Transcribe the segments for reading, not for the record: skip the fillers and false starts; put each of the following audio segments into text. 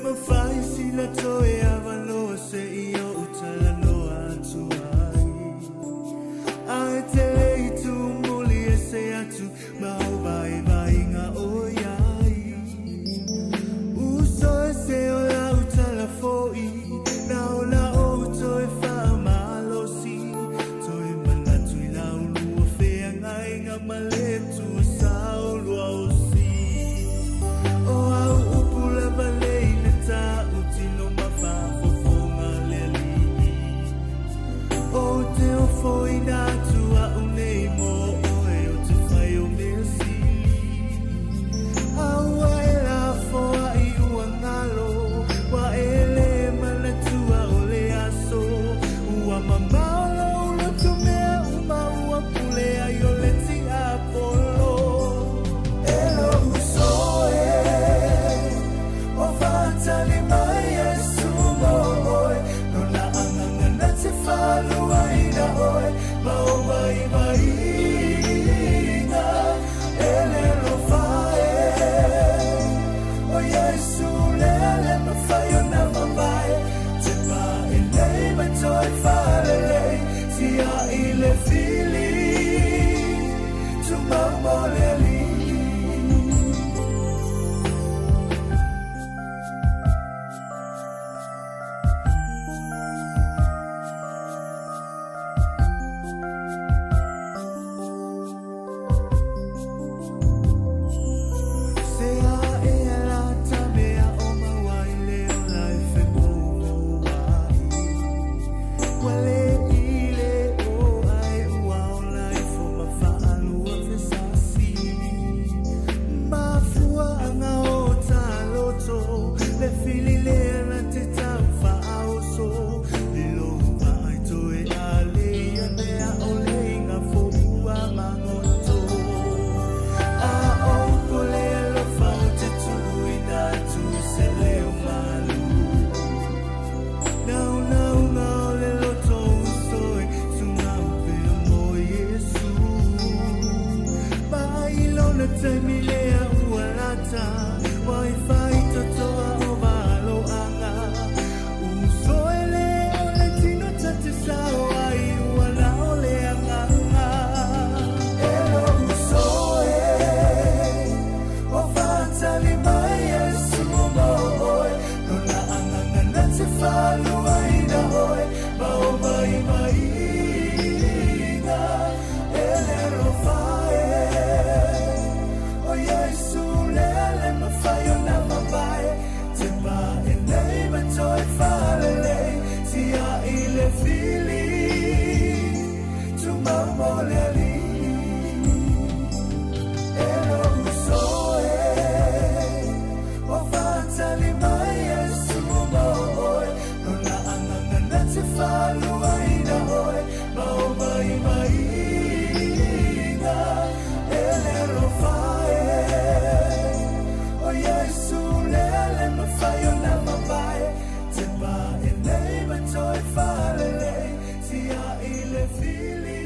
mawhai sina toe avanoa se i o talanoa atu ai. A e te le i tū muli e se atu ma o vai vainga o iai. Uso e se o lau tala fo'i, na o la o toe whaamalosi. Toe manatu i lau lua wheangai ngā ma le tua sao lua o si. O au upu lava le i le tā utino ma whafofonga le alii. O te ofo i nā tua u nei mō oe o te whai o mea sili. Aua e la foa i ua ngalo, wa e le manatua o le aso. Ua mamao lo uloto mea uma ua pule ai o le tiapolo. E lo uso e, o whātali mai e sumo oe. Nona anganga na te whalua ina oe, ma o vai vai inga, e le lofa e. O Yesu le ale mawhai o na mamae, te pā e nei mai toi whalelei, tia i le fili, tumau le alii. Se a e ala ta mea o maua i le ola e whengo ai. Ua le i le o ai ua ola i fo ma whaalua fesasi. Mafua anga o tā loto, le fili le ana te tau whaoso. Ilo ai toe a le ia mea o le inga fo ua mangoto. A o pole alofa o te tulu ina tu se leo malu. Nau nau ngā o le loto usoe, sunga upe o mo Yesu. Mai lona taimi lea ua lata, wai whai totoa o valo anga. Usoe le o le tino tate sao ai ua la o le anganga. E lo usoe, o whātali mai e sumo oe. Nona anganga na te whalua ina oe, ma o vai vai inga, e le rofa e. O Yesu le ale mawhai o na mamae, te pā e nei ma toi whalelei, tia i le fili, tumau mo le alii. E lo uso e, o whātali mai e sumo oe. Nona anganga na te whalua ina oe, ma o vai vai inga, e le rofa e. O Yesu le ale mawhai o na mamae, te pā e nei ma toi whalelei, tia i le fili.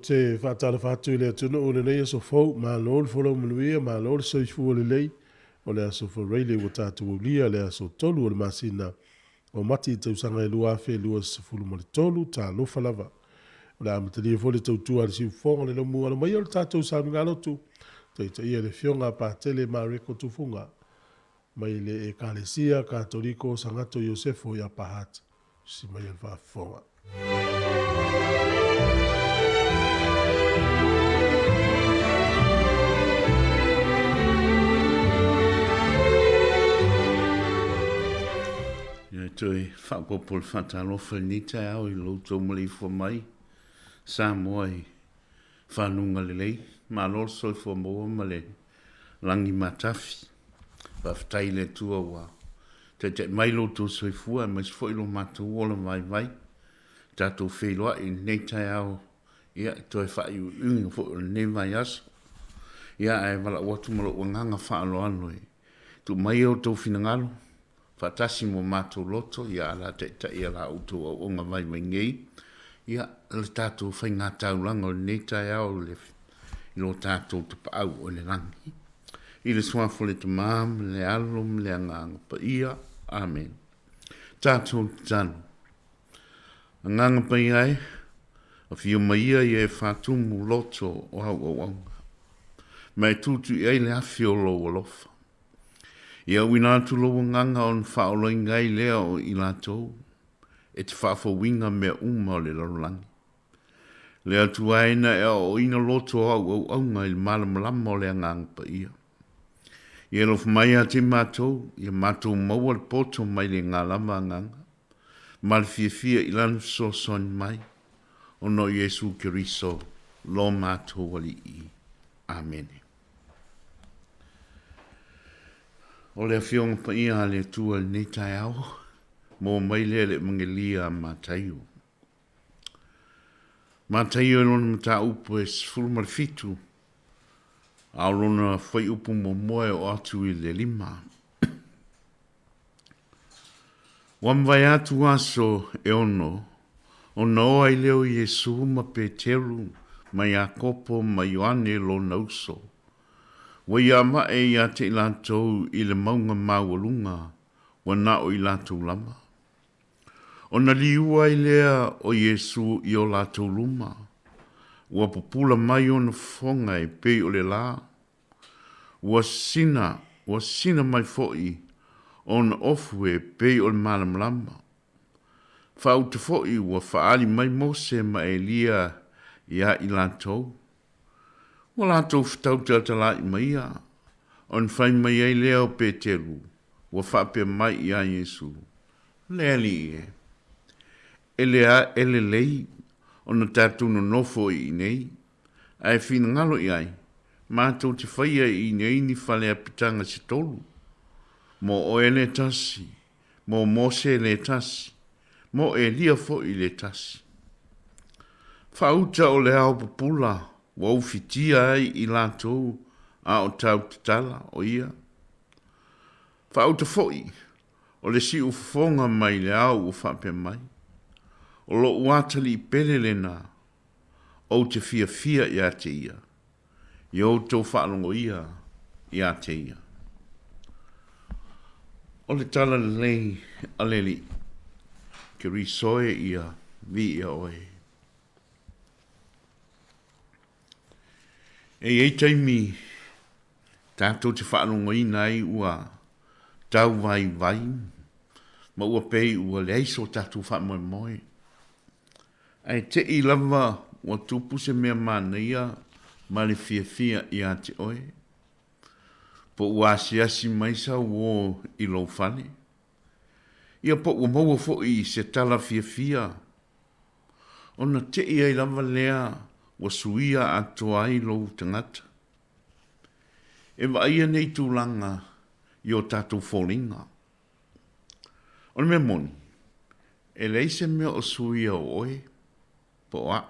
te faatalofa atu i le atunuu i lenei aso fou, malo le folau manuia, malo le soifua lelei. O le aso Faraile ua tatou aulia le aso 3 o le masina o Mati i tausaga e 2023, talofa lava. O le a amatalia foi le tautua a le siufofoga le laumualo mai o le tatou sauniga lotu, taitaia e le Afioga a Patele Mareko Tufuga mai le Ekalesia Katoliko Sagato Iosefo i Upper Hutt. Si mai le faafofoga. Ia toe faaopoopo le faatalofa i lenei taeao i lo outou maleifua mai Samoa i fanuga lelei. Malo le soifua maua ma le lagi matafi. Faafetai i le Atua ua taitai mai lo outou soifua aemaise foi lo matou ola vaivai. Tatou feiloai i lenei taeao, ia, toe faaiuiuga foi o lenei vaiaso. Ia, ae valaau atu ma lou agaga faaaloalo e tuu mai outou finagalo faatasi ma o matou loto, ia ala taitai a la outou auauna vaivai nei, ia, le tatou faigataulaga o lenei taeao i lo tatou Tapaau o i le lagi. I le Suafa o le Tama ma le Alo ma le Agaga Paia. Amene. Tatou tatalo. Agaga Paia e, afio mai ia ia e faatumu loto o au auauna, ma e tutu i ai le afi o lou alofa. Ia auina atu lou agaga ona faaolaina ai lea o i latou e te faafouina mea uma o le lalolagi. Le Atua e na e aoaoina loto o au auauna i le malamalama o le Agaga Paia. Ia alofa mai ia te matou, ia matou maua le poto mai le ga lava agaga, ma le fiafia i Lana fesoasoani mai, ona o Iesu Keriso lo matou Alii. Amene. O le Afioga Paia a le Atua i lenei taeao, maua mai lea le Emagelia a Mataio. Mataio i lona mataupu e 17, a o lona fuaiupu muamua e oo atu i le 5. Ua mavae atu aso e ono, ona o ai lea o Iesu ma Peteru ma Iakopo ma Ioane lona uso. Ua ia avae ia te i latou i le mauga maualuga ua na o i latou lava. Ona liua ai lea o Iesu i o latou luma, ua pupula mai ona fofoga e pei o le la, Ua sina, ua sina mai foi ona ofu e pei o le malamalama. Faauta foi ua faaali mai Mose ma Elia iā i latou. Ua latou fetau talatala'i ma ia, ona fai mai ai lea o Peteru, ua faapea mai iā Iesu, Le Alii e, e lea e lelei ona tatou nonofo i inei, Ae finagalo i ai, matou te faia i nei ni fale apitaga se tolu, mo oe le tasi, mo Mose le tasi, mo Elia foi le tasi. Faauta o le ao pupula ua ufitia ai i latou a o tau tatala, o ia. Faauta foi o le siufofoga mai le ao ua faapea mai, O lou atalii pele lena, Ou te fiafia ia te ia, i outou faalogo ia ia te ia. O le tala lelei a le Alii, Keriso e ia, viia oe. E i ai taimi tatou te faalogoina ai ua tau vaivai ma ua pei ua leai so tatou faamoemoe. Ae te i lava ua tupu se mea manaia ma le fiafia ia te oe, po ua asiasi mai sau uo i lou fale, ia po ua maua foi se tala fiafia, ona te i ai lava lea ua suia atoa ai lou tagata. E vaaia nei tulaga i o tatou foliga. O le mea moni, e leai se mea o suia o oe po o au.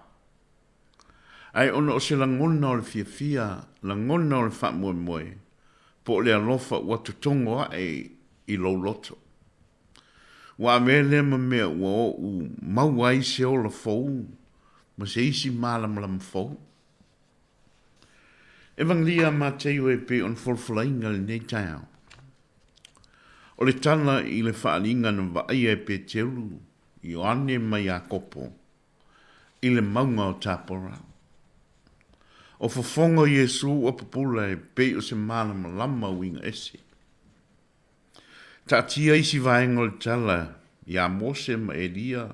Ae ona o se lagona o le fiafia, lagona o le faamoemoe, po o le alofa ua totogo aʻe i lou loto. Ua avea lea ma mea ua oʻu maua ai se ola fou. ma se isi malamalama fou. Evangelia a Mateio e pei ona folafolaina i lenei taeao. O le tala i le faaaliga na vaaia e Peteru, Ioane ma Iakopo i le mauga o Tapora. O fofoga o Iesu ua pupula e pei o se malamalama uiga ese. Taatia isi vaega o le tala iā Mose ma Elia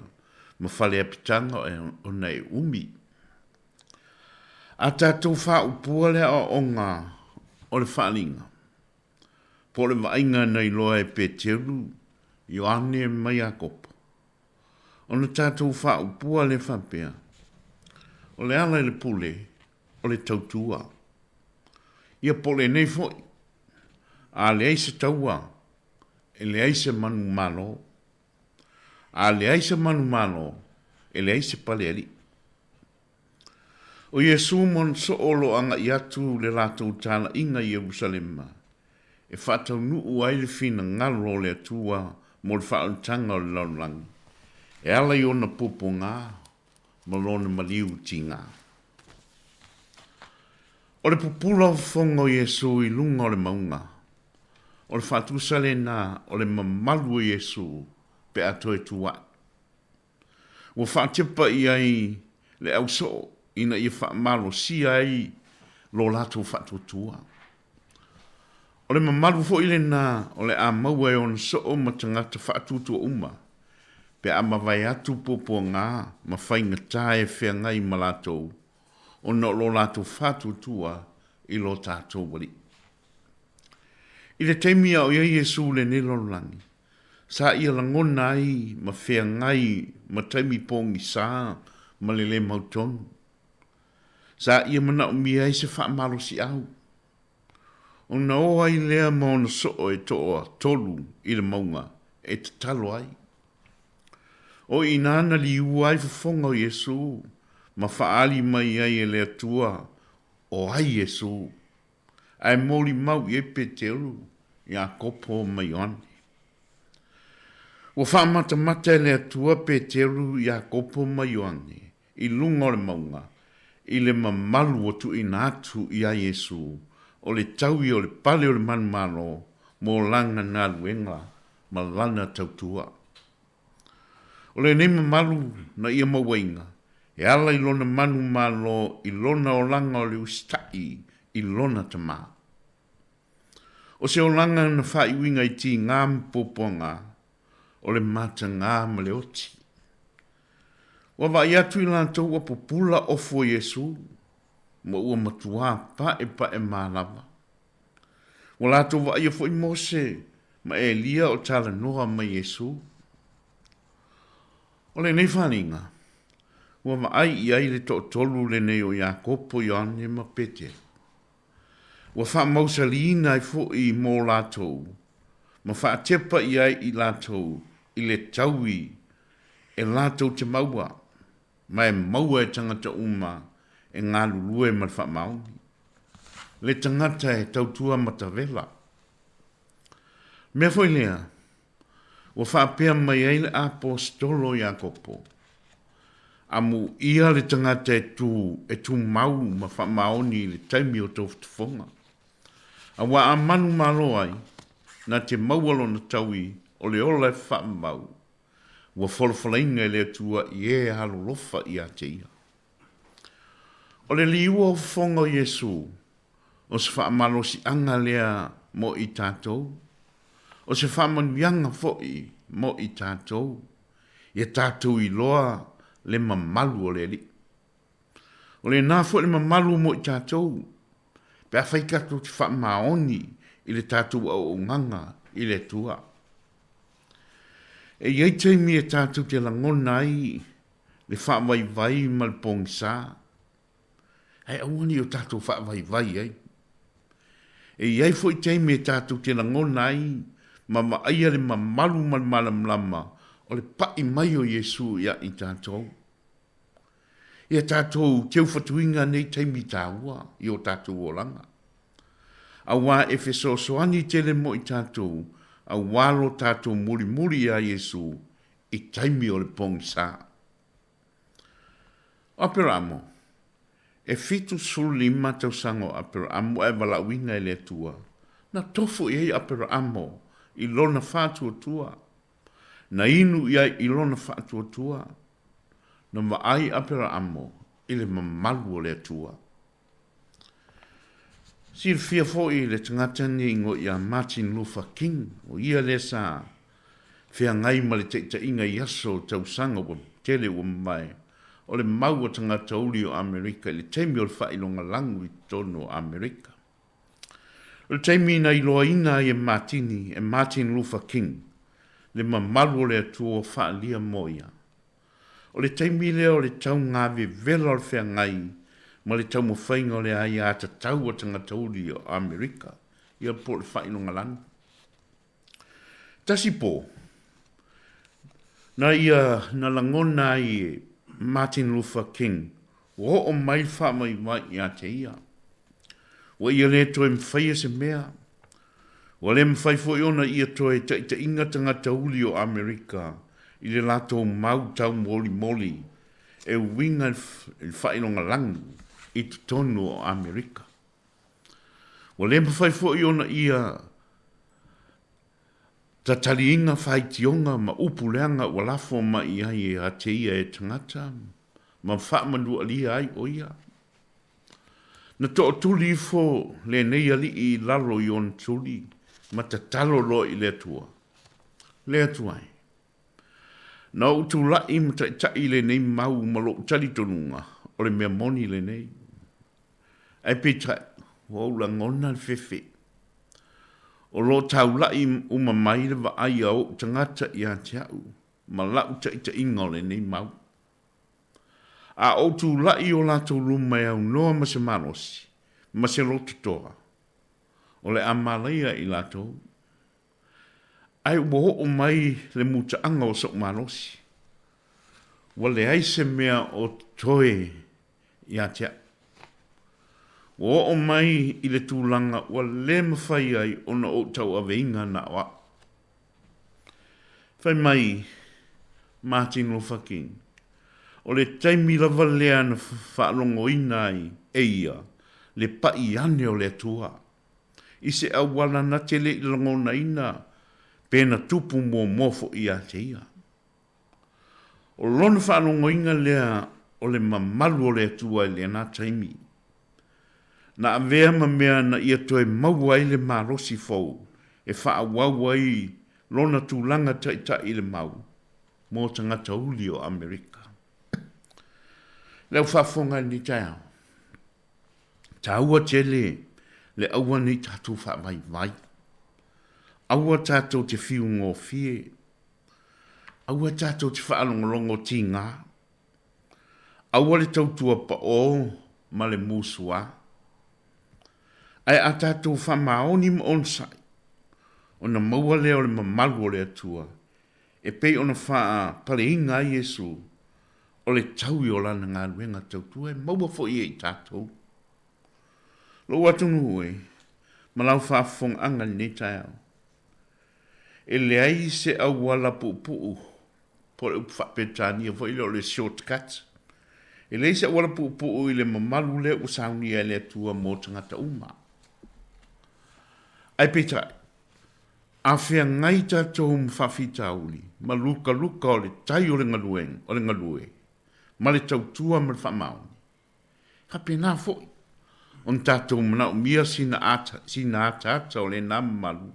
ma Faleapitaga ona e umi. A tatou faaupua le aoaoga o le faaaliga, po o le vaaiga na iloa e Peteru, Ioane ma Iakopo, ona tatou faaupua lea faapea, O le ala i le pule, o le tautua. Ia po o lenei foi, a leai se taua, e leai se manumalo. A leai se manumalo, e leai se palealii. O Iesū ma ona soo o lo o agai atu le latou talaiga i Ierusalema, e faataunuu ai le finagalo o le Atua mo le faaolataga o le lalolagi, e ala i ona puapuaga ma lona maliu tiga. O le pupula o fofoga o Iesū i luga o le mauga, o le faatusa lena o le mamalu o Iesū pe a toe tu ae. Ua faatepa i ai le au soo ina ia faamalosia ai lo latou faatuatua. O le mamalu foi lena o le a maua e ona soo ma tagata faatuatua uma pe a mavae atu puapuaga ma faigata e feagai ma latou ona o lo latou faatuatua i lo tatou Alii. I le taimi a o i ai Iesu i lenei lalolagi, sa ia lagona ai ma feagai ma taimi pogisa ma le lē mautonu. Sa ia manaomia ai se faamalosiau. Ona o ai lea ma ona soo e toatolu i le mauga e tatalo ai. O i ina na liua ai fofoga o Iesū ma faaali mai ai e le Atua o ai Iesū, ae molimau i ai Peteru, Iakopo ma Ioane. Ua faamatamata e le Atua Peteru, Iakopo ma Ioane i luga o le mauga, i le mamalu ua tuuina atu iā Iesū, o le taui o le pale o le manumalo mo lana galuega ma lana tautua. O lenei mamalu na ia mauaina, e ala i lona manumalo i lona olaga o le usitai i lona Tama. O se olaga na faaiuina i tigā ma puapuagā, o le matagā ma le oti. Ua vaai atu i latou ua pupula ofu o Iesū, ma ua matuā paepaemā lava. Ua latou vaaia foi Mose ma Elia o talanoa ma Iesū. O lenei faaaliga, ua vaai i ai le toatolu lenei o Iakopo, Ioane ma Peteru. Ua faamausaliina ai foi mo latou ma faatepa i ai i latou i le taui e latou te maua, ma e maua e tagata uma e galulue ma le faamaoni. Le tagata e tautua matavela. Mea foi lea, ua faapea mai ai le Aposetolo Iakopo, Amuia le tagata e tu, e tumau ma faamaoni i le taimi o tofotofoga. Aua a manumalo ai, na te maua lona taui o le ola e faamau, ua folafolaina e le Atua i e alolofa ia te ia. O le liua o fofoga o Iesū, o se faamalosiaga lea mo i tatou, o se faamanuiaga foi mo i tatou, ia tatou iloa le mamalu o le Alii. O lena foi le mamalu mo i tatou, pe afai tatou te faamaoni i le tatou auaunaga i le Atua. E i ai taimi e tatou te lagona ai le faavaivai ma le pogisa, ae aua ne i o tatou faavaivai ai. E i ai foi taimi e tatou te lagona ai ma vaaia le mamalu ma le malamalama o le pai mai o Iesu ia i tatou. Ia tatou teufatuina nei taimi taua i o tatou olaga. Auā e fesoasoani tele mo i tatou auā lo tatou mulimuli iā Iesu i taimi o le pogisa. O Aperaamo, e 75 tausaga o Aperaamo ae valaauina e le Atua, na tofu i ai Aperaamo i lona faatuatua, na inu i ai i lona faatuatua, na vaai Aperaamo i le mamalu o le Atua. Silafia foi le tagata nei igoa ia Martin Luther King, o ia lea sa feagai ma le taitaiga i aso o tausaga ua tele ua mavae, o le mau a tagata uli o Amerika i le taimi o le faailoga lagu i totonu o Amerika. O le taimi na iloaina ai e Martini, e Martin Luther King, le mamalu o le Atua ua faaalia mo ia. O le taimi lea o le taugavevela o le feagai ma le taumafaiga o le aiatatau a tagata uli o Amerika, ia po o le faailogalanu. Tasi po, na ia na lagona ai e Martin Luther King ua oo mai le faavaivai ia te ia. Ua ia le toe mawhaia se mea. Ua le mafai foi ona ia toe taitaiga tagata uli o Amerika i le latou mau taumolimoli e uiga i le faailogalanu i totonu o Amerika. Ua le mafai foi ona ia tataliina faitioga ma upu leaga ua lafo mai i ai e ateia e tagata ma faamanualia ai o ia. Na tootuli ifo lenei alii i lalo i ona tuli ma tatalo loa i le Atua. Le Atua e, na ou tulai ma taitai i lenei mau ma lou talitonuga o le mea moni lenei. Ae peitai, ua ou lagona le fefe. O lo o taulai uma mai le vaai a ou tagata ia te au ma lau taitaiga o lenei mau. A ou tulai i o latou luma e aunoa ma se malosi, ma se loto toa, o le a malaia i latou. Ae ua oo mai le mutaaga o soʻu malosi, ua leai se mea o totoe ia te aʻu. Ua oo mai i le tulaga ua le mafai ai ona ou tauaveina na o aʻu. Fai mai Martin Luther King, o le taimi lava lea na faalogoina ai e ia le paʻi ane o le Atua i se auala na te le i lagonaina pe na tupu muamua foi ia te ia. O lona faalogoina lea o le mamalu o le Atua i lena taimi. Na avea ma mea na ia toe maua ai le malosi fou e faaauau ai lona tulaga taitai i le mau mo tagata uli o Amerika. Le au faafofoga i lenei taeao, taua tele le aua nei tatou faavaivai. Aua tatou te fiu gofie. Aua tatou te faalogologo tigā. Aua le tautua paʻō ma le musuā. Ae a tatou faamaoni ma onosai, ona maua lea o le mamalu o le Atua, e pei ona faapaleina ai Iesu, o le taui o lana galuega tautua e maua foi e i tatou. Lou atunuu e, ma lau faafofogaaga i lenei taeao, e leai se auala puupuu po o le upu faa-Peretania foi lea o le short cut. E leai se auala puupuu i le mamalu lea ua saunia e le Atua mo tagata uma. Ae peitai, a feagai tatou ma faafitauli ma lukaluka o le tai o le galuega, o le galue, ma le tautua ma le faamaoni, e faapena foi ona tatou manaomia sina ata, sina ataata o lena mamalu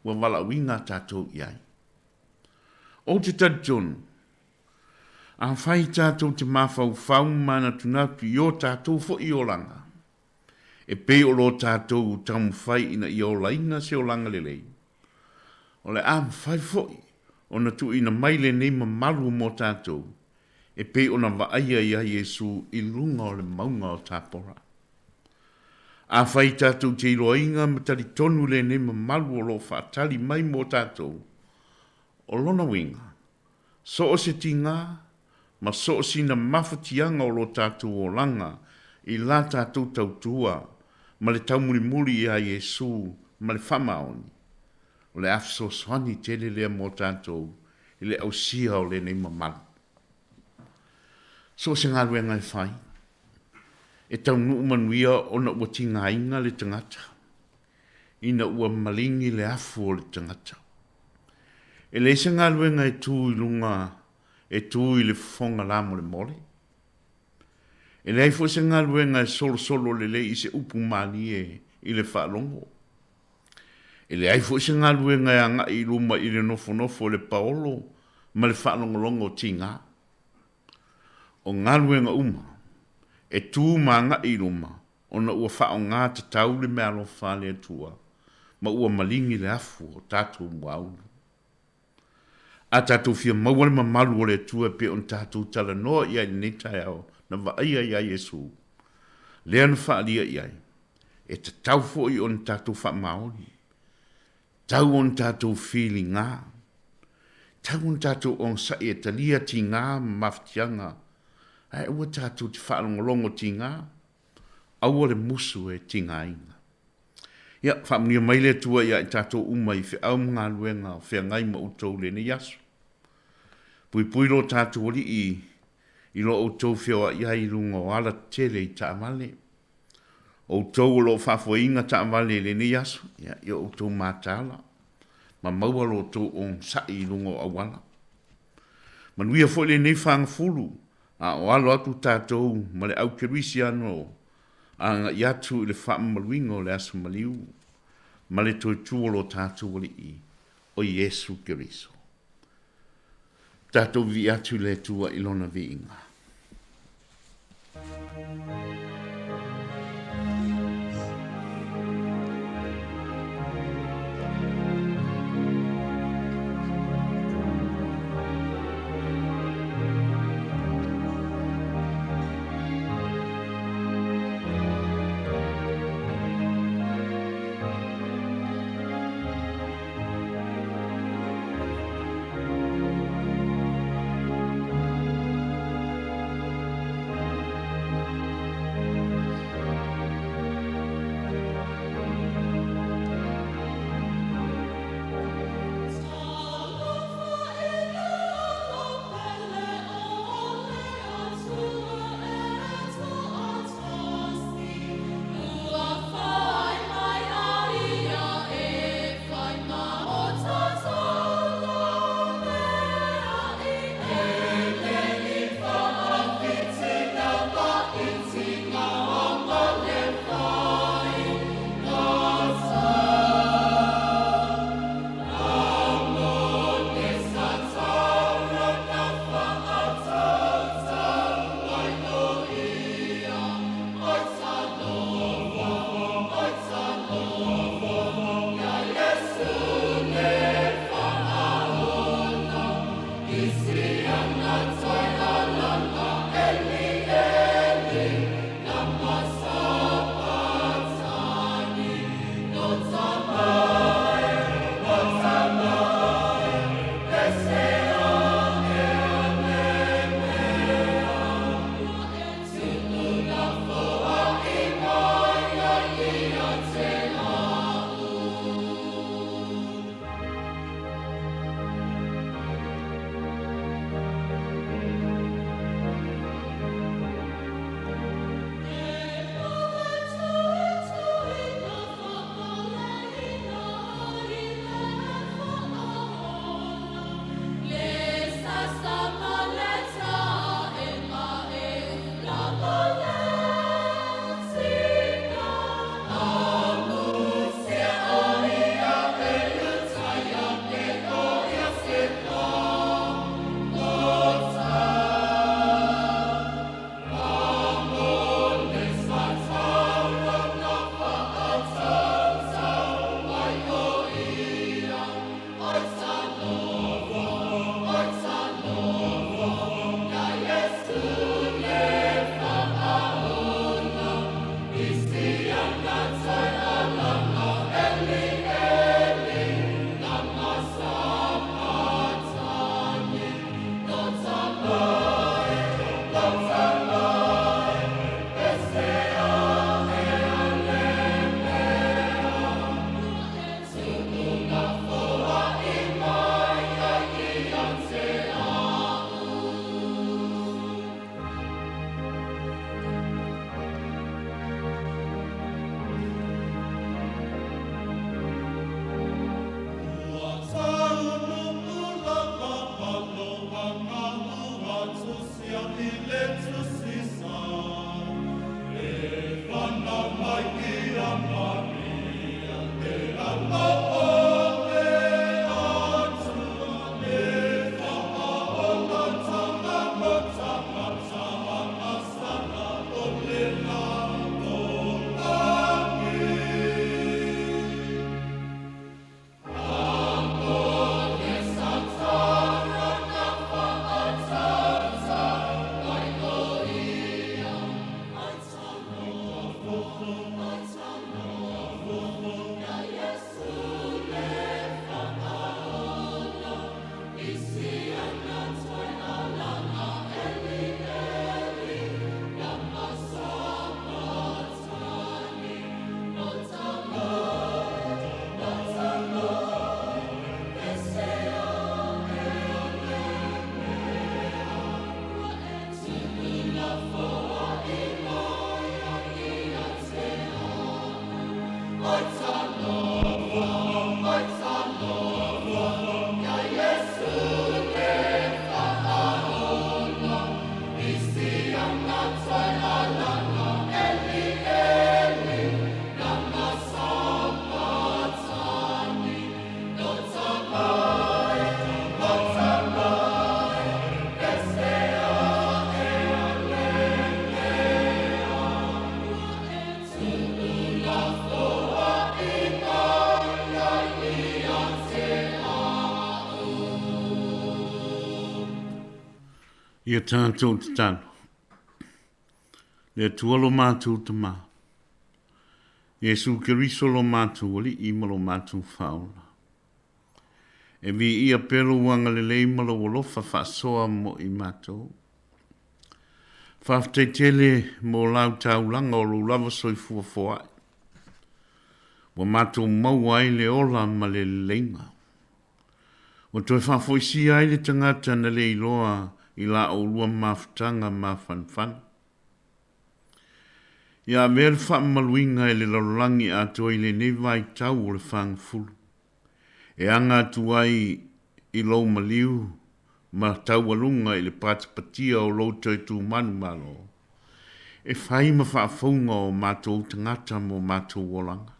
ua valaauina tatou i ai. Ou te talitonu, afai tatou te mafaufau ma manatunatu i o tatou foi olaga, e pei o lo tatou taumafai ina ia olaina se olaga lelei, o le a mafai foi ona tuuina mai lenei mamalu mo tatou e pei ona vaaia ia Iesu i luga o le mauga o Tapora. Afai tatou te iloaina ma talitonu lenei mamalu o lo o faatali mai mo tatou, o lona uiga, so o se tigā ma so o sina mafatiaga o lo tatou olaga i la tatou tautua ma le taumulimuli iā Iesu ma le faamaoni, o le a fesoasoani tele lea mo tatou i le ausia o lenei mamalu. So o se galuega e fai, e taunuu manuia ona ua tigaina le tagata, ina ua maligi le afu o le tagata. E leai se galuega e tu i luga, e tu i le fofoga lamolemole. E leai foi se galuega e solosolo lelei i se upu malie i le faalogo. E leai foi se galuega e agai i luma i le nofonofo i le paolo ma le faalogologo tiga. O galuega uma, e tu ma agai i luma ona ua faaaoga tatau le meaalofa a le Atua ma ua maligi le afu o tatou muaulu. A tatou fia maua le mamalu o le Atua e pei ona tatou talanoa i ai i lenei taeao na vaaia iā Iesu, lea na faaalia i ai, e tatau foi ona tatou faamaoni, tau ona tatou filiga, tau ona tatou onosai e talia tiga ma mafatiaga, ae aua tatou te faalogologo tiga, aua le musu e tigaina. Ia, faamanuia mai le Atua ia i tatou uma i feau ma galuega o feagai ma outou i lenei aso. Puipui lo tatou Alii i lo outou feoai ai i luga o ala tetele i taavale. Outou o lo o faafoeina taavale i lenei aso, ia, ia outou mataala ma maua lo outou onosai i luga o auala. Manuia foi lenei fagafulu, a o alo atu tatou ma le au Kerisiano Agai atu i le faamamaluina o le aso maliu ma le toe tu o lo tatou Alii, o Iesu Keriso. Tatou vivii atu i le Atua i Lona viiga. Ia tātou tatalo. Le Atua lo mātou Tamā. Iesu Keriso lo mātou Alii ma lo mātou Faaola. E viia pea lou agalelei ma lou alofa faasoa mo i matou. Faafetai tele mo lau taulaga o lou lava soifua foai. Ua matou maua ai le ola ma le leleiga. Ua toe faafoisia ai le tagata na le iloa i la oulua mafutaga mafanafana. Ia avea le faamamaluina e le lalolagi atoa i lenei vaitau o le fagafulu, e aga atu ai i lou maliu ma taualuga i le patipatia o lou toe tumanu malo, e fai ma faafouga o matou tagata mo matou olaga,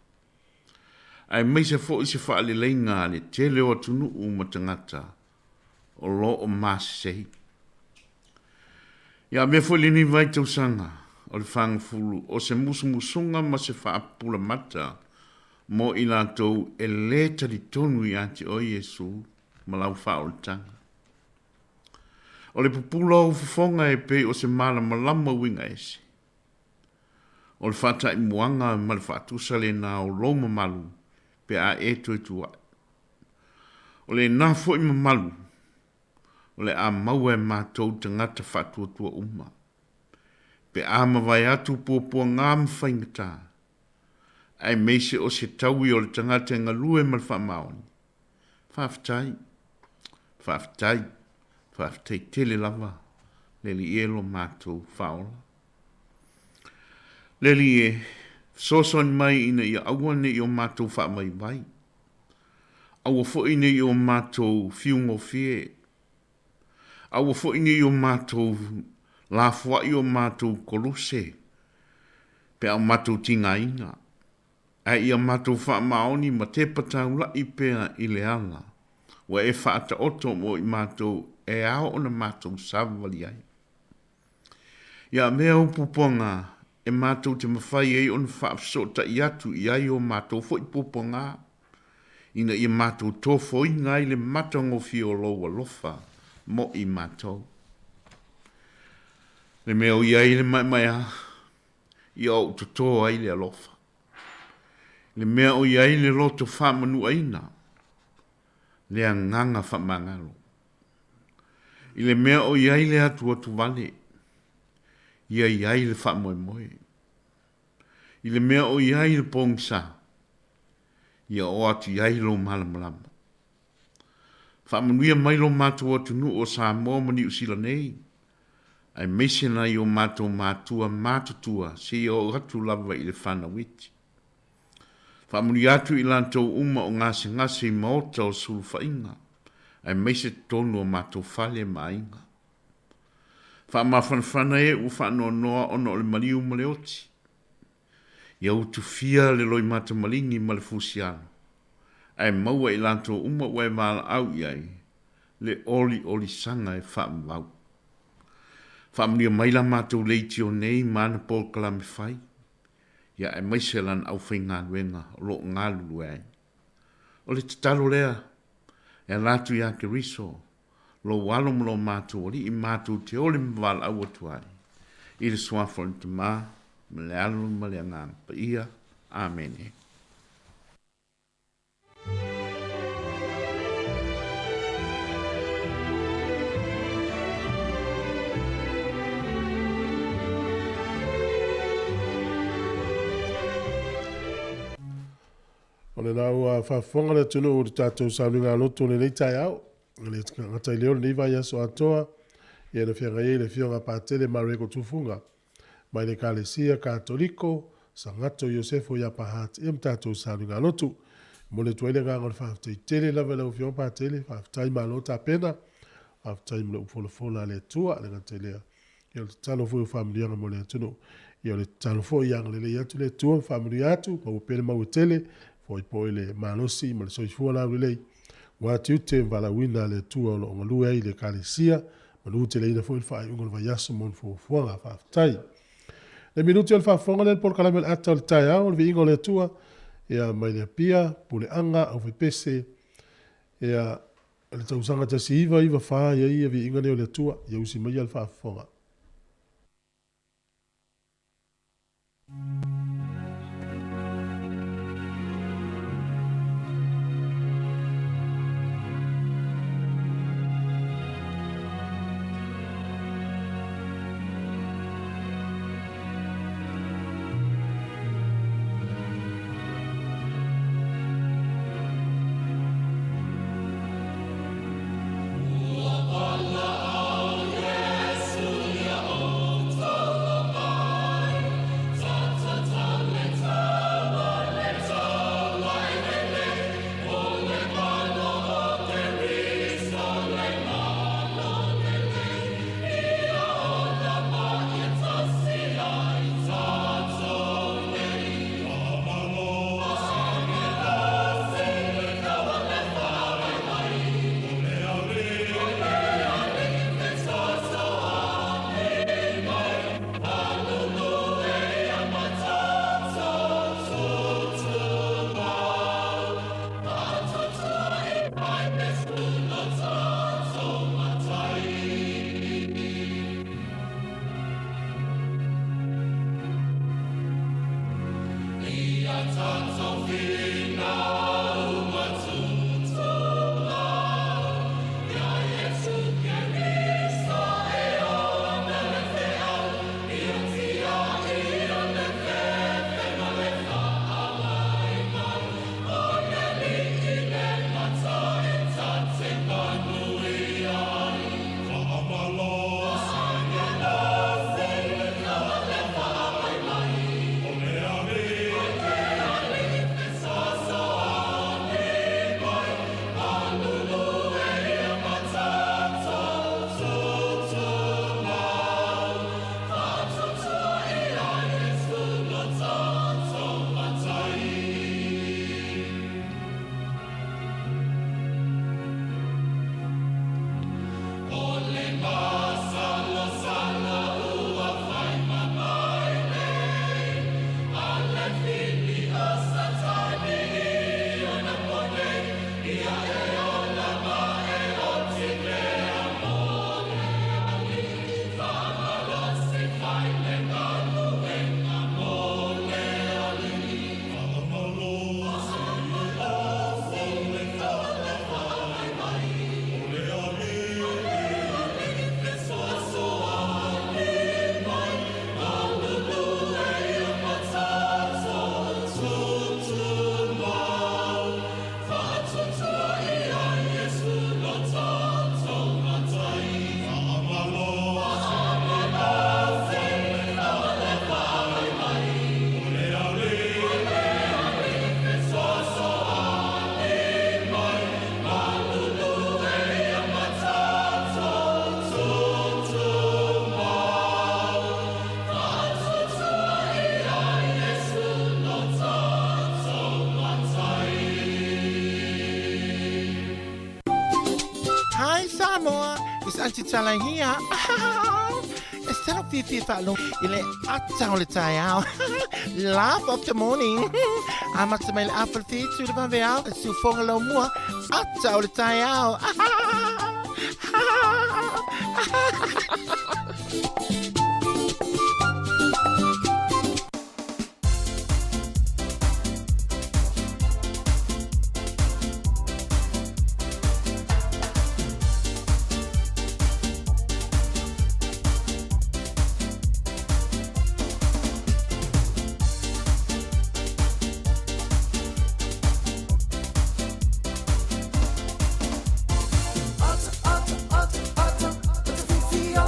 aemaise foi se faaleleiga a le tele o atunuu ma tagata o lo o masesei. Ia avea foi lenei vaitausaga o le fagafulu o se musumusuga ma se faapulamata mo i latou e lē talitonu ia te oe Iesu ma lau faaolataga. O le pupula o ou fofoga e pei o se malamalama uiga ese. O le faataimuaga ma le faatusa lena o lou mamalu pe a e toe tuai. O lena foi mamalu o le a maua e matou tagata faatuatua uma, pe a mavae atu puapuaga ma faigata, aemaise o se taui o le tagata e galue ma le faamaoni. Faafetai, faafetai, faafetai tele lava le Alii e lo matou Faaola. Le Alii e, fesoasoani mai ina ia aua ne i o matou faavaivai, Aua foi ne i o matou fiugofie. Aua foi ne i o matou lafoai o matou koluse pe a o matou tigaina, ae ia matou faamaoni ma tepa taulaʻi pea i le ala ua e faataoto mo i matou e ao ona matou savavali ai. Ia avea ou puapuaga e matou te mafai ai ona faafesootai atu i ai o matou foi puapuaga, ina ia matou tofoina ai le matagofie o lou alofa mo i matou. Le mea o i ai le maemaea, ia ou toto ai le alofa. Le mea o i ai le loto faamanuaina, le agaga faamagalo. I le mea o i ai le atuatu vale, ia i ai le faamoemoe. I le mea o i ai le pogisa, ia oo atu i ai lou malamalama. Faamanuia mai lo matou atunuu o Samoa ma Niu Sila nei, aemaise nai o matou matua matutua seia oo atu lava i le fanau iti. Faamanuia atu i latou uma o gasegase i maota o sulufaiga, aemaise totonu o matou fale ma aiga. Faamafanafana e ua faanoanoa ona o le maliu ma le oti. Ia utufia le loimata maligi ma le fusialo, ae maua i latou uma ua e valaau i ai le oliolisaga e faavavau. Faamanuia mai la matou leitio nei ma ana polokalame fai, ia aemaise lana aufaigaluega o lo o galulue ai. O le tatalo lea e ala atu iā Keriso, lou Alo ma lo matou Alii matou te oli ma valaau atu ai, i le Suafa o le Tama, ma le Alo ma le Agaga Paia. Amene. O lena ua faafofoga le atunuu i le tatou sauniga loto i lenei taeao. Le gata i lea o lenei vaiaso atoa, ia na feagai ai le Afioga Patele Mareko Tufuga mai le Ekalesia Katoliko. Sagato Iosefo ia Pahat ia ma tatou saluigalotu. Momoli atu ai le agaga o le faafetai tele lava i lau Afioga Patele, faafetai malo tapena, faafetai mo le upu folafola a le Atua, le gata i lea, ia o le tatalo foi o faamanuiaga mo le atunuu. Ia o le tatalo foi ia agalelei atu le Atua ma faamanuia atu, maua pea le mau e tele, foai poe le malosi ma le soifua laulelei, aua tiute ma valaauina a le Atua o lo o galue ai i le Ekalesia, manuteleina foi le faaiuga o le vaiaso mo ona fuafuaga. Faafetai. Le minute o le faafofoga lea le polokalame o le ata o le taeao, o le viiga o le Atua, ia mai le Apia, Puleaga, Aufaipese, ia le tausaga 1994 i ai ia viiga nei o le Atua, ia usi maia le faafofoga. Hi Samoa, it's Auntie Tala here. E salo fiafia faalogo i le ata o le taeao. Laugh of the morning. Amata mai le afa le fitu le vaveao, e siufoga lau mua, ata o le taeao. Ata, ata, ata, ata, ata fiafia.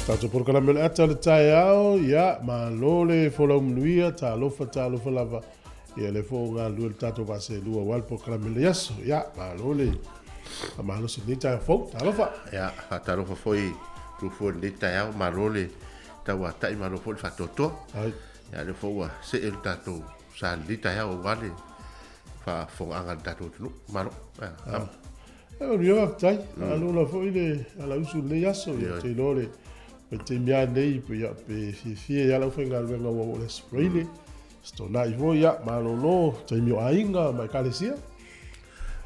Tatou polokalame o le ata o le taeao, ia, malo le folau manuia, talofa, talofa lava. Ia, lea foi ua galulue le tatou vaa seelua aua le polokalame o lenei aso. Ia, malo le faamalosi i lenei taeao fou. Talofa. Ia, faatalofa foi Tufua i lenei taeao, malo le tauatai, malo foi le faatoatoa. Ai. Ia, lea foi ua see le tatou sa i lenei taeao aua le faafofogaaga a le tatou atunuu. Malo. Ia, ah. E manuia faafetai. Malo la foi le alausu i lenei aso. Ia, ou te iloa le vaitaimi lava nei, ia, pe fiafia ia le aufaigaluega ua oo i le Aso Faraile. Fetonai foi, ia, malolo, taimi o aiga ma ekalesia.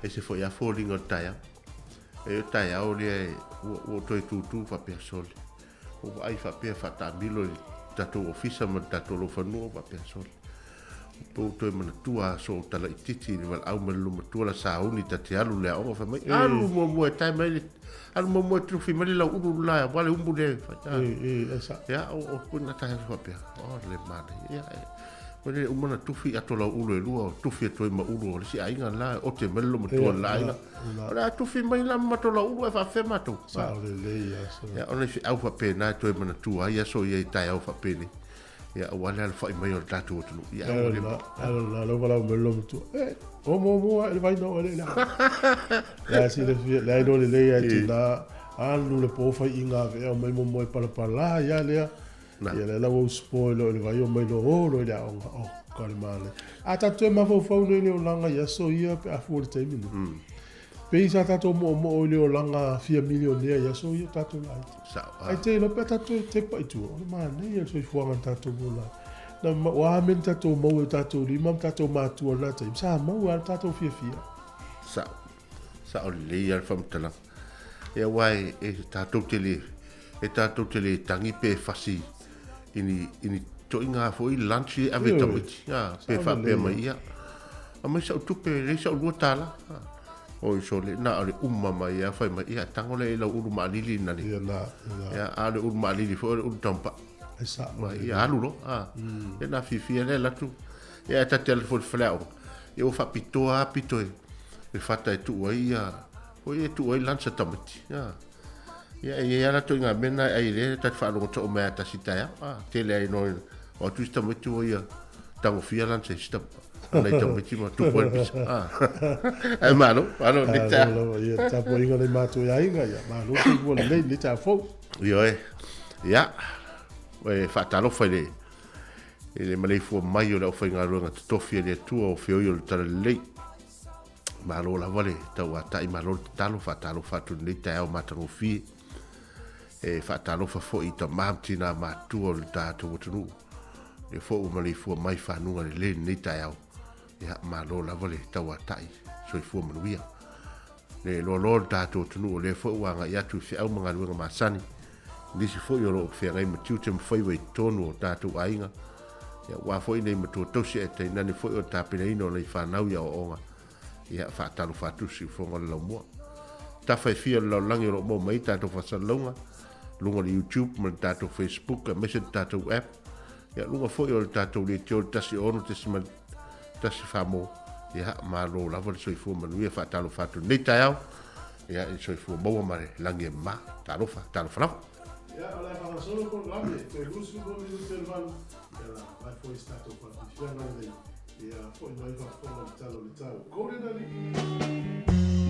Ese foi a foliga o le taeao. E o taeao lea ua, ua toe tūtū faapea sole. Ua vaai faapea faataamilo i le tatou ofisa ma le tatou laufanua faapea sole. Pe ua toe manatua aso o talaititi i le valaau mai le lomatua la sauni ta te alu le aoga fai mai alu muamua e tae mai le alu muamua e tufi mai le lau ulu la aua le umu lea e fai. E, e, sa. Ia, o, o puna tae alu faapea. O le manaia. Ia, e, o le uma na tufi ato lau ulu e lua, o tufi atu ai ma ulu o le isi aiga la, ote mai le lomatua le la aiga. O le a tufi mai la ma matou lau ulu ae faafefea matou. Sao lelei aso. Ia, ona i feau faapena e toe manatua ai aso ia i taeao faapenei. Ia, aua le alafai mai o le tatou atunuu. Ia, aua le... Alo la lau valaau mai le lomatua. E, o muamua ae le vai na o ele le. Le silafia, le iloa lelei ai tina alu le po fai inga avea o mai momoe palapala ia lea. Na. Ia lea la ua usupo loa i le vai o mai loa o loa i le aoga. Oh, ka le manaia. A tatou toe mafaufau nei i le olaga i aso ia pe a fua i le taimi nei. Pei sa tatou moomoo i le olaga fia milionea i aso ia o tatou laiti. Sao, a. Ae te iloa pe a tatou toe tepa i tua, o le manaia o le soifuaga na tatou ola ai. Na, o a mea na tatou maua i o tatou lima ma tatou matua i lena taimi, sa maua lava le tatou fiafia. Sao. Sao lelei lava le faamatalaga. Ia aua e, e tatou te le, e tatou te le tagi pe fasi i ni, i ni toiga foi lunch e ave i tamaiti, a, pe faapea mai, ia, aumai sau tupe, e leai sau $2. A, oi sole, na o le uma mai lava fai mai, ia, tago lea i lau ulu maalili na le, Ia na, ia. Ia, a o le ulu maalili foi o le ulu taumapaa. E sao. Ma, ia, alu loa, a, ia na fiafia lea alu atu, ia, ae ta te alu foi i le faleaoga, ia ua faapitoa lava pito e, le fata e tuu ai ia, foi e tuu ai lunch a tamaiti, a. Ia, e i ai lava latou i ngā mea na e ai lea ta te faalogo too mai a tasi taeao, a, tele ai noa o atu isi tamaiti ua ia tagofia lunch a isi nai tamaiti ma tupu ai le pisa, a. Ae malo, malo lenei taeao. Malo lava, ia, tapuaiga nai matou i aiga, ia, malo soifua lelei lenei taeao fou. Ioe, ia, e faatalofa i le i le maleifua mai o le aufaigaluega totofi a le Atua o feoi o le Talalelei. Malo lava le tauatai, malo le tatalo, faatalofa atu i lenei taeao matagofie. E faatalofa foi i tamā ma tinā matutua o le tatou atunuu. Lea foi ua maleifua mai fanuga lelei lenei taeao. Ia, malo lava le tauatai, soifua manuia. Le loaloa o le tatou atunuu o lea foi ua agai atu i feau ma galuega masani. Nisi foi o lo o feagai ma tiute ma faiva i totonu o tatou aiga. Ia, aua foi nei matua tausi ae tainane foi o le tapenaina o nai fanau i aoaoga. Ia, faatalofa atu siufofoga o le laumua. Tafa e fia o le lalolagi o lo o maua mai ai tatou faasalalauga, luga o le YouTube ma le tatou Facebook aemaise le tatou app. Ia, luga foi o le tatou leitio le 16.1 Samoa. Ia, malo lava le soifua manuia, faatalofa atu i lenei taeao. Ia, i le soifua maua ma le lagi e mama. Talofa, talofa lava. Ia, o le a faagasolo le polokalame, toe 22 minute le valu, ia la vae foi se tatou faafiafiaga lenei, ia foi mai faafofoga le tala o le tau. Golden Alii,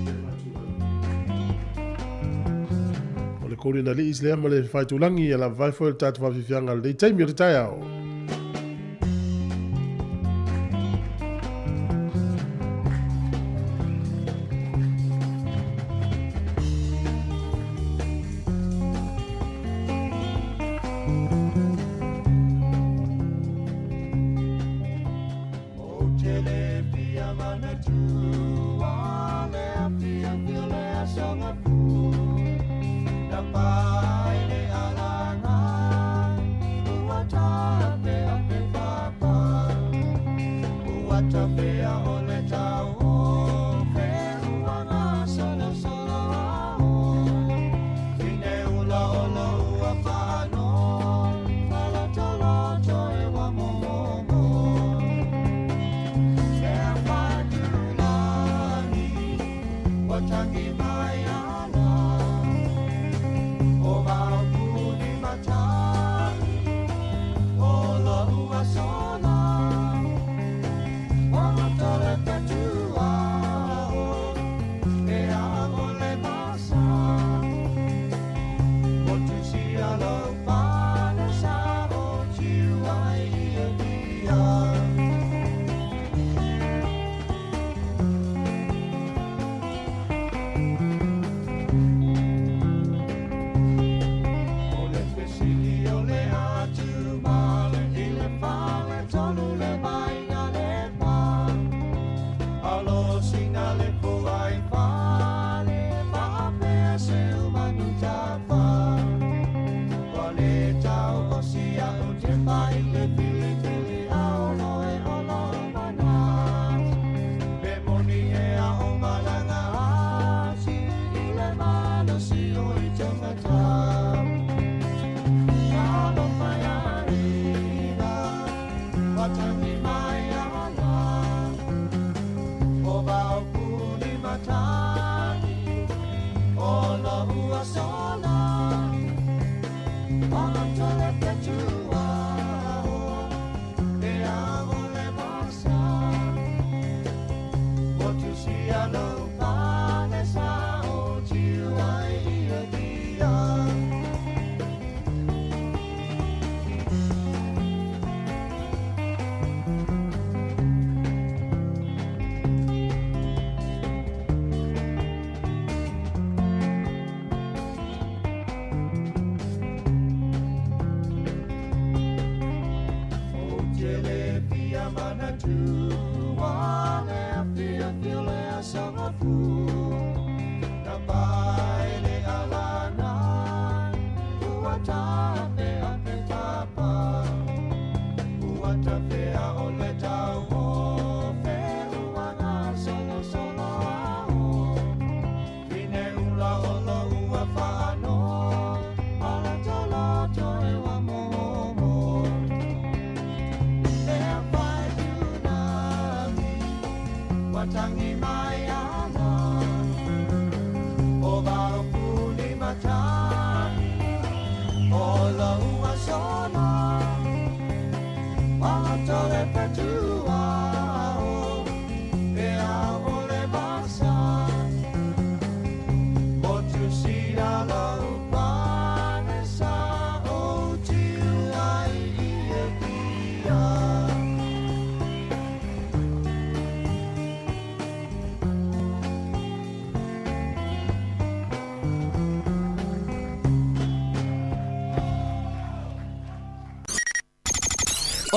le Faitulagi. O le Golden Alii lea ma le Faitulagi, ia la vae foi le tatou faafiafiaga lenei taimi o le taeao.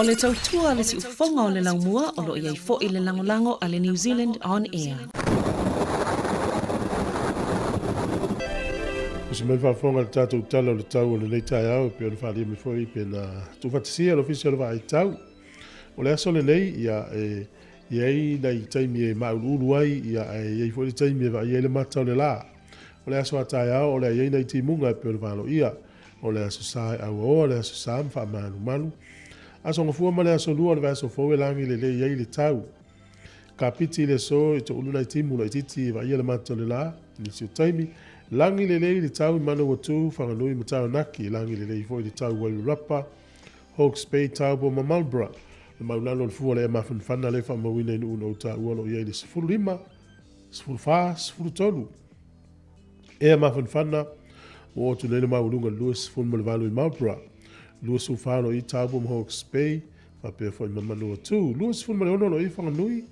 O le tautua a le siufofoga o le laumua o lo o i ai foi le lagolago a le New Zealand On Air. Tusi mai faafofoga le tatou tala o le tau o lenei taeao e pei ona faaalia mai foi pe na tuufaatasia le Ofisa o le Vaai Tau. O le aso lenei, ia, e i ai nai taimi e māuluulu ai, ia, ae i ai foi le taimi e vaai ai le mata o le la. O le aso a taeao o le a i ai nai timuga e pei o le valoia, o le aso Sa e auaoa, o le aso Sa ma faamalumalu. Aso Gafua ma le aso Lua o le vaiaso fou e lagi lelei ai le tau. Kapiti i le aso e toulu nai timu laitiiti e vaaia le mata o le la, i nisi o taimi, lagi lelei le tau i Manawatu, Whanganui ma Taranaki, lagi lelei foi le tau i Wairarapa, Hawke's Bay, Taupo ma Marlborough. Le maulalo o le fua o le ea mafanafana lea e faamauina i nuu na ou taua o lo o i ai le 15, 14, 13. Ea mafanafana ua oo atu nei le maualuga i le 28 i Marlborough, 24 o lo o i Taupo ma Hawke's Bay, faapea foi ma Manawatu, 26 o lo o i Whanganui,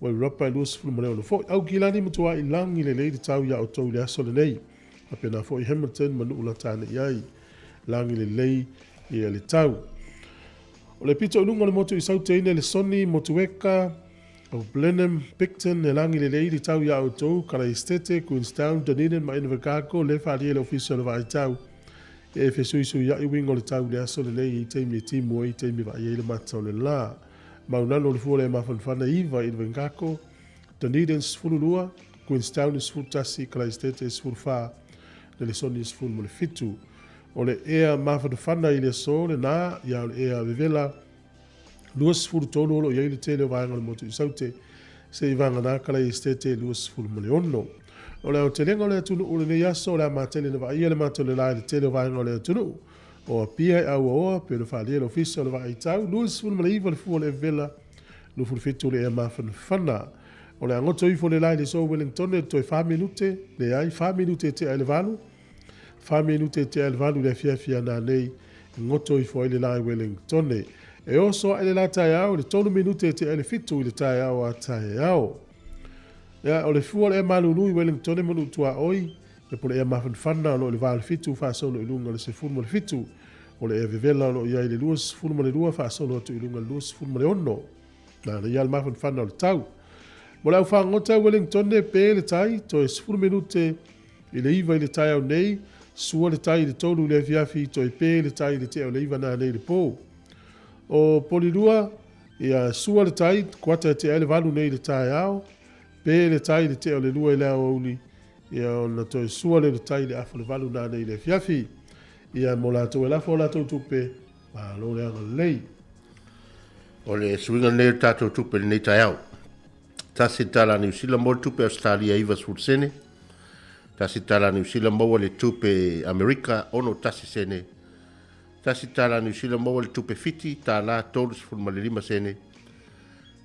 Wairarapa e 26 foi. Aukilani matuai lagi lelei le tau iā outou i le aso lenei. Faapena foi Hamilton ma nuu lata ane i ai. Lagi lelei ia le tau. O le pito i luga o le motu i Sauteine, le Soni, Motueka, o Blenheim, Picton, e lagi lelei le tau iā outou, Kalaistete, Queenstown, Dunedin ma Invercargill, le faaalia i le Ofisa o le Vaai Tau e fesuisuia'i uiga o le tau i le aso lenei i taimi e timu ai, i taimi e vaai ai le mata o le la. Maulalo o le fua lea mafanafana 9 i Invercargill, Dunedin 12, Queenstown 11, Kalaistete 14, Nelesoni 17. O le ea mafanafana i le aso lenā, ia o le ea vevela 23 o lo o i ai le tele o vaega o le motu i Saute, se i vagana Kalaistete 26. O le aotelega o le atunuu o lenei aso, o le a matele na vaaia le mata o le la i le tele o vaega o le atunuu. O Apia e auaoa, pei ona faaalia e le Ofisa o le Vaai Tau, 29 le fua o le Evela, 27 le ea mafanafana. O le a goto ifo le la i le aso Wellingtone i le toe fa minute, leai, fa minute e tea i le valu, fa minute e tea i le valu i le afiafi a nanei, goto ifo ai le la i Wellingtone. E oso ae le la taeao i le tolu minute e tea i le fitu i le taeao a taeao. Ia, o le fua o le ea malulu i Wellingtone ma Nuutuaoi, ia po o le ea mafanafana o lo o i le va o le fitu faasolo i luga o le 17. O le ea vevela o lo o i ai i le 22 faasolo atu i luga o le 26. Nā ia le mafanafana o le tau. Mo le au fagota i Wellingtone, pe le tai, toe 10 minute i le iva i le taeao nei, sua le tai i le tolu i le afiafi, toe pe le tai i le tea o le iva nanei i le pō. O Polirua, ia sua le tai, kuata e tea ai le valu nei i le taeao, pe le tai i le tea o le lua i le aoauli, ia ona toe sua lea o le tai i le afa o le valu nanei i le afiafi. Ia mo latou e lafo a latou tupe, malo le agalelei. O le suiga lenei o le tatou tupe i lenei taeao. Tasi le tala Niu Sila mo le tupe Ausetalia 90 sene. Tasi le tala Niu Sila maua le tupe Amerika 61 sene. Tasi le tala Niu Sila maua le tupe Fiti tala 35 sene.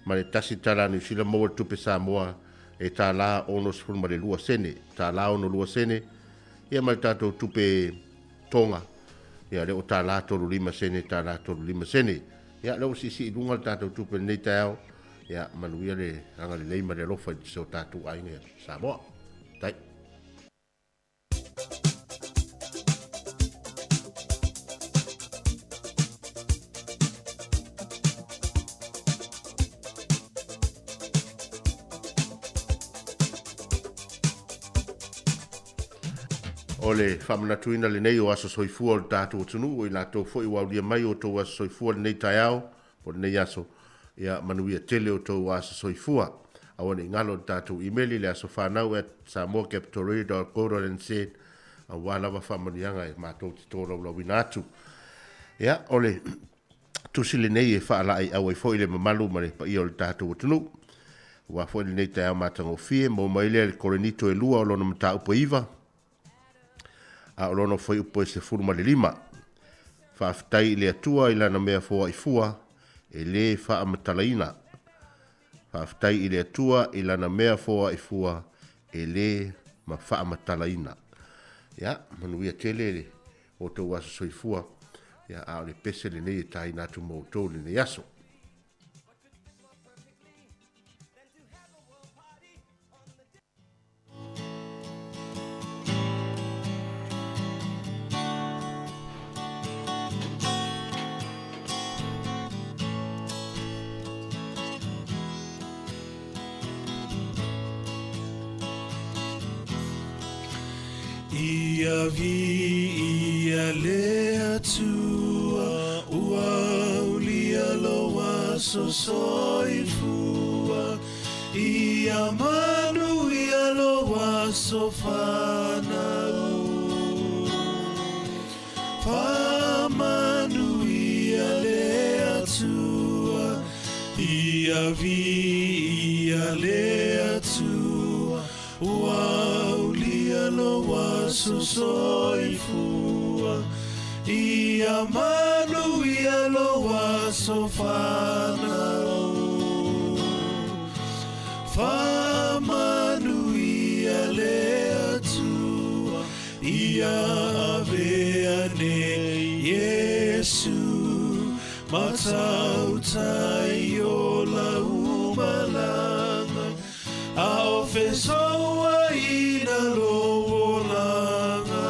Ma le tasi tala Niu Sila maua le tupe Samoa e tala 62 sene. Tala 62 sene. Ia ma le tatou tupe Tonga, ia lea ua tala 35 sene, tala 35 sene. Ia lea ua siisii i luga le tatou tupe i lenei taeao. Ia manuia le agalelei ma le alofa i si o tatou aiga i Samoa. Tai. O le faamanatuina lenei o aso soifua o le tatou atunuu, o i latou foi ua aulia mai o outou aso soifua i lenei taeao po o lenei aso, ia manuia tele outou aso soifua. Aua ne i galo i le tatou imeli le asofanau@samoacapitalradio.co.nz aua lava faamanuiaga e matou te tolaulauina atu. Ia, o le tusi lenei e faalaeiau ai foi le mamalu ma le paia o le tatou atunuu. Aua foi lenei taeao matagofie, maua mai lea i le Korinito e lua o lona mataupu e iva, a o lona fuaiupu e 15. Faafetai i le Atua i lana mea foai fua e lē faamatalaina. Faafetai i le Atua i lana mea foai fua e lē ma faamatalaina. Ia, manuia tele le outou aso soifua, ia, a o le pese lenei e taina atu mo outou i lenei aso. Ia viia le Atua ua aulia lou aso soifua Ia manuia lou aso fanau Faamanuia le Atua Ia viia le Atua Ua aulia lou aso soifua Ia manuia lou aso fanau Faamanuia le Atua Ia avea nei Iesu Matautai o lau malaga A o fesouaina lou olaga.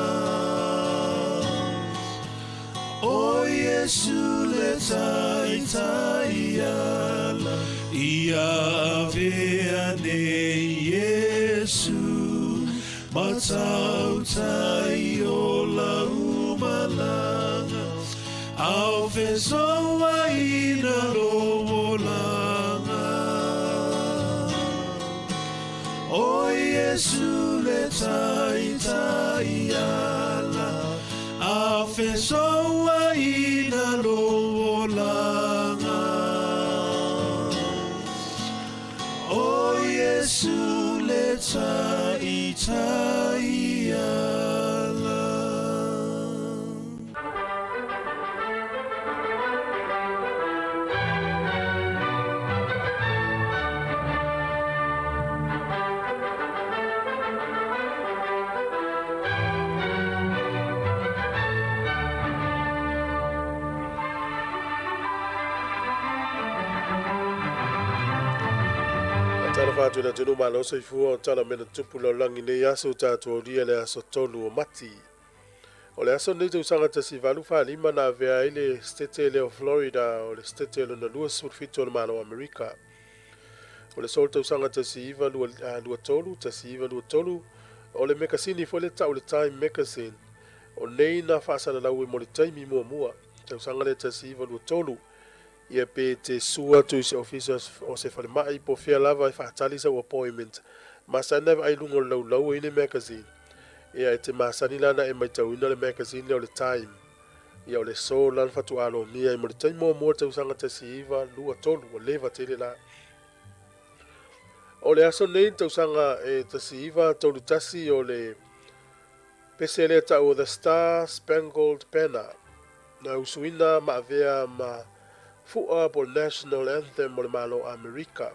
O Iesu le taitai ala, Ia avea nei Iesu, Matautai o lau malaga, A o fesouaina lou olaga. O Iesu le taitai ala, A o fesouaina lou olaga. O Iesu le taitai ala. Talofa atu i le atunuu malo soifua o tala mena tupu lalolagi nei aso tatou aulia le aso tolu o Mati. O le aso lenei tausaga 1845 na avea ai le Setete lea o Florida o le Setete lona 27 o le Malo o Amerika. O le solo tausaga 1923, 1923, o le mekasini foi le tau le Time Magazine, o nei na faasalalau ai mo le taimi muamua, tausaga lea 1923, ia pe te sua atu i se ofisa o se falemai po fea lava e faatali sau appointment, masani na e vaai i luga o le laulau e i ai le magazine. Ia e te masani la na e maitauina le magazine lea o le Time. Ia o le aso la na faatoa lomia ai mo le taimi muamua i le tausaga 1923, ua leva tele la. O le aso nei i le tausaga e 1931 o le pese lea tau o The Star Spangled Banner na usuina ma avea ma fua po o le National Anthem o le Malo o Amerika.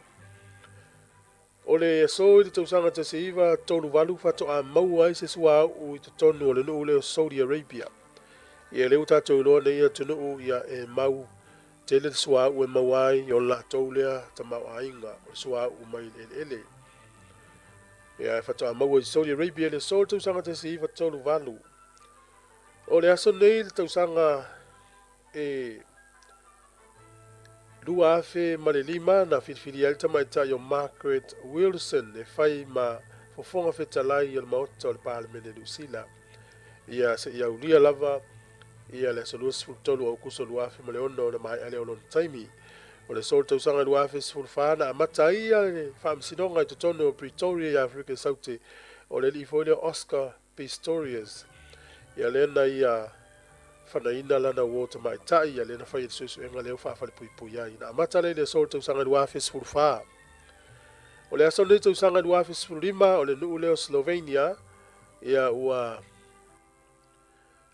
O le aso i le tausaga 1938 faatoa maua ai se suauu i totonu o le nuu lea o Saudi Arabia. Ia lea ua tatou iloa nei atunuu ia e mau tele le suauu e maua ai o le latou lea tamaoaiga o le suauu mai le eleele. Ia e faatoa maua i Saudi Arabia i le aso i le tausaga 1938. O le aso nei i le tausaga e 2005 na filifilia ai le tamaitai o Margaret Wilson e fai ma Fofoga Fetalai o le Maota o le Palemene o Niu Sila. Ia seia aulia lava ia le aso 23 o Aokuso 2006 ona maea lea o lona taimi. O le aso o le tausaga 2014 na amata ai le faamasinoga i totonu o Pretoria i Afrika i Saute o le alii foi lea Oscar Pistorius. Ia lea na ia fanaina lana uo tamaitai, ia lea na faia le suesuega lea ua faafalepuipui ai. Na amata lea i le aso o le tausaga 2014. O le aso lenei tausaga 2015, o le nuu lea o Slovenia, ia ua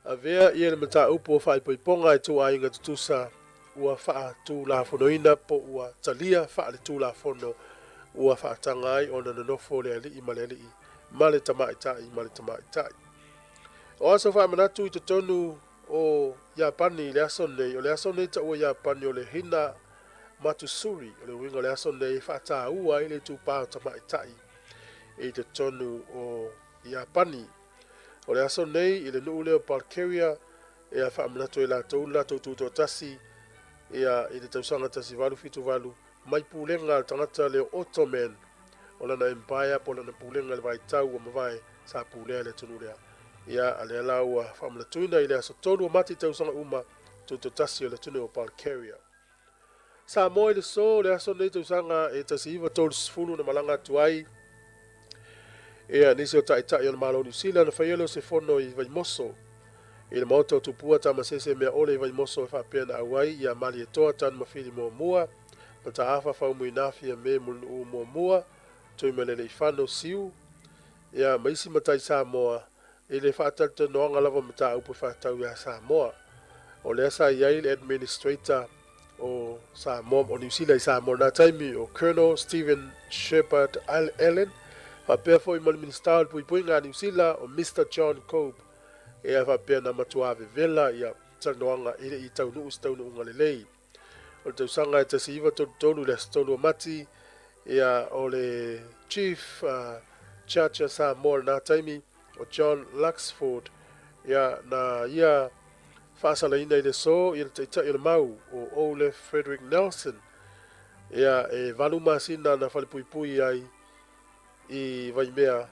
avea ia le mataupu o faaipoipoga e ituaiga tutusa ua faatulafonoina po ua talia faaletulafono ua faataga ai ona nonofo le alii ma le alii ma le tamaitai ma le tamaitai. O aso faamanatu i totonu o Iapani i le aso nei, o le aso nei taua Iapani o le Hina Matsuri, o le uiga o le aso nei e faataua ai le itupa o tamaitai i totonu o Iapani. O le aso nei i le nuu lea o Bulgaria e faamanatu ai latou le latou tutoatasi ia i le tausaga 1878 mai pulega a le tagata lea o Ottoman o lana empire po o lana pulega i le vaitau ua mavae sa pulea le atunuu lea. Ia a lea la ua faamanatuina i le aso 3 o Mati tausaga uma tutoatasi o le atunuu o Bulgaria. Samoa i le so, le aso lenei tausaga e 1930 na malaga atu ai ia nisi o taitai o le Malo o Niu Sila na faia lea o se fono i Vaimoso i le maota o Tupua Tamasese Meaole i Vaimoso e faapea na auai ia Malietoa Tanumafili muamua, Mataafa Faumuina Fiame Mulinuu muamua, Tuimalealiifano Siu ia ma isi matai Samoa i le faatalatalanoaga lava o mataupu e faatatau ia Samoa. O lea sa i ai le Administrator o Samoa, o Niu Sila i Samoa i lena taimi, o Colonel Stephen Sheppard Allen, faapea foi ma le Minisita o le Puipuiga a Niu Sila, o Mister John Cope, ea faapea na matua vevela ia talanoaga e le i taunuu se taunuuga lelei. O le tausaga e 1933 i le aso 3 o Mati, ia, o le Chief uh, Judge a Samoa i lena taimi, o John Luxford, ia, na ia faasalaina i le aso ia le taitai o le mau, o Olaf Frederick Nelson, ia, e valu masina na falepuipui ai i Vaimea,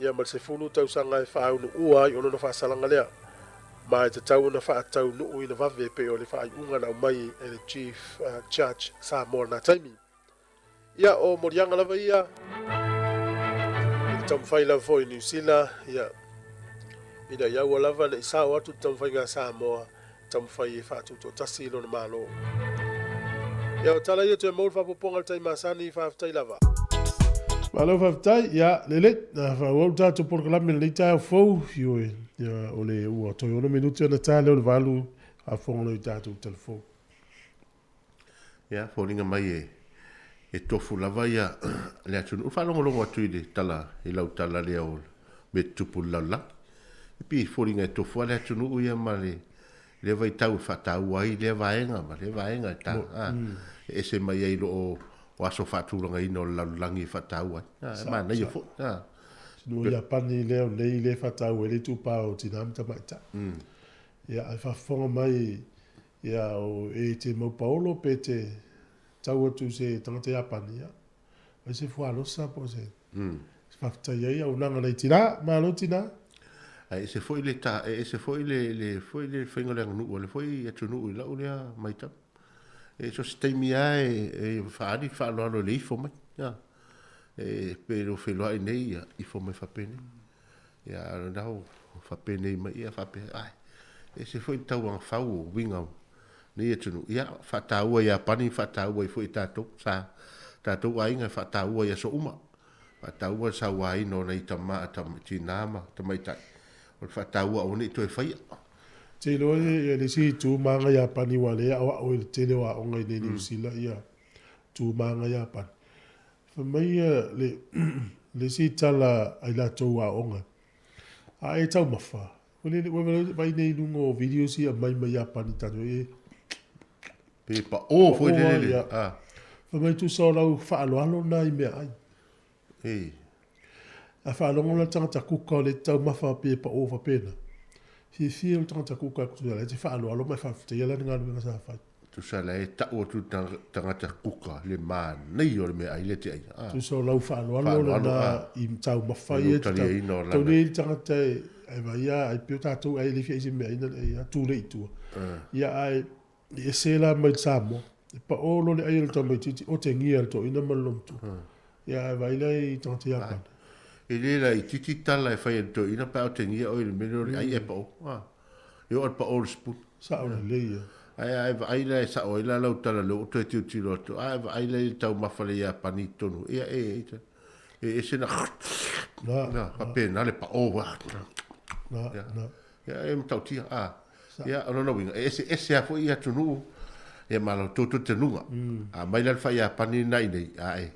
ia ma le 10 tausaga e faaunuua ai o lona faasalaga lea, ma e tatau ona faataunuuina vave e pei o le faaiuga na aumai e le Chief Judge Samoa i lena taimi. Ia, o moliaga lava ia i le taumafai lava foi i Niu Sila, ia, ina ia aua lava ne i sao atu le taumafaiga a Samoa taumafai e faatutoatasi i lona Malo. Ia, o tala ia toe maua le faaopoopoga i le tai masani, faafetai lava. Malo faafetai, ia lelei, na faaauau le tatou polokalame i lenei taeao fou, ioe, ia o le ua toe 6 minute ona ta lea o le 8, faafofoga loa i tatou telefoni. Ia, foliga mai e, e tofu lava ia le atunuu. Faalogologo atu i le tala, i lau tala lea o mea tutupu i le lalolagi. E pei e foliga e tofu lava le atunuu ia ma le lea vaitau e faataua ai lea vaega ma lea vaega e ta, a, e ese mai ai i loo o aso faatulagaina o le lalolagi e faataua ai. A, e manaia foi. A. Sino Iapani lea o nei lea e faataua ai le itupa o tina ma tamaitai. Ia, ae faafofoga mai Ia, o e te mau paolo pe te tau atu i se tagata Iapani, ia, fai se fualosa po o se se faafetai ai auaunaga nai tina. Malo tina. Ae ese foi le ta, e ese foi le, le, foi le faiga o le aganuu a le foi atunuu i lau lea matau. E so o se taimi lava e, e faaali le faaaloalo i le ifo mai. Ia. E pei o feiloai nei, ia, ifo mai faapenei. Ia, a o lena ua faapenei mai, ia faapea, ai, Ese foi le tauagafau o uiga o nei atunuu. Ia, faataua i Iapani, faataua ai foi e tatou. Sa tatou aiga e faataua i aso uma. Faataua le sauaina o nai tama, tina ma tamaitai. O le faataua aua ne i toe faia. Ou te iloa e le isi itu ma aga Iapani aua o lea e aoao i le tele o aoga i inei i Niu Sila ia tu ma aga Iapani. Fai mai le le isi tala a i latou aoga, a e taumafa, ua vaai nei i luga o videos ia aumai mai Iapani tatou e Pe pao foi lele. Fai mai tusa o lau faaaloalo lena i meaai. Ei. A faalogo la le tagata kuka o lea e te taumafa pe pao faapena, fiafia le tagata kuka tusa la e te faaaloalo ma e faafetaia lana galuega sa fai. Tusa la e tau atu le tagata kuka le manaia o le meaai lea e te aia. Ah. Tusa o lau faaaloalo lena i taumafa ia te tau. Tau nei le tagata e ai vai ia ai pei o tatou ai le fia ai se meaai na le ai tu le i tua. Ia ae E ese la mai le Samoa. E pao loa le ai o le tamaitiiti, otegia e le toeaina ma le lomatua. Ia ae vaai la i tagata Iapani. E le laitiiti tala e fai e le toeaina pe a otegia oe i le mea lea o le ai e pao. E oo lava i le pao o le sipuni. Sao lelei ia. Ae a e vaai la e sao ai la lau tala lea ua toe tilotilo atu, a e vaai la i le taumafa le Iapani i totonu, ia e e ese na, na, faapena le pao. Na, na. Ia, e matautia, a. Ia, o lona uiga, e eseese lava foi atunuu, ia ma lo tou talitonuga. A mai la le faa-Iapani lena i inei, a e,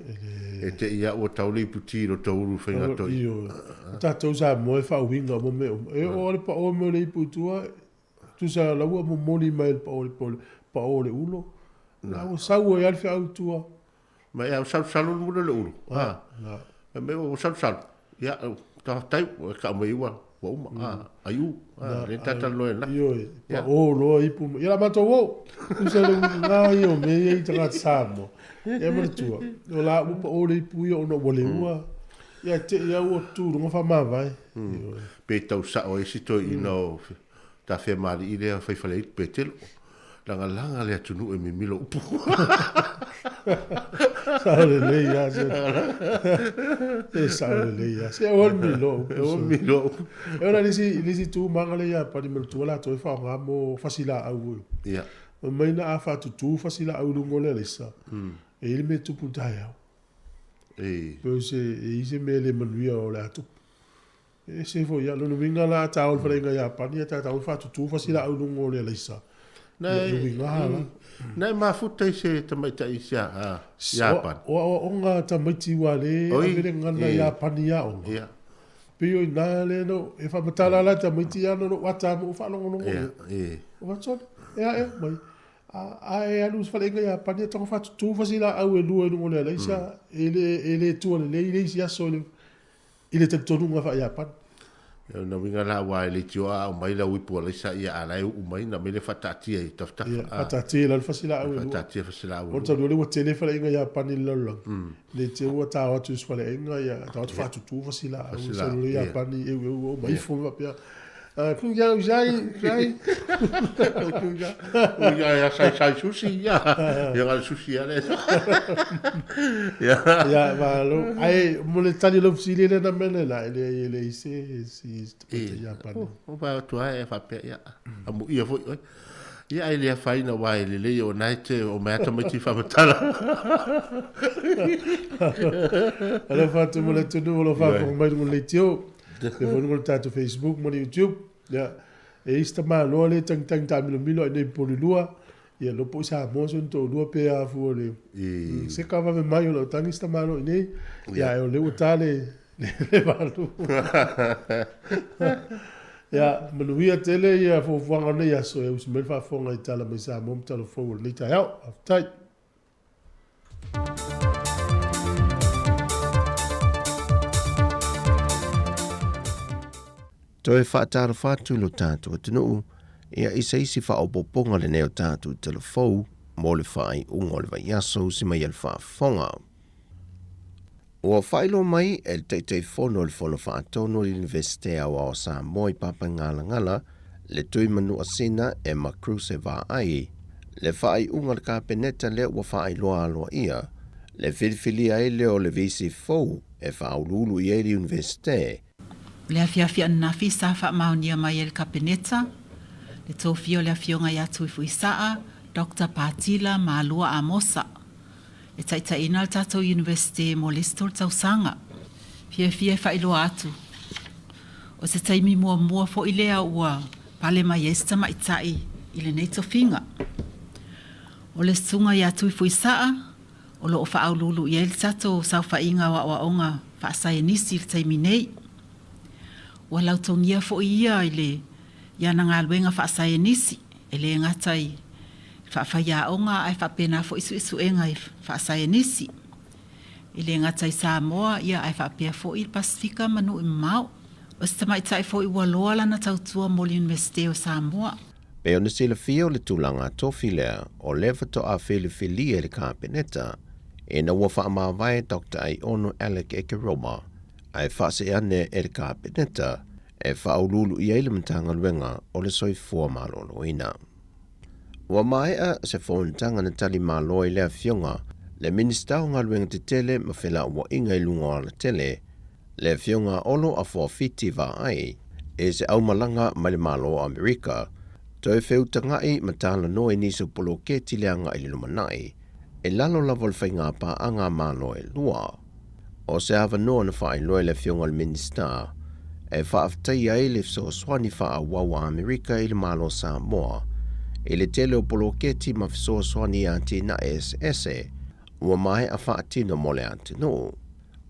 e te i lava ua tau le iputi i lo tou ulu faigatoi. Ioe. O tatou Samoa e faauiga uma mea uma. E oo lava le pao mai o le ipu i tua, tusa la ua momoli mai e le pao le pao o le ulo, la ua sau ai lava le feau i tua. Ma e salusalu le muli o le ulu. A. Fai mai ua salusalu. Ia, faafetai, ua e kau mai ua ua uma. A, aiu. A, le talanoa ai na. Ioe, pao loa ipu. Ia la matou o. Tusa le uiga ia o mea ia i tagata Samoa. Ia manatua, o la ua pao le ipu ia ona ua leua. Ia te i au ua tu i luga faamavae. Ioe. Pe tau sao ai si toeaina o Tafeamalii lea fai faleaitu Petelo. Lagalaga le atunuu e mimilo upu. Sao lelei lava se. E sao lelei lava. Se aua le milo upu. Aua le milo upu. E ona le isi, le isi tu maga le Iapani ma le tua latou e faaaoga mo fasilaau. Ia. Fai mai na a faatutu fasilaau i luga o le alaisa, e i ai le mea e tupu i le taeao. E. Pei o se, e i ai se mea le manuia o le a tupu. E ese foi ia, lona uiga la a ta o i le faleaiga Iapani ia ta o faatutu fasilaau i luga o le alaisa. Ia e uiga la. Na e mafuta i se tamaitai i se Iapani. O aoaoga a tamaiti ua le ave le gagana Iapani i aoga. Ia. Pei o ina lea no e faamatala la tamaiti ia no lou ata ma ou faalogologo ia. Ia. O faasoa, ea ea mai. A e alu i se faleaiga Iapani e tago faatutu fasilaau e lua i luga o le alaisa e le tua lelei le isi aso i le I le talitonuga faa-Iapani. Ia o lona uiga la aua e leitioa a aumai lau ipu alaisa ia a la e uu mai ona aumai lea faataatia i tafatafa. Ia, faataatia i lalo fasilaau e lua. Faataatia fasilaau e lua. O talu ai ua tele faleaiga Iapani i le lalolagi, le te ua tao atu i se faleaiga ia tao atu faatutu fasilaau i sau le Iapani eueu ua uma ifo ma faapea, Ku iau sai, sai. Ku iau sai sai sushi ia. Ia ngā sushi ia le. Ia. Ia, malo. Ai, mo le tali o lau fesili lea na mea lena, e leai e leai se se tagata Iapani. O pa atu ai e faapea ia. Amuia foi oe. Ia ai le afaina aua e lelei o na e te o mai a tamaiti faamatala. Alofa atu mo le atunuu o lo o faafofoga mai i luga o le leitio. Lea foi luga o le tatou Facebook ma le YouTube. Ia, e i ai si tamaloa lea e tagitagi taamilomilo ai nei i Polilua. Ia, iloa po o i Samoa si ona toalua pe a fua le... Se ka vave mai o lau tagi si tamaloa i nei. Ia, ae o lea ua ta le, le valu. Ia, manuia tele ia fuafuaga o lenei aso e usi mai le faafofoga i Tala mai Samoa ma Tala Fou o lenei taeao. Faafetai. Toe faatalofa atu lo tatou atunuu ia i se isi faaopoopoga lenei o tatou tala fou mo le faaiuga o le vaiaso usi mai a le faafofoga. Ua faailoa mai e le Taitaifono o le Fono Faatonu o le Iunivesite Aoao o Samoa i Papaigalagala, le Tui Manuasina Emma Kruse Vaai, le faaiuga a le Kapeneta lea ua faailoa aloaia le filifilia ai lea o le VC fou e faauluulu i ai le Iunivesite. O le afiafi ananafi sa faamaonia mai e le Kapeneta Le tofia o le Afioga ia Tuifuisaa Doctor Patila Malua Amosa e taitaiina le tatou Iunivesite mo le isi tolu tausaga. Fiafia e faailoa atu, o se taimi muamua foi lea ua pale mai ai se tamaitai i lenei tofiga. O le susuga ia Tuifuisaa o lo o faauluulu i ai le tatou saofaiga o aoaoga faasaienisi i le taimi nei. Ua lautogia foi ia i le i ana galuega faasaienisi, e le gata i faafaiaoga ae faapena foi suesuega faasaienisi. E le gata i Samoa ia ae faapea foi le Pasefika ma nuu mamao. O se tamaitai foi ua loa lana tautua mo le Iunivesite o Samoa. Pei ona silafia o le tulaga tofi lea o lea faatoa filifilia e le Kapeneta ina ua faamavae Doctor Aiono Alec Ekeroma ae faasee ane e le Kapeneta e faauluulu i ai le Matagaluega o le Soifua Maloloina. Ua maea se fonotaga na tali malo ai le Afioga le Minisita o Galuega Tetele ma Felauaiga i luga o alatele, le Afioga Olo Afuafiti Vaai, i se aumalaga mai le Malo o Amerika, toe feutaga'i ma talanoa i nisi o poloketi le agai i le lumanai, i lalo lava o le faiga paaga a Malo e lua. O se avanoa na faailoa e le Afioga i le Minisita e faafetaia ai le fesoasoani faaauau a Amerika i le Malo o Samoa i le tele o poloketi ma fesoasoani i atinae eseese ua maea faatino mo le atunuu.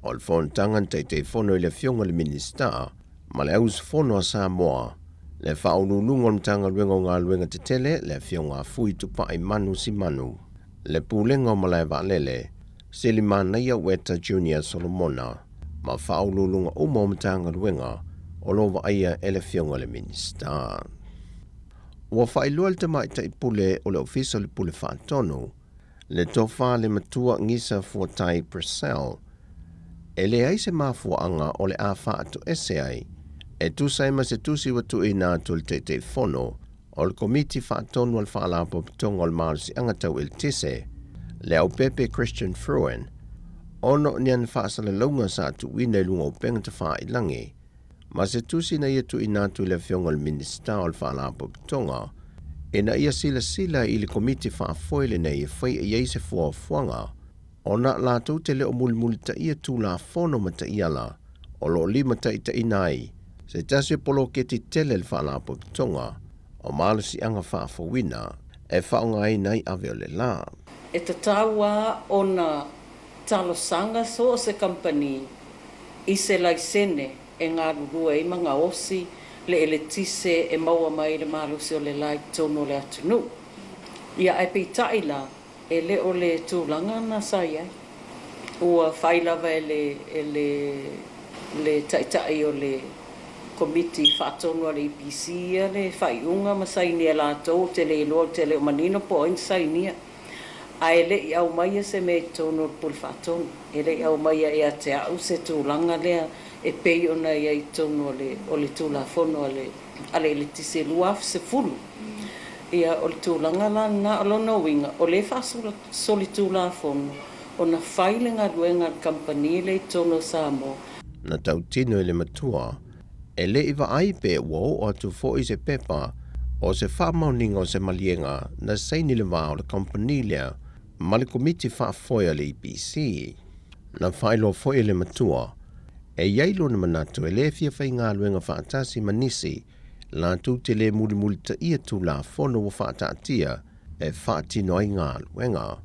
O le fonotaga na Taitaifono i le Afioga i le Minisita ma le Auusufono a Samoa, le Faauluuluga o le Matagaluega o Galuega Tetele, le Afioga a Fui Tupai Manu Simanu, le Pulega o Malae Vaalele, Selimanaia Ueta Junior Solomona, ma faauluuluga uma o Matagaluega o lo o vaaia e le Afioga i le Minisita. Ua faailoa e le Tamaitai Pule o le Ofisa o le Pule Faatonu, le Tofa le Matua Gisa Fuatai Purcell, e leai se mafuaaga o le a faatoese ai e tusa ai ma se tusi ua tuuina atu e le Taitaifono o le Komiti Faatonu a le Faalapotopotoga o le Malosiaga Tau Eletise, le Aupepe Christian Fruin, ona o ni ana faasalalauga sa tuuina i luga o upega tafailangi, ma se tusi na ia tuuina atu i le Afioga i le Minisita o le Faalapotopotoga ina ia silasila i le Komiti Faafoe lenei e fai i ai se fuafuaga ona latou te le o mulimulitaia Tulafono ma taiala o lo o limataitaiina ai se tasi o poloketi tele a le Faalapotopotoga o Malosiaga Faafouina e faaaogaina ai ave o le la. E tatau lava ona talosaga so o se kamupani i se laisene e galulue ai ma gaosi le eletise e maua mai i le malosi o le la i totonu o le atunuu. Ia ae peitai la, E le o le tulaga na sa i ai. Ua fai lava e le e le le Taitai o le Komiti Faatonu a le EPC ia le faaiuga ma sainia e latou, ou te le iloa, ou te le o manino po o ai na sainia. Ae le i aumaia se mea i totonu o le Pule Faatonu. E le i aumaia ia te au se tulaga lea e pei ona i ai i totonu o le o le Tulafono a le a le Eletise 2010. Ia, o le tulaga la lena. O lona uiga, o lea e faasolitulafono ona fai le galuega a le kamupani lea i totonu o Samoa. Na tautino i le matua, e le i vaai pe ua oo atu foi se pepa o se faamaoniga o se maliega na saini le va o le kamupani lea ma le Komiti Faafoe a le EPC. Na faailoa foi e le matua, e i ai lona manatu e le fia faigaluega faatasi ma nisi latou te le mulimulitaia Tulafono ua faataatia e faatino ai galuega.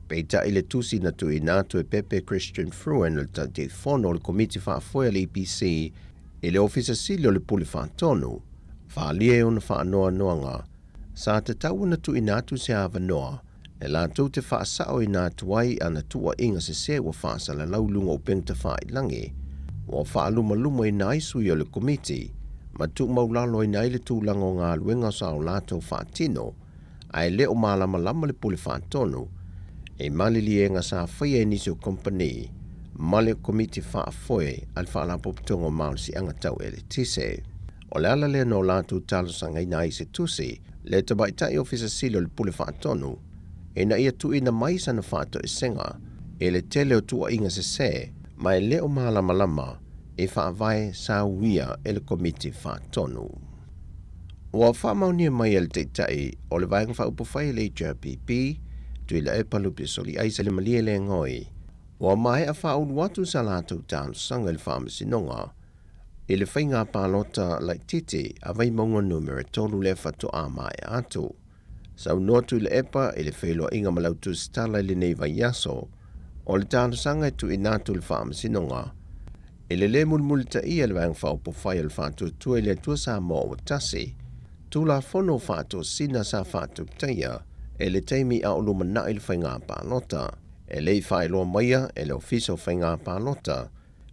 Peitai le tusi na tuuina atu e Pepe Christian Fruin o le Taitaifono o le Komiti Faafoe a le EPC i le Ofisa Sili o le Pule Faatonu, faaalia e ona faanoanoaga sa tatau ona tuuina atu se avanoa e latou te faasaoina atu ai ana tuuaiga sese ua faasalalau i luga o upega tafailangi, ua faalumalumaina ai sui o le Komiti ma tuumaulaloina ai le tulaga o galuega sa o latou faatino, ae le o malamalama le Pule Faatonu i maliliega sa faia e nisi o kompani ma le Komiti Faafoe a le Faalapotopotoga o Malosiaga Tau Eletise. O le ala lea na o latou talosagaina ai se tusi le Tamaitai Ofisa Sili o le Pule Faatonu ina ia tuuina mai sana faatoesega i le tele o tuuaiga sese ma e le o malamalama i faavae sa uia e le Komiti Faatonu. Ua faamaonia mai e le Taitai o le Vaega Faaupufai a le HRPP, Tuilaepa Lupe Soliaisa le Malielegaoi, ua maea faaulu atu sa latou talosaga i le Faamasinoga i le faiga palota laitiiti a Vaimauga Numera 3 lea faatoa maea atu. Saunoa Tuilaepa i le feiloaiga ma lau tusitala i lenei vaiaso, o le talosaga e tuuina atu i le Faamasinoga i le lē mulimulitaia e le Vaega Faaupufai o le Faatuatua i le Atua Samoa ua Tasi, Tulafono faatosina sa faatautaia i le taimi a o lumanai le faiga palota. E le i faailoa maia e le Ofisa o Faiga Palota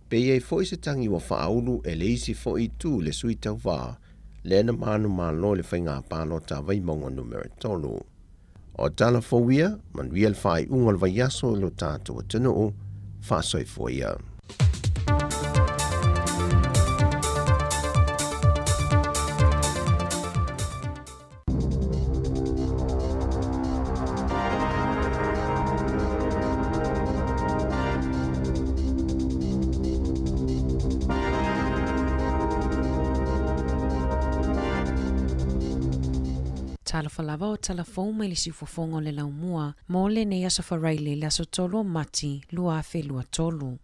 pe i ai foi se tagi ua faaulu e le isi foi itu le sui tauva lea na manumalo i le faiga palota a Vaimauga Numera 3. O tala fou ia, manuia le faaiuga o le vaiaso i lo tatou atunuu, faasoifua ia. Talofa lava o tala fou mai le siufofoga o le laumua mo lenei aso Faraile le aso 3 o Mati 2023.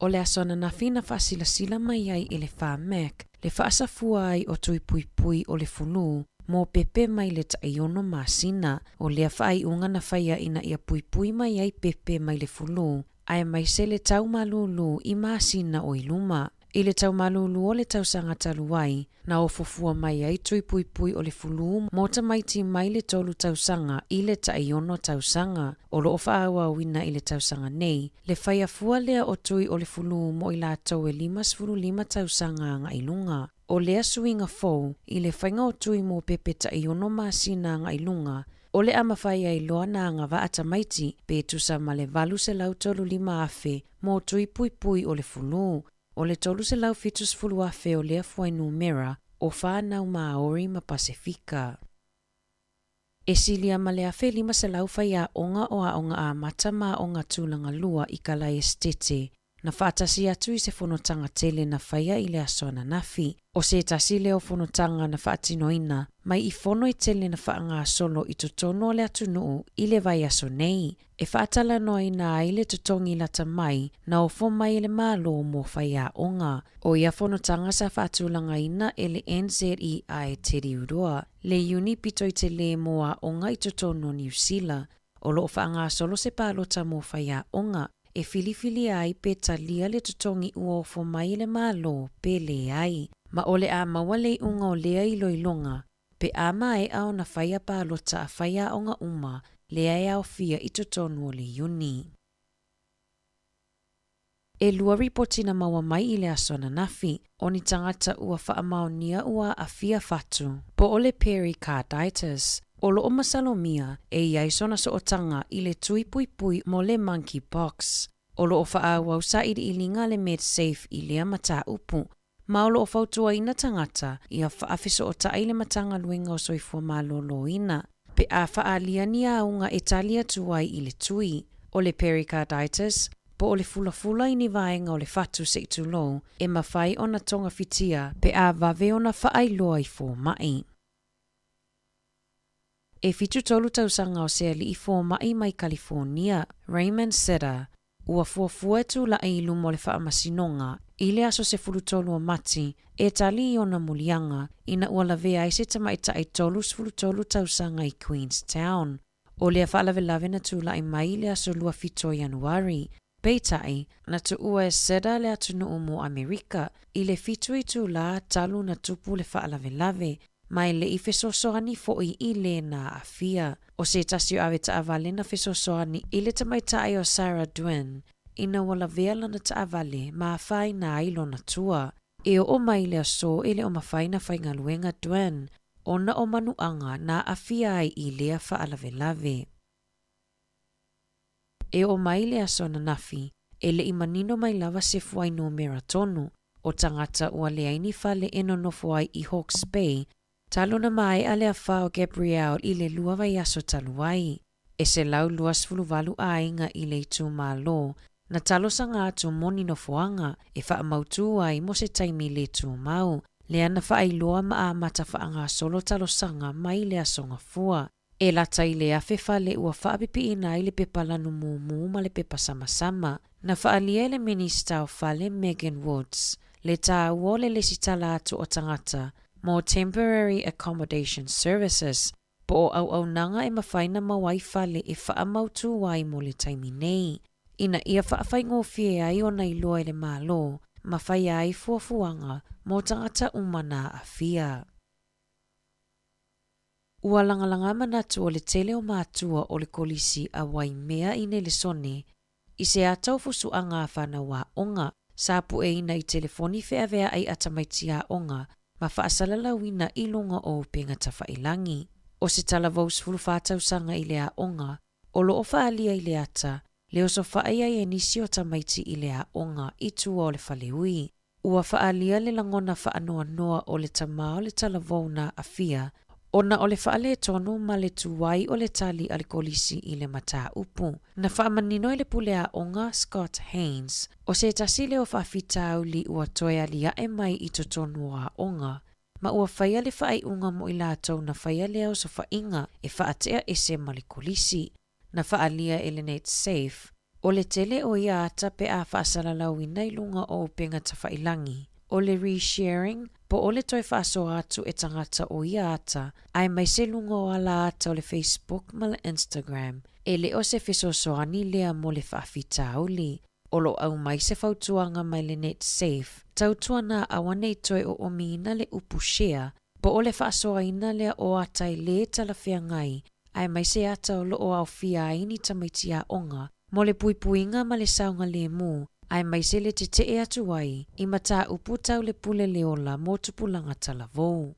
O le aso ananafi na faasilasila mai ai e le Pharmac le faasafua ai o tui puipui o le fulu mo pepe mai le taiono masina. O lea faaiuga na faia ina ia puipui mai ai pepe mai le fulu aemaise le tau malūlū i masina o i luma. I le tau malūlū o le tausaga talu ai, na ofofua mai ai tui puipui o le fulu mo tamaiti mai le 3 tausaga i le taiono tausaga. O loo faaauauina i le tausaga nei, le faia fua lea o tui o le fulu mo i latou e 55 tausaga agai i luga. O lea suiga fou i le faiga o tui mo pepe taiono masina agai i luga, o le a mafai ai loa na agavaa tamaiti pe tusa ma le 835,000 mo tui puipui o le fulu. O le 370,000 o lea fuainumera o whānau Māori ma Pasifika. E silia ma le 1,500 faiaoga o aoga amata ma aoga tulaga lua i Kalaesetete, na faatasi atu i se fonotaga tele na faia i le aso ananafi. O se tasi lea o fonotaga na faatinoina mai i fono e tele na faagasolo i totonu o le atunuu i le vaiaso nei, e faatalanoaina ai le totogi lata mai na ofo mai e le Malo mo faiaoga. O ia fonotaga sa faatulagaina e le NZEI Te Riuroa, le iuni pito i telē mo aoga i totonu o Niu Sila. O loo faagasolo se palota mo faiaoga e filifilia ai pe talia le totogi ua ofo mai e le Malo pe leai. Ma o le a maua le iuga o lea iloiloga pe a maea ona faia palota a faiaoga uma lea e aofia i totonu o le Iuni. E 2 ripoti na maua mai i le aso ananafi, o ni tagata ua faamaonia ua aafia fatu, po o le pericarditis. O loo masalomia e iai sona sootaga i le tui puipui mo le monkeypox. O loo faaauau sailiiliga le MedSafe i lea mataupu, ma o loo fautuaina tagata ia faafesootai le Matagaluega o Soifua Maloloina pe a faaalia ni auga e tali atu ai i le tui. O le pericarditis, po o le fulafula i ni vaega o le fatu se'i tulou, e mafai ona togafitia pe a vave ona faailoa i foma'i. E 73 tausaga o se ali'i foma'i mai Kalifornia, Raymond Sitter, ua fuafua e tula'i i luma o le faamasinoga i le aso 13 o Mati e tali i ona muliaga ina ua lavea ai se tamaita'i 33 tausaga i Queenstown. O lea faalavelave na tula'i mai i le aso 27 o Ianuari. Peitai, na tuua e Sitter le atunuu mo Amerika i le 7 itulā talu na tupu le faalavelave, ma e le'i fesoasoani fo'i i lē na aafia. O se tasi o ave taavale na fesoasoani i le tamaita'i o Sarah Dwin ina ua lavea lana taavale ma afaina ai lona tua. E oo mai le aso e le o mafai na faigaluega Dwin ona o manuaga na aafia ai i lea faalavelave. E oo mai le aso ananafi, e le'i manino mai lava se fuainumera tonu o tagata ua leai ni fale e nonofo ai i Hawke's Bay talu na maea le afa o Gabrielle i le 2 vaiaso talu ai. E 128 aiga i le itumalo na talosaga atu mo ni nofoaga e faamautū ai mo se taimi lē tumau. lea na faailoa ma amata faagasolo talosaga mai le Aso Gafua. E lata i le 1000 fale ua faapipiina ai le pepa lanu mumu ma le pepa samasama. Na faaalia e le Minista o Fale Megan Woods le taua o le lesitala atu o tagata mo Temporary Accommodation Services po o auaunaga e mafai na maua ai fale e faamautū ai mo le taimi nei, ina ia faafaigofie ai ona iloa e le Malo ma faia ai fuafuaga mo tagata uma na aafia. Ua lagalaga manatu o le tele o matua o le Kolisi a Waimea i Nelesone i se ata o fusuaga a fanau aoga, sa pueina i telefoni feaveaʻai a tamaiti aoga ma faasalalauina i luga o upega tafailagi. O se talavou 14 tausaga i le aoga, o loo faaalia i le ata, le osofai ai e nisi o tamaiti i le aoga i tua o le faleui. Ua faaalia le lagona faanoanoa o le tamā o le talavou na aafia, ona o le faaletonu ma le tuai o le tali a le kolisi i le mataupu. Na faamanino e le pule aoga Scott Haynes, o se tasi lea o faafitauli ua toe aliae mai i totonu o aoga, ma ua faia le faaiuga mo i latou na faia lea osofaiga e faatea ese ma le kolisi. Na faaalia e le Netsafe, o le tele o ia ata pe a faasalalauina i luga o upega tafailagi, o le resharing, po o le toe faasoa atu e tagata o ia ata, aemaise luga o ala ata o le Facebook ma le Instagram, e le o se fesoasoani lea mo le faafitauli. O lo o aumai se fautuaga mai le Netsafe, tautuana aua ne i toe oomiina le upu share, po o le faasoaina lea o ata e lē talafeagai, aemaise ata o lo o aofia ai ni tamaiti aoga, mo le puipuiga ma le saogalēmū, aemaise le tetee atu ai i mataupu tau le pule le ola mo tupulaga talavou.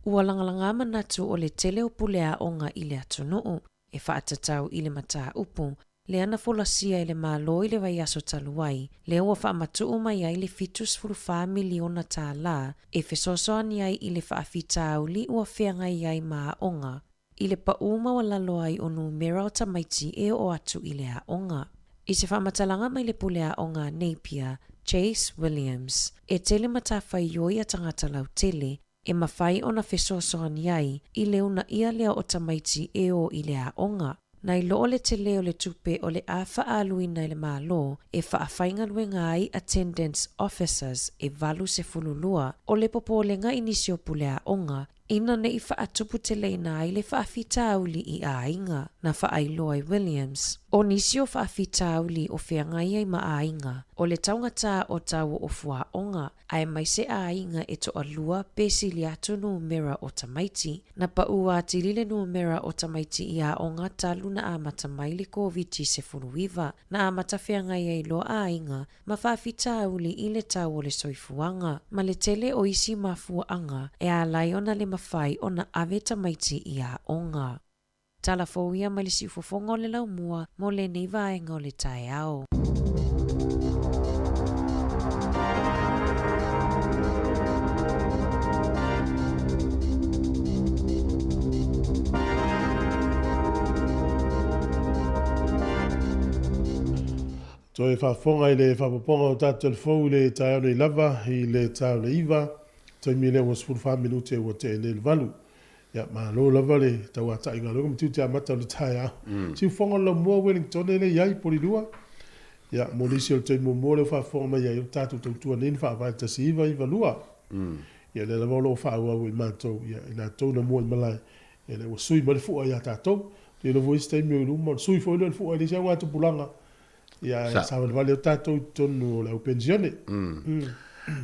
Ua lagalaga manatu o le tele o pule aoga i le atunuu e faatatau i le mataupu lea na folasia e le Malo i le vaiaso talu ai, lea ua faamatuu mai ai le $74 miliona tālā e fesoasoani ai i le faafitauli ua feagai ai ma aoga, i le paū maualalo ai o numera o tamaiti e oo atu i le aoga. I se faamatalaga mai le pule aoga a Napier, Chase Williams, e tele matafaioi a tagata lautele e mafai ona fesoasoani ai i le uunaia lea o tamaiti e o i le aoga. Nai lo o le tele o le tupe o le a faaaluina e le Malo e faafaigaluega ai attendance officers e 82, o le popolega i nisi o pule aoga ina ne i faatuputeleina ai le faafitauli i aiga, na faailoa e Williams. O nisi o faafitauli o feagai ai ma aiga, o le taugatā o tau o fuaoga, aemaise aiga e toalua pe sili atu numera o tamaiti. Na paū atili le numera o tamaiti i aoga talu na amata mai le Koviti-19, na amata feagai ai loa aiga ma faafitauli i le tau o le soifuaga, ma le tele o isi mafuaaga e ala ai ona le mafai ona ave tamaiti i aoga. Tala fou ia mai le siufofoga o le laumua mo lenei vaega o le taeao. Toe faafofoga i le faaopoopoga o tatou telefou i le taeao nei lava i le ta o le iva, taimi lea ua 14 minute ua tea nei le valu. Ia, malo lava le tauatai galuega ma tiute amata o le taeao. Siufofoga o le laumua Wellington e le i ai, Polilua. Ia, mo nisi o le taimi muamua lea ua faafofoga mai ai, o le tatou tautua nei na faavae i le 1992. Ia, lea lava o lo o faaauau e matou, ia, i latou na mua i malae, ia, lea ua sui mai le fua ia tatou. Ou te iloa foi isi taimi o i luma, ona sui foi lea o le fua i le isi augatupulaga. Ia, e savalivali atu tatou i totonu o le au penisione.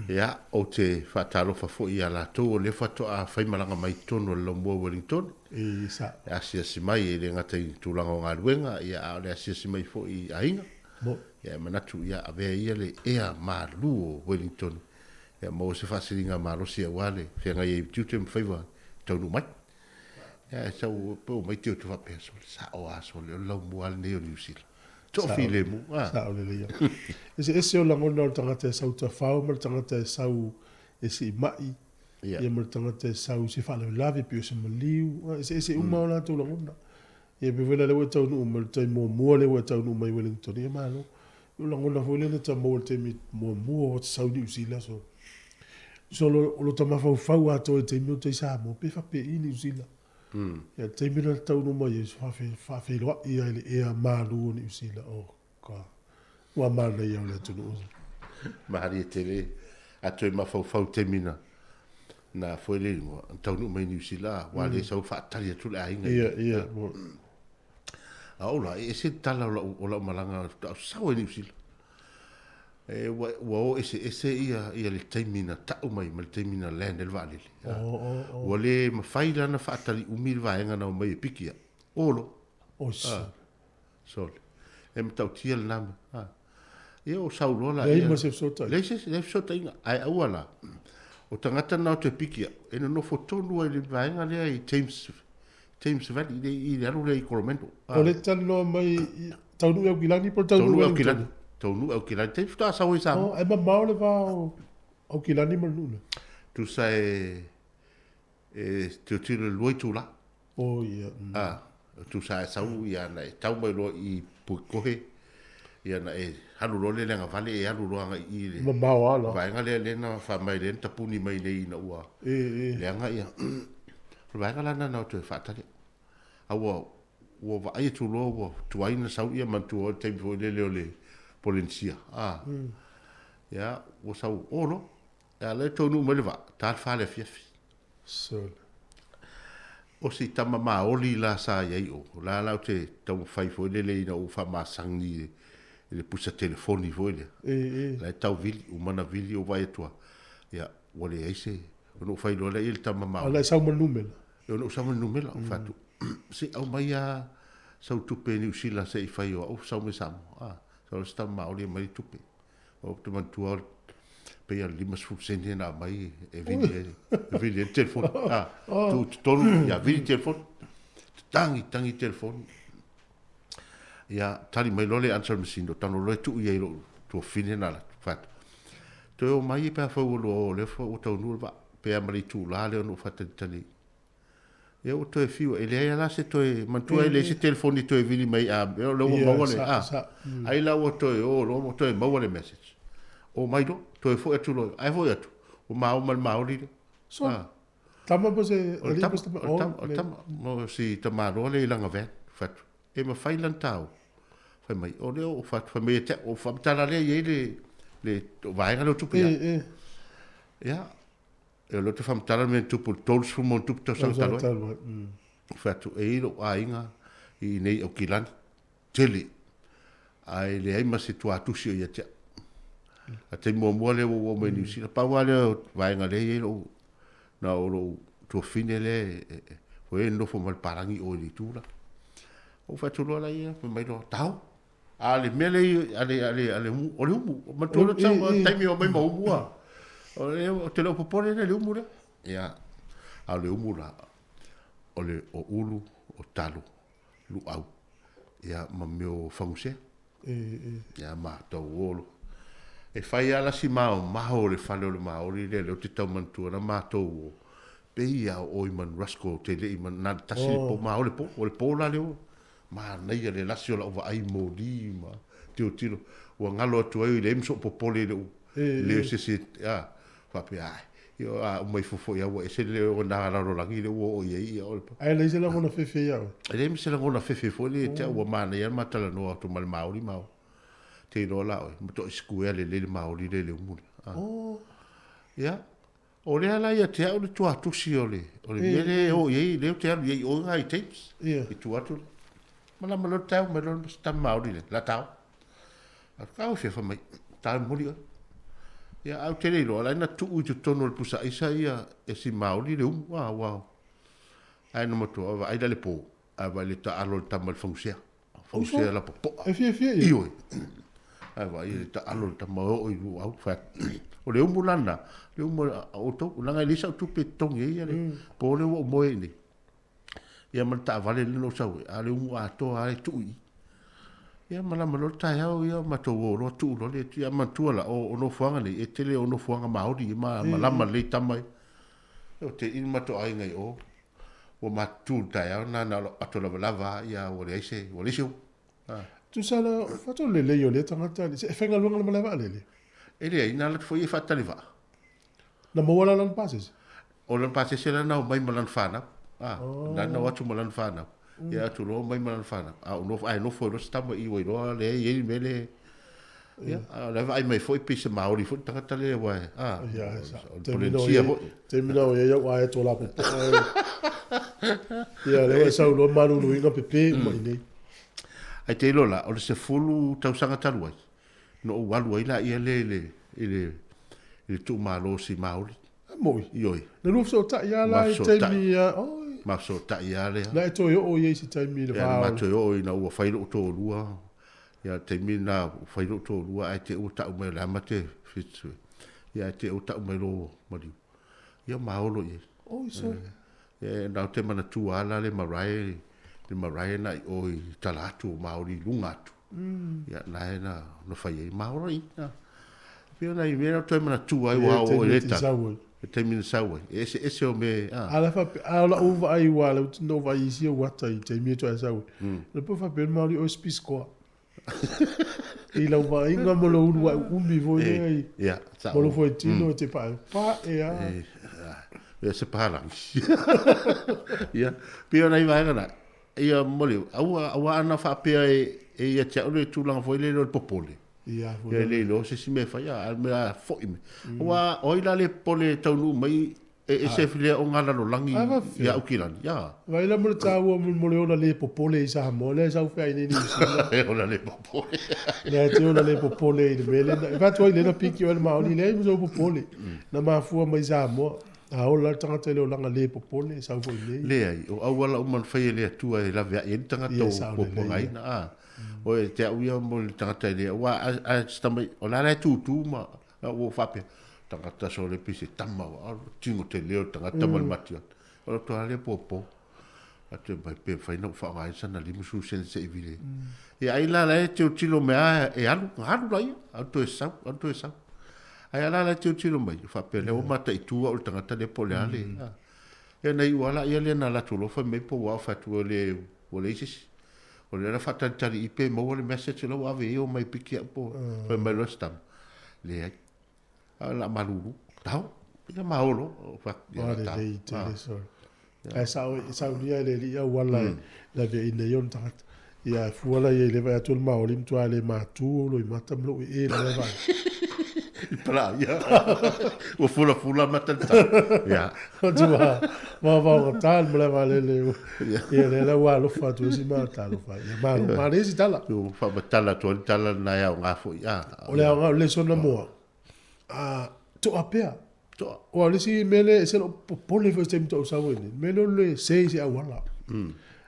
Ia, ou te faatalofa foi ia latou o lea faatoa faimalaga mai i totonu o le Laumua Wellington. E sa. E asiasi mai e le gata i tulaga o galuega, ia, a o le asiasi mai foi i aiga. Mo. Ia, e manatu, ia, avea ia le ea malu o Wellington, ia maua se faasiliga malosi aua le feagai ai i tiute ma faiva e taunuu mai. Ia, e sau, pe omai te utu faapea, sole, sao lava, sole, o le laumua lava lenei o Niu Sila. Toafilemu, a. Sao lelei lava. Eseese o lagona o le tagata e sau tafao ma le tagata e sau e siimai, ia ma le tagata e sau i se faalavelave pei o se maliu, eseese uma o latou lagona. Ia pei foi la lea ua e taunuu mai i le taimi muamua lea ua e taunuu mai i Wellington, ia malo. O lagona foi lea na ta maua i le taimi muamua ua ta sau i Niu Sila, so. Tusa o lo ta mafaufau atoa i le taimi o tai Samoa, pe faapei Niu Sila. Ia, le taimi lena na taunuu mai ai, faafeiloai lava i le ea malu o Niu Sila. Oh God, ua manaia o le atunuu. Malie tele a toe mafaufau i taimi na na foi le igoa, na taunuu mai Niu Sila, ua le sau faatali atu le aiga. Ia, ia. A o la, e ese le tala o lau, o lau malaga, faatoa sau ai Niu Sila. E, ua, ua o eseese ia, ia le taimi na tau mai ma le taimi na land ai le vaalele. Oh, oh, oh. Ua le mafai la na faatali umi le vaega na omai e piki au. Olo. Oh, ah. Sole. E matautia lena mea. Ah. Ia o sau loa la. Leai ma se fesootaiga. Leai se, leai fesootaiga. Ae aua la, o tagata na o toe piki au, e nonofo tonu ai i le vaega lea i Thames, Thames Valley, i le, i le alu lea i Coromandel. Ah. O le talanoa mai, taunuu i Aukilani po o le taunuu i Aukilani? Taunuu i Aukilani. Taimi faatoa sau ai Samoa. Oh, ae mamao le va o Aukilani ma le nuu lea? Tusa e, e tilotilo i le lua itula. Oh, ia. Ah, tusa e sau ia na e tau mai loa i Pukekohe, ia na e alu loa le leaga vale e alu loa agai i le Mamao lava la. vaega lea lea na fai mai lea na tapuni mai nei ina ua E, e. leaga ia. O le vaega la lena na o toe faatali. A ua ua vaai atu loa ua tuai na sau ia manatua le taimi foi lele o le Polenisia. Ah. Ia, ua sau o loa. Ia la e taunuu mai le vaa, ta le fa le afiafi. Sole. O si tama maoli la sa i ai o, la la ou te taumafai foi lele ina ua faamasani i le pusa telefoni foi lea. E, e. La e tau vili, uma na vili ou vaai atu lava, ia, ua leai se, ona ou fai loa lea i le tama maoli. A o la e sau ma le numera. Ona ou sau ma le numera, ou fai atu, se i aumai lava sau tupe Niu Sila se i fai o au sau mai Samoa. A, sau loa si tama maoli e aumai le tupe. Ou te manatua pei a le 50 sene na aumai e vili ai, e vili ai le telefoni. Ah, tuu i totonu, ia vili telefoni. Tangi, tangi telefoni. Ia, tali mai loa le answer machine, o tago loa e tuu i ai i lou tuafafine na alu atu, fai atu, toe o mai pe afai ua lua o lea ua taunuu le vaa, pe a ma le itula lea ona ou faatalitali ai. Ia ua toe fiu, e leai lava la se toe, manatua e leai se telefoni e toe vili mai a, o lea ua maua le, a, ai la ua toe o loa ua toe maua le message. O mai loa, toe foi atu loa, ae foi atu, ua maua ma le maoli lea. So, tama po se, O le tama, o le tama, o le tama, o si tamaloa lea i lana van, fai atu, e mafai lana tāua. Fai mai, o lea ua fai atu, fai mai ia te au, o faamatala lea e i ai le, le vaega lea o tupu ia. Ia, E o lea ou te faamatala le mea na tupu i le 30 ma ona tupu tausaga talu ai. Ou fai atu, e i ai lou aiga i inei i Aukilani, tele, ae leai ma se tuatusi o ia te au. A taimi muamua lea ua ou oo mai i Niu Sila, pau lava lea o vaega lea e i ai lou, na o lou tuafafine lea foi e nonofo ma le palagi i o i le itu la. Ou fai atu loa laia, fai mai loa, tau. A le mea lea a le, a le, a le umu, o le umu, manatua le tau, taimi o mai ma umu a. O le, o te le o popole le umu lea. Ia, a o le umu la, o le, o ulu, o talo, luau, ia, ma mea o fagusea. Ia, ma tau olo. E fai lava la si maomaho o le fale o le Maori lea, lea ou te tau manatua na matou o, pei lava o oi ma Rusko te le i na le tasi le po, ma o le po, o le po la lea Manaia le lasi o lau vaai moli ma tilotilo, ua galo atu ai, leai ma sou popole i lou leo i se isi a faapea, ae, ia a uma ifo foi lava ua ese le leo o nā lalolagi lea ua oo i ai, ia o le. Ae leai se lagona fefe ia oe? E leai ma se lagona fefe foi lea ia te au, ua manaia le ma talanoa atu ma le Māori ma o te iloa la oe, matuai sikuea lelei le Māori lea i le umu lea. Ia, O lea la ia te au le tuatusi o le, o le mea lea e o i ai, lea ou te alu i ai i o i Thames, i tua atu lea. Malama loa le taeao mai loa se tama Māori lea, la tao. A kau fia fai mai, tao e momoli oe. Ia, ae ou te le iloa, la e na tuu i totonu o le pusa aisa ia e si Māori le umu, a, ua, ae na matua, vaai la le po, ae vaai le taalo o le tama i le fagusea. Fagusea la popoa. E fiafia ia? Ioe. Ae vaai le taalo le tama o i luau, fai atu, o le umu lana, le umu a outou, leaga e leai sau tupe e totogi ai ia le po lea ua ou moe ai nei. Ia ma le taavale lea na ou sau ai, a o le umu atoa lava e tuu i i. Ia malama loa le taeao ia matou o loa tuu loa le, ia manatua la, o nofoaga nei, e tele o nofoaga Maori e malama lelei tama ia. Ou te inu matou aiga i o, Ua matutu i le taeao lena na o lou ato lavalava a, ia ua leai se, ua leai se upu. A. Tusa la, faatoa lelei o lea tagata, e faigaluega i le malae vaalele? E leai, na alu atu foi ia e faatali vaa. Na maua la lana pasese? O lana pasese la na omai ma lana fanau. A, na na o atu ma lana fanau. Ia atu loa omai ma lana fanau. A o nofo, ae nofo ai loa se tama i i ua iloa lea e i ai le mea lea. Ia, a o la e vaai mai foi pei se Maori foi le tagata lea aua e, a, Ia, e sao. o le Taimi na o Polenesia iai, foi. taimi na o iai au ae tola popoa e. Ia, lea ua e sau loa maluluina pepe uma i inei. Ae te iloa la, o le 10 tausaga talu ai, na ou alu ai laia lea i le, i le, i le tuumalosi Maori. A moi. Ioe. Na lua fesootai lava la i taimi a, oi. Ma fesootai lava lea. Na e toe oo i ai i se taimi i le va o. Ia, na ma toe oo ina ua fai lou toalua, ia le taimi lena ua fai lou toalua ae te i ua tau mai o le a ma te fitu. Ia ae te i ua tau mai lou maliu. Ia maolo i ai. Oi sole. Ia na ou te manatua lava la le marae, le marae na i o i tala atu o Maori i luga atu. Ia na e na na fai ai maolo i. Pei o nai mea na toe manatua ai ua oo i lea tala. Le taimi na sau ai. E eseese o mea a. A la faapea, a o lau vaai aua o lea ou na ou vaai i isi ou ata i taimi e toe sau ai. O le pei faapea le Maori oe spisikoa. I lau vaaiga ma lou uluai uumi foi lea i ma lou fuaitino e te pae pae a. Ia se pahalagi. Ia, pei o nai vaega na, ia mo le, aua, aua ana faapea e, e ia te au le tulaga foi lele o le popole. Ia, Ia e le iloa se isi mea e fai, a o le mea foi mai. Aua o ai la le popole e taunuu mai e ese lea o ngā lalolagi i a Aukilani. Ia. Vaai la mo le taua mo le ola le popole i Samoa, lea e sau fea i nei Niu Sila. E ola le popole. Lea e te ola le popole i le mea lena. E fai atu ai lena piki o le Maori, leai ma sou popole. Na mafua mai Samoa. A ola le tagata i le olaga le popole, e sau foi i nei. Leai, o auala uma na fai e le Atua e laveai ai le tagata o puapuagaina. A, o e te au ia mo le tagata e le, aua a, a se tama, o la la e tūtū ma, a ua faapea, tagata sole pei se tama, a tino te leo le tagata ma le mati atu. O le toa le pōpō. Atu e mai pe mafai ona ou faaaogaina sana 50 sene se i vili ai. Ia ai la la e tilotilo mai lava e alu, alu la ia, alu toe sau, alu toe sau. Ae a la la e tilotilo mai, faapea lea ua mataitu au i le tagata lea po o le a le. Ia na iu lava la ia lea na alu atu loa fai mai po ua fai atu ua le ua leai se isi. O lea na faatalitali i pe maua le message la ua ave i ai omai piki au po fai mai loa si tama. Leai. A o le a malulu. Tau. Ia maolo. Fai atu, ia Ua tau. lelei tele sole. Ae sao, e saunia e le alii auala e laveaiina ai ona tagata. Ia, e fua la ia i le vaai atu o le Maori matua le matu ou loimata ma lou ee i le vaai. I pala, ia. Ua fulafula mata le tau. Ia. Matua vaovaogata le malae vaalele. Ia, lea la ua alofa atu ai si matalofa. Ia, malo, manaia si tala. Ua faamatala atu ai le tala lena e aoga foi. A. O le aoga, o le lesona moa, a, toa pea. Toa. Aua o le isi mea lea e ese lou popole foi i se taimi faatoa ou sau ai nei, le mea lea o le se i se auala.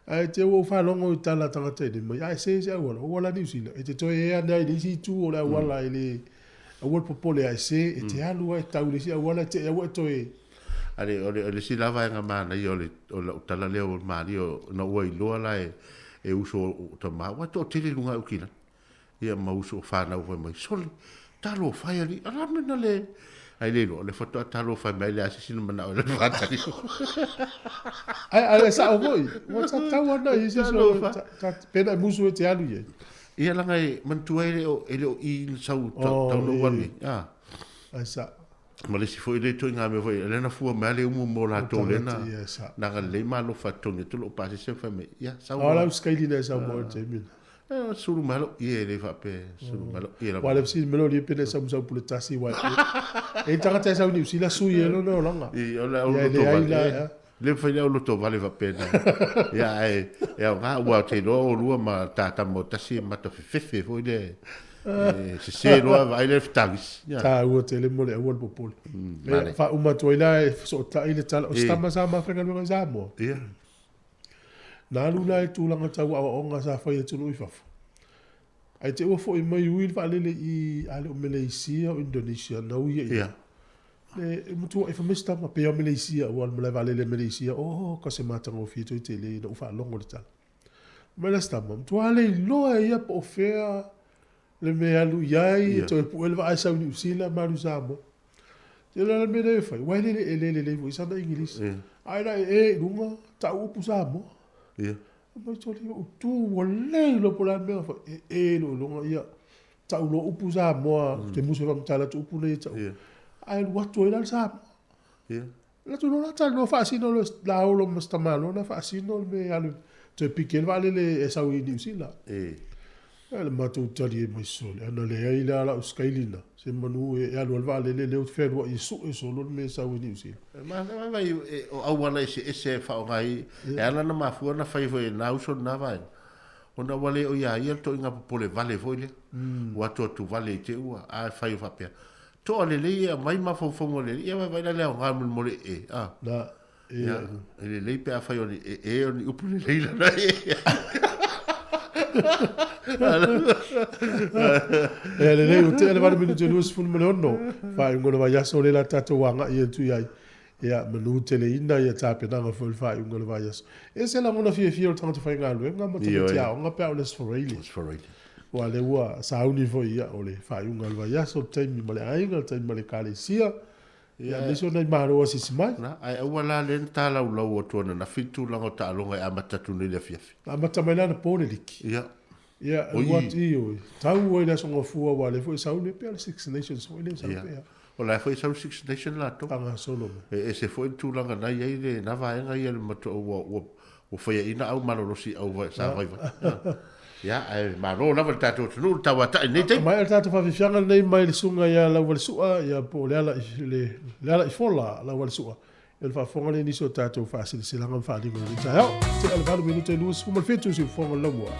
Ae te i ua ou faalogo i tala a tagata i nei mai, a e se i se auala, o auala Niu Sila, e te toe ea ane ai i le isi itu o le auala e le, aua le popole a e se, e te alu lava e tau i le isi auala e te i aua e toe. A le, o le, o le isi la vaega manaia o le, o lau tala lea o Malia, ona ua iloa la e, e uso o tama, ua toatele i luga o Aukilani. Ia ma uso o fanau fai mai, sole, talofa e alii, ala mea na le, ai le iloa, o le faatoa talofa mai le asisi na manao e le whātari. Ai, ai, e sao foi, ua tatau ana i se so, pena e musu e te alu i ai. Ia langa e manatua e le o, e le o i na sau Oh, tau no e. ane. Ah. Ai sa. Ma le isi foi le ituaiga mea foi, lea na fua mai lava le umu mo latou lea na, Ia, sa. na agalelei ma alofa totogi atu lou pasese fai mai, ia, sau Ao loa. lau skaili na e sau mo i le taimi lena. Eh, sulu mai lou ie, e le faapea, sulu mai lou ie lava. Ua le fesili mai lou lie pena e sau ma sau pule tasi, uae e tagata e sau i Niu Sila sui e lona olaga. I, o le au Ia, e loto leai vale, la, eh. ia. Le mafai le au loto vale faapena. Ia, ae, e aoga, ua te iloa oulua ma tata mo tasi e mata fefefe foi le, e sese loa vaai le fetagisi. Ia. Taua tele mo le aua le popole. Male. E faauma atu ai la e fesootai le tala, o se E. tama sa mafaigaluega i Samoa. Ia. Na alu la i tulaga tau aoaoga sa fai atunuu i fafo. Ae te ua foi mai ui le vaalele i a le o Meleisia o Indonesia na ui ai. Ia. Le e matua e fai mai se tama pei o Meleisia aua le malae vaalele a Meleisia oh ka se matagofie toi tele ina ua faalogo le tala. Mai la se tama matua le iloa e ia po o fea le mea e alu i ai Ia. toe pue le vaa e sau i Niu Sila ma alu i Samoa. Te iloa la le mea lea e fai ua e lele e le lelei foi sana Igilisi. Ia. Ae la e e i luga tau upu Samoa. Ia. Mai toli ou tu ua le iloa po o le a le mea na fai. E e lou iloga ia tau loa upu Samoa, te musu e faamatala atu upu nei e tau. Ia. Ae alu atu ai la le Samoa. Ia. Alu atu loa la talanoa faasino le Laolo ma si tamaloa na faasino le mea e alu toe piki ai le vaalele e sau i Niu Sila. E. Ia le matou tali ai mai sole, ana leai la lau sikailina, se manu e alu ai le vaalele lea ou te fealuai e sue solo le mea e sau i Niu Sila. Vaai, o auala eseese e faaaoga ai, e ala ona mafua ona fai foi e na uso lena vaega, ona ua le o ia ia le toaiga popole vale foi lea, ua atuatu vale i te i ua, ae fai faapea, toa lelei e aumai mafaufauga lelei, ia vaai la le aoga molemole e, a. Na, Ia, e lelei pe afai o ni ee o ni upu lelei lana ee. E lelei, ua tea le 8 minute e 26, faaiuga o le vaiaso lea la tatou agai atu i ai. Ia, manu teleina ia tapenaga foi o le faaiuga o le vaiaso. E ese lagona fiafia o le tagata faigaluega ma tamaiti aoga pe a o le Aso Faraile. Aua o lea ua sauni foi ia o le faaiuga o le vaiaso, le taimi ma le aiga, le taimi ma le ekalesia. Ia, aemaise o nai malo asiasi mai. Na, ae aua la lea na talaulau atu ananafi le tulaga o taaloga e amata atu nei i le afiafi. Na amata mai la anapo le liki. Ia. Ia, Oi. ua atu, ioe, tau ai le Aso Gafua aua o lea foi e sau le pea le Six Nations foi lea e sau Ia. pea. O la e foi e sau le Six Nation latou. Faagasolo mai. E ese foi le tulaga na i ai lena vaega ia le matua ua, ua, ua faiaina au malolosi i au sa vaivai. Ia, ae malo lava i le tatou atunuu le tauatai i lenei taimi. Maea le tatou faafiafiaga lenei mai le susuga ia Lauvalesua, ia po o Lealaifola Lauvalesua. Ia o le faafofoga lea i nisi o tatou faasilasilaga ma faaaliga o lenei taeao. Tea le 8 minute 27 siufofoga o le laumua.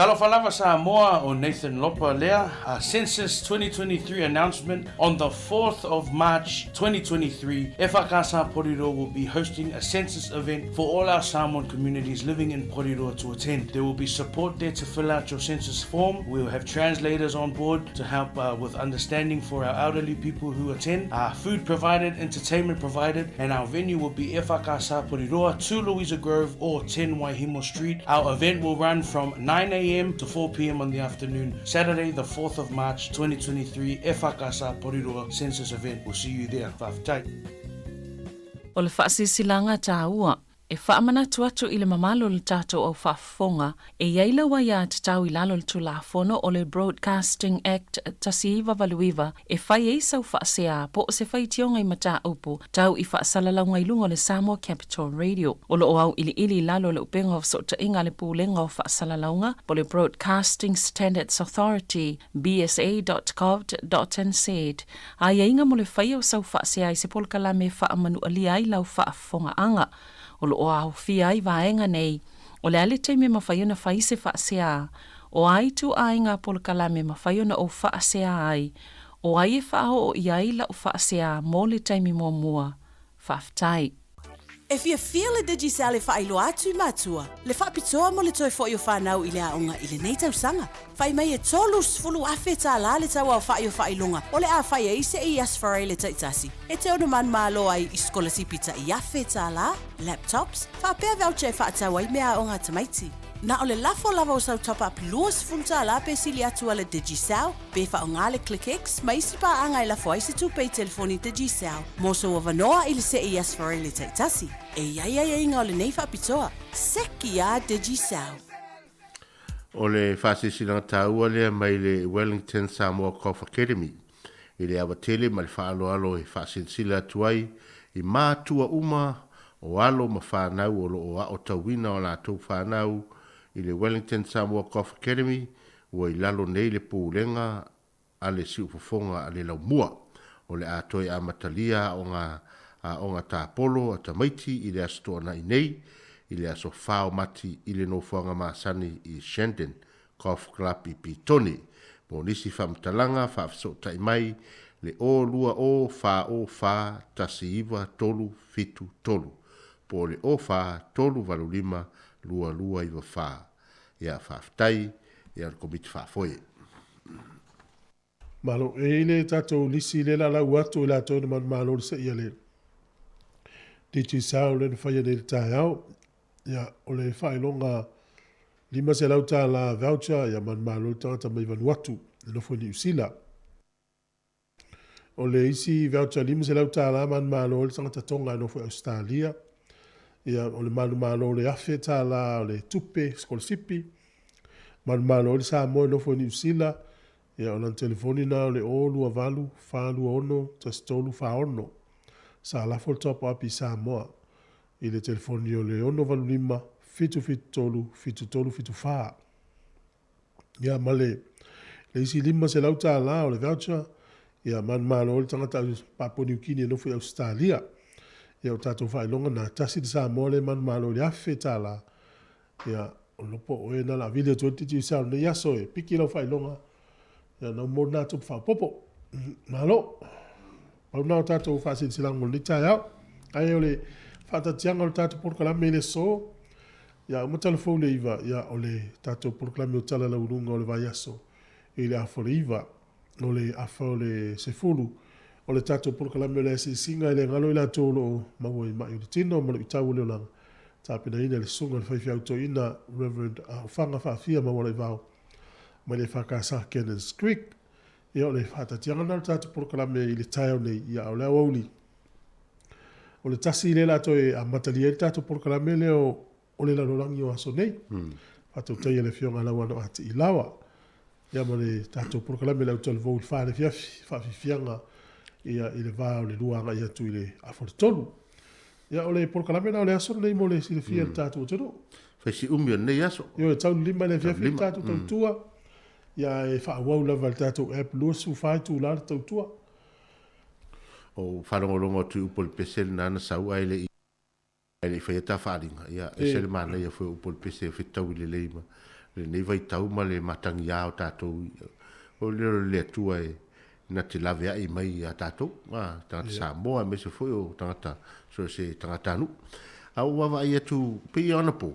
Talofa lava Samoa, o Nathan Lopa lea, a Census 2023 announcement on the 4th of March 2023, EFKS Porirua will be hosting a census event for all our Samoan communities living in Porirua to attend. There will be support there to fill out your census form. We will have translators on board to help uh, with understanding for our elderly people who attend. Uh, food provided, entertainment provided, and our venue will be EFKS Porirua, 2 Louisa Grove or 10 Waihemo Street. Our event will run from 9am to 4pm on the afternoon, Saturday the 4th of March 2023, EFKS Porirua Census Event. We'll see you there. Fa'afetai. O le faasilasilaga taua, e faamanatu atu i le mamalu o le tatou au faafofoga, e i ai lau aiatatau i lalo o le Tulafono o le Broadcasting Act 1989 e fai ai sau faasea po o se faitioga i mataupu tau i faasalalauga i luga o le Samoa Capital Radio. O lo o auiliili i lalo o le upega o fesootaiga a le Pulega o Faasalalauga po o le Broadcasting Standards Authority, bsa.govt.nz, aiaiga mo le faia o sau faasea i se polokalame e faamanualia ai lau faafofogaaga. O lo o aofia ai vaega nei, o le a le taimi e mafai ona fai se faasea, o a ituaiga polokalame e mafai ona ou faasea ai, o ai e faaoo i ai lau faasea mo le taimi muamua. Faafetai. E fiafia le Digicel e faailoa atu i matua le faapitoa mo le toe foi o fanau i le aoga i lenei tausaga. Fai mai e 30,000 tālā le tau aofa'i o faailoga o le a fai ai se i Asfarele taitasi e te ono manumalo ai i sikolasipi ta'i afe tālā, laptops, faapea voucher e faatau ai meaaoga a tamaiti. Na o le lafo lava o sau top-up 20 tālā pe sili atu a le Digicel, pe faaaoga le ClickX ma isi paaga e lafo ai se tupe i telefoni Digicel mo sou avanoa i le see i Asfarele taitasi. E i ai aiaiga o lenei faapitoa. Seki a Digicel! O le faasilasilaga taua lea mai le Wellington Samoa Golf Academy i le ava tele ma le faaaloalo e faasilasila atu ai i matua uma o alo ma fanau o lo o aotauina o latou fanau i le Wellington Samoa Golf Academy ua i lalo nei le pulega a le siufofoga a le laumua. O le a toe amatalia aoga aoga tapolo a tamaiti i le Aso Toonai nei, i le aso 4 o Mati i le nofoaga masani i Shandon Golf Club i Petone. Mo nisi faamatalaga, faafesootai mai le 0 2 0 4 0 4 1 9 3 7 3 po o le 0 4 3 8 5 2 2 9 4. Ia, faafetai ia le Komiti Faafoe. Malo, e i le tatou lisi lea la lau atu i latou na manumalo le seia le Digicel lea na faia nei i le taeao. Ia, o le faailoga $500 voucher, ia manumalo le tagata mai Vanuatu e nofo i Niu Sila. O le isi voucher $500 manumalo ai le tagata Tonga e nofo i Ausetalia. Ia, o le manumalo o le $1,000 o le tupe sikolasipi. Manumalo ai le Samoa e nofo i Niu Sila. Ia, o lana telefoni lena o le 028 426 1346. Sa lafo le top up i Samoa i le telefoni o le 685 773 7374. Ia, ma le le isi $500 o le voucher, ia, manumalo ai le tagata Papua Niu Kini e nofo i Ausetalia. Ia, o tatou faailoga na, tasi le Samoa lea e manumalo i le $1,000. Ia, o le po o e na la vili atu ai le Digicel lenei aso e piki lau faailoga, ia nau mo lena tupe faaopoopo. Malo. Pau lena o tatou faasilasilaga mo lenei taeao. Ae o le faatatiaga o le tatou polokalame i le aso, ia uma tala fou le iva, ia o le tatou polokalame o Tala Lauuluga o le vaiaso i le afa o le iva. O le afa o le sefulu o le tatou polokalame o le asiasiga e le galo i latou o lo o maua i ma'i o le tino ma luitau o le olaga, tapenaina e le Susuga i le Faifeau Toeaina Rev. Aofaga Faafia Maualaivao mai le EFKS Cannons Creek. Ia o le faatatiaga lena o le tatou polokalame i le taeao nei, ia a o le aoauli o le tasi lea o le a toe amatalia ai le tatou polokalame lea o o le lalolagi o aso nei. Faatautaia e le Afioga ia Lauano Ati Ilaoa. Ia ma le tatou polokalame le au talavou i le fa i le afiafi, faafiafiaga ia i le va o le lua agai atu i le afa o le tolu. Ia o le polokalame lena o le aso lenei mo le silafia e le tatou atunuu. Fai si umi o lenei aso. Ioe, tau le lima i le afiafi le tatou tautua. Ia e faaauau lava e le tatou app 24 itula le tautua. O faalogologo atu i upu o le pese lena na sau ae le i Ae le i faia ta faaaliga, ia, ese le manaia foi o upu o le pese e fetaui lelei ma lenei vaitau ma le matagiā o tatou foi lea o le Atua e na te laveai mai iā tatou, a, tagata Samoa aemaise foi o tagata so o se tagatanuu. A ua vaavaai atu pei o anapo,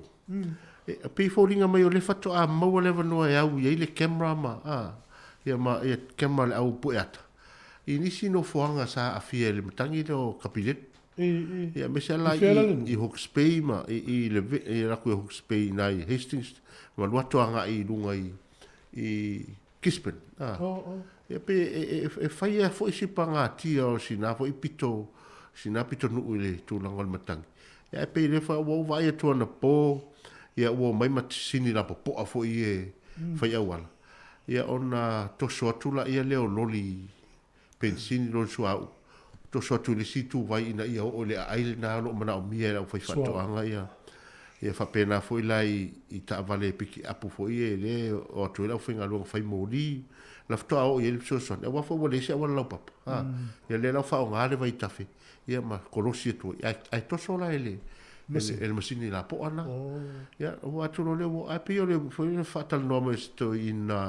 e pei e foliga mai o lea faatoa maua le avanoa e au i ai le camera ma, a, ia ma ia camera a le au pue ata i nisi nofoaga sa aafia i le matagi lea o Kapilelu. Ia aemaise lava la i i Hawke's Bay ma i i le i alu atu i Hawke's Bay i ina i Hastings ma alu atu agai i luga i i Gisborne. A. Ia pe e, e, e fai a foi si pagatia o sina foi pito sina pito nuu i le tulaga o le matagi. Ia ae pei lea fa ua ou vaai atu anapo, ia ua omai ma sini lapopoa foi e fai auala. Ia ona toso atu laia lea o loli penisini, loli suauu, toso atu i le isi ituvai ina ia oo i le aai lena o lo o manaomia e le aufaifaatoaga ia. Ia faapena foi la i, i taavale pikiapu foi ia e le o atu ai le aufaigaluega fai moli, la faatoa oo i ai le fesoasoani, aua foi ua leai se auala laupapa. A, ia lea la ua faaaoga le vaitafe, ia ma kolosi atu ai, ae, ae toso la e le, e le masini lapoa lena. Ia, ua atu loa lea, ua, ae pei o le foi le faatalanoa mai o si toeaina,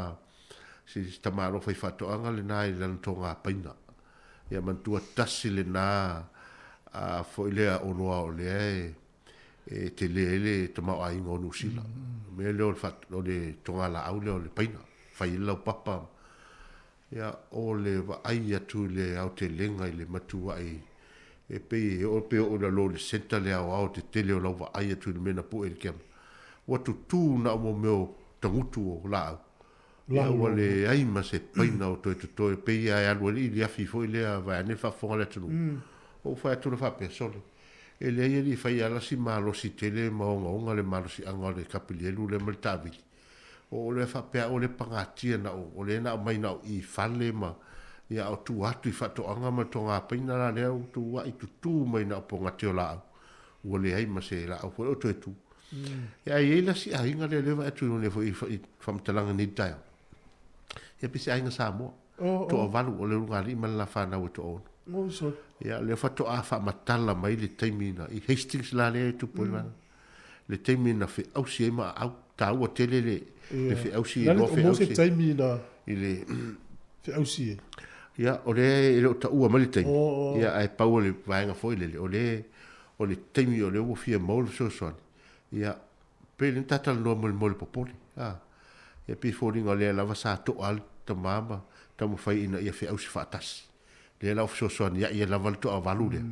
si tamaloa faifaatoaga lena i lana toga paina. Ia manatua tasi lena a foi lea oloa o lea e, e tele ai le tamaoaiga o Niu Sila. O le mea lea o le, o le togalaau lea o le paina, fai ai le laupapa. Ia, o le vaai atu i le aotelega i le matuai e pei e oo pe oo i lalo i le centre le aoao tetele o lau vaai atu i le mea na pue i le kema. Ua tutū na o mo mea o tagutu o laau. Ia, ua leai ma se paina o toe totoe, pei lava e alu ai le iliafi foi lea vaeane le faafofoga a le atunuu. Ou fai atu loa faapea, Sole, e leai alii fai ala si malosi tele ma ogaoga le malosiaga o le kapilielu lea ma le taavili. O lea faapea au o lea pagatia na o, o lea na aumai na o i fale ma, ia a o tua atu i faatoaga ma le toga paina la lea ua tuuai tutu mai na o pogate o laau. Ua leai ma se laau foi o toe tu. Ia ae i ai la si aiga lea lea vaai atu i foi i faamatalaga nei taeao. Ia pe se aiga Samoa. Toavalu o le ulugalii ma le la fanau e toaono. Ia lea faatoa faamatala mai le taimi na i Hastings la lea e tupu ai le le taimi na feausi ai ma aau, taua tele le, le feausi, loa feausi. se taimi na i le feausi e? Ia, o lea e le o taua mai le taimi, ia, ae pau o le vaega foi lele, o le, o le taimi o lea ua fia maua le fesoasoani, ia, pei lea na ta talanoa mo le mea o le popole, a, ia, pei e foliga o lea lava sa to'a le tama ma taumafai ina ia feausi faatasi. Lea la ua fesoasoani ai lava le toavalu lea.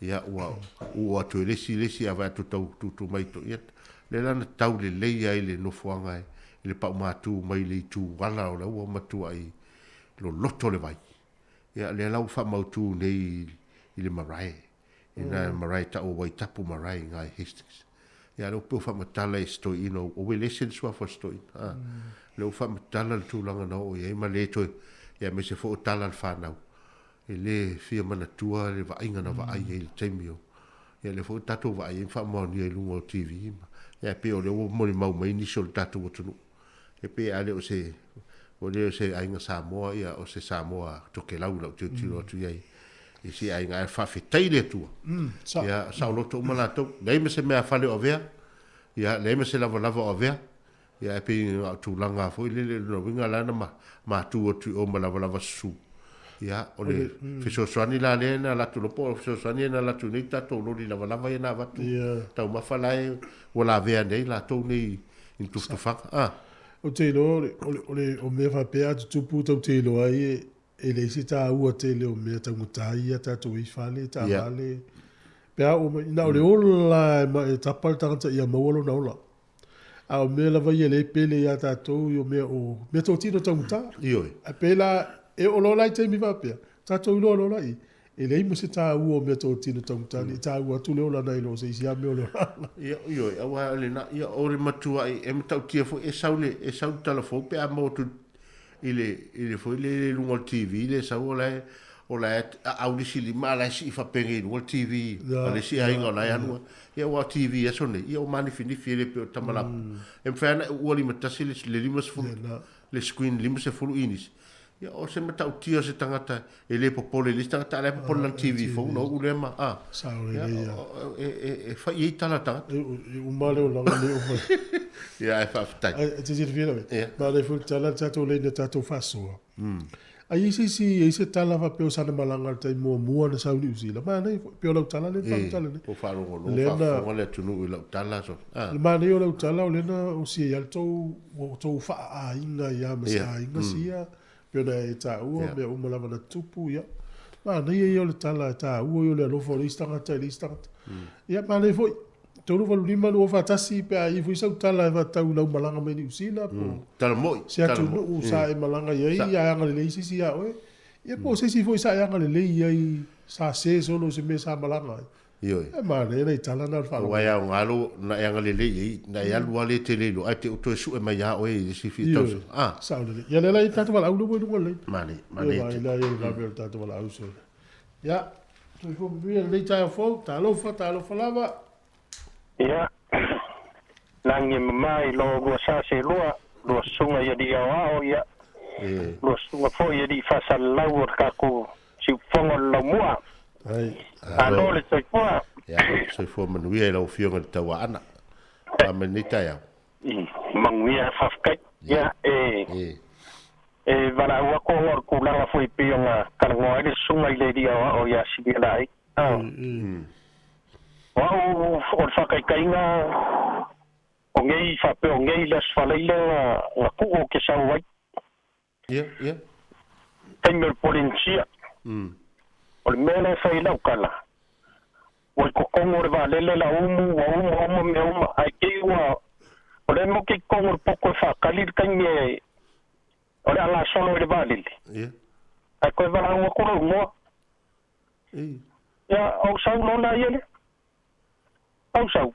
Ia ua uu atu e le isi le isi a vaai atu tau tutu mai to ia lea la na tau lelei ai le nofoaga i le paumatu mai le itu ala o la ua matuai loloto le vai. Ia lea la ua faamautu nei i le marae. Ina marae tau o Waitapu marae i ngai Hastings. Ia lea ua pei ua faamatala e si toeaina o Welese le suafa o si toeaina. A, lea ua faamatala le tulaga na oo i ai ma le toe, ia aemaise foi o tala a le fanau. E le fia manatua le vaaiga na vaai ai i le taimi o, ia lea foi ua tatou vaai ai ma faamaonia i luga o TV ma, ia e pei o lea ua molimau mai nisi o le tatou atunuu. E pei a le o se, o le o se aiga Samoa, ia o se Samoa Tokelau i lau tilotilo atu i ai i si aiga ae faafetai i le Atua. Ia saoloto uma latou, leai ma se meafale o avea, ia leai ma se lavalava o avea, ia ae pei na o tulaga foi lele, o lona uiga la na matu atu i o ma lavalava susu. Ia o le fesoasoani la lea na alu atu loa po o le fesoasoani na alu atu nei tatou loli lavalava ia na avatu, taumafa la e ua lavea nei latou nei i ni tufatufaga. Ah. Ou te iloa o le, o le, o le, o mea faapea a tutupu tou te iloa ai e, e leai se taua tele o mea taugata ia tatou i fale, taavale. Yeah. Pe a oo mai, na o le ola e, ma, e tapa le tagata ia maua lona ola. A o mea lava ia lea e pele ia tatou i o mea o mea totino taugata. Ioe. A pela e oo loa la i taimi faapea, tatou iloa loa la i, E leai ma se taua o mea totino taugata nei, e taua atu le ola nai lo o se isi lava mea o le olaga. Ia, ioe, aua o lena, ia, o le matuai e matautia foi e sau le, e sau le tala fou pe a maua atu i le, i le foi lele i luga o le TV le sau o la e, o la e aau le isi lima a o la e sii faapenei i luga le TV a le isi aiga o la e alu ai. Ia aua o TV aso nei, ia ua manifinifi e le pei o tama lapu. E mafai lava ona e uua limatasi le, le 50, le screen 50 inisi. Ia, o se matautia o se tagata e le popole i le isi tagata, a o la e popole i lana TV fou ona uu lea ma, a. Sao lelei lava. E fai i ai tala a tagata. E uma le olaga nei o fai. Ia, ae faafetai. Ai, te silafia lau e? Manaia foi le tala le tatou lane a tatou faasoa. Ai i ai se isi, i ai se tala faapea o sana malaga i le taimi muamua na sau i Niu Sila. Manaia foi, pei o lau tala lea na faamatala nei. Ua faalogologo, faafofoga le atunuu i lau tala. So, ah. Le manaia o lau tala o lea na osi ai lava le tou, ua tou faaaiga ai lava ma se aiga sia, pei ona e taua, mea uma lava na tutupu, ia. Manaia ia o le tala e taua ia o le alofa o le isi tagata i le isi tagata. Ia, manaia foi. 385 241 pe a i ai foi sau tala e faatatau i lau malaga mai Niu Sila po o Tala moi, se atunuu sa e malaga i ai ae agalelei se isi ia oe. Ia po o se isi foi sa e agalelei i ai sa se solo i se mea sa malaga ai. Ioe. E manaia nai tala na o le faalogo. Aua e aoga lou na e agalelei i ai, na e alu lava le tele i lou ae te i toe sue mai ia oe i le isi fia tausaga. Ioe, sao lelei. Ia lea la e i ai le tatou valaau lea ua i luga o le laina. Manaia, manaia tele. Ia vaai la i ai le vave o le tatou valaau solo. Ia, soifua manuia lenei taeao fou, talofa, talofa lava. Ia, lagi e mama i lo lua sa se lua, lua susuga i alii aoao, ia, lua susuga foi i alii faasalalau o le tatou siufofoga o le Laumua. Malo le soifua. Ia, soifua manuia i lau Afioga i le Tauaana. A ma lenei taeao. Manuia, faafetai. Ia, e, e valaau atu ona o le tulaga foi pei ona talanoa ai le susuga i le alii aoao ia Silialaei. O au o le faataitaiga o nei faapea o nei le Aso Faraile na tuu ou te sau ai. Ia, ia. Taimi o le Polenisia. O le mea la e fai ai lau tala, ua i totonu o le vaalele la umu, ua uma uma mea uma, ae te i ua, o lea mo ke i totonu o le poto e faatali le taimi e, o le a gasolo i le vaalele. Ia. Ae toe valaau atu lou igoa. Ia, ou sau loa la ia lea. Ou sau.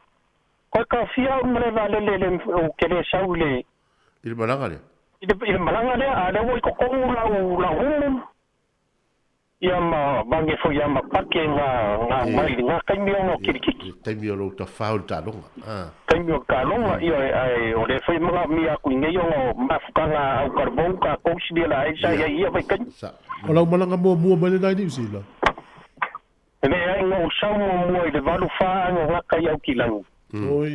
Koe taofia au ma le vaalele le, ou te le sau i le... I le malaga lea? I le, i le malaga lea, a lea ua i totonu lau, lau umu, ia ma mange foi ia ma pake nga, nga aumai i lena taimi ona o kilikiki. I le taimi o lou tafao i le taaloga. Ah. Taimi o le taaloga, ia, ae o lea foi e manaomia atu i nei ona o mafutaga a au talavou tatou silia la ai sa i ai i ia vaitaimi. O lau malaga muamua mai lena i Niu Sila? E leai na ou sau muamua i le 84 aga gata i Aukilagi.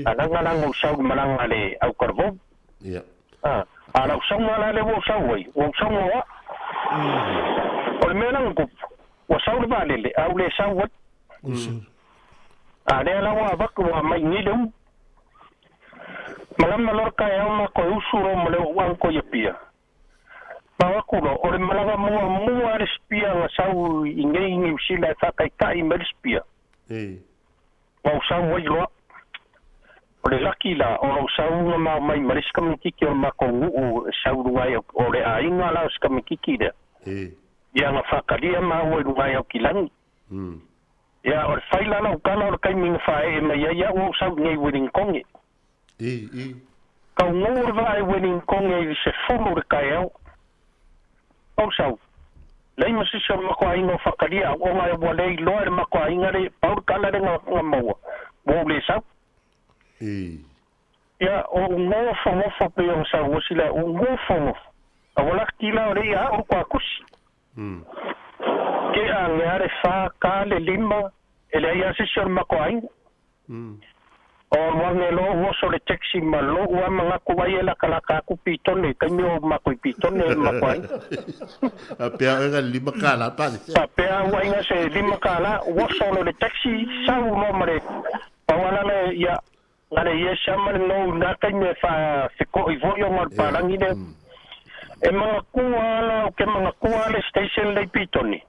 A laga la na ou sau i malaga a le au talavou. A, a lau sauga la lea ua ou sau ai, ua ou sau o a'u. O le mea la na tupu, ua sau le vaalele, a ou le sau ai. A lea la ua avatu ua aumai nei le umu. Malama loa le taeao ma toe usu loa ma le o'u uncle i Apia. Pau atu loa, o le malaga muamua a le spia na sau i nei i Niu Sila e faataitai mai le spia. Na ou sau ai loa. O le laki la, o lou sauga ma omai ma le isi kamititi o le matou nuu e sau i luga ai o le aiga la o si kamititi lea. Ia na faatalia maua i luga ai Aukilani. Ia, o le fai la lau tala o le taimi na faaee mai ai au ou sau i nei Welingtone. Taunuu le vaa i Welingtone i le 10 o le taeao. Ou sau, leai ma se isi o le matou aiga o faatalia au ona ua le iloa e le matou aiga le pau le tala lea na maua, ua ou le sau. Ia, o ou nofonofo pei ona saunoa sila, o ou nofonofo, a ua laki la o le ia au le kuakusi. Ke a ngea le fa, ka le lima, e leai lava se isi o le matou aiga. O alu ane loa ou oso le taxi ma lo'u a manatu ai e latalata atu Pitone i taimi o matou i Pitone i le matou aiga. Faapea au aiga le $5 pale. Faapea au aiga se $5, oso loa le taxi, sau loa ma le pau ala lea ia na le yes a ma le no i na taimi e faafeko'i foi ona o le palagi lea. E manatua ala, ou te manatua le station lea i Pitone.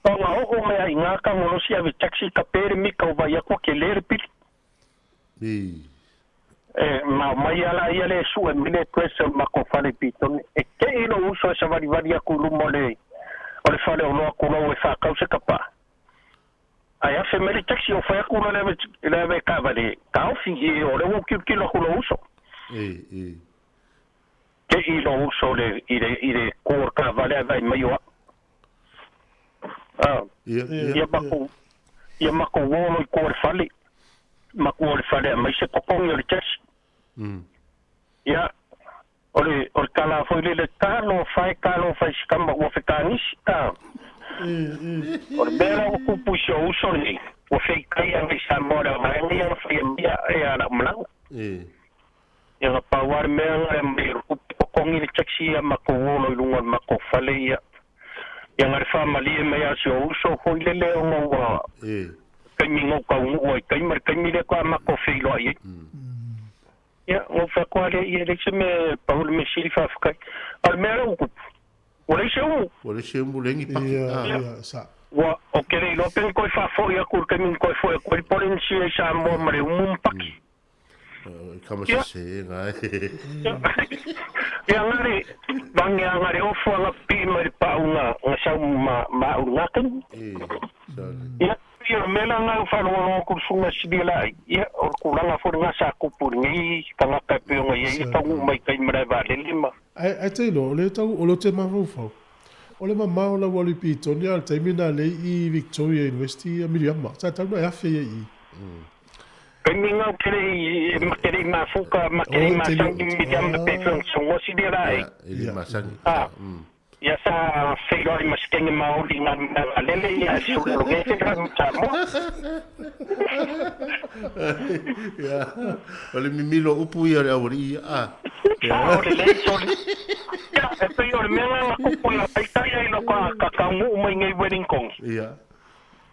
Ona oo mai ai ngā kangolosi ave taxi ka pe le mika o vai atu ke le le pili. E ma mai ala ia le sue mai le address o le matou fale i Pitone. E kei lou uso e savalivali atu i luma o le o le fale oloa tulou e whakau se kapa. Ae afe mai le taxi o whai aku le ave le ave taavale taofi i o le ua kilokilo aku lou uso. Kei lou uso le i le i le kō o le taavale ae vaai mai o au. Ah, ia makou ia makou o lo i kō o le fale. Makou o le fale aumai se totogi o le taxi. Ia, o le, o le tala foi lele, talofa e, talofa i si tama ua fetagisi, a. O le mea la ua tupu i si ou uso lenei, ua feitai ana i Samoa i le vaega ia na faia mai e a lau malaga. Ia na pau lava le mea na e aumai e le tupe totogi le taxi ia matou o loa i luga o le matou fale ia. Ia na le faamalie mai lava o si ou uso foi lele ona ua taimi na ou taunuu ai i tai ma le taimi lea faatoa matou feiloai ai. Ia, na ou fai atu lava lea, ia e leai se mea e pau le mea sili faafetai. A o le mea lea ua tupu, ua leai se umu. Ua leai se umu, leai ni paki. Ia, ia, sa. Ua, ou te le iloa pe na toe faafoi atu i le taimi na toe foi atu ai le Polenisia i Samoa ma le umu ma paki. Kama sese nga e. Ia nga le vange a nga le ofo a nga pipii mai le pau nga nga sau ma ma au nga taimi. Ia ia o le mea la nga u faalogologo atu i le susuga Silia Laai, ia o le tulaga foi lena sa tupu i lenei tagata e pei ona i ai le taunuu mai tai malae vaalele ma. Ae ae te iloa, o lea tau, o leo te mafaufau, o le mamao o lau alu i Pitonia a o le taimi na lea i Victoria University ia Miriama, sa tatau na e afe ia i i. Taimi ngau te lei ma te lei mafuka ma te lei masangi Miriama pe fea ona songoa silia la e. E le masangi. Ah. Ia sa feiloai ma se kenge maoli nga mea valele ia e sulu lo ngete la ma Samoa. Ia, o le mimilo upu ia o le aualii ia. Ah. Ah, o le lei soli. Ia, e pei o le mea nga nga kupu ia taitai ai lo ka ka kaunuu mai nei Wellington. Ia.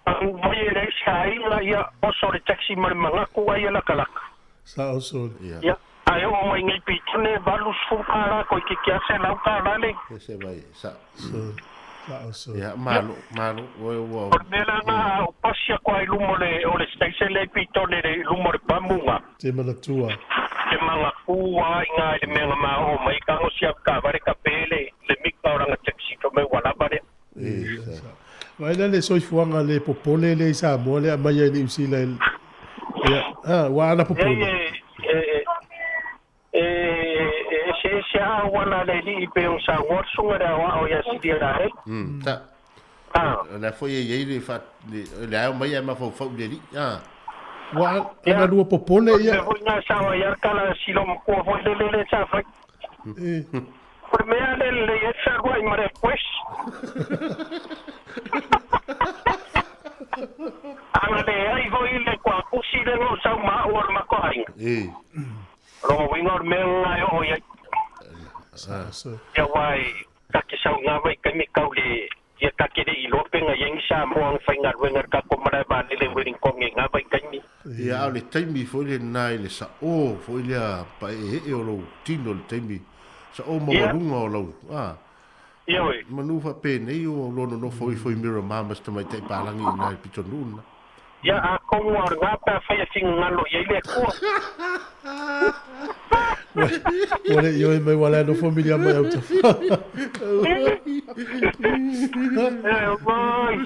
Alu mai e leai se aiga, ia, oso le taxi ma le manatu ai e lakalaka. Sa oso. Ia. Ia, ae oo mai nei Pitone, 80 tālā koe ki a 100 tālā le. Se mai, sa. Sa oso. Ia, malo, malo, ua, ua. O le mea la na o pasi aku ai luma o le, o le station lea i Pitone le luma o le pamu nga. Te manatua. Te manatua ai nga i le mea na ma oo mai ka gosi au taavale ka pe le, le mika o lana taxi fai mai ua lava lea. Vaai la le soifuaga le popole lea i Samoa lea aumai ai Niu Sila ia, a, ua ana popole. Leai e, e eseese lava auala a le alii pei ona saunoa le susuga i le aoao ia Silia Laei. Ta. O lea foi e i ai le fa, le ao mai ae mafaufau i le alii, a. Ua ana lua popole ia. O le mea foi lena e sao ai lava le tala a Silo matua foi lele lea sa fai. O le mea lea e lelei ai le fealuai ma le Quest. Ana leai foi le kuakusi lea na ou sau ma au o le matou aiga. O lona uiga o le mea lena e oo i ai. Ia aua e ta te sau ngā vai taimi kau le ia ta te le iloa pe na i ai ni Samoa na faigaluega i le tatou malae vaalele i Wellington i ngā vai taimi. Ia, a o le taimi foi lena i le saʻō foi lea paeeee o lou tino i le taimi saʻō maualuga o lau, a. Ioe. Manu faapenei ua loa nonofo ifo i Miramar ma si tamaitai palagi i ina i le pitonuu lena. Ia, atonu a o lena pe a fai e finagalo i ai le Atua. Ua le ioe mai ua lea nofo Miriama i autafa. Oi!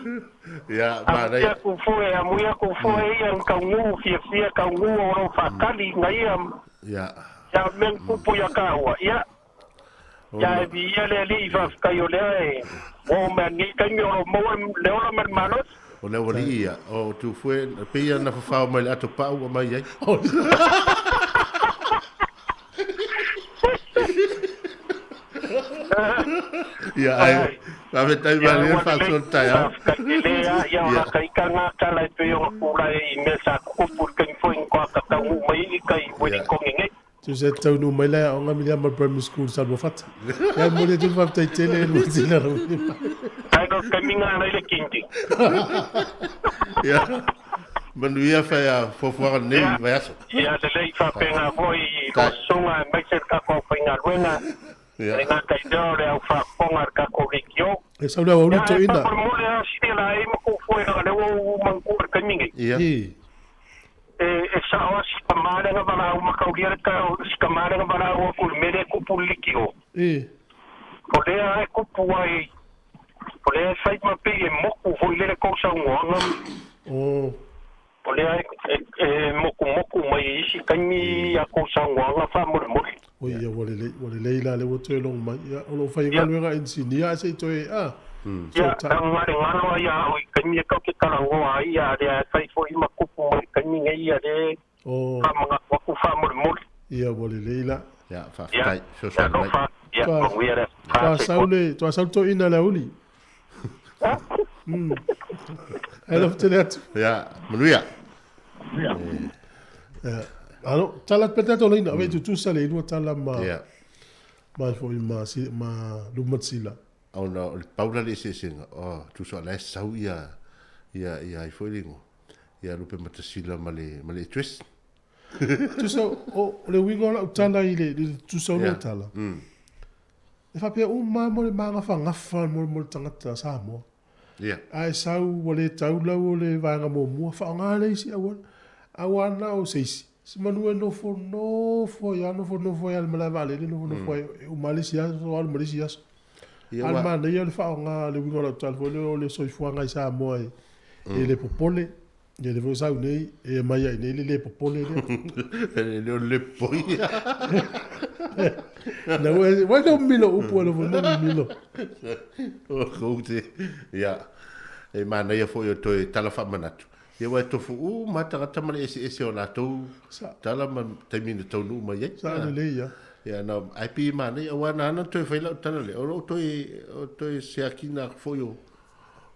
Ia, manaia. Amuia ku foe, amuia ku foe ia na taunuu fiafia taunuu o lou faatali ina ia. Ia. Ia mea na tupu ia taua. Ia. Ia e viia le Alii faafetai o lea e oo mai nei taimi o lo o maua le ola ma le malosi. O le aualii ia, o Tufue, pei ia na fafao mai le ato pau ua mai ai. Ia, ai, faafetai malie le faasoa le taeao. Faafetai tele a, ia o lata ika nga tala e pei ona tulai i mea sa tutupu i le taimi foi na toa taunuu mai ai ika i Uelikone nei. Tu se taunuu mai le aoga Miriama Primary School Saluafata. Ia e momoli atu le faafetai tele e lua tele ala mai. Ai no taimi nga alai le kindi. Ia, manuia whai a fuafuaga nei vaiaso. Ia lelei faapena foi i loa sosoga aemaise le tatou aufaigaluega Ia. le gata i lea o le au faafofoga a le tatou leitio. E sau le aoauli Ia e toeina. faamolemole lava sili la ai ma kou foe leaga lea ua ou manatua i le taimi nei. Ia. E e sao lava si tama lea na valaau mataulia le taeao, si tama lea na valaau atu i le mea lea e tupu i le leitio. O lea e tupu ai, o lea e fai ma pei e moku foi lea le tou saunoaga. O lea e mokumoku mai i isi taimi a tou saunoaga faamolemole. Oi, ia, ua lelei, ua lelei la lea ua toe logo mai. Ia, o lo o faigaluega engineer ae se i toe, a, Ia, leaga le galo ai a au i taimi e tou te talanoa ai, a lea e fai foi ma tupu mai i le taimi nei, a lea faamanatu atu faamolemole. Ia, ua lelei la. Ia, faafetai, fesoasoani mai. Alofa, ia, manuia le Toa sau le, toa sau le toeaina le auli. Ai alofa tele atu. Ia, manuia. Ia, Alo, tala pe tatou laina, ave tutusa le lua tala ma ma foi ma ma Lumatsila. Ona o le pau la le eseesega, oh, tusa o la e sau ia ia ia ai foi le igoa, ia Lupematasila ma le ma le address. Tusa o le uiga o lau tala i le tutusa o lua tala. E faapea uma lava mo le magafagafa mo le tagata Samoa. Ae sau ua le tau lau o le vaega muamua, faaaoga le isi auala. Aua na o se isi, se manu e nofonofo ai lava, nofonofo ai lava i le malae vaalele, nofonofo ai, e uma lava le isi aso, alu ma le isi aso. A o le manaia o le faaaoga, le uiga o lau tala foi lea o le soifuaga i Samoa e le popole. Ia lea foi ua sau nei, e aumai lava i inei le le popole lea. E le o le le popole. Na ua ua le milo upu e lofo na milo. O kou te, ia, e manaia foi o toe tala faamanatu. Ia aua e tofu uma lava tagata ma le eseese o latou tala ma taimi na taunuu mai ai. Sa lelei ia. Ia na, ae pei e manaia, aua na ala ona toe fai lau tala lea, o lou toe, o toe siakina atu foi o,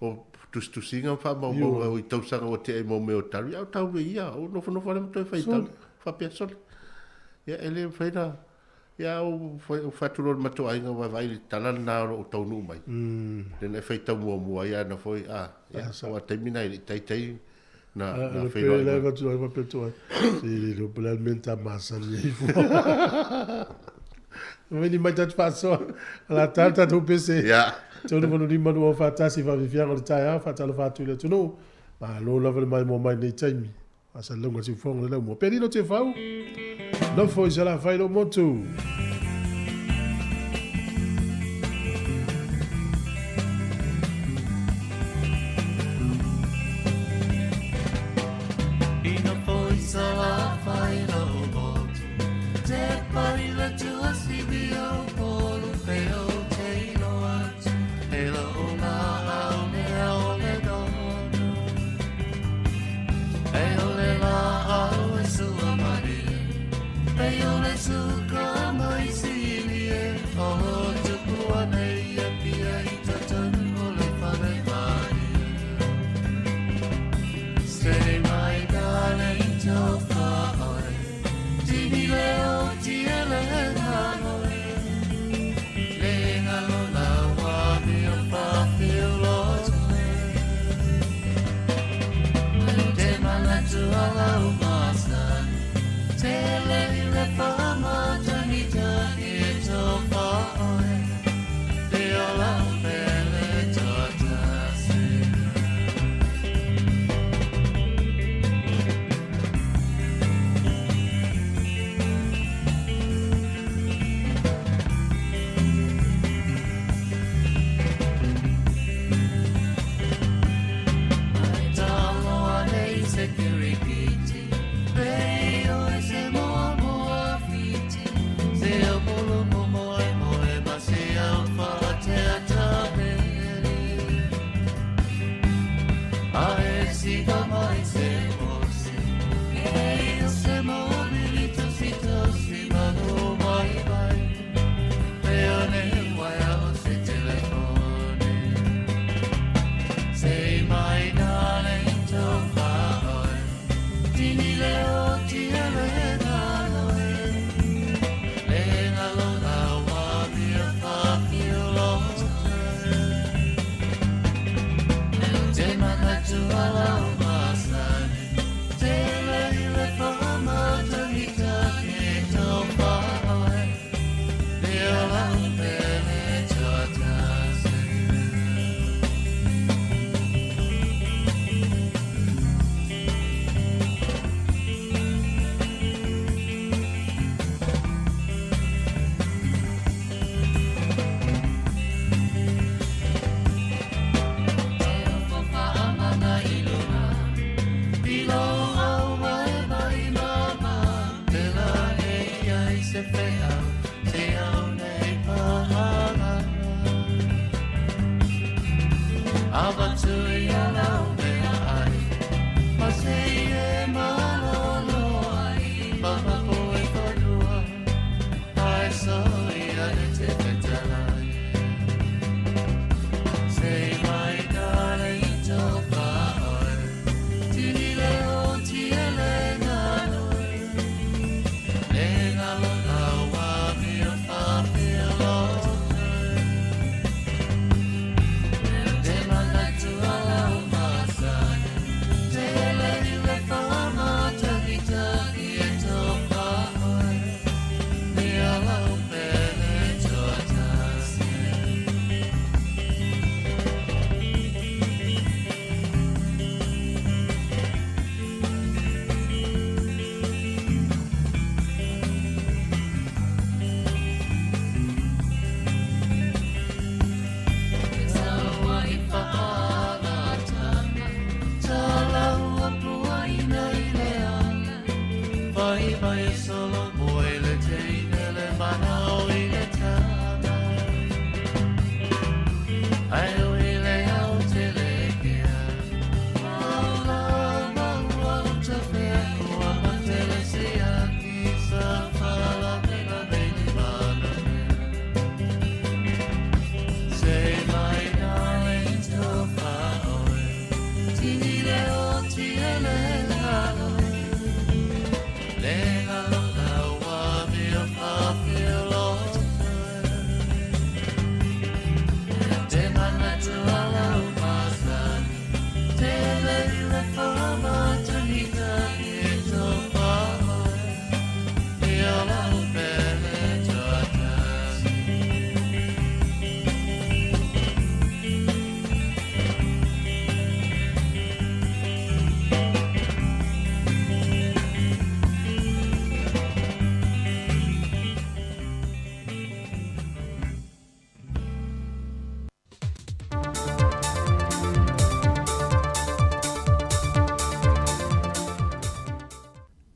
O tusitusiga ma faamaumauga o i tausaga ua tea i mo mea o talu, ia o tau e ia, o nofonofo lea ma toe faitau, faapea sole. Ia e le mafai na, ia o faatulou i le matou aiga vaavaai i le tala lena o lo o taunuu mai. Lea na e faitau muamua ai ana foi, a, ia, aua o le taimi lena e le i taitai na, na feiloai mai. Avatu ai faapea atu ai, se le iloa po o le a le mea na ta masani ai fua. Mai ni mai tatou faasoa, o le a ta le tatou pese. Ia. 385 241 faafiafiaga o le taeao, faatalofa atu i le atunuu. Malo lava le maimoa mai i lenei taimi. Faasalalauga Siufogo le laumua. Pelino Tefau, nofo i Salafai lou motu.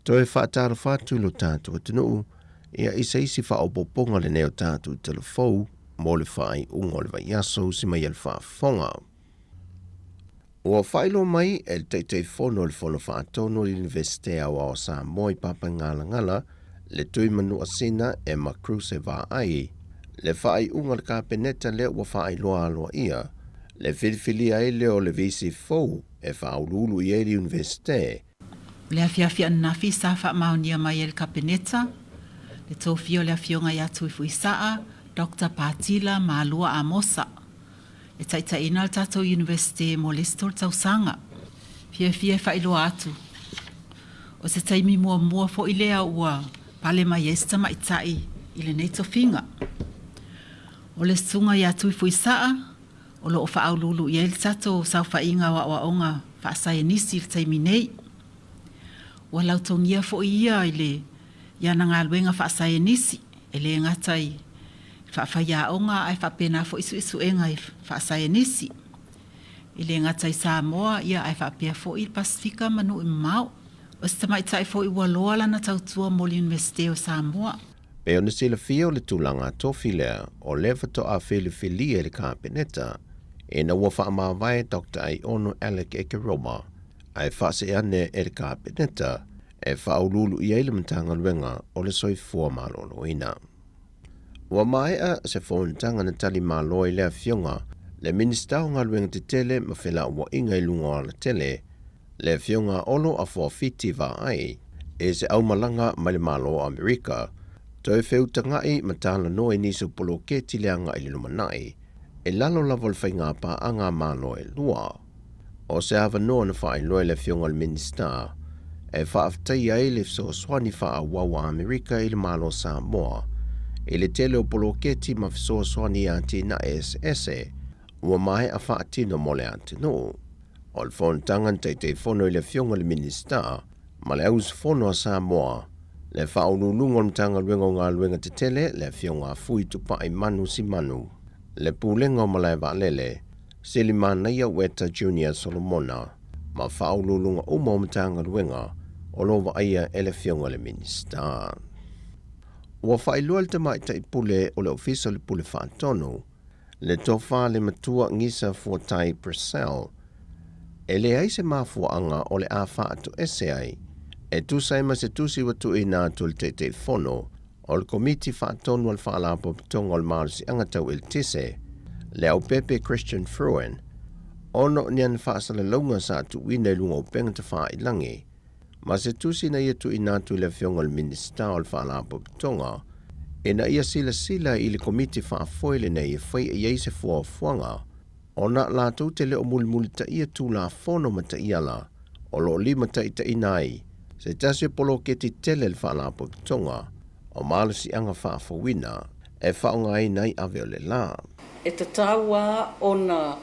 Toe faatalofa atu i lo tatou atunuu, ia i se isi faaopoopoga lenei o tatou tala fou mo le faaiuga o le vaiaso usi mai a le faafofoga. Ua faailoa mai e le Taitaifono o le Fono Faatonu o le Iunivesite Aoao o Samoa i Papaigalagala, le Tui Manuasina Emma Kruse Vaai, le faaiuga a le Kapeneta lea ua faailoa aloaia le filifilia ai lea o le VC fou e faauluulu i ai le Iunivesite. O le afiafi ananafi sa faamaonia mai e le Kapeneta le tofia o le Afioga ia Tuifuisaa Doctor Patila Malua Amosa e taitaiina le tatou Iunivesite mo le isi tolu tausaga. Fiafia e faailoa atu, o se taimi muamua foi lea ua pale mai ai se tamaitai i lenei tofiga. O le susuga ia Tuifuisaa o lo o faauluulu i ai le tatou saofaiga o aoaoga faasaienisi i le taimi nei. Ua lautogia foi ia i le i ana galuega faasaienisi, e le gata i faafaiaoga ae faapena foi suesuega i faasaienisi. E le gata i Samoa ia ae faapea foi i le Pasefika ma nuu mamao. O se tamaitai foi ua loa lana tautua mo le Iunivesite o Samoa. Pei ona silafia o le tulaga tofi lea o lea faatoa filifilia e le Kapeneta ina ua faamavae Doctor Aiono Alec Ekeroma ae faasee ane e le Kapeneta e faauluulu i ai le Matagaluega o le Soifua Maloloina. Ua maea se fonotaga na tali malo ai le Afioga le Minisita o Galuega Tetele ma Felauaiga i luga o alatele, le Afioga Olo Afoafiti Vaai, i se aumalaga mai le Malo o Amerika, toe feutaga'i ma talanoa i nisi o poloketi le agai i le lumanai, i lalo lava o le faiga paaga a Malo e lua. O se avanoa na faailoa e le Afioga i le Minisita e faafetaia ai le fesoasoani faaauau a Amerika i le Malo o Samoa i le tele o poloketi ma fesoasoani i atinae eseese ua maea faatino mo le atunuu. O le fonotaga na Taitaifono i le Afioga i le Minisita ma le Auusufono a Samoa, le Faauluuluga o le Matagaluega o Galuega Tetele, le Afioga a Fui Tupai Manu Simanu, le Pulega o Malae Vaalele, Selimanaia Weta Junior Solomona, ma faauluuluga uma o Matagaluega o lo o vaaia e le Afioga i le Minisita. Ua faailoa e le Tamaitai Pule o le Ofisa o le Pule Faatonu, le Tofa le Matua Gisa Fuatai Purcell, e leai se mafuaaga o le a faatoese ai e tusa ai ma se tusi ua tuuina atu e le Taitaifono o le Komiti Faatonu a le Faalapotopotoga o le Malosiaga Tau Eletise, le Aupepe Christian Fruin, ona o ni ana faasalalauga sa tuuina i luga o upega tafailangi, ma se tusi na ia tuuina atu i le Afioga i le Minisita o le Faalapotopotoga ina ia silasila i le Komiti Faafoe lenei e fai i ai se fuafuaga ona latou te le o mulimulitaia Tulafono ma taiala o lo o limataitaiina ai se tasi o poloketi tele a le Faalapotopotoga o Malosiaga Faafouina e faaaogaina ai ave o le la. E tatau lava ona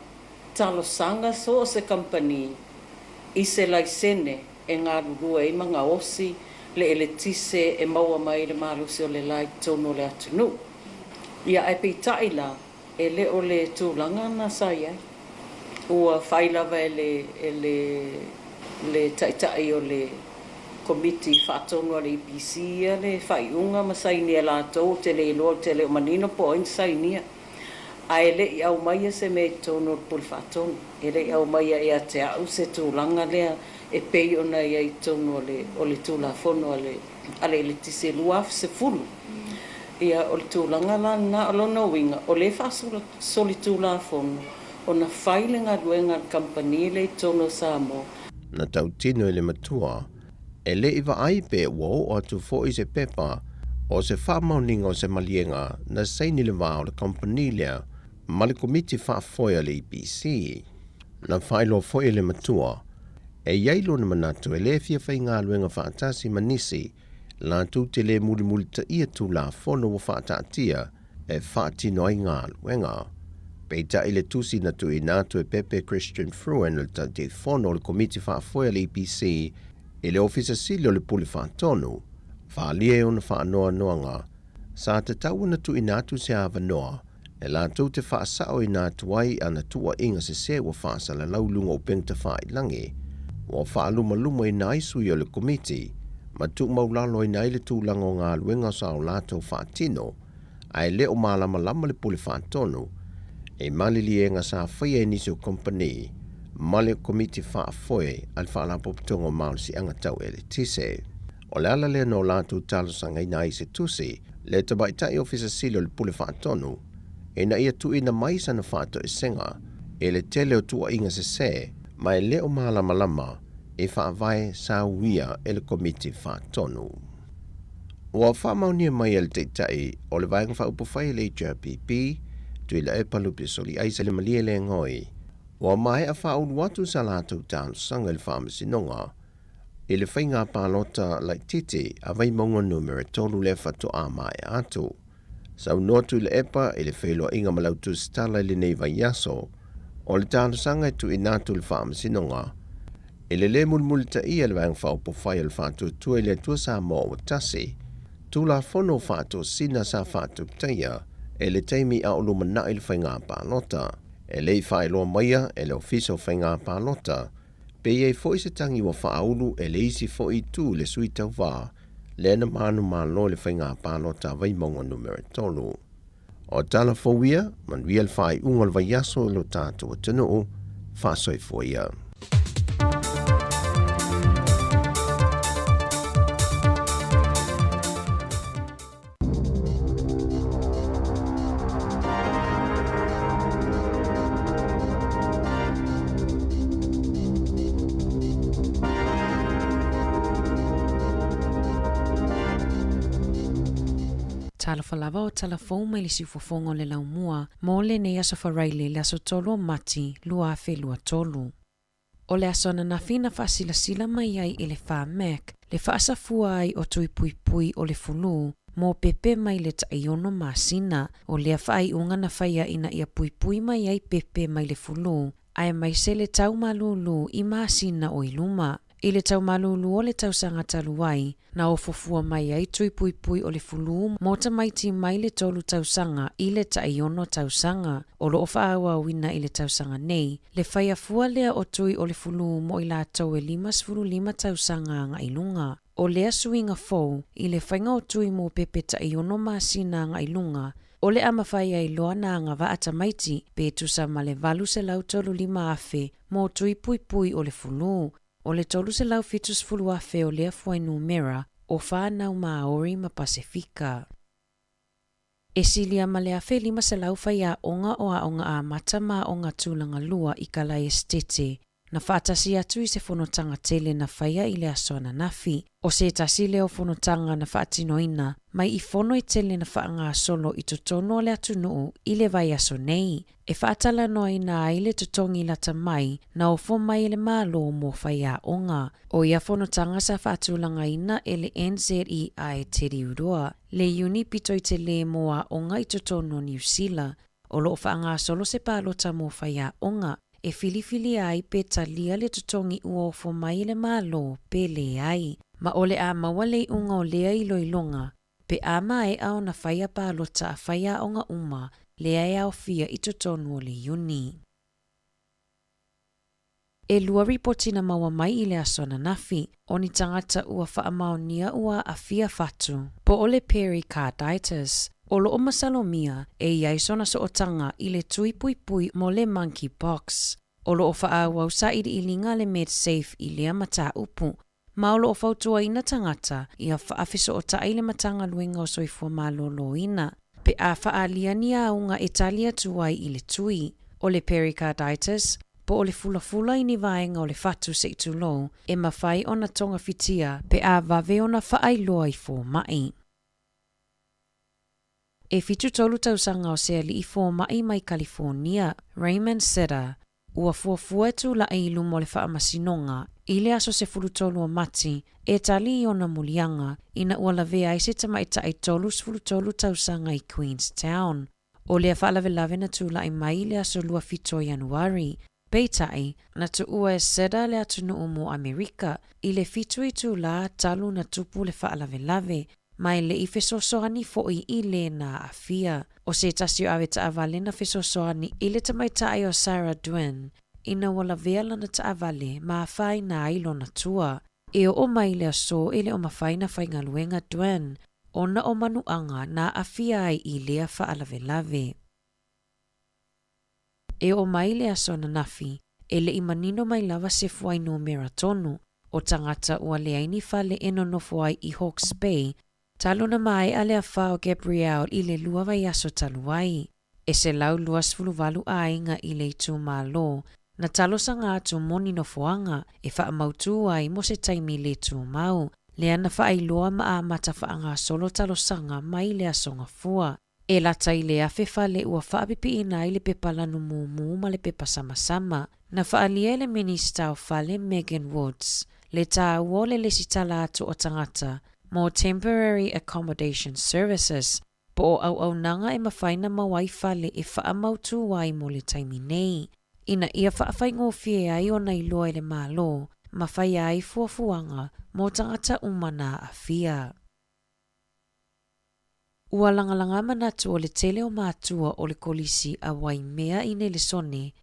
talosaga so o se kamupani i se laisene e galulue ai ma gaosi le eletise e maua mai i le malosi o le la i totonu o le atunuu. Ia ae peitai la, E le o le tulaga na sa i ai. Ua fai lava e le e le le Taitai o le Komiti Faatonu a le EPC ia le faaiuga ma sainia e latou, ou te le iloa, ou te le o manino po o ai na sainia. Ae le i aumaia se mea i totonu o le Pule Faatonu. E le i aumaia ia te au se tulaga lea e pei ona i ai i totonu o le o le Tulafono a le a le Eletise 2010. Ia, o le tulaga la lena. O lona uiga, o lea e faasolitulafono ona fai le galuega a le kamupani lea i totonu o Samoa. Na tautino i le matua, e le i vaai pe ua oo atu foi se pepa o se faamaoniga o se maliega na saini le va o le kamupani lea ma le Komiti Faafoe a le EPC. Na faailoa foi e le matua, e i ai lona manatu e le fia faigaluega faatasi ma nisi latou te le mulimulitaia Tulafono ua faataatia e faatino ai galuega. Peitai le tusi na tuuina atu e Pepe Christian Fruin o le Taitaifono o le Komiti Faafoe a le EPC i le Ofisa Sili o le Pule Faatonu, faaalia e ona faanoanoaga sa tatau ona tuuina atu se avanoa e latou te faasaoina atu ai ana tuuaiga sese ua faasalalau i luga o upega tafailangi, ua faalumalumaina ai sui o le Komiti ma tuumaulaloina ai le tulaga o galuega sa o latou faatino, ae le o malamalama le Pule Faatonu i maliliega sa faia e nisi o kompeni ma le Komiti Faafoe a le Faalapotopotoga o Malosiaga Tau Eletise. O le ala lea na o latou talosagaina ai i se tusi le Tamaitai Ofisa Sili o le Pule Faatonu ina ia tuuina mai sana faatoesega i le tele o tuuaiga sesē ma e le o malamalama i faavae sa uia e le Komiti Faatonu. Ua faamaonia mai e le Taitai o le Vaega Faaupufai a le HRPP, Tuilaepa Lupe Soliaisa le Malie Legoi, ua maea faaulu atu sa latou talosaga i le Faamasinoga i le faiga palota laitiiti a Vaimauga Numera 3 lea faatoa maea atu. Saunoa Tuilaepa i le feiloaiga ma lau tusitala i lenei vaiaso, o le talosaga e tuuina atu i le Faamasinoga i le lē mulimulitaia e le Vaega Faaupufai o le Faatuatua i le Atua Samoa ua Tasi, Tulafono Faatosina sa faatutaia i le taimi a o lumanai le faiga palota. E le i faailoa maia e le Ofisa o Faiga Palota pe i ai foi se tagi ua faaulu e le isi foi itu i le sui tauva lea na manumalo i le faiga palota a Vaimauga Numera 3. O tala fou ia, manuia le faaiuga o le vaiaso i lo tatou atunuu, faasoifua ia. Talofa lava o tala fou mai le siufofoga o le laumua mo lenei aso Faraile le aso 3 o Mati 2023. O le aso ananafi na faasilasila mai ai e le Pharmac le faasafua ai o tui puipui o le fulu mo pepe mai le taiono masina. O lea faaiuga na faia ina ia puipui mai ai pepe mai le fulu aemaise le tau malūlū i masina o i luma. I le tau malūlū o le tausaga talu ai, na ofofua mai ai tui puipui o le fulu mo tamaiti mai le 3 tausaga i le taiono tausaga. O loo faaauauina i le tausaga nei, le faia fua lea o tui o le fulu mo i latou e 55 tausaga agai i luga. O lea suiga fou i le faiga o tui mo pepe taiono masina agai i luga, o le a mafai ai loa na agavaa tamaiti pe tusa ma le 835,000 mo tui puipui o le fulu. O le 370,000 o lea fuainumera o whānau Māori ma Pasifika. E silia ma le 1,500 faiaoga o aoga amata ma aoga tulaga lua i Kalaesetete, na faatasi atu i se fonotaga tele na faia i le aso ananafi. O se tasi lea o fonotaga na faatinoina mai i fono e tele na faagasolo i totonu o le atunuu i le vaiaso nei, e faatalanoaina ai le totogi lata mai na ofo mai e le Malo mo faiaoga. O ia fonotaga sa faatulagaina e le NZEI Te Riuroa, le iuni pito i telē mo aoga i totonu o Niu Sila. O loo faagasolo se palota mo faiaoga e filifilia ai pe talia le totogi ua ofo mai e le Malo pe leai. Ma o le a maua le iuga o lea iloiloga pe a maea ona faia palota a faiaoga uma lea e aofia i totonu o le Iuni. E 2 ripoti na maua mai i le aso ananafi, o ni tagata ua faamaonia ua aafia fatu, po o le pericarditis. O loo masalomia e i ai sona sootaga i le tui puipui mo le monkeypox. O loo faaauau sailiiliga le MedSafe i lea mataupu, ma o loo fautuaina tagata ia faafesootai le Matagaluega o Soifua Maloloina pe a faaalia ni auga e tali atu ai i le tui. O le pericarditis, po o le fulafula i ni vaega o le fatu se'i tulou, e mafai ona togafitia pe a vave ona faailoa i fomai. E 73 tausaga o se ali'i fomai mai Kalifonia, Raymond Sitter, ua fuafua e tula'i i luma o le faamasinoga i le aso 13 o Mati e tali i ona muliaga ina ua lavea ai se tamaita'i 33 tausaga i Queenstown. O lea faalavelave na tula'i mai i le aso 27 o Ianuari. Peitai, na tuua e Sitter le atunuu mo Amerika i le 7 itulā talu na tupu le faalavelave, ma e le'i fesoasoani fo'i i lē na aafia. O se tasi o ave taavale na fesoasoani i le tamaita'i o Sarah Dwin, ina ua lavea lana taavale ma afaina ai lona tua. E oo mai le aso e le o mafai na faigaluega Dwan ona o manuaga na aafia ai i lea faalavelave. E oo mai le aso ananafi, e le i manino mai lava se fuainumera tonu o tagata ua leai ni fale e nonofo ai i Hawke's Bay talu na maea le afa o Gabrielle i le lua vaiaso talu ai. E 128 aiga i le itumalo na talosaga atu mo ni nofoaga e faamautū ai mo se taimi le tumau, lea na faailoa ma amata faagasolo talosaga mai le Aso Gafua. E lata i le 1000 fale ua faapipiina ai le pepa lanu mumu ma le pepa samasama. Na faaalia e le Minista o Fale Megan Woods le tāua o le lesitala atu o tagata mo Temporary Accommodation Services po o auaunaga e mafai na maua ai fale e faamautū ai mo le taimi nei, ina ia faafaigofie ai ona iloa e le Malo ma faia ai fuafuaga mo tagata uma na aafia. Ua lagalaga manatu o le tele o matua o le Kolisi a Waimea i Nelesone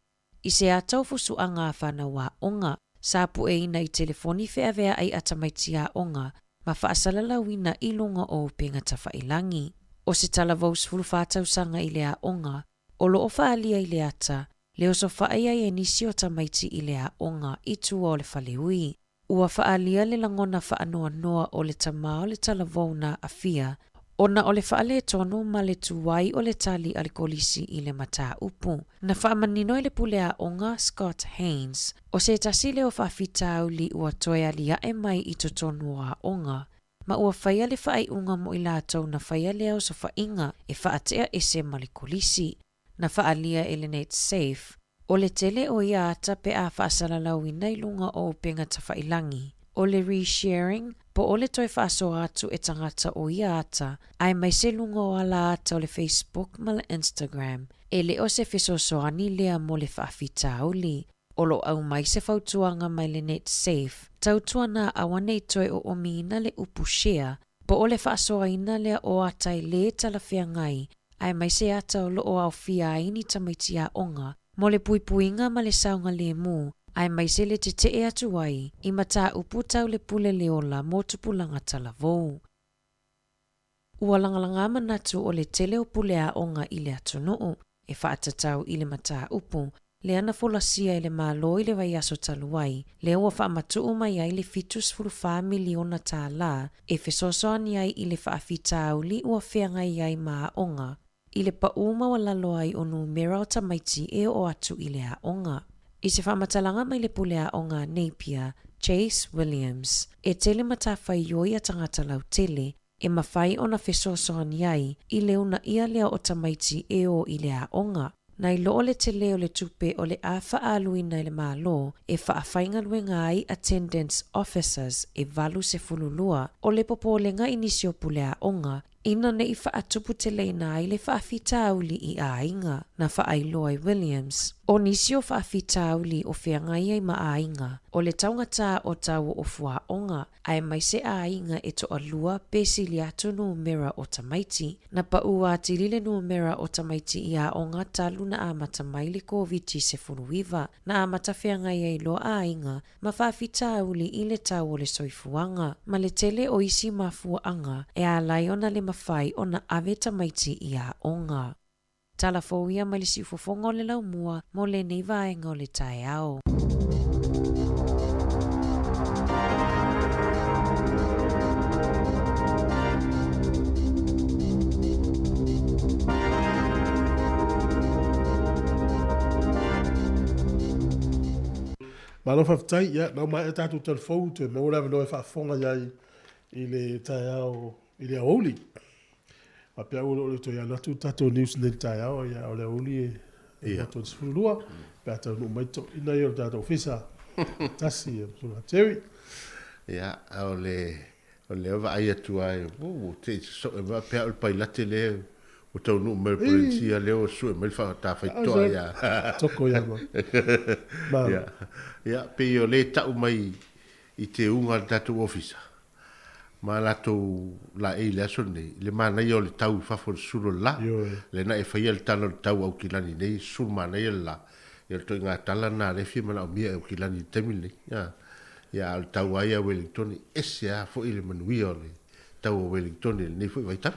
i se ata o fusuaga a fanau aoga sa pueina i telefoni feaveaai a tamaiti aoga ma faasalalauina i luga o upega tafailangi. O se talavou 14 tausaga i le aoga o loo faaalia i le ata le osofai ai e nisi o tamaiti i le aoga i tua o le faleui. Ua faaalia le lagona faanoanoa o le tamā o le talavou na aafia ona o le faaletonu ma le tuai o le tali a le kolisi i le mataupu. Na faamanino e le pule aoga Scott Haines, o se tasi lea o faafitauli ua toe aliae mai i totonu o aoga, ma ua faia le faaiuga mo i latou na faia lea osofaiga e faatea ese ma le kolisi. Na faaalia e le Netsafe, o le tele o ia ata pe a faasalalauina i luga o upega tafailangi, o le resharing po o le toe faasoa atu e tagata o ia ata aemaise luga o ala ata o le Facebook ma le Instagram, e le o se fesoasoani lea mo le faafitauli. O lo o aumai se fautuaga mai le Netsafe, tautuana aua ne i toe oomiina le upu share po o le faasoaina lea o ata e lē talafeagai aemaise ata o lo o aofia ai ni tamaiti aoga mo le puipuiga ma le saogalēmū aemaise le tetee atu ai i mataupu tau le pule le ola mo tupulaga talavou. Ua lagalaga manatu o le tele o pule aoga i le atunuu e faatatau i le mataupu lea na folasia e le Malo i le vaiaso talu ai, lea ua faamatuu mai ai le $74 miliona tālā e fesoasoani ai i le faafitauli ua feagai ai ma aoga i le paū maualalo ai o numera o tamaiti e oo atu i le aoga. I se faamatalaga mai le pule aoga a Napier, Chase Williams, e tele matafaioi a tagata lautele e mafai ona fesoasoani ai i le uunaia lea o tamaiti e o i le aoga. Nai lo le tele o le tupe o le a faaaluina e le Malo e faafaigaluega ai attendance officers e 82, o le popolega i nisi o pule aoga ina ne i faatuputeleina ai le faafitauli i aiga, na faailoa e Williams. O nisi o faafitauli o feagai ai ma aiga, o le taugatā o tau o fuaoga, aemaise aiga e toalua pe sili atu numera o tamaiti. Na paū atili le numera o tamaiti i aoga talu na amata mai le Koviti-19, na amata feagai ai loa aiga ma faafitauli i le tau o le soifuaga ma le tele o isi mafuaaga e ala ai ona le mafai ona ave tamaiti i aoga. Tala fou ia mai le siufofoga o le laumua mo lenei vaega o le taeao. Malo faafetai, ia, nau maea tatou tala fou, toe maua le avanoa e faafofoga i ai i le taeao i le aoauli. Faapea ua le toe alu atu le tatou news nei i le taeao, ia o le aoauli e 32, pe a taunuu mai toeaiina ia o le tatou ofisa tasi ia Sula Terry. Ia, o le o lea vaai atu ai, ua te i soe mai pea o le pailate lea ua taunuu mai le Polenisia lea ua sue mai le faatafaitoa ia. Toko ia ma. Ia, ia, pei o le tau mai i te uga a le tatou ofisa ma latou laei i le aso lenei, le manaia o le tau i fafo i le sulu o le la. Lea na e faia le tala o le tau Aukilani nei, sulu manaia le la. Ia o le ituaiga tala lena lea e fia manaomia e Aukilani i le taimi lenei. Ia, a o le tau lava ia a Wellingtone, e ese lava foi le manuia o le tau o Wellingtone i lenei foi vaitau.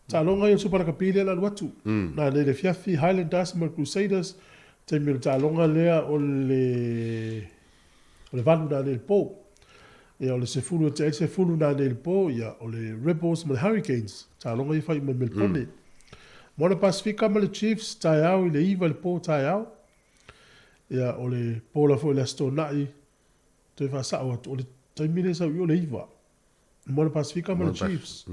Taaloga ia o le Supa Lakapi lea le alu atu. Nanei le afiafi, Highlanders ma le Crusaders, taimi o le taaloga lea o le o le 8 nanei le po. Ia o le 10 e tea ai le 10 nanei le po, ia o le Rebels ma le Hurricanes, taaloga ia fai uma i Melpone. Moana Pasifika ma le Chiefs, taeao i le 9 i le po taeao. Ia o le po la foi o le Aso Toonai, toe faasao atu, o le taimi lea e sau i o le 9. Moana Pasifika ma le Chiefs.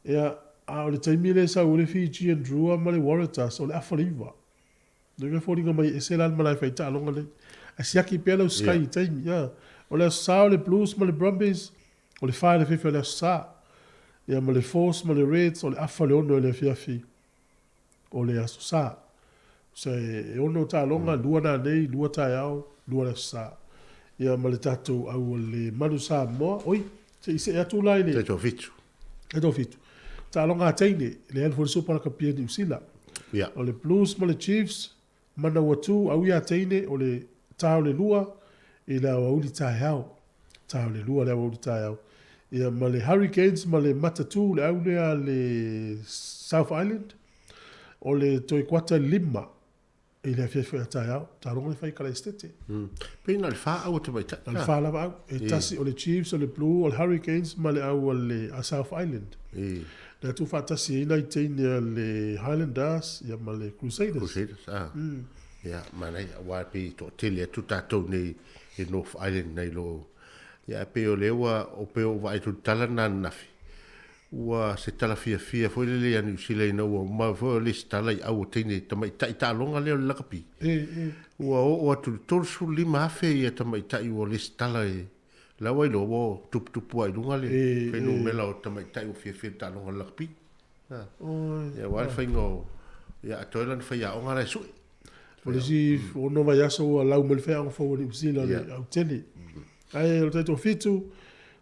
Ia, a o le taimi lea e sau ai le Fijian Drua ma le Waratahs, o le afa le 9. Lea e foliga mai e ese la le malae faitaaloga nei. Ae siaki pea lau Sky i taimi. Ia. O le Aso Sa o le Blues ma le Brumbies, o le 4 i le afiafi o le Aso Sa. Ia ma le Force ma le Reds, o le afa le 6 i le afiafi o le Aso Sa. So e 6 taaloga, 2 nanei, 2 taeao, 2 le Aso Sa. Ia ma le tatou au o le Manu Samoa, oi, se i see atu la i le. Taitoafitu. Taitoafitu. Taaloga a teine, le alu foi le Supa Lakapi a Niu Sila. Ia. O le Blues ma le Chiefs, Manawatu, au ia teine, o le ta o le lua i le aoauli taeao. Ta o le lua le aoauli taeao. Ia, ma le Hurricanes ma le Matatū, le au lea a le South Island, o le toe kuata 5 i le afiafi a taeao, taaloga le fai i Kalaesetete. Pei na o le fa au a tamaitai. Na o le fa lava au. E tasi o le Chiefs, o le Blue, o le Hurricanes ma le au a le a South Island. Lea tuufaatasi ai nai teine a le Highlanders ia ma le Crusaders. Crusaders, ah. Ia, manaia, aua e pei e toatele atu tatou nei i North Island nai lo. Ia, e pei o lea ua, o pei ua ou vaai atu i le tala lena ananafi, Ua se tala fiafia foi lele ia Niu Sila ina ua uma foi o le isi tala i au o teine tamaitai taaloga lea o le lakapi. Ua oo atu i le 35,000 ia tamaitai ua lesitala i la ua iloa ua tuputupu lava i luga le fuainumera o tamaitai ua fiafia i le taaloga o le lakapi. Ia aua le faiga o ia atoa ai lana faiaoga la e sue. O le isi ono vaiaso ua lau mai le faiaoga fou a Niu Sila le autele. Ae o le taitoafitu,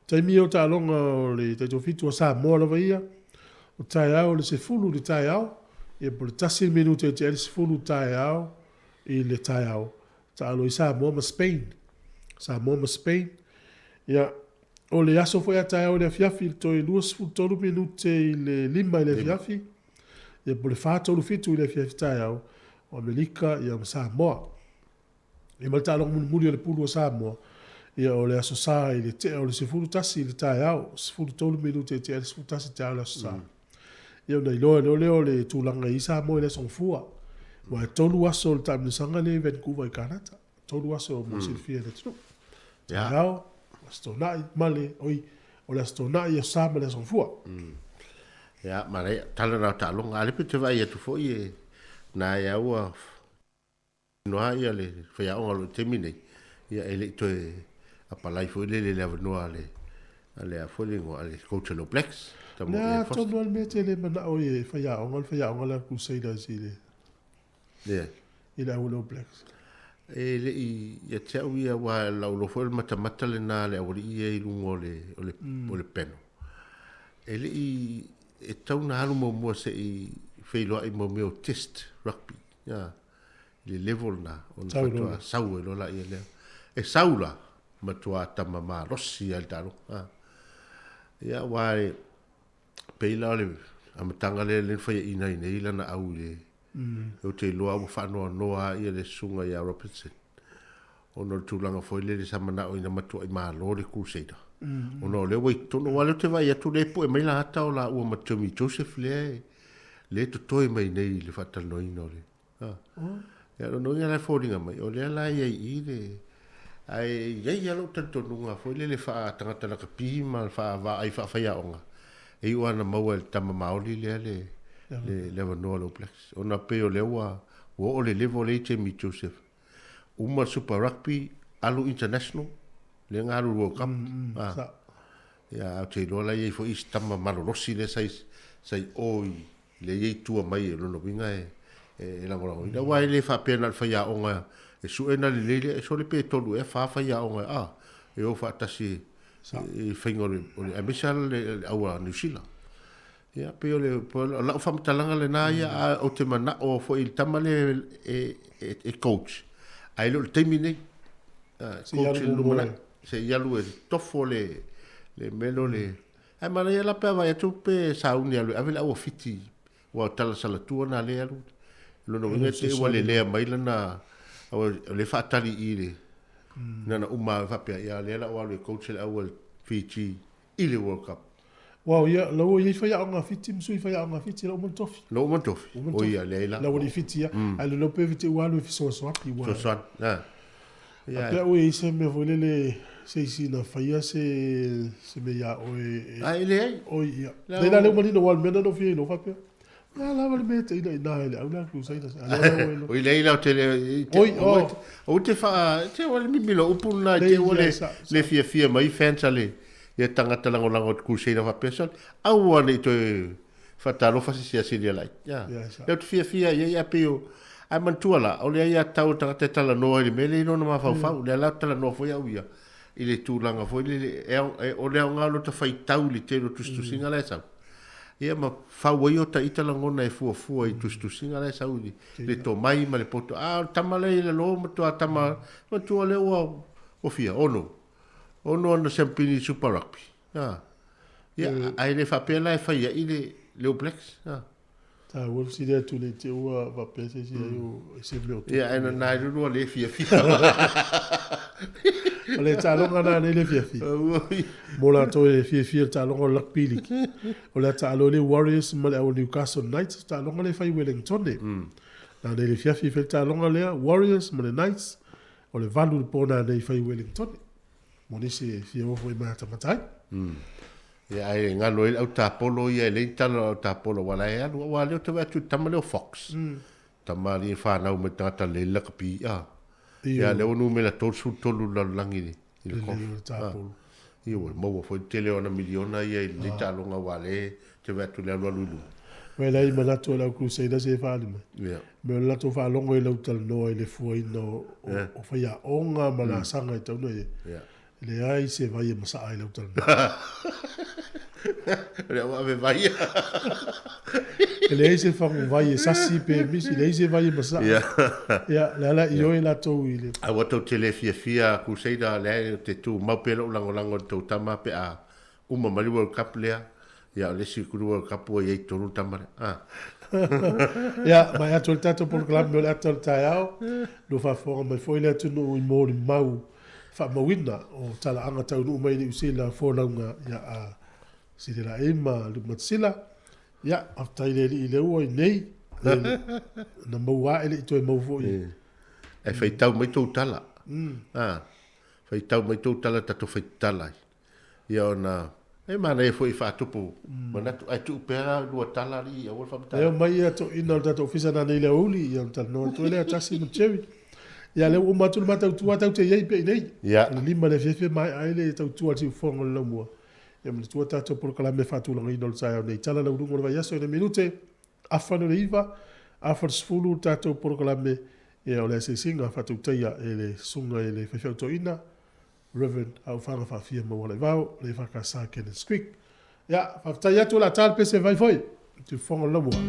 taimi ia o taaloga o le taitoafitu a Samoa lava ia, o taeao i le 10 i le taeao, ia po o le 1 le minute e tea ai le 10 taeao i le taeao, taalo ai Samoa ma Spain. Samoa ma Spain. Ia, o le aso foi a taeao i le afiafi i le toe 23 minute i le 5 i le afiafi, ia po o le 4:37 i le afiafi taeao, o Amerika ia ma Samoa. Ia ma le taaloga mulimuli a le Pulu a Samoa, ia o le Aso Sa i le tea o le 11 i le taeao, 13 minute e tea ai le 11 i le taeao o le Aso Sa. Ia ona iloa loa lea o le tulaga i Samoa i le Aso Gafua. Aua e 3 aso o le taamilosaga lea i Vancouver i Kanata. 3 aso mo silafia e le atunuu. Taeao, Aso Toonai ma le, oi, o le Aso Toonai, Aso Sa ma le Aso Gafua. Ia, manaia, tala na o taaloga. A o lea pei ou te vaai atu foi e na e au ua Noa ia le faiaoga o lo o i taimi nei, ia e le i toe apalai foi lele i le avanoa a le, a le a foi le igoa, a le coach a le All Blacks. O le a tonu lava le mea e te le manao ai e faiaoga, o le faiaoga lea a le Crusaders i le, yeah. i le au a le All Blacks. E le i, ia te au ia, aua lau iloa foi o le matamata lena a le aualii ia i luga o le, o le, o le panel. E le i, e tatau ona alu muamua se i feiloai mo mea o test rugby. Yeah. I le level lena ona faatoa sau ai loa laia lea. E sau la, matua tama malosi lava i le taaloga. A. Ia aua e pei la o le amataga lea lea na faiaina ai nei lana au i le ou te iloa ua faanoanoa lava le susuga ia Robinson ona o le tulaga foi lele sa manao ina matuai malo le Crusader. Ona o lea ua i totonu, aua o lea ou te vaai atu o lea e pue mai la ata o laua ma Tommy Joseph lea e totoe mai nei i le faatalanoaina o le Ia, o lona uiga la e foliga mai, o lea la e i ai i i le... Ae i ai lava lou talitonuga foi lele faa-tagata lakapi ma faa-vaai faa-faiaoga, e iu lava ina maua e le tama maoli lea le, le, le avanoa o le All Blacks. Ona pei o lea ua, ua oo le level lea i Jamie Joseph. Uma le Super Rugby, alu international, lea na alu i le World Cup. Ah. Ia, ae ou te iloa la e i ai foi isi tama malolosi lea sa i, sa i o i lea e i tua mai, o lona uiga e, e lagolagoina. Aua e le faapea na o le faiaoga e sue na lelei lea, e sole pe tolu ea fa faiaoga a, e o faatasi i faiga o le, o le aemaise lava le, le au a Niu Sila. Ia, pei o le, o lau faamatalaga lena ia, a ou te manao foi i le tama lea e, e, e coach, ae le o le taimi nei. Coach i le lumanai. Se i alu e tofo le le mea lea o le ae manaia la pe a vaai atu pe sauni e alu e ave le au a Fiti ua tala salatua na lea e alu. O lona uiga te i ua lelea mai lana o lea e faatali i le na ona uma faapea ia lea la ua alu e coach le au a Fiji i le World Cup. Wow, ia, la ua i ai faiaoga a Fiti ma sui faiaoga a Fiti, la ua uma ona tofi. La ua uma ona tofi. O ia, leai la. La ua le Fiti ia. Ae lelei pe te ua alu e fesoasoani. Ua. Fesoasoani, a. Ia. A pe a ua i ai se mea foi lele, se isi na faia se, se mea ia oe e. A e leai. Oi, ia. Leai la, lea ua manino, aua o le mea lena na ou fia iloa faapea. O le a lava le mea e teina i ina i le au lea Crusaders. A lea la ua iloa. Oi, leai la, ou te le, Oi, oh. Ou te faa, te ua le mimilo upu lena, te ua le, le fiafia mai fans a le, ia tagata lagolago i le Crusader faapea, sole, aua ne i toe faatalofa se siasili a laiti. Ia. Lea ou te fiafia i ai, ae pei o, ae manatua la, o le aiatatau a le tagata e talanoa i le mea lea i lona mafaufau. Lea la ou te talanoa foi au ia, i le tulaga foi lele, e, e, o le aoga o lota faitau i le tele o tusitusiga la e sau. Ia ma fau ai o ta ita lagona e fuafua i tusitusiga la e sau i le tomai ma le poto. A o le tama lea i lalo matua tama, matua lea ua, ua fia, ono. Ono ana siampini i Super Rugby. A. Ia, ae le faapea la e fai ai le, le All Blacks. A. Ta ua sili atu nei te ua faapea se isi ai o se mea o tupu. Ia, ae na e lua le fiafia. O le taaloga na nei le fiafia. Mo latou e fiafia le taaloga o le rugby league. O le a taalo le Warriors ma le au Newcastle Knights, taaloga le fai Wellington. Na nei le fiafi fai le taaloga lea Warriors ma le Knights. O le 8 i le po nanei i fai Wellington. Mo nisi e fia ofo i matamata ai. Ia ae galo ai le au tapolo ia e leai ni tala o le au tapolo aua la e alu aua lea ou te vaai atu i le tama lea o Fox. Tama alii e fanau mai le tagata lelei le lakapi a. Ia lea ua numera 33 i le lalolagi i le i le golf. Lelei o le tapolo. Ia ua maua foi le tele o ana miliona ia i lenei taaloga aua lea e te vaai atu i le alualu i luma. Wai la i manatu o le au Crusaders e faali mai. Ia. Me o le latou faalogo i lau talanoa i le fuaina o, o, o faiaoga ma laasaga e tauna i ai. Ia. E leai se vai e masaa i lau talanoa. O le au ave vai. E leai se fagu vai e sasi pe misi, leai se vai e masaa. Ia. Ia, le ala ioe latou i le. Aua tou te le fiafia Crusader lea te tumau pea lou lagolago i le tou tama pe a uma mai le World Cup lea, ia o le isi World Cup ua i ai i totonu le tama lea. Ah. Ia, mai atu le tatou polokalame o le ata o le taeao, lua faafofoga mai foi le atunuu i molimau faamauina o talaaga taunuu mai i Niu Sila folauga ia a Sililaei ma Luke Matasila. Ia, faafetai le alii lea ua i nei, na maua ae le i toe mau foi. E faitau mai tou tala. Ah, faitau mai tou tala tatou faitatala ai. Ia ona e manaia foi e faatupu manatu ae tuu pea la lua tala alii aua le faamatala. E omai ia toeaiina o le tatou ofisa nanei i le aoauli, ia ona talanoa atu ai lea tasi ma Jerry. Ia lea ua uma atu le ma tautua tatou te i ai pea i nei. Ia. O le 5 i le afiafi e maea ai le tautua a le siufofoga o le laumua. Ia manatua tatou polokalame faatulagaina o le taeao nei. Tala lauluga o le vaiaso i le minute afa le 9, afa le 10 le tatou polokalame ia o le asiasiga faatautaia e le susuga i le faifeau toeaina Rev. Aofaga Faafia Maualaivao, le EFKS Cannons Creek. Ia, faafetai atu o le a ta le pese vai foi i te fofoga o le laumua.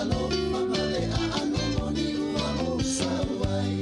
alofa ma le aano moni ua ou sau ai.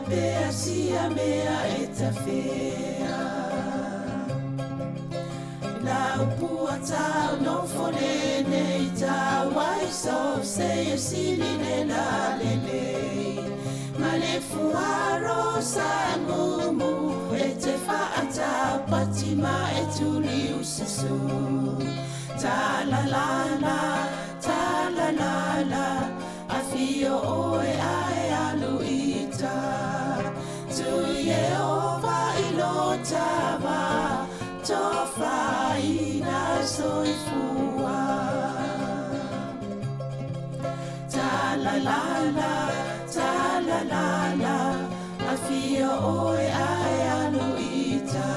pea sia mea e tafea. Lau pua tau nofo lenei tau ai so se e sili le la lelei. Ma le fuaro sa ngumu e te whaatau pati ma e tuli ususu. Ta la la la, ta la la la, a fio oe ae alu ita. Tui e ova i lo tava, tofaina soifua. Ta la la la, ta la la la, a fio oe ae alu ita.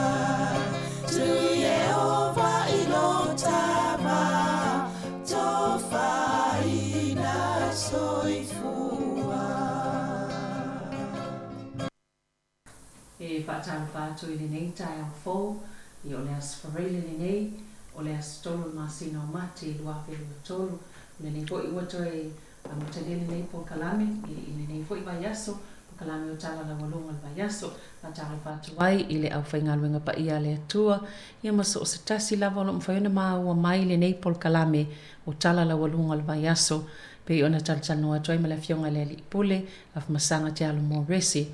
Tui e ova i lo tava, tofaina soifua. E faatalofa atu i lenei taeao fou, ia o le Aso Faraile lenei, o le aso tolu o le masina o Mati 2023. O lenei foi ua toe amatalia lenei polokalame i lenei foi vaiaso, polokalame o Tala Laualuga o le Vaiaso. Faatalofa atu ai i le aufaigaluega paia a le Atua, ia ma so o se tasi lava o lo o mafai ona maua mai lenei polokalame o Tala Laualuga o le Vaiaso, pei ona talatalanoa atu ai ma le Afioga i le Alii Pule, Afamasaga Te Alo Rese.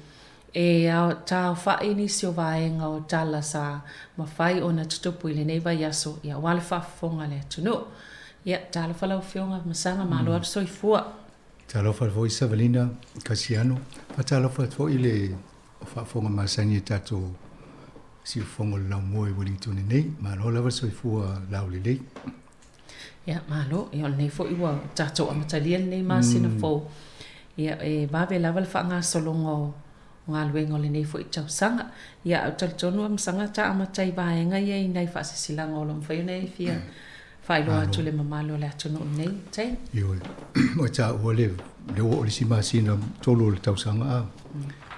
E taaofai nisi o vaega o tala sa mafai ona tutupu i lenei vaiaso, ia aua le faafofoga a le atunuu. Ia, talofa lau Afioga Masaga, malo lava le soifua. Talofa foi Savalina Kasiano. Faatalofa atu foi i le faafofoga masani e tatou siufofoga o le laumua i Wellington nei. Malo lava le soifua laulelei. Ia, malo. Ia, o lenei foi ua tatou amatalia lenei masina fou. Ia, e vave lava le faagasologa o galuega o lenei foi tausaga. Ia, ae ou te talitonu Afamasaga ta amata i vaega ia i nai faasilasilaga o lo o mafai ona e fia faailoa atu i le mamalu o le atunuu lenei taimi. Ioe, ua taua le lea ua oo le isi masina tolu o le tausaga a.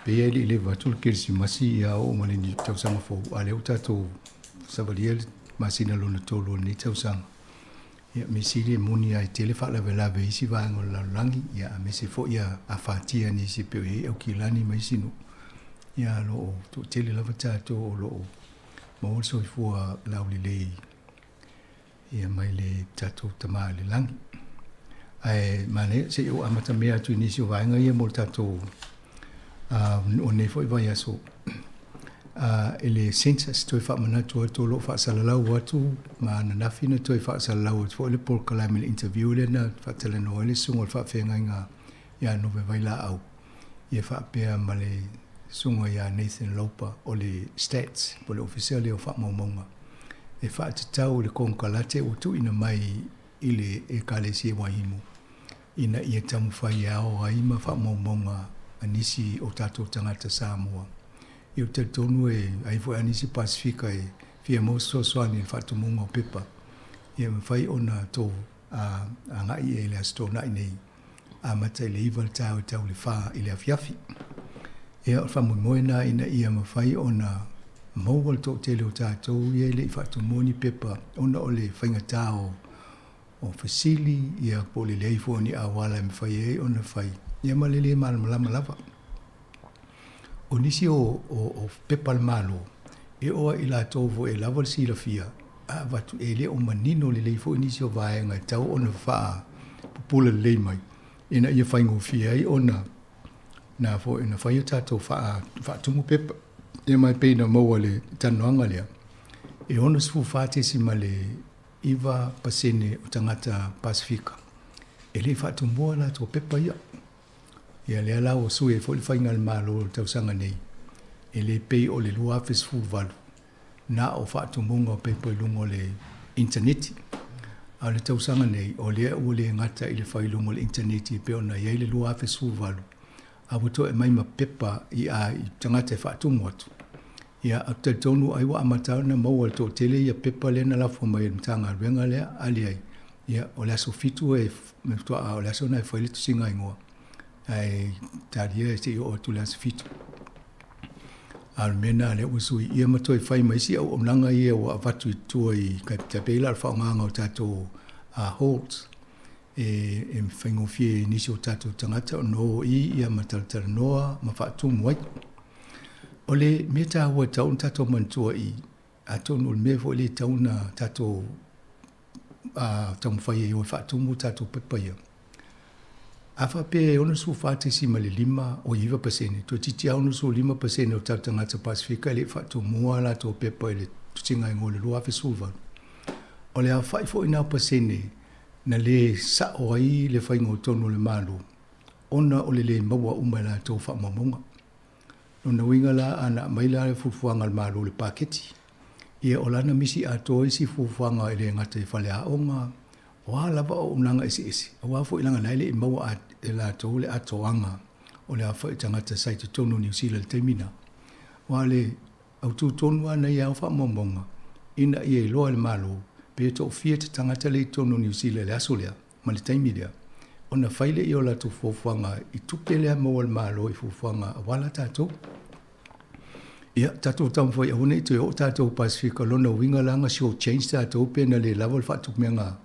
Pei e le i leva atu le Kerisimasi ia oo ma le tausaga fou, a o lea ua tatou savalia le masina lona tolu o lenei tausaga. Ia, mea sili e moni lava e tele faalavelave i isi vaega o le lalolagi, ia aemaise foi a afatia nisi e pei o i ai Aukilani ma isi nuu. Ia, o lo o toatele lava tatou o lo o maua le soifua laulelei ia mai le tatou Tama i le lagi. Ae manaia se i ou amatamea atu i nisi o vaega ia mo le tatou o lenei foi vaiaso i le census toe faamanatu atu o lo o faasalalau atu ma ananafi na toe faasalalau atu foi le polokalame le interview lea na faatalanoa ai le susuga o le faafeagaiga ia Nove Vailaau ia faapea ma le susuga ia Nathan Lopa o le Stats po o le Ofisa lea o Faamaumauga e faatatau i le konekarate ua tuuina mai i le Ekalesia Waihimo ina ia taumafai e ao ai ma faamaumauga a nisi o tatou tagata Samoa. Ia ou te talitonu e ai foi a nisi Pasifika e fia maua se fesoasoani i le faatumuga o pepa, ia mafai ona tou agai i ai i le Aso Toonai nei, amata i le 9 le taeao e tau i le 4 i le afiafi. Ia, o le faamoemoe lena ina ia mafai ona maua le toatele o tatou ia e le i faatumua ni pepa ona o le faigata o o fesili, ia po o le leai foi o ni auala e mafai ai ona fai, ia ma le lē malamalama lava. O nisi o, o, o pepa a le Malo, e oo lava i latou foi e lava le silafia, a avatu, e le o manino lelei foi nisi o vaega e tatau ona faapupula lelei mai, ina ia faigofie ai ona na foi na fai a tatou faa, faatumu pepa. Ia ma e pei na maua i le talanoaga lea, e 64.9% o tagata Pasefika e le i faatumua a latou pepa ia. Ia lea la ua sui ai foi le faiga a le Malo i le tausaga nei, e le pei o le 2018 na o faatumuga o pepa i luga o le initaneti. A o le tausaga nei, o lea ua le gata i le fai i luga o le initaneti e pei ona i ai le 2018, a ua toe aumai ma pepa i a i tagata e faatumu atu. Ia, ou te talitonu ai ua amata ona maua e le toatele ia pepa lea na lafo mai e le Matagaluega lea, a leai, ia, o le aso 7 e, faatoa o le aso lena e fai le tusiga igoa, ae talia se i oo atu i le aso 7. A o le mea lena lea ua sui ia ma toe fai ma isi auaunaga ia ua avatu i tua i tai pei la o le faaaogaga o tatou halls. e faigofie i nisi o tatou tagata ona o i ia ma talatalanoa ma faatumu ai. O le mea taua e tatau ona tatou manatua i, atonu o le mea foi lea e tatau ona tatou taumafai ai e o e faatumu tatou pepa ia. A faapea e 64.5 oi 9%, toeitiiti lava 65% o tatou tagata Pasefika e le i faatumua a latou pepa i le tusiga igoa i le 2018. O le aofai foi lena o pasene na le sa'o ai le faiga o tonu o le Malo ona o le le maua uma e latou faamaumauga. Lona uiga la, a na aumai la le fuafuaga a le Malo i le paketi, ia o lana misi atoa isi fuafuaga e le gata i faleaoga, o a lava auaunaga eseese, aua foi leaga la e le i maua e latou le atoaga o le aofai o tagata sa i totonu o Niu Sila i le taimi lena. Aua o le autu tonu lava na ia o faamaumauga ina ia iloa e le Malo pe toafia te tagata lea i totonu o Niu Sila i le aso lea ma le taimi lea, ona fai lea o latou fuafuaga i tupe lea maua e le Malo i fuafuaga aua la tatou. Ia, tatou taumafai aua ne i toe oo tatou i Pasefika, lona uiga la na short change tatou pe na le lava le faatupega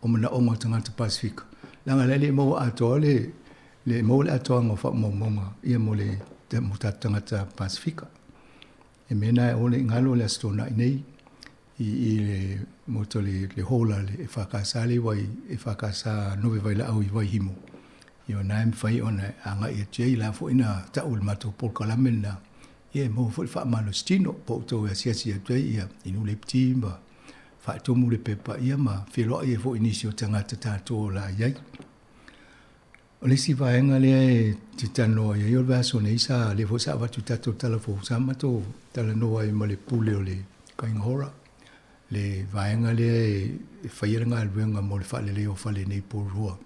o manaoga o tagata Pasefika, leaga la e le maua atoa le le maua le atoaga o faamaumauga ia mo le mo tatou tagata Pasefika. E mea na e aua ne i galo le Aso Toonai nei i i le moto le le hall a le EFKS le i wai EFKS Nove Vailaau i Waihimo. Ia o na e mafai ona agai atu ai la foi na ta'u i le matou polokalame lena. Ia e maua foi le faamalosi tino po o outou e asiasi atu ai ia inu le ipiti ma faatumu le pepa ia ma feiloai ai foi i nisi o tagata tatou o le a i ai. O le isi vaega lea e te talanoa i ai o le vaiaso nei sa lea foi sa avatu i tatou tala fou sa matou talanoa ai ma le pule o le Kaingahora le vaega lea e faia le galuega mo le faaleleia o fale nei Porirua.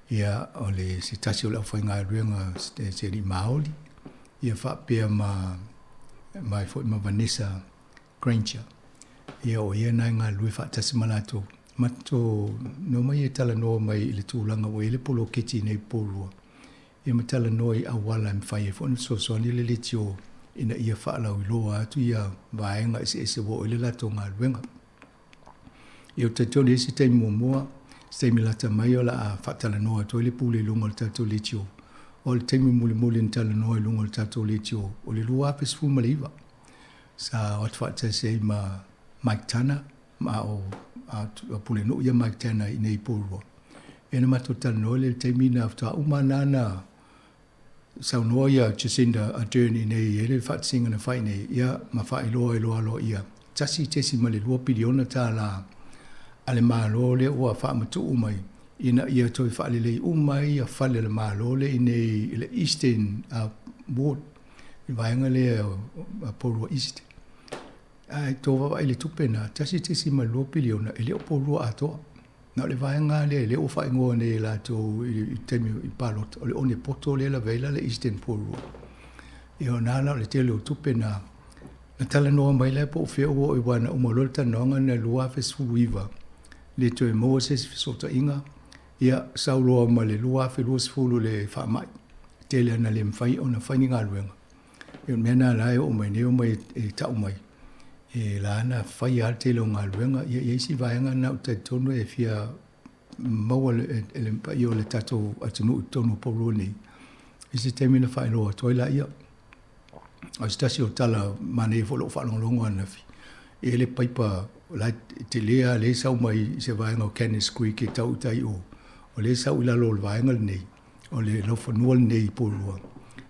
Ia o le se tasi o le aufaigaluega se alii Māori ia faapea ma ma foi ma Vanessa Granger. Ia o ia na e galulue faatasi ma latou. Matou no mai e talanoa mai i le tulaga ua i ai le poloketi nei Porirua. Ia ma talanoa i auala e mafai ai foi ona fesoasoani le leitio ina ia faalauiloa atu ia vaega eseese ua oo i le latou galuega. Ia ou te talitonu i isi taimi muamua, se taimi lata mai o le a faatalanoa atu ai le pule i luga o le tatou leitio. O le taimi mulimuli na talanoa i luga o le tatou leitio, o le 2019. Sa o atu faatasi ai ma Mike Tana, ma o Pulenuu ia Mike Tana i inei i Porirua. Ia na matou talanoa lea i le taimi na faatoa uma lena na saunoa ia Jacinda Ardern i inei e i ai le faatasiga na fai nei, ia ma faailoa ai loa aloaia $1.2 piliona a le Malo lea ua faamatuu mai ina ia toe faalelei uma ai ia fale a le Malo lea i inei i le Eastern Ward, i le vaega lea o Porirua East. Ae tou vaavaai i le tupe lena, $1.2 piliona, e le o Porirua atoa. Na o le vaega lava lea, lea ua faaigoa nei e latou i le taimi i palota, o le onepoto lea e lavea ai la le Eastern Porirua. Ia o na la o le tele o tupe na, na talanoa mai la po o fea ua oo i aua na uma loa le talanoaga na 2019, le toe maua se isi fesootaiga, ia sau loa ma le 2020 le faamai, tele lava na le mafai ona fai ni galuega. Ia o le mea lena la e oo mai nei omai e tau mai, e la na fai lava le tele o galuega. Ia e i ai isi vaega na ou te talitonu e fia maua e le paia o le tatou atunuu i totonu o Porirua nei, i se taimi na faailoa atu ai laia. O se tasi o tala manaia foi lou faalogologo ananafi, e i ai le paipa la e tele lava lea e sau mai i se vaega o Cannons Creek e tau i tai o, o lea e sau i lalo o le vaega lenei, o le laufanua lenei i Porirua,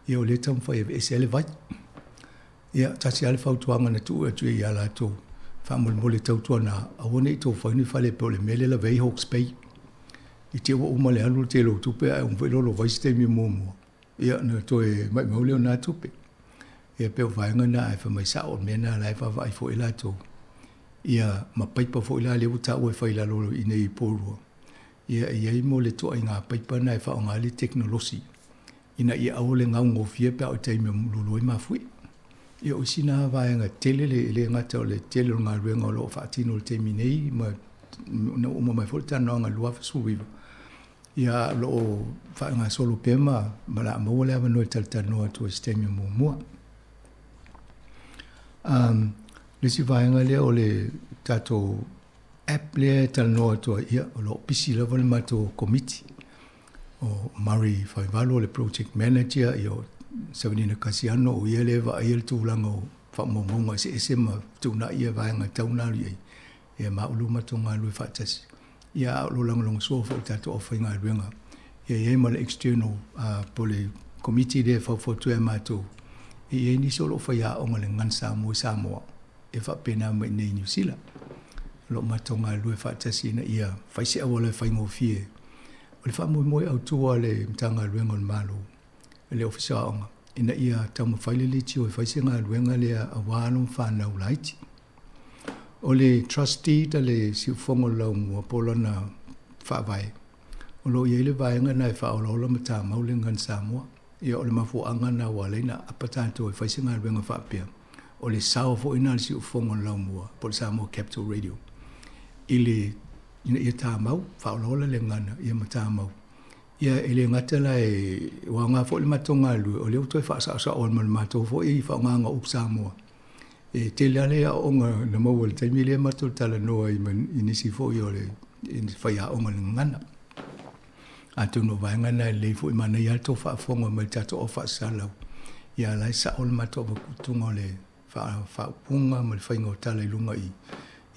ia o lea e taumafai e aveese ai le vai. Ia, tasi lava le fautuaga na tuu atu ai ia latou, faamolemole tautuana, aua ne i tou fai ni fale pei o le mea lea e lavea ai Hawke's Bay. I te i ua uma le alu le tele o tupe ae uma foi lea o lou vai se taimi muamua, ia ona toe maumau lea o na tupe. Ia pei o vaega na ae fai mai sao o le mea na la e vaavaai foi latou. Ia ma paipa foi la lea ua taua e fai i lalo i inei i Porirua. Ia e i ai mo le ituaiga paipa na e faaaoga ai le tekonolosi ina ia aua le gaugofie pe a oo i taimi e lulu ai mafuie. Ia o isi na vaega tele le e le gata o le tele o le galuega o lo o faatino i le taimi nei ma na ua uma mai foi le talanoaga i le 2019, ia o lo o faagasolo pea ma ma o le a maua le avanoa e talatalanoa atu ai i se taimi o muamua. Um, le isi vaega lea o le tatou app lea e talanoa atu ai, ia, o lo o pisi lava le matou Komiti. O Murray Faivalu o le Project Manager, ia o Savanina Kasiano o ia lea e vaaia le tulaga o faamaumauga eseese ma fetuunai ia vaega e tatau ona alu i ai, ia ma au lea ua matou galulue faatasi. Ia a o lo o lagolagosua foi i le tatou aufaigaluega, ia i ai ma le external po o le Komiti lea e faufautua ia matou, e i ai nisi o lo o faiaoga i le Gagana Samoa i Samoa e faapena mai i inei i Niu Sila. O lo o matou galulue faatasi ina ia fai se auala e faigofie. O le faamoemoe autu a le Matagaluega o le Malo i le Ofisa o Aoga, ina ia taumafai le leitio e fai se galuega lea aua alo ma fanau laiti. O le Trust Deed a le Siufofoga o le Laumua po o lona faavae, o lo o i ai le vaega lena e faaolaola ma tamau le Gagana Samoa. Ia, o le mafuaaga lena ua ala ai ona aapa tatou e fai se galuega faapea. O le sao foi lena a le Siufofoga o le Laumua po o le Samoa Capital Radio i le ina ia tamau, faaolaola le gagana ia ma tamau. Ia, e le gata la e ua aoga foi le matou galulue, o lea ua toe faasaosao ai ma le matou foi faaaogaga o upu Samoa. E tele lava le aoaoga na maua i le taimi lea matou talanoa ai ma i nisi foi o le faiaoga i le gagana. Atonu o vaega na e lelei foi, manaia lava le tou faafofoga mai i le tatou au faasalau, ia la e sao le matou avatuga o le faaupuga ma le faiga o tala i luga i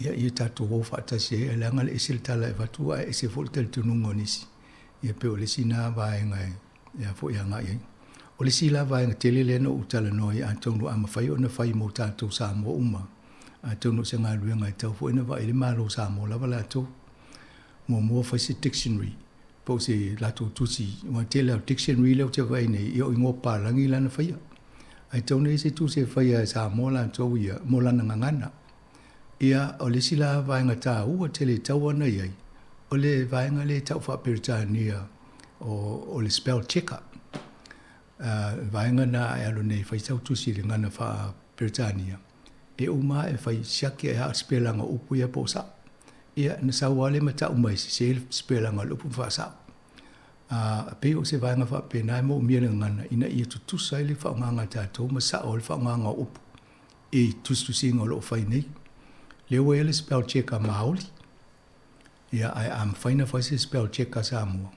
ia ia tatou o faatasi ai, ae leaga le ese le tala e avatu ae ese foi le talitonuga o nisi. Ia pei o le isi na vaega e a foi e agai ai. O le isi la vaega tele lea na ou talanoa ai, atonu a mafai ona fai mo tatou Samoa uma, atonu o se galuega e tatau foi ona vaai le Malo Samoa lava latou. Muamua fai se dictionary po o se latou tusi, aua tele lava o dictionary lea ou te vaai nei, ia o igoa papalagi la na faia. Ae tatau ona i ai se tusi e faia e Samoa latou ia mo lana gagana. Ia, o le isi la vaega taua tele e tatau ona i ai, o le vaega lea e tau faa-Peretania o le spell checker. Le vaega lena e alu nei e fai sau tusi i le gagana faa-Peretania, e uma lava e fai siaki ai lava o le sipelaga o upu ia po o sao. Ia, na sau lava lea ma tau mai, sese le sipelaga o le upu ma faasao. E pei o se vaega faapena e moomia le gagana ina ia tutusa ai le faaaogaga a tatou ma sao ai le faaaogaga o upu i tusitusiga o lo o fai nei. Lea ua i ai le spell check a Māori, ia ae a mafai ona fai se spell check a Samoa,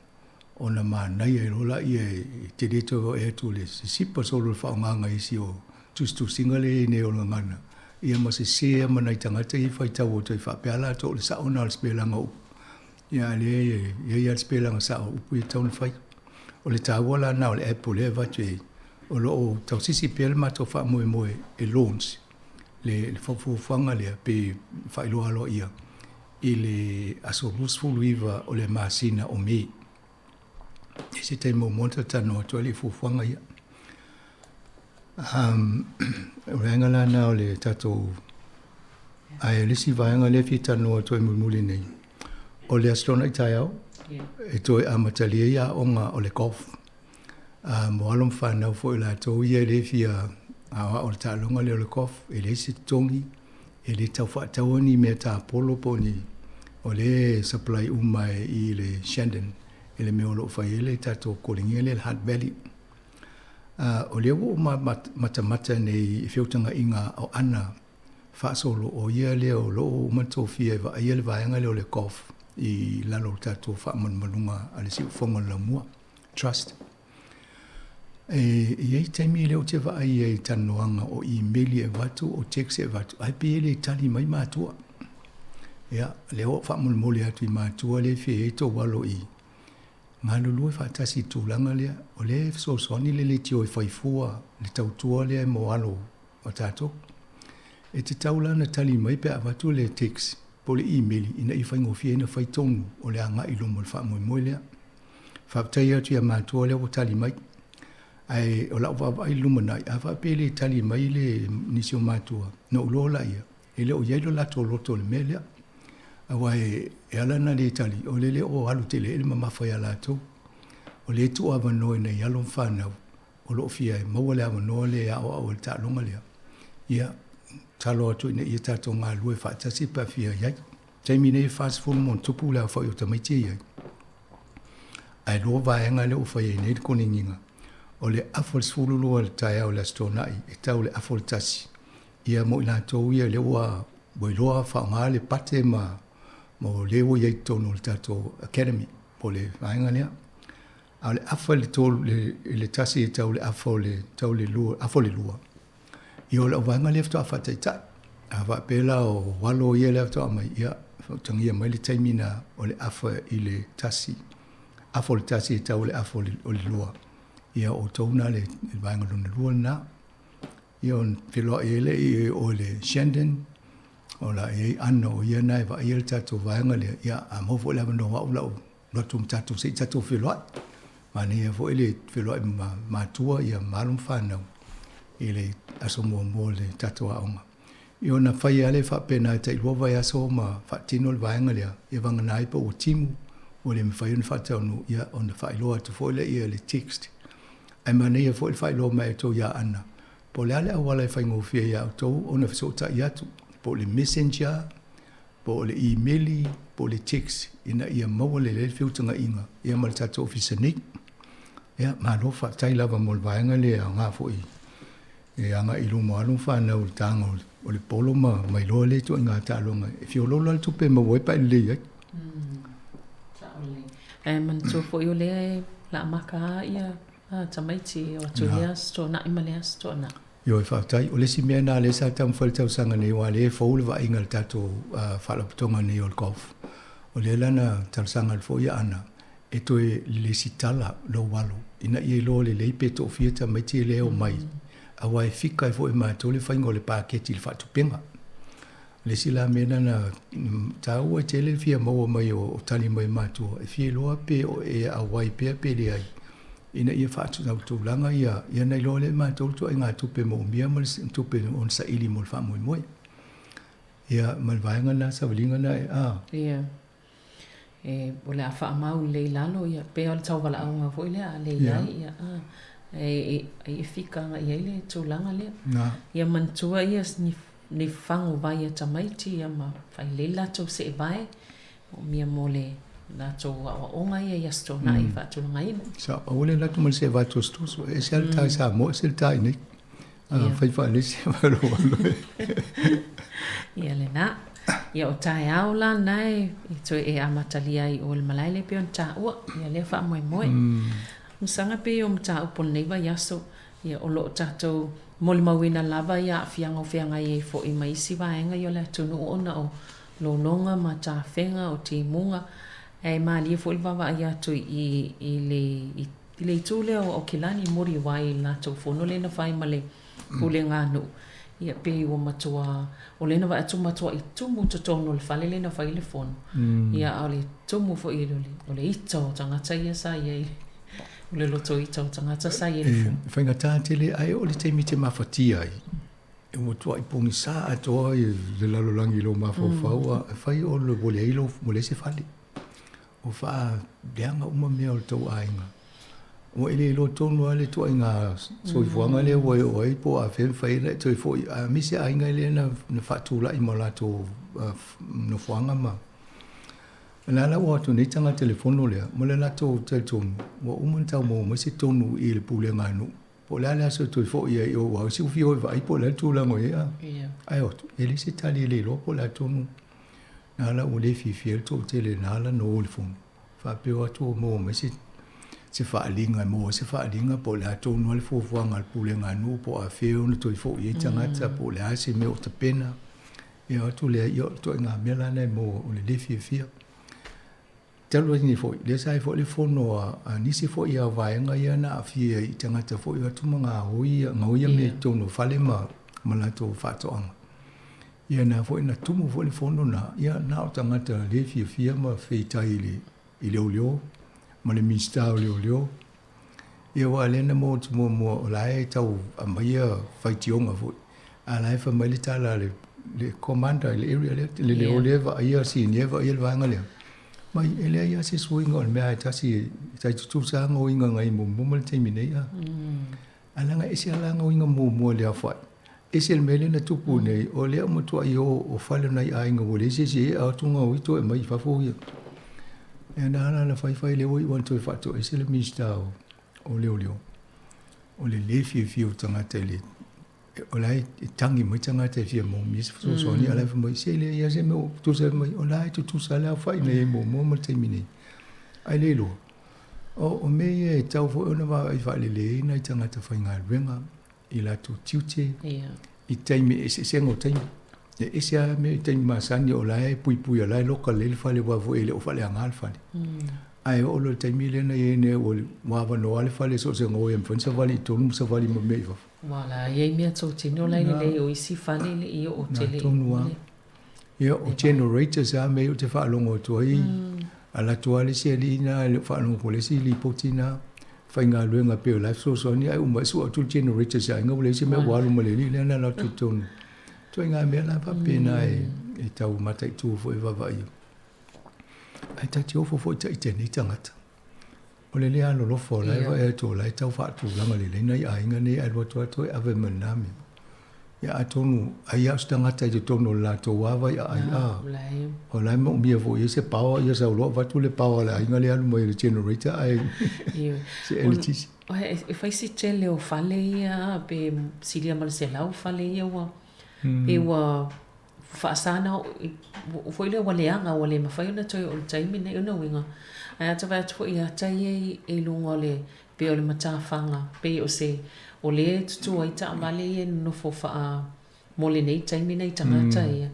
ona manaia ai loa lea e tele toe vaai atu le sisipa solo o le faaaogaga i isi o tusitusiga lea e i ai nei o le gagana, ia ma sese lava ma nai tagata ia e faitau atu ai faapea latou o le sao lena o le sipelaga o upu. Ia a lea e i ai lava le sipelaga sao o upu ia e tatau ona fai. O le taua la lena o le app o lea e avatu i ai, o lo o tausisi pea le matou faamoemoe e launch le fuafuaga lea pe faailoa aloaia i le aso 29 o le masina o Me. I se taimi muamua ona talatalanoa atu ai i fuafuaga ia. O le vaega la lena o le tatou, ae o le isi vaega lea e fia talanoa atu ai mulimuli nei, o le Aso Toonai taeao, e toe amatalia ai aoga o le golf. Mo alo ma fanau foi o latou ia e le fia aoao i le taaloga lea o le golf, e leai se totogi, e le tau faataua ni mea tapolo po o ni, o lea e supply uma i le Shandon i le mea o lo o fai ai le tatou koligia lea le Hutt Valley. O lea ua ou matamata nei i feutagaiga o Ana faasolo, o ia lea o lo o uma tofia e vaaia le vaega lea o le golf i lalo o le tatou faamalumaluga a le Siufofoga o le Laumua Trust. E i ai taimi lea ou te vaai ai i talanoaga o imeli e avatu, o text e avatu, ae pei e le tali mai matua. Ia, lea ua ou faamolemole atu i matua lea e fia i ai tou alo i galulue faatasi i le tulaga lea. O lea e fesoasoani le leitio e fai fua le tautua lea mo alo o tatou. E tatau la ona tali mai pe a avatu le text po o le imeli ina ia faigofie ai ona fai tonu o le agai i luma o le faamoemoe lea. Faafetai atu ia matua lea ua tali mai. Ae o lau vaavaai i le lumanai, a faapea e le tali mai le nisi o matua, na ou iloa laia, e le o i ai lo latou loto i le mea lea. Aua e ala ona le tali, o le le o alu tele ai le mamafa ia latou. O lea e tuu avanoa i nai alo ma fanau o lo o fia e maua le avanoa lea e aoao ai i le taaloga lea. Ia, tatalo atu ina ia tatou galulue faatasi pe a fia i ai. Taimi nei e 40 ma ona tupu le aofai o tamaiti e i ai. Ae lua vaega lea ua fai ai nei le konigiga, o le afa o le 12 i le taeao i le Aso Toonai e tau i le afa o le tasi, ia mo i latou ia lea ua iloa faaaoga le pate ma Ma o lea ua i ai i totonu o le tatou academy po o le vaega lea. A o le afa i le tolu, i le tasi e tau i le afa o le tau i le lua, afa o le lua, ia o lau vaega lea faatoa faataitai. A faapea la o alo ia lea faatoa aumai, ia faatagia mai le taimi na o le afa i le tasi, afa o le tasi e tau i le afa o le lua. Ia o outou na le vaega lona lua lena. Ia ona feiloai ai lea i o le Shandon, o la e i ai Ana o ia na e vaaia le tatou vaega lea, ia a maua foi le avanoa o au lau alu atu ma tatou se i tatou feiloai. Manaia foi le feiloai ma matua ia ma alo ma fanau i le aso muamua o le tatou aoga. Ia ona fai lava lea faapena e tailua vaiaso ma faatino le vaega lea, ia vagana ai pe ua timu, ua le mafai ona faataunuu, ia ona faailoa atu foi lea i le text. Ae manaia foi le faailoa mai a outou ia Ana, po o le a le auala e faigofie ia outou ona fesootai atu, po o le messenger, po o le imeli, po o le text, ina ia maua lelei le feutagaiga ia ma le tatou ofisa nei. Ia, malo faafetai lava mo le vaega lea e aoga foi e agai i luma o alo ma fanau i le taga o le polo ma mailoa lea ituaiga taaloga e fiololo lava le tupe e maua ai pe a e lelei ai. Sao lelei. Ae manatua foi o lea e laamata lava ia tamaiti e o atu i lea Aso Toonai ma lea Aso Toonai. Ioe, faafetai. O le isi mea lena lea sa taumafai i le tausaga nei, aua o lea e fou le vaaiga i le tatou faalapotopotoga nei o le golf. O lea la na talosaga atu foi ia Ana e toe lesitala lou alo ina ia iloa lelei pe toafia tamaiti lea e omai, aua e fika ai foi e matou le faiga o le paketi i le faatupega. O le isi la mea lena na taua tele le fia maua mai o tali mai matua, e fia iloa pe o e auai pea pe leai, ina ia faatulaga ia, ia na iloa lea e matou le ituaiga tupe moomia ma le tupe ona saili mo le faamoemoe. Ia, ma le vaega lena savaliga lena e, a. Ia. E, o le a faamau lelei i lalo, ia, pei o le tauvalaauga foi lea a le i ai, ia, a, e, e, e fika agai ai le tulaga lea. Na. Ia manatua ia ni, ni fagu vai a tamaiti, ia ma fai lelei le latou seevae, moomia mo le latou aoaoga ia i Aso Toonai e faatulagaina. Sa, aua le alu atu ma le seevae tosotoso, e ese lava le ta i Samoa, ese le ta i inei. A fai faalesi Ia lena. Ia o taeao la lena e toe e amatalia ai i o i le malae lea pei ona taua. Ia lea faamoemoe. Masaga pei o mataupu o lenei vaiaso, ia o lo o tatou molimauina lava ia aafiaga o feagai ai foi ma isi vaega ia o le atunuu ona o lologa ma tafega o timuga. Ae malie foi le vaavaai atu i i le i I le itu lea o Aukilani, Muriwai i le latou fono lea na fai ma le pulega a nuu, ia pei ua matua, o lea na vaai atu matuai tumu i totonu o le fale lea na fai ai le fono. Ia a o le tumu foi o le ita o tagata ia sa i ai, o le loto ita o tagata sa i ai i le fono. E faigata tele, ae oo i le taimi e te mafatia ai, e matuai pogisa atoa le lalolagi i lou mafaufau, a e fai o le ua leai se fale. Ua faaleaga uma mea o le tou aiga. Ua e le iloa tonu lava le ituaiga soifuaga lea ua e oo ai po o afea e mafai ai ona e toe foi, aemaise aiga lea na faatulai ma o latou nofoaga ma. O la la ua o atu nei tagata i le fono lea ma le latou talitonu ua uma ona tau maua mai se tonu i le pulega a nuu po o le a le aso e toe foi ai i o aua se ua fia o e vaai po o le a le tulaga o i ai a. Ae o atu, e leai se tali e le iloa po o le a tonu. Na ala ua le fiafia ai le toatele na ala na o i le fono, faapea o atu ua maua mai se se faaaliga e maua ai se faaaliga po o le a tonu lava le fuafuaga a le pulega a nuu po o afea ona toe foi ai tagata po o le a se mea o tapena. Ia o atu lea, ia o le ituaiga mea la lena e maua o le le fiafia. Talu ai nei foi, lea sa i ai foi le fono a nisi foi a vaega ia na aafia i tagata foi o atu ma gaoi gaoia mea i totonu o fale ma ma latou faatoaga. Ia na foi na tumu foi le fono na, ia na o tagata le fiafia ma feitai i le i leoleo ma le Minisita o Leoleo. Ia aua lea na maua atu muamua o la e tau aumaia faitioga foi, a la e fai mai le tala a le le commander i le area lea, le leo lea e vaaia senior e vaaia le vaega lea, mai e leai lava se suiga o le mea lava e tasi e tai tutusa lava gaoiga nai muamua ma le taimi nei a. Ae leaga e ese lava la gaoiga muamua i le aofai, ese le mea lea na tupu nei, o lea ua matuai o o fale o nai aiga ua leai se isi e ea atu gaoi toe aumai i fafo ia. Ia na ala ona faifai lea ua iu atu toe faatoese le Minisita o Leoleo, o le le fiafia o tagata i le o la e tagi mai tagata e fia maomia se fesoasoani, a o la e fai mai, se e leai lava se mea o tutusa mai, o la e tutusa le aofai na i ai muamua ma le taimi nei. Ae le iloa, o mea ia e tatau foi ona vaavaai faalelei ai nai tagata faigaluega i latou tiute i taimi, eseesega o taimi. E ese lava mea i taimi masani o la e puipui, o la e loka lelei le fale aua foi e le o faaleaga le fale. Ae oo loa i le taimi lea na i ai nei ua avanoa le fale so o se gaoi e mafai ona savali i totonu ma savali ma mea i fafo. Ua la i ai mea totino la e lelei o isi fale e le i oo tele i tonu lava. Ia, o generators lava mea ia ou te faalogo atu ai, alu atu lava le isi alii lena e le o faalogo atu i le isi lipoti lena, faigaluega pei o la e fesoasoani ae uma ae sua atu le generator i se aiga ua leai se mea ua alu ma le alii lea na alu atu i totonu. Ituaiga mea la faapena e tau mataitu foi e vaavaai. Ae ta te ofo foi ita i nei tagata. O le le alolofa o la e vaai atu o la e tau faatulaga lelei nai aiga nei ae alu atu lava toe ave ma lena mea. Ia atonu ai lava o se tagata i totonu o le latou lava vaiaai a o la e maumia foi i ai se power ia sau loa avatu le power a le aiga lea alu mai i le generator ae se eletisi. E fai si tele o fale ia pe silia ma le 100 fale ia ua pe ua faasa na foi lea ua leaga ua le mafai ona toe oo i le taimi lenei. O lona uiga, ae a ta vaai atu foi i ata ia i luga o le pei o le matafaga, pei o se o lea e tutu ai taavale ia e nonofo faa mo lenei taimi nai tagata ia,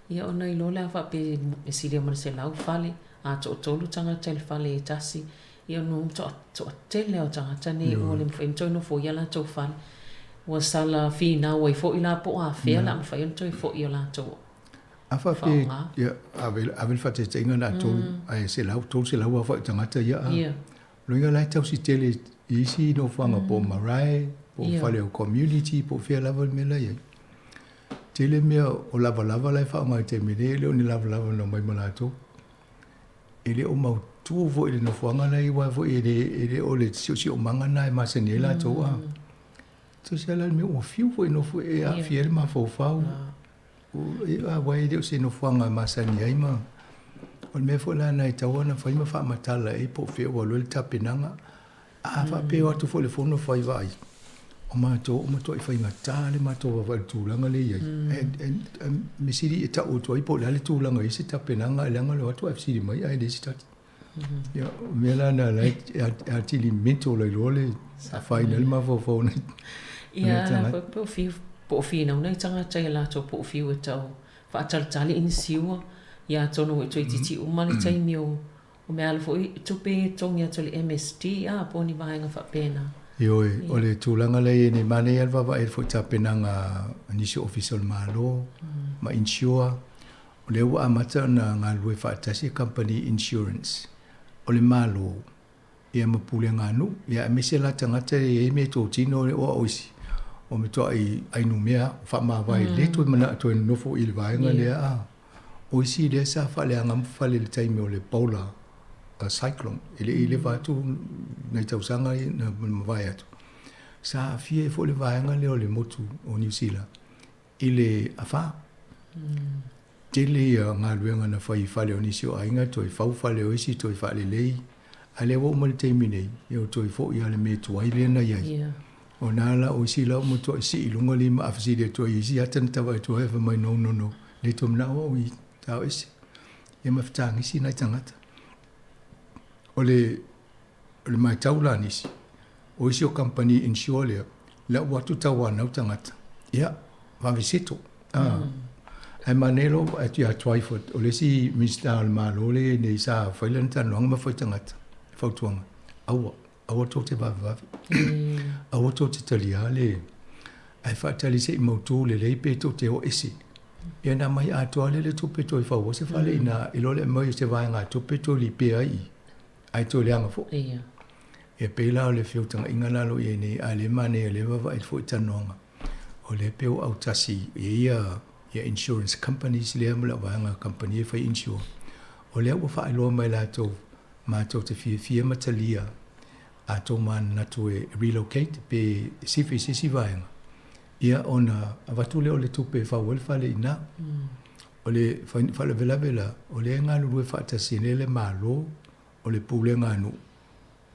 ia ona iloa lea faapea e silia ma le 100 fale, a toatolu tagata i le fale e tasi, ia ona toatele lava o tagata nei ua le mafai ona toe nofoia latou fale. Ua sala finau ai foi la po o afea o le a mafai ona toe foi i o latou A faapea, faaaoga. ia, ave, ave le faataitaiga na o le tolu, ae selau, 300 aofai o tagata ia, a. Loiga la e tausi tele i isi nofoaga po o marae, po o fale o community, po o fea lava le mea la e i ai. Tele mea o lavalava la e faaaoga i le taimi nei, e le o ni lavalava na omai ma latou. E le o mautū foi i le nofoaga la e i ai, aua foi e le, e le o le siosiomaga lena e masani ai latou, a. Tusa la le mea ua fiu foi e nofo e aafia ai le mafaufau, aua e le o se nofoaga e masani ai ma o le mea foi la lena e tatau ona fai ma faamatala i ai po o fea ua alu ai le tapenaga. A faapea e o atu foi i le fono fai vaai, o matou ua matuai faigata le matou vaavaai i le tulaga lea e i ai. E mea sili e tau atu ai po o le a le tulaga e i ai se tapenaga ae leaga le o atu ae fesili mai ae leai se tali. Ia, o mea la na la e atili mental ai loa le afaina ai le mafaufau o nai Ia, tagata. Po o fiu, po o finau nai tagata ia latou po o fiu e tau faatalitali i ni siua, ia atonu ua toeitiiti uma le taimi o o mea ala foi tupe ia e totogi atu e le MSD a po o ni vaega faapena. Ioe, o le tulaga lea e i ai nei, manaia lava le vaavaai i le foi tapenaga a nisi o Ofisa o le Malo ma insure. O lea ua amata ona galulue faatasi kamupani insurance o le Malo ia ma pulega a nuu, ia aemaise la tagata e i ai mea totino o au isi o matuai ainumea faamavae le toe manao toe nonofo i le vaega lea a o isi lea sa faaleaga ma fale i le taimi o le Ebola cyclone e le i leva atu nai tausaga na mavae atu sa aafia ai foi le vaega lea o le motu o Niu Sila i le afa. Tele ia galuega na fai i fale o nisi o aiga, toe fau fale o isi, toe faalelei. A lea ua uma le taimi nei, ia ua toe foi lava le mea tuai lea na i ai. O na la o isi la ua matuai sii i luga lima a fesili atu ai i isi ata na tavae atu ai, fai mai, no, no, no, le toe manao au i tao ese. Ia ma fetagisi nai tagata. O le, o le matau la a nisi, o isi o kamupani insure lea, lau atu tauanau tagata, ia, vave settle. Ah. Ae manaia lou vaai atu ia Twyford, o le isi Minisita o le Malo lea e i ai nei sa fai lana talanoaga ma fai tagata, fautuaga, aua, aua tou te vavevave. Aua tou te taliā le, ae faatali se i mautū lelei pe tou te o ese. Ia na aumai atoa lea le tupe toe fau ai se fale ina, i lo le aumai o se vaegatupe toe lipea ai i. Ae toe leaga foi. Ia. E pei la o le feutagaiga la o lo o i ai nei, a o lea e manaia o lea e vaavaai foi i talanoaga, o lea e pei ua autasi i ai ia, ia insurance companies lea ma lau vaega kamupani e fai insure, o lea ua faailoa mai latou matou te fiafia ma talia a tou manatu e relocate pe sifi i se isi vaega, ia ona avatu lea o le tupe e fau ai le fale i ina. O le faalavelave la, o lea e galulue faatasi nei le Malo, o le pulega a nuu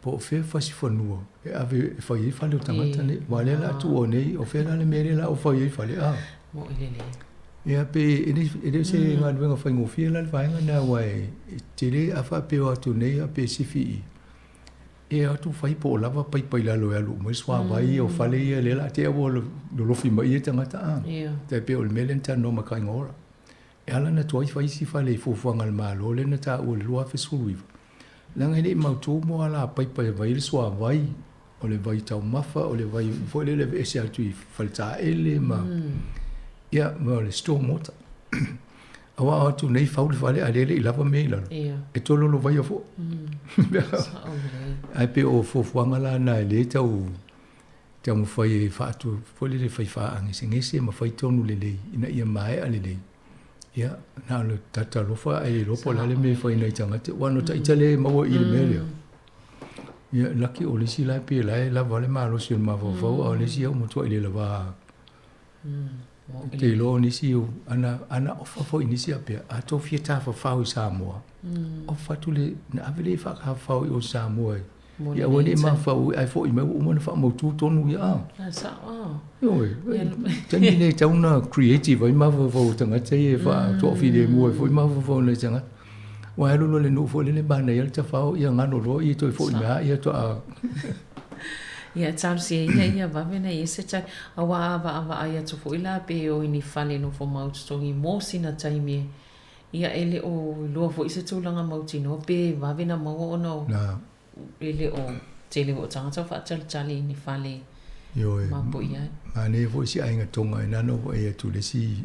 Po o fea fasi fanua e ave e fai ai fale o tagata nei. Aua o lea o le a tuua nei, o fea la le mea lea o le a ou fai ai fale, a? Moʻi lelei. Ia, pe e le, e le o se galuega faigofie la le vaega lena, aua e tele a faapea o atu nei a pe sifi i, e o atu fai po o lava paipa i lalo e alu uma ai suavai o fale ia lea o le a tea ua lolofi mai ia tagata, a? Tai pei o le mea lea na talanoa ma Kaiga Ora. E ala ona tuai fai isi fale i fuafuaga a le Malo lea na taua i le 2019, leaga e le i mautū mo alapaipa e vai ai le suavai, o le vai taumafa, o le vai foi lele e aveese atu i faletaele ma, ia, ma le storm water. Aua o atu nei fau le fale a o lea e le i lava mea i lalo, e toe lolovaia foi. Ae pei o fuafuaga la na e le tau taumafai e faatu foi lele fai faagesegese ma fai tonu lelei ina ia maea lelei. Ia, na o le tatalofa ae le iloa po o le a le mea e fai nai tagata. Aua na ita lea e maua i le mea lea. Ia, laki o le isi la e pei o la e lava le malosi o le mafaufau, a o le isi ua matuai le lava. Ou te iloa o nisi, ana, ana ofa foi i nisi faapea, a tou fia tafafao i Samoa, ofa atu le, na ave lea e faatafafao i o i Samoa e Ia aua ne i mafaufau ae foi mai ua uma ona faamautu tonu ia a. A sao a. Ioe, taimi nei e tatau ona creative ai mafaufau o tagata ia e faatoafilemu ai foi mafaufau o nai tagata. Aua e alu loa i le nuu foi lele manaia le tafao ia galo loa ia toe foi mai lava ia toa. Ia talosia ia ia vave na i se tali. Aua a vaavaai atu foi la pe o i ni fale nofo mau totogi mo sina taimi e Ia e le o iloa foi se tulaga mautinoa pe vave na maua ona o e le o tele foi o tagata o faatalitali i ni fale Ioe, mapo'i ai. Manaia foi si aiga Tonga e na ou vaai atu i le isi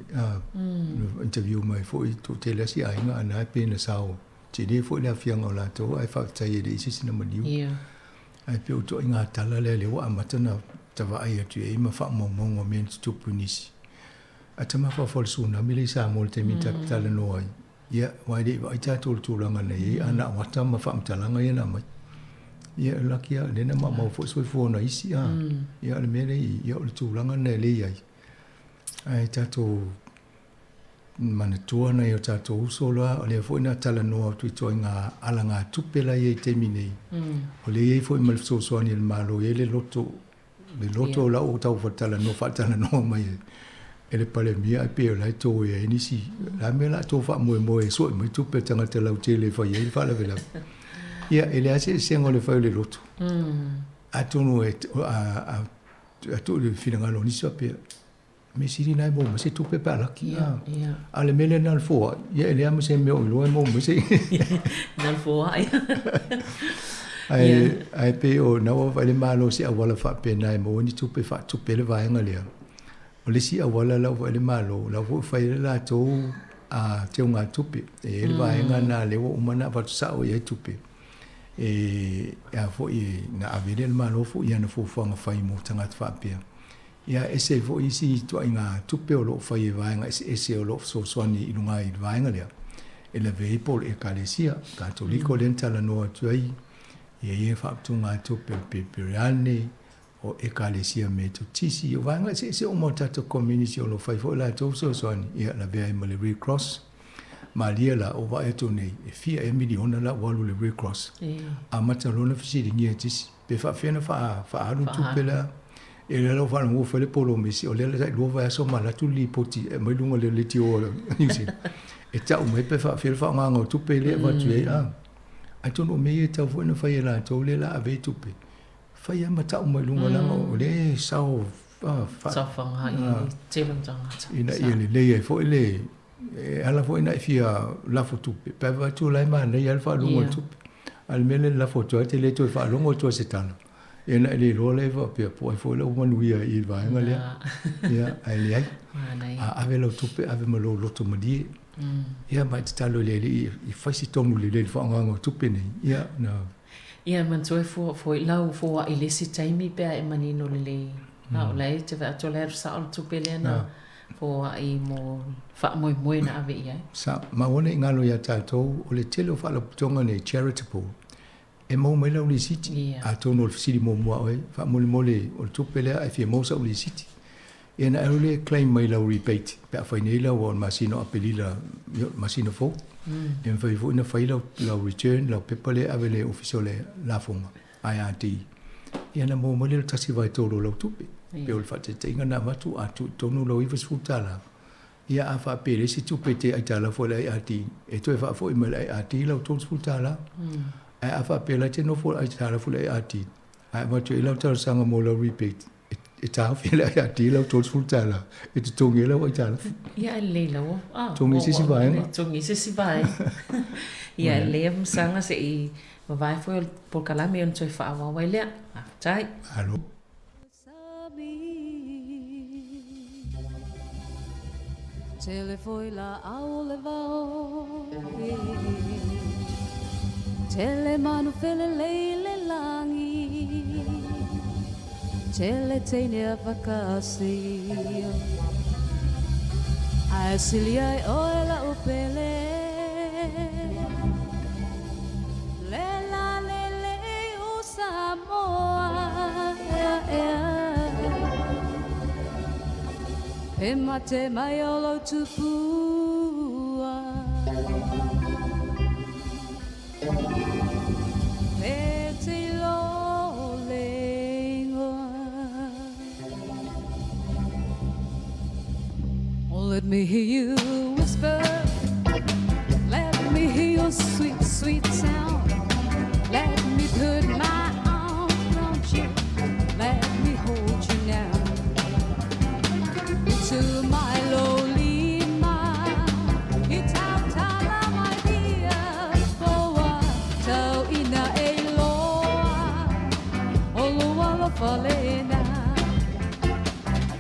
interview mai foi toatele lava si aiga a na pei na sao tele foi le aafiaga o latou ae faafetai e leai se isi na maliu. Ae pei o ituaiga tala lea lea ua amata ona tavaai atu i ai ma faamaumauga o mea na tutupu i nisi. A ta mafaufau i le tsunami lea i Samoa i le taimi ta te talanoa ai, ia, aua e le i vaai tatou i le tulaga na i ai, a na o ata ma faamatalaga ia na aumai. Ia, e laki lava, lea na maumau foi soifua o nai isi, a. Ia, o le mea lea i i, ia, o le tulaga lena lea e i ai. Ae tatou manatua nai o tatou uso la, o lea foi na talanoa atu i ituaiga alagatupe la e i ai i le taimi nei, o lea e i ai foi ma le fesoasoani a le Malo, e i ai le loto Le loto o la ua tau talanoa faatalanoa mai e le Palemia ae pei o la e toe ai nisi. O le a mea o le a tou faamoemoe e sue mai tupe a tagata lautele e fai ai le faalavelave. Ia, e leai se eseesega o le fai o le loto. Atonu e a tuu i le finagalo o nisi faapea, mea sili na e maua mai se tupe pe a laki. A o le mea lea na o le foai, ia e leai ma se mea o iloa e maua mai se. Na o le foai. Ae, ae pei o na ua vaai le Malo i se auala faapena e maua ni tupe e faatupe ai le vaega lea. O le isi auala la ua vaai le Malo, la foi ua fai ai le latou a teugatupe. E i ai le vaega lena lea ua uma ona avatu sao i ai tupe. E a foi na ave lea e le Malo foi i ana fuafuaga fai mo tagata faapea. Ia, ese ai foi isi ituaiga tupe o lo o fai e vaega eseese o lo o fesoasoani i luga i le vaega lea e lavea ai po o le Ekalesia Katoliko lea na talanoa atu ai, ia ia faaputugatupe o le Perepieriane, o Ekalesia Metotisi, o vaega eseese uma o tatou community o lo o fai foi latou fesoasoani, ia lavea ai ma le Red Cross. Malie la, o vaai atu nei, e fia ea miliona la ua alu i le Red Cross. Amata loa ona fesiligia e tisi, pe faafefea ona faaalu tupe la. E lea la ua faalogo ua fai le polomisi, o lea la tailua vaiaso ma alu atu le lipoti e aumai luga o le leitio o New Zealand. E tau mai pe faafefea le faaaogaina o tupe lea e avatu i ai. A, atonu o mea ia e tatau foi ona fai e latou lea o le a ave ai tupe, fai lava ma tau mai luga leaga o lea e sao Saofaga i le tele o tagata. Ina ia lelei ai foi le, e ala foi ona e fia lafo tupe, pe a vaai atu o la e manaia lava le faalogo o le tupe. A o le mea lea e lafo atu ai, e te le toe faalogo atu lava i se tala, ia ona e le iloa lea faapea po o ai foi la ua manuia i le vaega lea. Ia, ae leai. A ave lau tupe, ave ma lou loto malie. Ia ma e tatalo i le Alii e fai se tonu lelei i le faaaogaina o tupe nei. Ia, na. Ia, manatua e fua foi lau foai i le isi taimi pe a e manino lelei. A o la e te vaai atu o la e alu sao le tupe lea na foai mo faamoemoe na ave i ai. Sa maua nei galo ia tatou, o le tele o faalapotopotoga nei, charitable, e maua mai lau lisiti. Atonu o le fesili muamua a oe, faamolemole o le tupe lea ae fia maua sau lisiti. Ia ona e alu lea e claim mai lau rebate pe a fai nei lau o le masina o Aperila, ia o le masina fou. E mafai foi ona fai lau return, lau pepa lea e ave i le Ofisa o le Lafoga. IRD, ia ona maua mai lea o le 1/3 o lau tupe. Pei o le faataitaiga na avatu, a tuu i totonu lau $90, ia a faapea e leai se tupe e te aitalafu ai i le IRD, e toe faafoi mai i le IRD lau $30. Ae a faapea o la e te nofo aitalafu i le IRD, ae avatu i ai lau talosaga mo lau rebate, e taofi e le IRD lau $30 e totogi ai lau aitalafu. Ia e lelei lava. Ah, Totogi i se isi vaega. Totogi i se isi vaega. Ia e lelei lava Masaga se i vavae foi o le polokalame ona toe faaauau ai lea. Faafetai. Malo. Tele foi la au le vao Tele manu fele le langi Tele teine a whakasi Ai sili ai oe la upele Le la le le o Samoa ea ea E mate mai o lau tupua E te lo le ingoa. Oh, let me hear you whisper. Let me hear your sweet, sweet sound. Let me put my arms around you. Let me hold you now. To my lowly ma, i tautala mai ia poa, tau ina e loa, o lua alofa lena.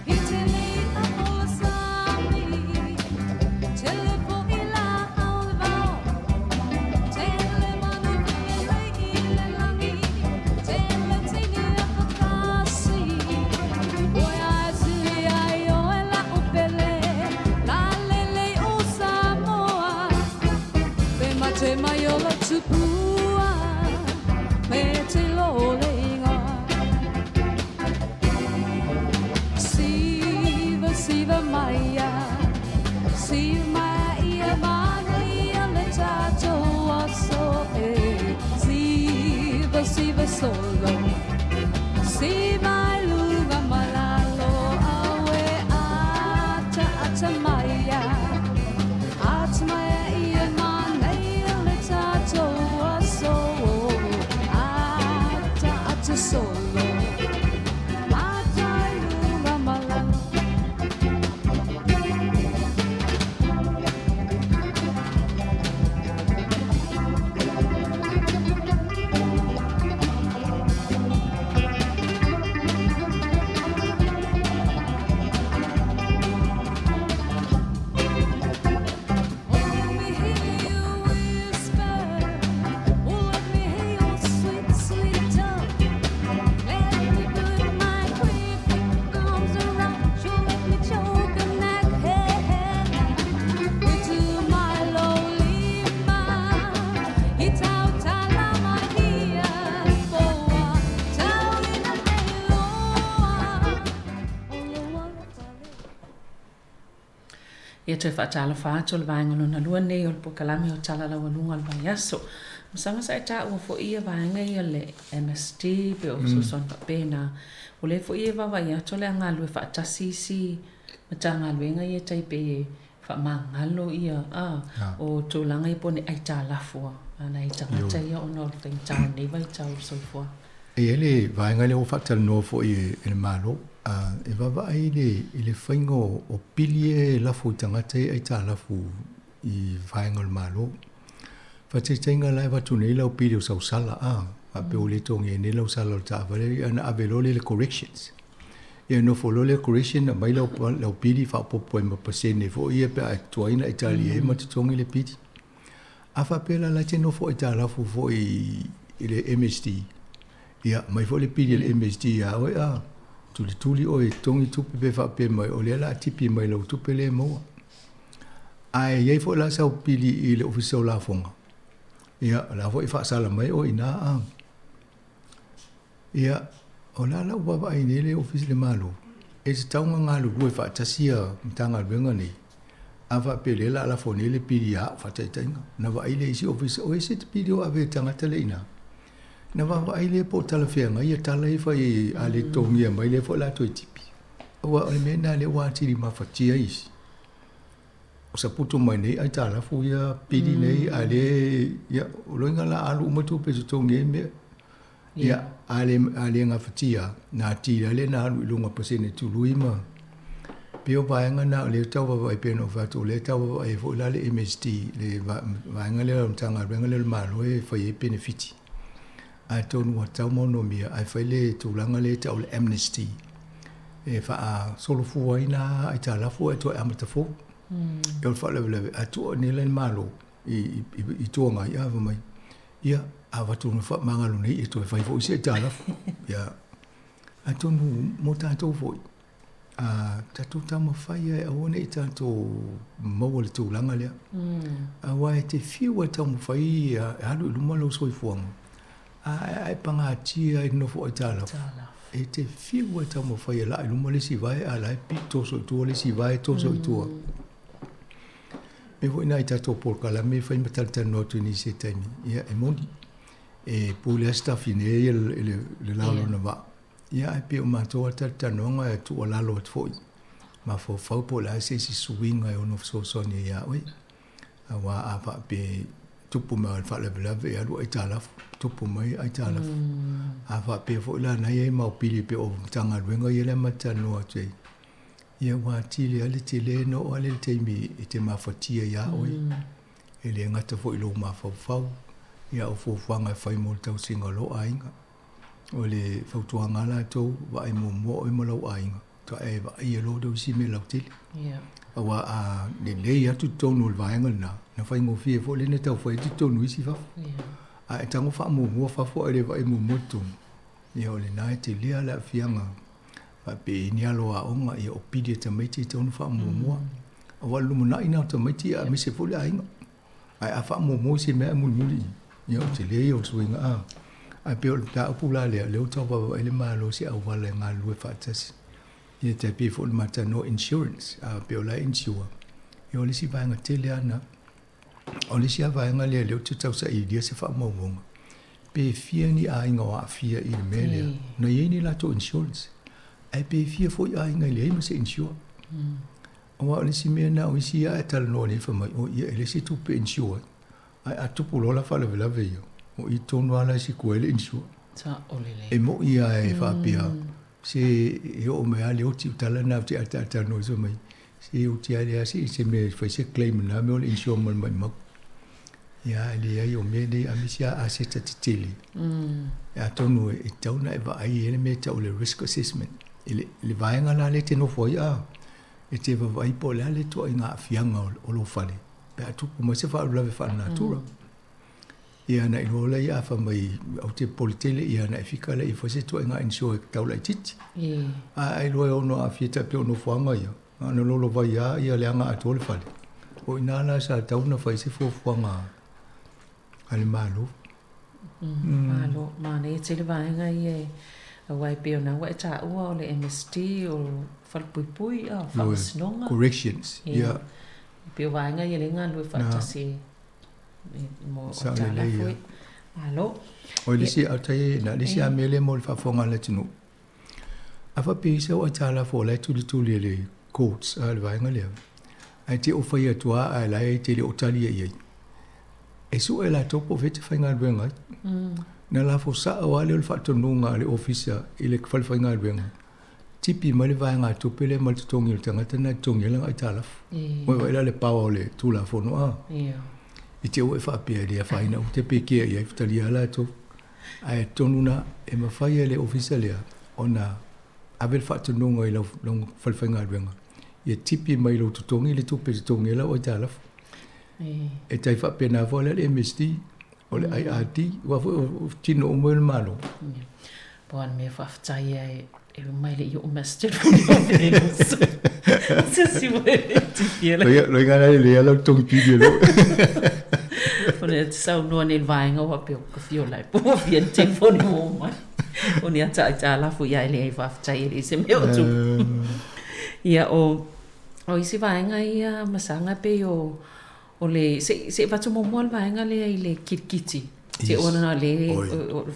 I te lei a o le sami, tele foi la au le vao, tele manu felelei i le langi, tele teine a whakasi. Oe ai sili ai oe la upele, la lele o Samoa. Pe mate mai o la tupua, me te lo le ingoa. Siva, siva maia, siva maia manuia le tatou aso e. Siva, siva solo, siva i luga ma lalo aue ata ata maia. Ata maia ia manaia le tatou aso. Ata ata solo, ata i luga ma lalo. Oh, let me hear you whisper. Oh, let me hear your sweet, sweet tongue. Let me put my creepy arms around you. Let me choke and neck to my lowly ma. I tautala mai ia poa, tau ina e loa. O lou alofa lena. Ia toe faatalofa atu o le vaega lona lua nei o le polokalame o Tala Laualuga o le Vaiaso. Masaga sa e taua foi ia vaega ia le MSD pe o fesoasoani faapena. O lea foi e vaavaai atu o le a galulue faatasi isi Matagaluega ia tai pei e faamagalo ia a o tulaga ia po o ni aitalafu a nai tagata ia ona o le faigata o lenei vaitau o le soifuaga. E i ai le vaega lea ua faatalanoa foi e le Malo, e vaavaai i le faiga o pili ia e lafo i tagata ia e aitalafu i vaega o le Malo. Faataitaiga la e avatu nei lau pili o sau sala, a faapea ua le togia nei lau sala o le taavale, ia ona ave loa lea i le corrections. Ia nofo loa lea correction aumai lau, lau pili faaopoopo ai ma pasene foi ia pe a e tuai ona e talia ai ma totogi le pili. A faapea la la e te nofo aitalafu foi i le MSD, ia aumai foi le pili a le MSD ia oe, a tulituli oe e totogi tupe pe faapea mai o lea o le a tipi mai lau tupe lea e maua. Ae i ai foi la sau pili i le Ofisa o Lafoga, ia o la foi e faasala mai oe i ina a. Ia, o le a lau vaavaai nei le Ofisa le Malo, e tatau ona galulue faatasi ia Matagaluega nei, a faapea o lea o le a lafo nei le pili ia au, faataitaiga, ona vaai lea i isi Ofisa, o ai se pili o ave e le tagata lea i ina? Na vaavaai lea po o talafeagai ia tala ia e fai a le totogia mai lea foi o le a toe tipi. Aua o le mea lena lea ua atili mafatia ai isi. O saputu mai nei aitalafu ia pili nei a le ia o loiga la alu uma tupe e totogi ai mea. Ia a le a le gafatia na atili ai lea na alu i luga pasene tului ma pei o vaega na o lea e tau vaavaai pei ona ou fai atu o lea e tau vaavaai ai foi la le MSD le vaega lea o le Matagaluega lea o le Malo e fai ai penefiti. Atonu ua tatau ma onomia ae fai le tulaga lea e tau o le amnesty e faasolofua ai nā aitalafu ae toe amata fou. E o le faalavelave a tuu nei la i le Malo i tua ngai a fai mai ia a avatu na faamagalo nei e toe fai foi se aitalafu. Ia atonu mo tatou foi a tatou taumafai e aua ne i tatou maua le tulaga lea. Aua e te fiu e taumafai e alu i luma lou soifuaga, a e pagatia i le nofo aitalafu, e te fiu e taumafai e laa i luma le isi vae, a la e toso i tua le isi vae, toso i tua. Mea foi na i tatou polokalame e fai ma talatalanoa atu i nisi o taimi, ia e moni, e pule lava si tafine ia i le la o lona vaa. Ia ae pei o matou a talatalanoaga e tuualalo atu foi, mafaufau po o le a se isi suiga e ono fesoasoani ai ia oe. Aua a faapea e tupu mai le faalavelave e alu aitalafu, tupu mai aitalafu. A faapea foi la na i ai mau pili pei o Matagaluega ia lea ma te talanoa atu ai, ia ua atili ai le tele na oo lea i le taimi e te mafatia ia oe. E le gata foi i lou mafaufau, ia o fuafuaga e fai mo le tausiga o lou aiga. O le fautuaga a latou, vaai muamua oe ma lou aiga, faatoa e vaai loa lea o isi mea lautele. Aua a lelei atu totonu o le vaega lena, na faigofie foi lea na tau fai atu totonu o isi fafo. A e tago faamuamua fafo ae le vaai muamua totonu, ia o lena e tele lava le aafiaga. Faapei ni alo aoga, ia o pili a tamaiti e tatau ona faamuamua. Aua o le lumanai lena o tamaiti aemaise foi le aiga. Ae a faamuamua se mea ae mulimuli, ia o le tele ia o le suiga a. Ae pei o le mataupu la lea, lea ua tau vaavaai le Malo i se auala e galulue faatasi. Ia tai pei foi o le matalanoa insurance, a pei o la e insure, ia o le isi vaega tele lava lena. O le isi lava vaega lea lea ou te tausailia se faamaumauga, pe fia ni aiga o aafia i le mea lea, na i ai ni latou insurance, ae pe fia foi aiga e leai ma se insure. Aua o le isi mea na o isi ia ae talanoa nei fai mai, oi ia e leai se tupe e insure ai, ae a tupu loa la faalavelave ia, o i tonu lava la e siku ai le insure. E moni lava e faapea, se e oo mai lava le oti, o tala na ou te ataata noa ai fai mai, se oti lava e leai se se mea e fai se claim i lena mea o le insure mo le maumau. Ia ae leai o mea nei aemaise lava aseta tetele, atonu e tatau ona e vaai i ai le mea e tau o le risk assessment. I le vaega la lea e te nofo ai a, e te vaavaai po o le a le ituaiga aafiaga o lou fale pe a tupu mai se faalavelave faalenatura. Ia ona iloa lea a fai mai ou te popole tele ia ona e fika lea e fai se ituaiga insure e tau laitiiti. A e iloa e ono aafia tai pei o nofoaga ia, na ona lolovai lava ia leaga atoa le fale. O i ina la sa tatau ona fai se fuafuaga a le Malo. Malo, manaia tele vaega ia e aua e pei ona ua e taua o le MSD, o Falepuipui, o Faamasinoga. Corrections, ia. E pei o vaega ia lea e galulue faatasi mo aitalafu e. Malo. O le isi, a tai, na le isi lava mea lea mo le faafofoga a le atunuu. A faapea i sau aitalafu o la e tulituli e le courts a le vaega lea, ae te o fai atu lava ae la e te le o talia i ai. E sue latou po o fea e te faigaluega ai. Na lafo sao lava lea o le faatonuga a le Ofisa i le fale faigaluega, tipi mai le vaegatupe lea mai le totogi o le tagata lena e totogi ai lana aitalafu. Ua vaai la le power o le Tulafono a? I te i ua e faapea e le afaina uma te pe kea i ai, talia lava latou. Ae tonu na, e mafai e le Ofisa lea ona ave le faatonuga i lau fale faigaluega ia tipi mai i lou totogi le tupe e totogi ai lau aitalafu. E tai faapena foi la le MSD, o le IRD, aua foi o tino uma ia o le Malo. Po o le mea faafetai e e uma e le i oo mai se telefoni o se si ua e tipia le. Loiga la le ala totogi pili e lo. O le te saunoa nei le vaega o faapea ka fia ola e po fia ni telefoni mo mai. O ni ata aitalafu ia e leai faafetai e leai se mea o tupu. Ia o O isi vaega ia masaga pei o o le se i se i avatu muamua le vaega lea i le kilikiti. Te ona le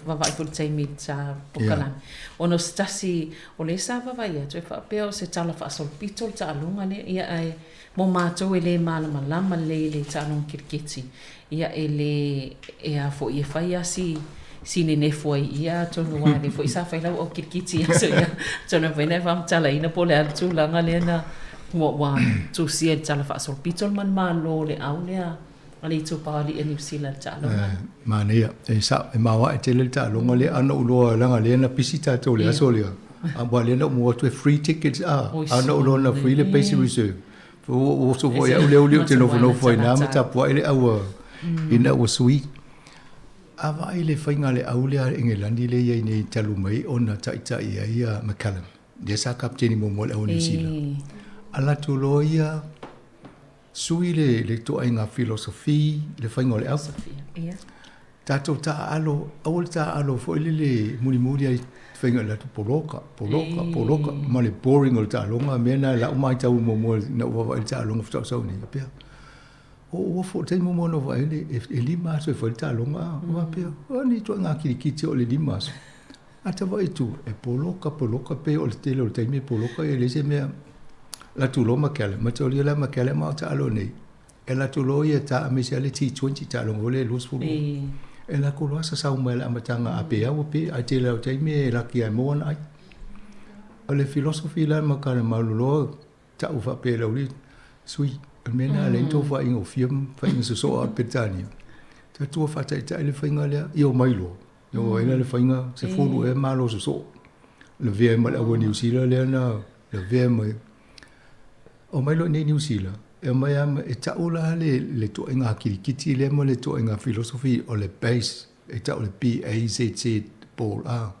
vavaai foi le taimi sa pokalame. Ona o se tasi o le sa vavaai atu e faapea o se tala faasolopito le taaloga lea, ia ae mo matou e le malamalama lelei i le taaloga kiriketi, ia e le e a foi e fai a si si nenefu ai ia atonu aua lea foi sa fai lau au kiriketi i aso ia atonu e mafai ona e faamatalaina po o le a le tulaga lea na ua ua tusia i le tala faasolopito le manumalo o le au lea a le itupa o alii a Niu Sila i le taaloga. Manaia, e sao, e maoae tele le taaloga lea, a na ou iloa leaga lea na pisi tatou i le aso lea, aua lea na ou maua atu e free tickets a, a na ou iloa na free le Basic Reserve. Ua ou oso foi au lea ou te nofonofo ai ina ma tapuai le au ina ua sui. A vaai le faiga a le au lea a Engelani lea e i ai nei talu mai ona taitai ai a McCallum, lea sa kapeteni muamua i le au a Niu Sila. Alu atu loa ia Sui le le ituaiga philosophy le faiga o le au. Tatou taaalo, aua le taaalo foi lele mulimuli ai faiga le atu poloka, poloka, poloka ma le boring o le taaloga mea na lau matau muamua na ou vaavaai i le taaloga faatoa ou sau nei faapea o ua fo taimi muamua na ou vaai le e 5 aso e fai le taaloga a faapea o ni ituaiga kirikiti o le 5 aso. A ta vaai atu, e poloka, poloka, pei o le tele o le taimi e poloka e leai se mea. Latou loa ma Callum, mataulia la ma Callum a o taalo nei. E latou loa ia ta aemaise lava le T20 taaloga foi lea e 20. E latou loa sasau mai i le amataga a pe au pe ae tele lava o taimi e laki lava e maua ana ai. O le philosophy la ma Callum malolo Ta'u faapea i le aualii, Sui, o le mea lena e ala ai ona tou faaigofie ma faiga sosoo a Peretania. Tatou faataitai le faiga lea, ia omai loa. Ia o ai la le faiga 10 ea malo sosoo. Lavea ai ma le au a Niu Sila lea na lavea mai. Omai loa iinei i Niu Sila, e omai lava ma, e ta'u la le le ituaiga kirikiti lea ma le ituaiga philosophy o le base, e ta'u le B-A-Z-Z ball a.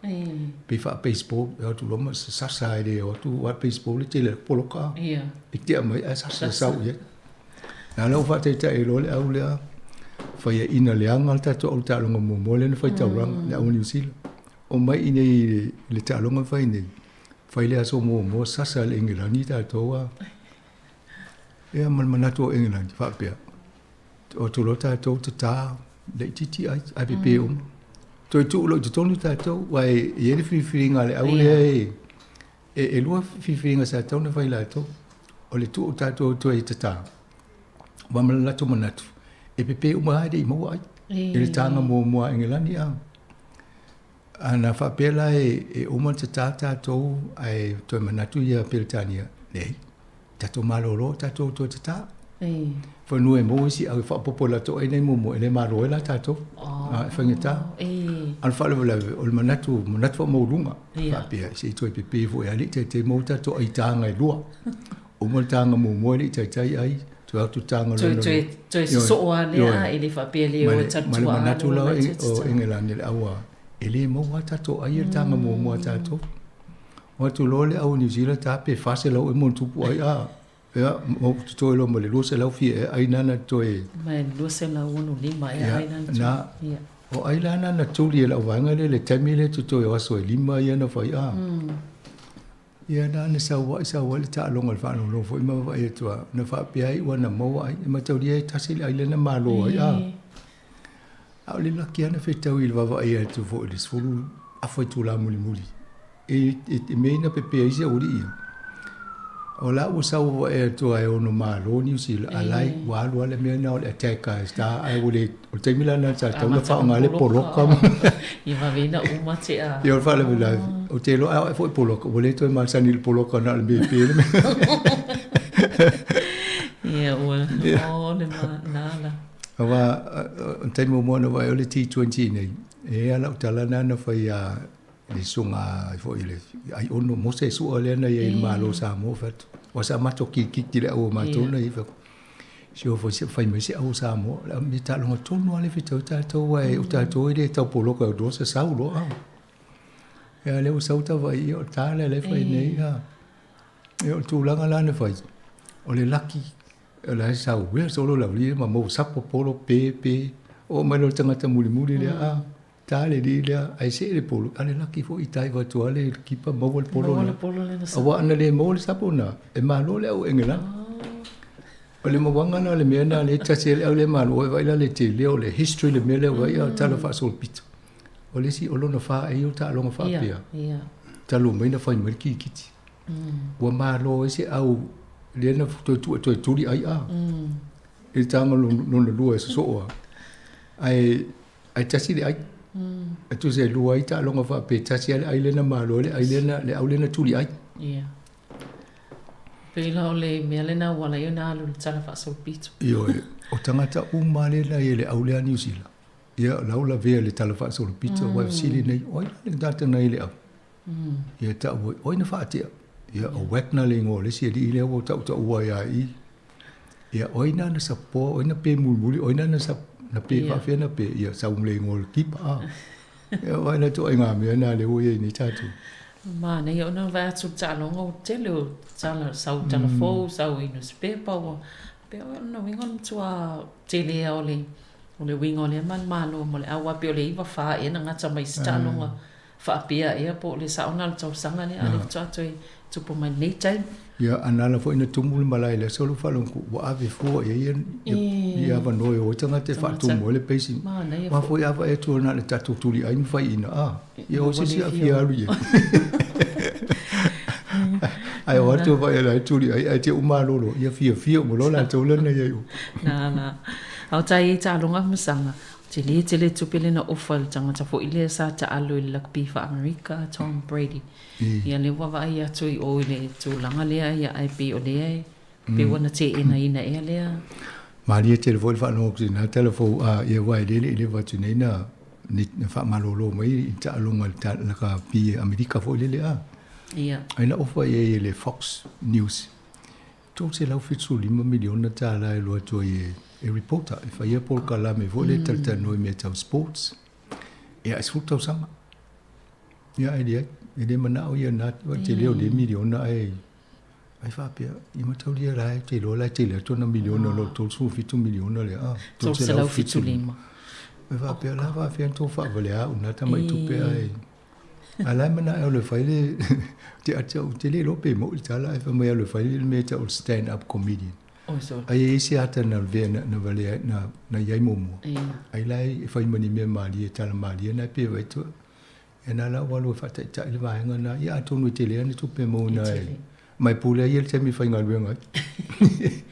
Pei faa-baseball, e o atu loa ma sasa e le o atu aua le baseball e tele poloka a. E tea mai ae sasa sau i ai. Na la ua faataitai ai loa le au lea, faiaina leaga le tatou au taaloga muamua lea na fai taulaga, le au a Niu Sila. Omai i inei i le taaloga na fai nei, fai le aso muamua sasa e le Engelani tatou a. Ia ma le manatu o Engelani faapea, o atu loa tatou tata laitiiti ai, ae pepe uma. Toe tuu loa i totonu tatou, aua e i ai le filifiliga a le au lea e, e lua filifiliga sa tatau ona fai latou. O le tuu o tatou toe tata, aua ma le latou manatu, e pepe uma lava e le i maua ai. I le taga muamua a Engelani a. Ana faapea la e uma le tata tatou ae toe manatu ia Peretania, leai, tatou malolo tatou toe tata. Fanua e maua isi au e faaopoopo i latou ai nei muamua, e le malo ai la tatou. E faigata. A o le faalavelave, o le manatu, manatu faamaualuga, faapea, se i toe pepe foi lava, e le i taitai maua tatou aitaga e lua. Uma le taga muamua e le i taitai ai, toe atu taga lona lua. Toe, toe sosoo lava lea, e le faapea le o e Ma le manatu la o Engelani le aua, e le maua lava tatou ai i le taga muamua a tatou. O atu loa le au Niu Sila ta pe 400 ea ma ona tupu ai, a, ia, totoe loa ma le 200 fia ea ai nana toe. Ma le 265 ea ai nana toe. Na, o ai la nana tuli e lau vaega lea i le taimi lea totoe o aso e 5 ia na fai, a. Ia na na sau ai sau ai le taaloga i le faalogologo foi ma vaavaai atu lava, na faapea ai ua na maua ai, e mataulia e tasi le ai lea na malo ai, a. A o le laki lava na fetau i le vaavaai atu foi i le 10 afa itula mulimuli, e, e, mea ina pepe ai si aualii ia. O la ua sau vae atu lava e ono malo Niu Sila, a la ua alu lava le mea lena o le attack a Star, ae ua le, o le taimi la lena sa tatau ona faaaoga le poloka. Ia vave ina uma tea. Ia o le faalavelave, ou te iloa a oo foi i poloka, ua le toe masani i le poloka na o le mea e pe le mea. Ia ua, o le nala. Aua, o le taimi muamua na ou vaai ai o le T20 nei, e i ai lava lau tala lena na fai ia le susuga foi i le Aiono Mose Sua lea na i ai i le Malo o Samoa fai atu, aua sa matou kilikiti i le au o matou na i ai, fai atu, se o foi fai mai se au o Samoa, o le a mea taaloga tonu lava lea e fetau ai tatou, aua o tatou e le tau poloka e o sasau loa. Ia lea ua sau ta vaai, ia o le ta lea la e fai nei. Ia o le tulaga la na fai, o le laki, o la e sau ea solo le aualii ma maua sapo polo pe pe, oo mai loa le tagata mulimuli lea, a Ta le alii lea, ae see le polo, a le laki foi i tai vaeatu lava le kipa maua le polo lena. Aua ana le maua le sapo lena, e malo le au Engelana. O le mauaga lena o le mea lena lea e tasi ai le au lea e malo ai vaai la le tele o le history le mea lea ua i ai tala faasolopito. O le isi o lona 4A o taaloga faapea. Talu mai na fai mai le kirikiti. Ua malo ai se au lea na toe tuu e toe tuli ai a. I le taga lona lua e sosoo a. Ae ae tasi le ai. E tusa e lua ai taaloga faapea e tasi lava le ai lea na malo ai le ai lea na le au lea na tuli ai. Ia. Pei la o le mea lena ua ala ai ona alu i le tala faasolopito. Ioe, o tagata uma lava lea na i ai i le au lea a Niu Sila, ia o la ua lavea i le tala faasolopito, aua e fesili nei, o ai la le tagata na i le au? Ia tau ai, o ai na faatea? Ia o Wagner le igoa o le isi alii lea ua tautaua ai lava i i. Ia o ai na na sapoa, o ai na pe mulimuli, o ai na na sa, na pe faafefea na pe, ia sau ma le igoa o le kipa a. Ia vaai la ituaiga mea na lea ua i ai nei tatou. Manaia ona vaai atu i le taaloga ua tele o tala, sau tala fou, sau i nusipepa ua pei o lona uiga o le matua tele lava o le o le uiga o lea manumalo mo le au aua pei o le 94 ea na gata mai i se taaloga faapea ea po o le sao lena o le tausaga lea a o lea faatoa toe tupu mai lenei taimi. Ia, a na ala foi na tumu le malae i le aso lea ua faalogo atu, ua ave fua i ai ia, ia avanoa e o ai tagata e faatumu ai le pacing. Aua foi a vaai atu na o le tatou tuliai ma faiaina, a, ia o se isi aafia alu i ai. Ae o atu vaai o la e tuliai ae te uma malolo, ia fiafia uma loa latou la na i ai o. Na, na. A o tai taaloga masaga, Tele tele tupe lea na ofa e le tagata foi lea sa taalo i le lakapi faa-Amerika, Tom Brady. Ia lea ua vaai atu i o i le tulaga lea, ia ae pei o lea e pei ua na teenaina ea lea. Malie tele foi le faalogo atu i lena tala fou, a ia aua e le le i leva atu nei na na faamalolo mai i taaloga i le lakapi Amerika foi lele a. Ia. Ai na ofa i ai e le Fox News $375 miliona tālā e alu atu ai e, e reporter, e faia polokalame foi lea e talatalanoa i mea tau sports. Ia, e 10 tausaga. Ia, e leai, e le manao ia na, tele o lea miliona ae, ae faapea, ia mataulia la e te iloa la e tele atu ana miliona o lo 37 miliona lea, ah, 375. E faapea la faafefea ona tou faavalea au na tamai tupe ae, A la e manao e alu e fai le te ata ou te le iloa pe moʻi le tala ae fai mai e alu e fai le mea e tau o le stand up comedian. Ai e i ai se ata na lavea na na valea na na i ai muamua. Ai la e fai ma ni mea malie tala malie na e pei e vaai atu ia na la ua alu e faataitai le vaega na ia atonu e tele ana tupe maua na e ma e pule ai ia le taimi e faigaluega ai.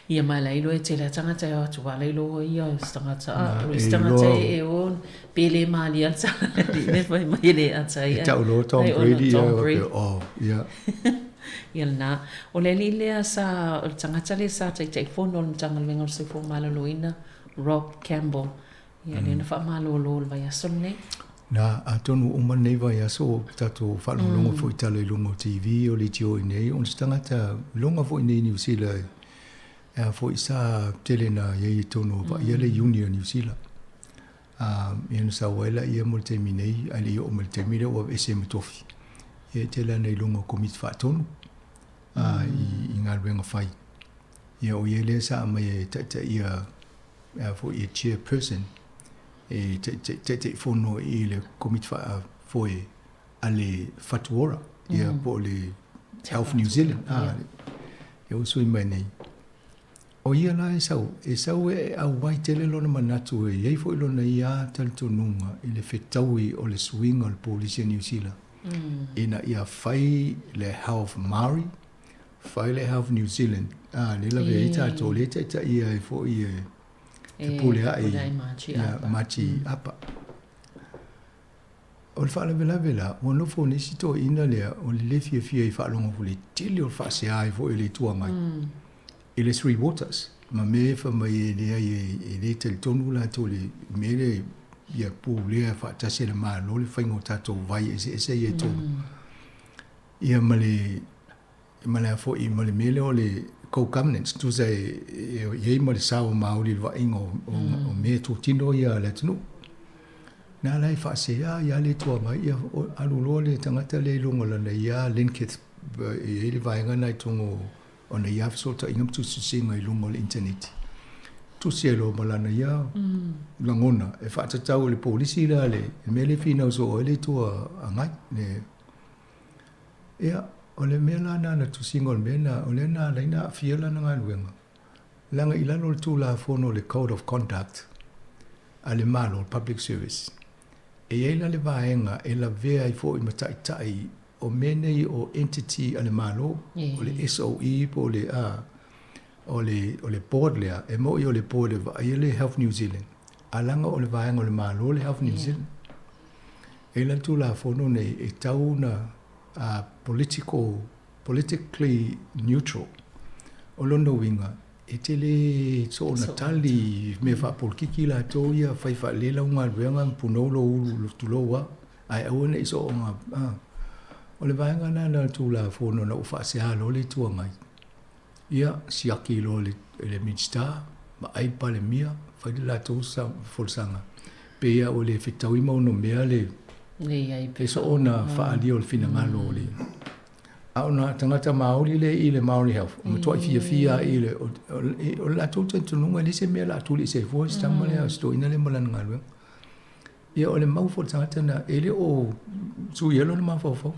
Ia ma la iloa e tele a tagata e o atu a la iloa ia o se tagata a o se tagata e o pe le malie le tala le alii me fai mai e le ata ai. E tau loa Tom Brady ia faapea oh ia. Ia lena. O le alii lea sa o le tagata lea sa Taitaifono o le Matagaluega o le Soifua Maloloina, Rob Campbell. Ia lea na faamalolo le vaiaso lenei. Na, atonu ua uma lenei vaiaso o tatou faalogologo foi i tala i luga o TV o leitio i inei, ona se tagata iloga foi i inei i Niu Sila e a foi sa tele na i ai i totonu o vaaia le iuni a Niu Sila. A, ia na sau ai laia mo le taimi nei, ae le i oo mai le taimi lea ua aveese ma tofi. Ia e tele lava na i luga o Komiti Faatonu a, i galuega fai. Ia o ia lea sa aumai e taitaia a foi e chairperson e Taitaifono i le Komiti Faafoe a le Whatu Ora, ia po o le Health New Zealand, a, ia ua sui mai nei. O ia la e sau, e sau e auai tele lona manatu e i ai foi lona ia talitonuga i le fetaui o le suiga o le polisi a Niu Sila ina ia fai le Health Maori, fai le Health New Zealand, a, lea lavea ai tatou, lea e taitaia ai foi e e pule ae i Mati Apa. O le faalavelave la, ua nofo nei si toeaina lea o le le fiafia i faalogo foi i le tele o le faasea ai foi e le Itu Agai i le Three Waters ma mea e fai mai e leai e le talitonu latou i le mea lea ia pulea faatasi e le Malo le faiga o tatou vai eseese ia e tolu. Ia ma le ma le a foi ma le mea lea o le co-governance, tusa e i ai ma le sao Māori i le vaaiga o mea totino ia a le atunuu. Na la e faasea ia le Itu Agai, ia alu loa le tagata lea i luga o lana ia LinkedIn, e i ai le vaega lena i totonu o ona ia fesootaiga ma tusitusiga i luga o le initaneti. Tusi ai loa ma lana ia lagona e faatatau i le polisi lea a le mea lea e finau soo ai le Itu Agai, le Ia, o le mea la lena na tusiga o le mea lena, o lea na ala ai ona aafia lana galuega, Leaga i lalo o le Tulafono o le Code of Conduct a le Malo, Public Service, e i ai la le vaega e lavea ai foi ma taitai o mea nei o entity a le Malo, o le SOE po o le, a, o le, o le board lea, e moni o le board e vaaia le Health New Zealand, a leaga o le vaega o le Malo le Health New Zealand. E i ai la le Tulafono nei e tau ona a, political, politically neutral. O lona uiga, e te le soona tali i mea faapolokiki latou ia, fai faalelei lau galuega ma punou lou ulu, tulou lava, ae aua ne i soona, a. O le vaega lena na o le Tulafono ina ua faasea loa le Itu Agai, ia, siaki loa e le Minisita, vaai le Palemia, fai le latou folasaga, pei lava ua le fetaui ma onomea le le soona faaalia o le finagalo o le. A o nā tagata Māori lea i le Māori Health, ua matuai fiafia lava i le, o le latou talitonuga e leai se mea o le a tuliese ai fua si tama lea, si toeaina lea ma lana galuega. Ia o le mau foi a le tagata lena, e le o suia lona mafaufau,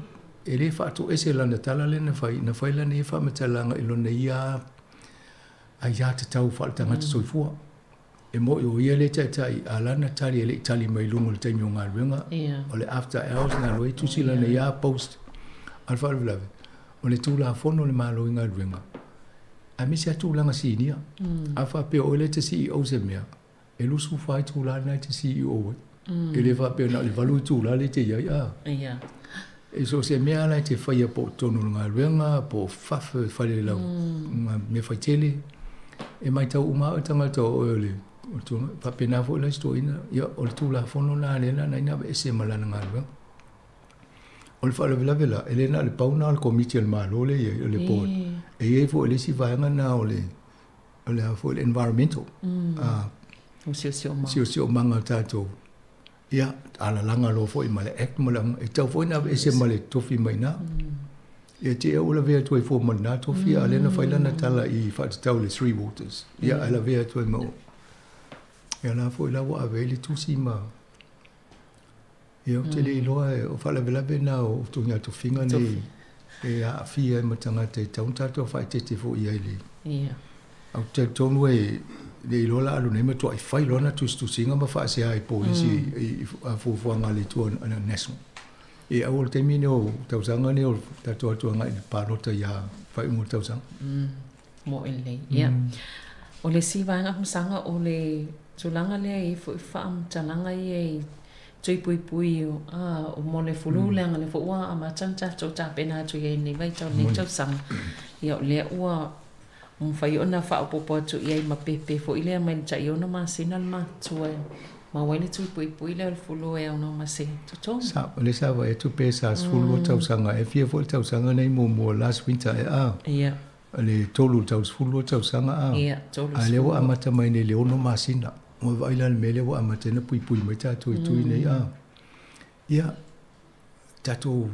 e le faatoese lana tala lea na fai, na fai lana ia faamatalaga i lona ia aiatatau faaletagata soifua. E moni o ia lea e taitai, a lana tali e le i tali mai i luga o le taimi o galuega, o le after hours na alu ai tusi lana ia post. A o le faalavelave, o le Tulafono a le Malo i galuega, aemaise lava tulaga sinia. A faapea o oe lea e te CEO se mea, e 24 itula lena e te CEO ai. E le faapea na o le 8 itula lea e te i ai, a. E so o se mea lava la e te faia po o totonu o le galuega, po o fafo i fale lau mea faitele, e matau uma lava oe tagata o oe o le tulaga. E faapena foi la si toeaina, ia o le Tulafono lena lea na ala ai ona aveese ma lana galuega. O le faalavelave la, e le na o le pau lena o le Komiti a le Malo lea e i ai, o le Board, e i ai foi le isi vaega lena o le o le a foi le environmental, o siosiomaga, siosiomaga o tatou. Ia, alalaga loa foi ma le Act ma le, e tatau foi ona aveese ma le tofi mai ina. Ia te i ua lavea atu ai fua ma lena tofi, a o lea na fai lana tala i faatatau i le Three Waters. Ia, ae lavea atu ai ma o. Ia la foi la ua ave ai le tusi ma, ia ou te le iloa, o faalavelave na o togiga tofiga nei e aafia ai ma tagata e tatau ona tatou faaeteete foi i ai i le. Ia. Ae ou te talitonu e le iloa la alu nei matuai fai loa na tusitusiga ma faasea i polisi i fuafuaga a le itu a le National. E aua o le taimi nei o tausaga nei o tatou atu agai i le palota ia faaiuga o le tausaga. Moe lelei. Ia. O le isi vaega faamasanga o le tulaga lea e i ai foi faamatalaga ia i tui puipui o mo le fulu leaga lea foi ua amata ona tatou tapena atu i ai i lenei vaitau i lenei tausaga. Ia o lea ua mafai ona faaopoopo atu i ai ma pepe foi lea mai le tai 6 masina le matua e maua ai le tui puipui lea o le fulu e aunoa ma se totogi. Sa, o lea sa vaai atu pe sa 12 tausaga e fia foi le tausaga nei muamua last winter ea a? Ia. Le 3 i le tau 12 tausaga a? Ia, 30. A lea ua amata mai nei i le 6 masina. Ua vaai la i le mea lea ua amata ai ona puipui mai tatou i tui nei a? Ia, tatou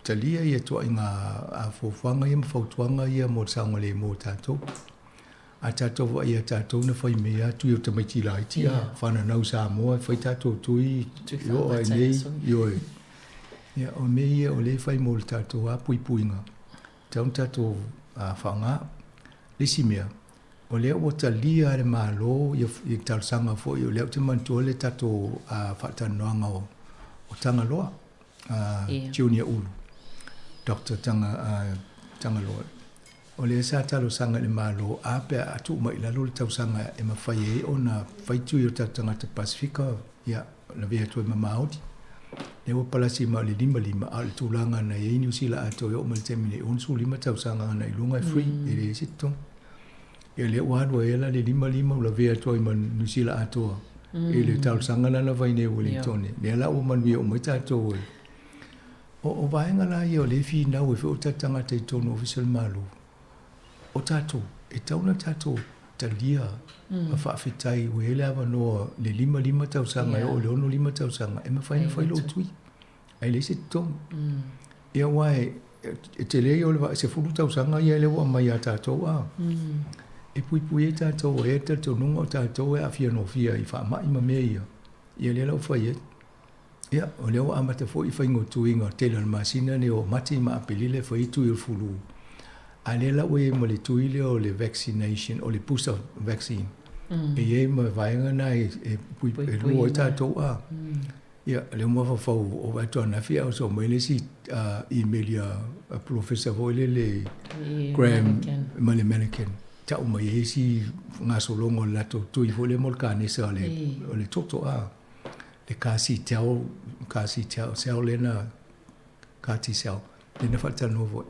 talia ia ituaiga fuafuaga ia ma fautuaga ia mo le saogalemu o tatou. A tatou vaai ia tatou na fai mea tui o tamaiti laiti a fananau i Samoa e fai tatou tui i oo ai nei ioe. Ia o mea ia o lea e fai mo le tatou lava puipuiga tatau ona tatou faaaoga. Le isi mea, o lea ua talia e le Malo ia talosaga foi, o lea ou te manatua le tatou faatalanoaga o Tagaloa, Junior Ulu, Doctor Tagaloa. O lea sa talosaga i le Malo a pe a tuu mai i lalo le tausaga e mafai ai ona fai tui o tatou tagata Pasefika, ia, lavea atu ai ma Māori. Lea ua palasi mai o le 55, a o le tulaga na i ai Niu Sila atoa e oo mai i le taimi nei, e 65 tausaga agai i luga e free, e leai se totogi. Ia lea ua alu ai la le 55 ua lavea atu ai ma Niu Sila atoa i le talosaga la na fai nei e Ueligitone. Lea la ua manuia uma ai tatou e. O vaega la ia o lea e finau ai foi o tatou tagata i totonu o Ofisa o le Malo, o tatou, e tatau ona tatou talia ma faafetai ua i ai le avanoa i le 55 tausaga e oo i le 65 tausaga e mafai ona fai lou tui, ae leai se totogi. Ia aua e tele ia o le 10 tausaga ia lea ua aumai ia tatou a, e puipui ai tatou e i ai le talitonuga o tatou e aafia nofia i faamai ma mea ia, ia lea la ua fai ai. Ia, o lea ua amata foi faiga o tuiga o le tele o le masina nei o Mati ma Aperila e fai ai tui o le fulu. A lea la ua i ai ma le tui lea o le vaccination, o le booster vaccine. E i ai ma vaega na e e lua ai tatou a. Ia, lea ua mafaufau o vaai atu ananafi a o sau mai le isi email ia a Polofesa foi lele Graham mai le American, tau mai ai isi gasologa o le latou tui foi lea mo le kanesa o le o le toto a. Le CAR-T-cell, CAR-T-cell cell lea na CAR-T-cell lea na faatalanoa foi.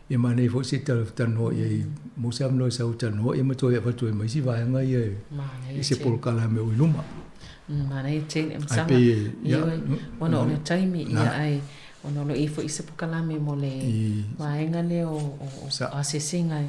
Ia manaia foi se talanoa i ai mo se avanoa e sau e talanoa ia ma toe avatu ai ma isi vaega ia i se polokalame o i luma. Manaia tele Ai pei ia ona o le taimi ia ai ona o lo o i ai foi se polokalame mo le vaega lea o asiasiga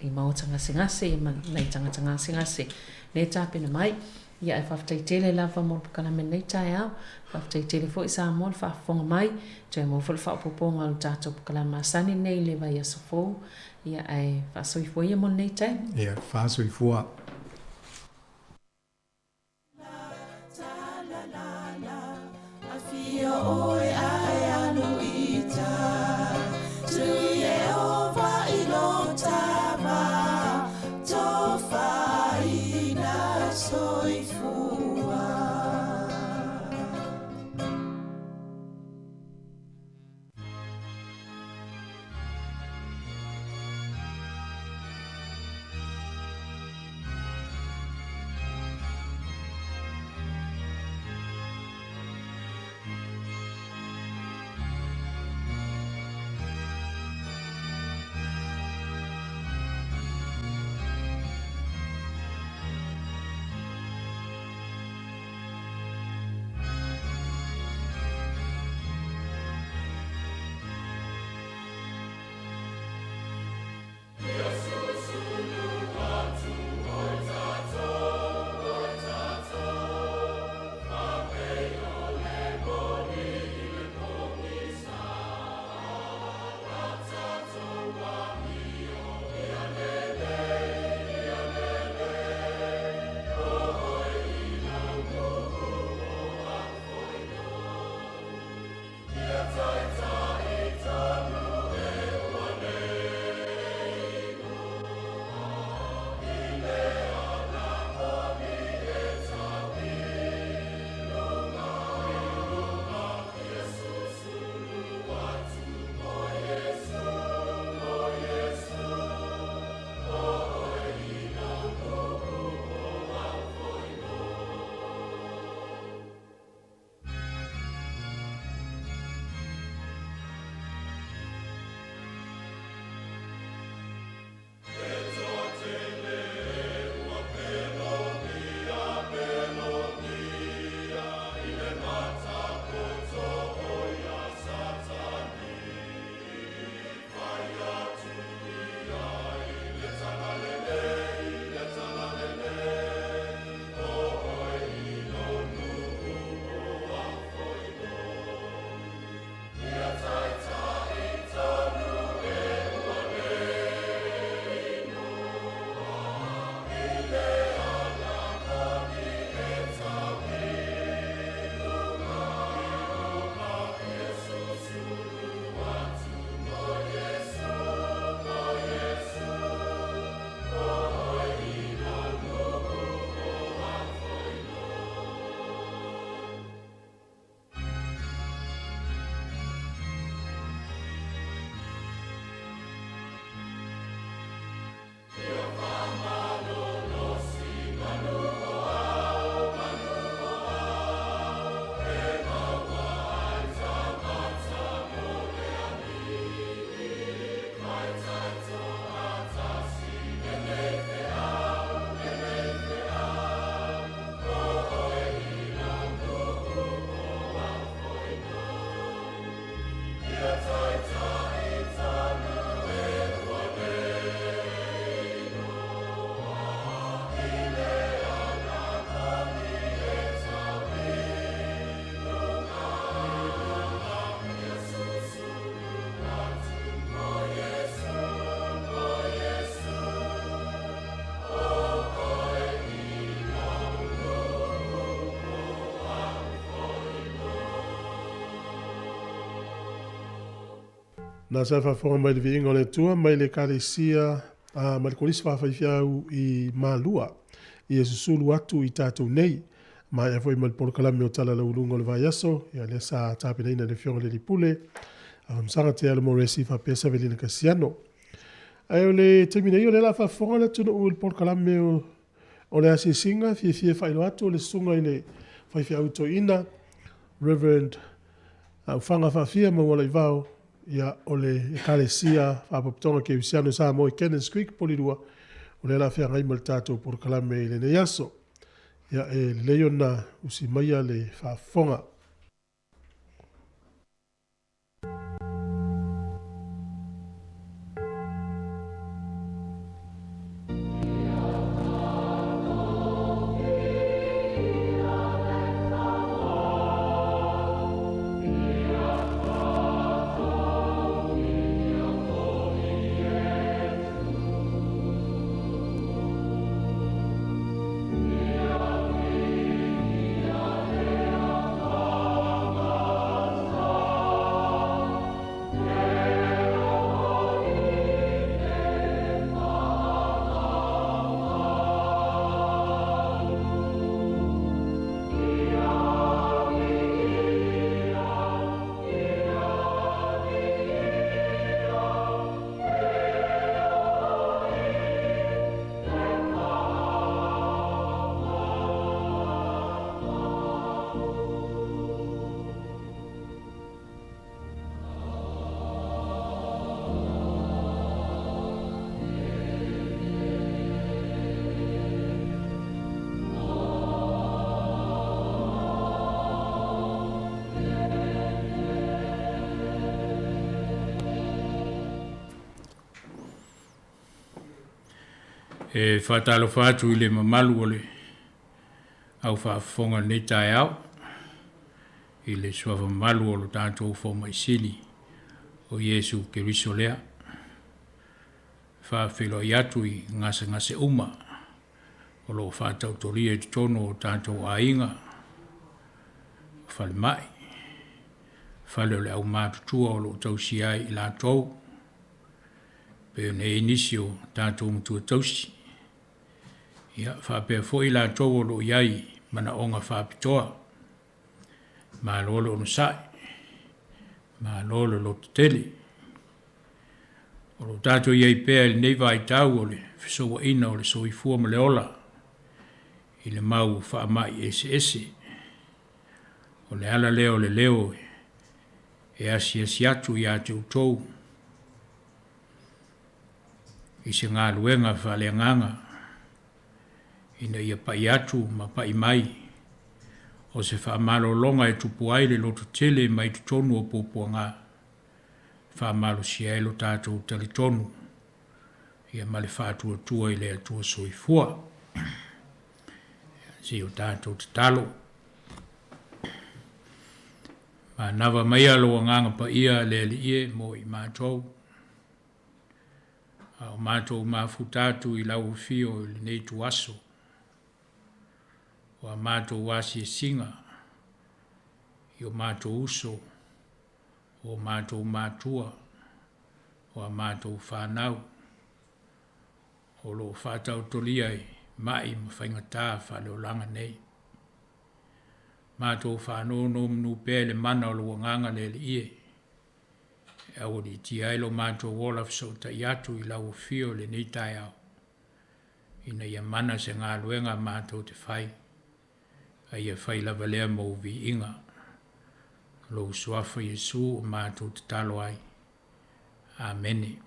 i maota gasegase ma nai tagata gasegase lea e tapena mai. Ia ae faafetai tele lava mo le polokalame i lenei taeao. Faafetai tele foi Samoa le faafofoga mai. Toe maua foi le faaopoopoga o le tatou polokalame masani lenei i le vaiaso fou. Ia ae faasoifua ia mo lenei taimi. Ia, faasoifua. Na sa faafofoga mai le viiga o le Atua mai le Ekalesia a ma le Kolisi Faafaifiau i Malua ia susulu atu i tatou nei. Maea foi ma le polokalame o Tala Lauuluga o le Vaiaso, ia lea sa tapenaina e le Afioga i le Alii Pule, Afamasaga Te Alo Moresi faapea Savelina Kasiano. Ae o le taimi nei o lea o le a faafofoga le atunuu i le polokalame o o le asiasiga, fiafia e faailoa atu o le susuga i le faifeau toeaina Reverend Aufaga Faafia Maualaivao, ia o le Ekalesia Faapotopotoga Kerisiano i Samoa i Cannons Creek, Polilua, o lea o le a feagai ma le tatou polokalame i lenei aso. Ia e lelei ona usi maia le faafofoga. E faatalofa atu i le mamalu o le au faafofoga i lenei taeao, i le suafa mamalu o lo tatou Fomai Sili o Iesu Keriso lea. Faafeiloai atu i gasegase uma o lo o faataotolia i totonu o tatou aiga, o falemai, fale o le aumatutua o lo o tausia ai i latou, pei ona i ai nisi o tatou matua tausi, ia faapea foi i latou o lo o i ai manaoga faapitoa. Malo le onosai, malo le lototele. O lo o tatou i ai pea i lenei vaitau o le fesouaina o le soifua ma le ola i le mau faamai eseese. O le ala lea o le leo e asiasi atu ia te outou i se galuega faaleagaga ina ia pai atu ma pai mai o se faamalologa e tupu ai le lototele mai totonu o puapuaga, faamalosia ai lo tatou talitonu ia ma le faatuatua i le Atua Soifua. Se i o tatou tatalo. Manava maia lou Agaga Paia le Alii e mo i matou. A o matou mafuta atu i lau afio i lenei ituaso, o a matou asiasiga i o matou uso, o matou matua, o a matou fanau, o lo o faataotolia i mai ma faigata faaleolaga nei. Matou faanonomanu pea i le mana o lou Agaga le Alii e, e aualiitia ai lo matou ola fesootai atu i lau afio i lenei taeao, ina ia mana se galuega matou te fai, a ia fai lava lea mou viiga. Lou Suafa Iesu o matou tatalo ai. Amene.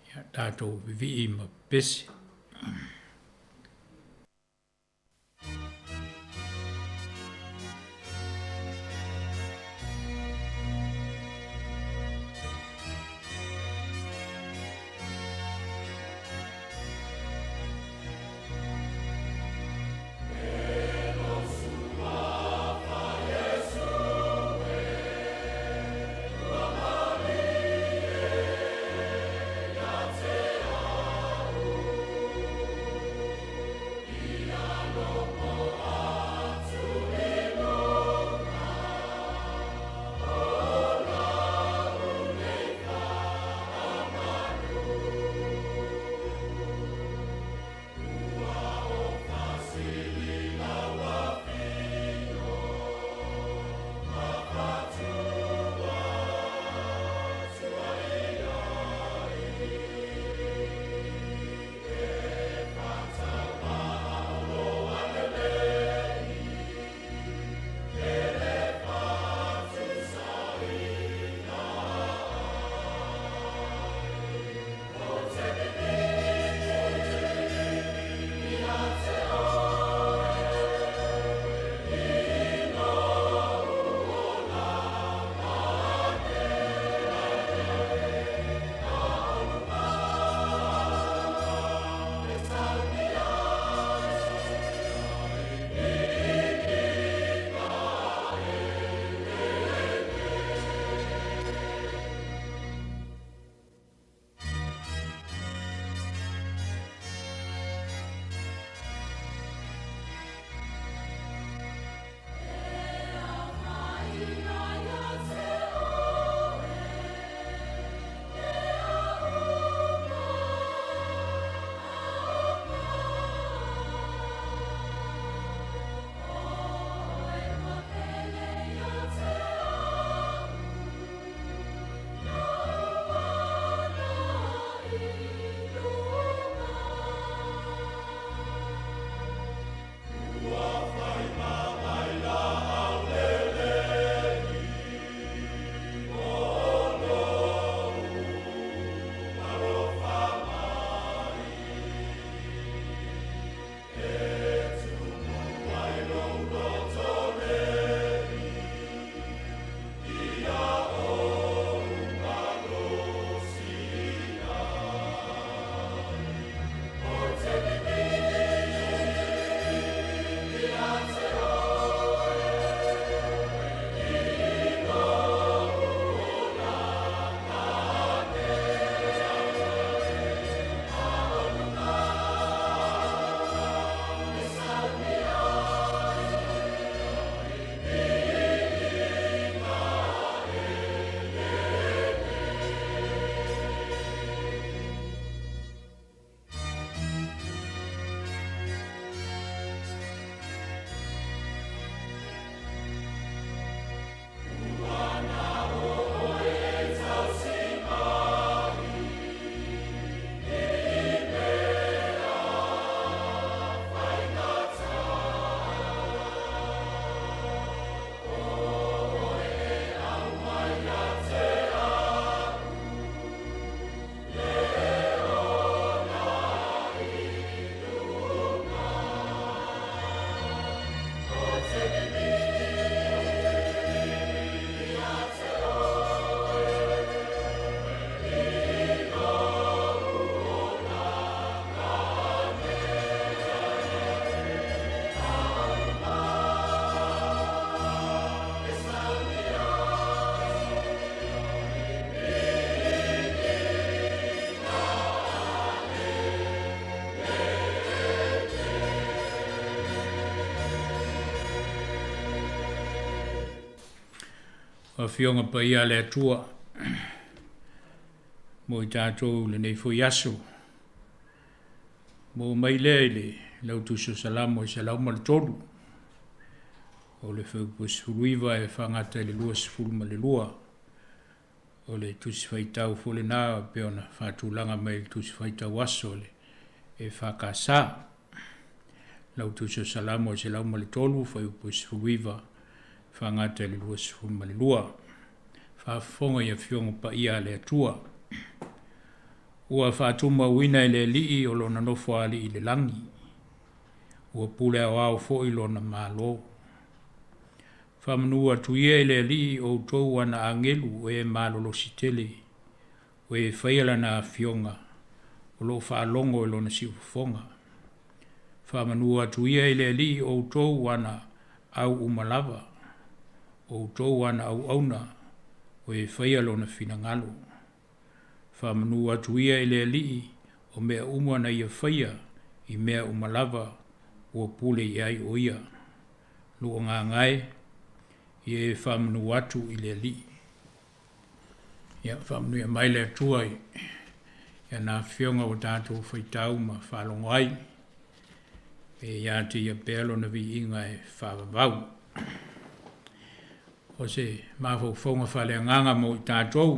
Ia tatou vivii ma pepesi. O Afioga Paia a le Atua, mo i tatou i lenei foi aso. Maua mai lea i le Lautusi o Salamo e 103, o le fuaiupu e 19 e faagata i le 22. O le Tusi Faitau foi lena e pei ona faatulaga mai i le Tusi Faitau Aso o le EFKS. Lautusi o Salamo e 103, fuaiupu e 19, faagata i le 22. Faafofoga i Afioga Paia a le Atua. Ua faatumauina e le Alii o Lona nofoalii i le lagi. Ua pule aoao foi Lona Malo. Faamanu atu ia i le Alii outou ana agelu o e malolosi tele, o e faia lana afioga, o lo o faalogo i lona siufofoga. Faamanu atu ia i le Alii outou ana au uma lava, outou ana auauna, o e faia lona finagalo. Faamanu atu ia i le Alii o mea uma na ia faia i mea uma lava ua pule i ai o ia. Lou agaga e, ia e faamanu atu i le Alii. Ia, faamanuia mai le Atua i ana afioga ua tatou faitau ma faalogo ai. E ia te ia pea lona viiga e faavavau. O se mafaufauga faaleagaga mo i tatou,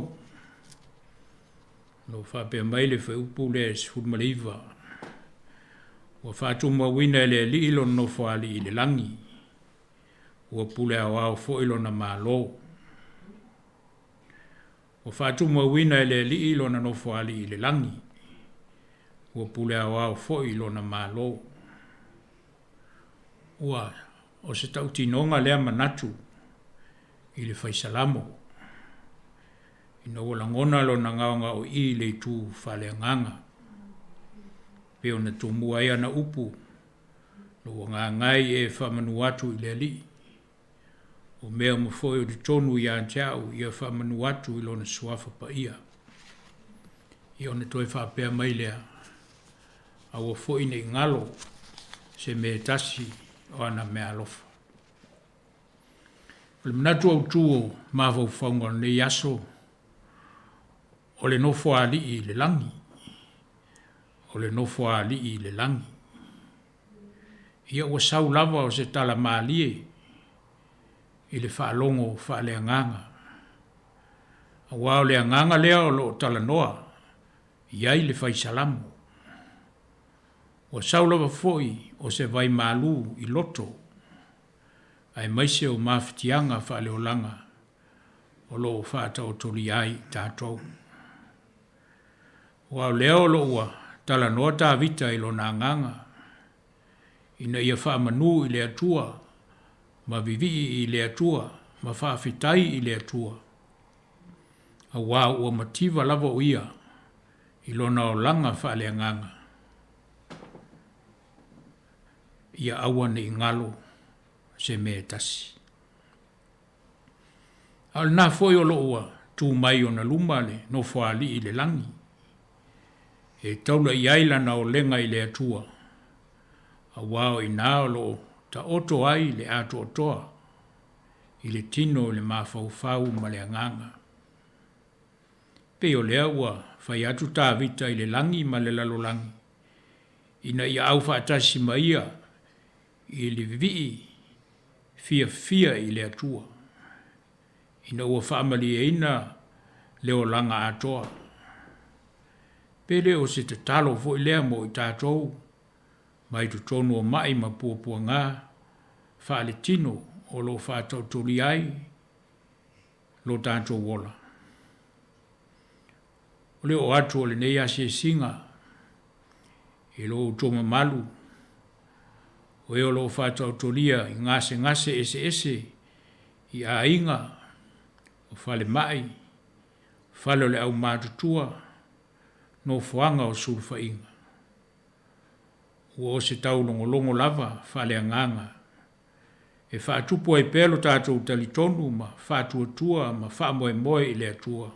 o lo o faapea mai le fuaiupu lea e 19, Ua faatumauina e le Alii lona nofoalii i le lagi, ua pule aoao foi lona Malo. Ua faatumauina e le Alii lona nofoalii i le lagi, ua pule aoao foi lona Malo. Ua o se tautinoga lea manatu i le fai Salamo, ina ua lagona lona gaogaoii i le itu faaleagaga, pei ona tumua ai ana upu, Lou agaga e, e faamanu atu i le Alii. O mea uma foi o totonu ia te au ia faamanu atu i Lona Suafa Paia. Ia ona toe faapea mai lea, Aua foi ne i galo se mea e tasi o ana meaalofa. O le manatu autu o mafaufauga o lenei aso, o le nofoalii i le lagi. O le nofoalii i le lagi. Ia ua sau lava o se tala malie i le faalogo faaleagaga. Aua o le agaga lea o lo o talanoa i ai le fai Salamo. Ua sau lava foi o se vai malu i loto, aemaise o mafatiaga faaleolaga o lo o faataotolia ai i tatou. Aua o lea o lo o ua talanoa Tavita i lona agaga, ina ia faamanu i le Atua, ma vivii i le Atua, ma faafetai i le Atua, aua ua mativa lava o ia i lona olaga faaleagaga, ia aua ne i galo se mea e tasi. A o lena foi o lo o ua tu mai ona luma le Nofoalii i le lagi, e taula i ai lana olega i le Atua, aua o i ina o lo o taoto ai le atoatoa i le tino i le mafaufau ma le agaga. Pei o lea ua fai atu Tavita i le lagi ma le lalolagi, ina ia aufaatasi ma ia i le vivii fiafia i le Atua, ina ua faamalieina le olaga atoa. Pe le o se tatalo foi lea mo i tatou mai totonu o ma'i ma puapuaga faaletino o lo o faataotolia ai lo tatou ola. O le oo atu o lenei asiasiga i lo outou mamalu, o e o lo o faataotolia i gasegase eseese i aiga, o falemai, fale o le aumatutua, nofoaga o sulufaiga. Ua o se taulogologo lava faaleagaga e faatupu ai pea lo tatou talitonu ma faatuatua ma faamoemoe i le Atua,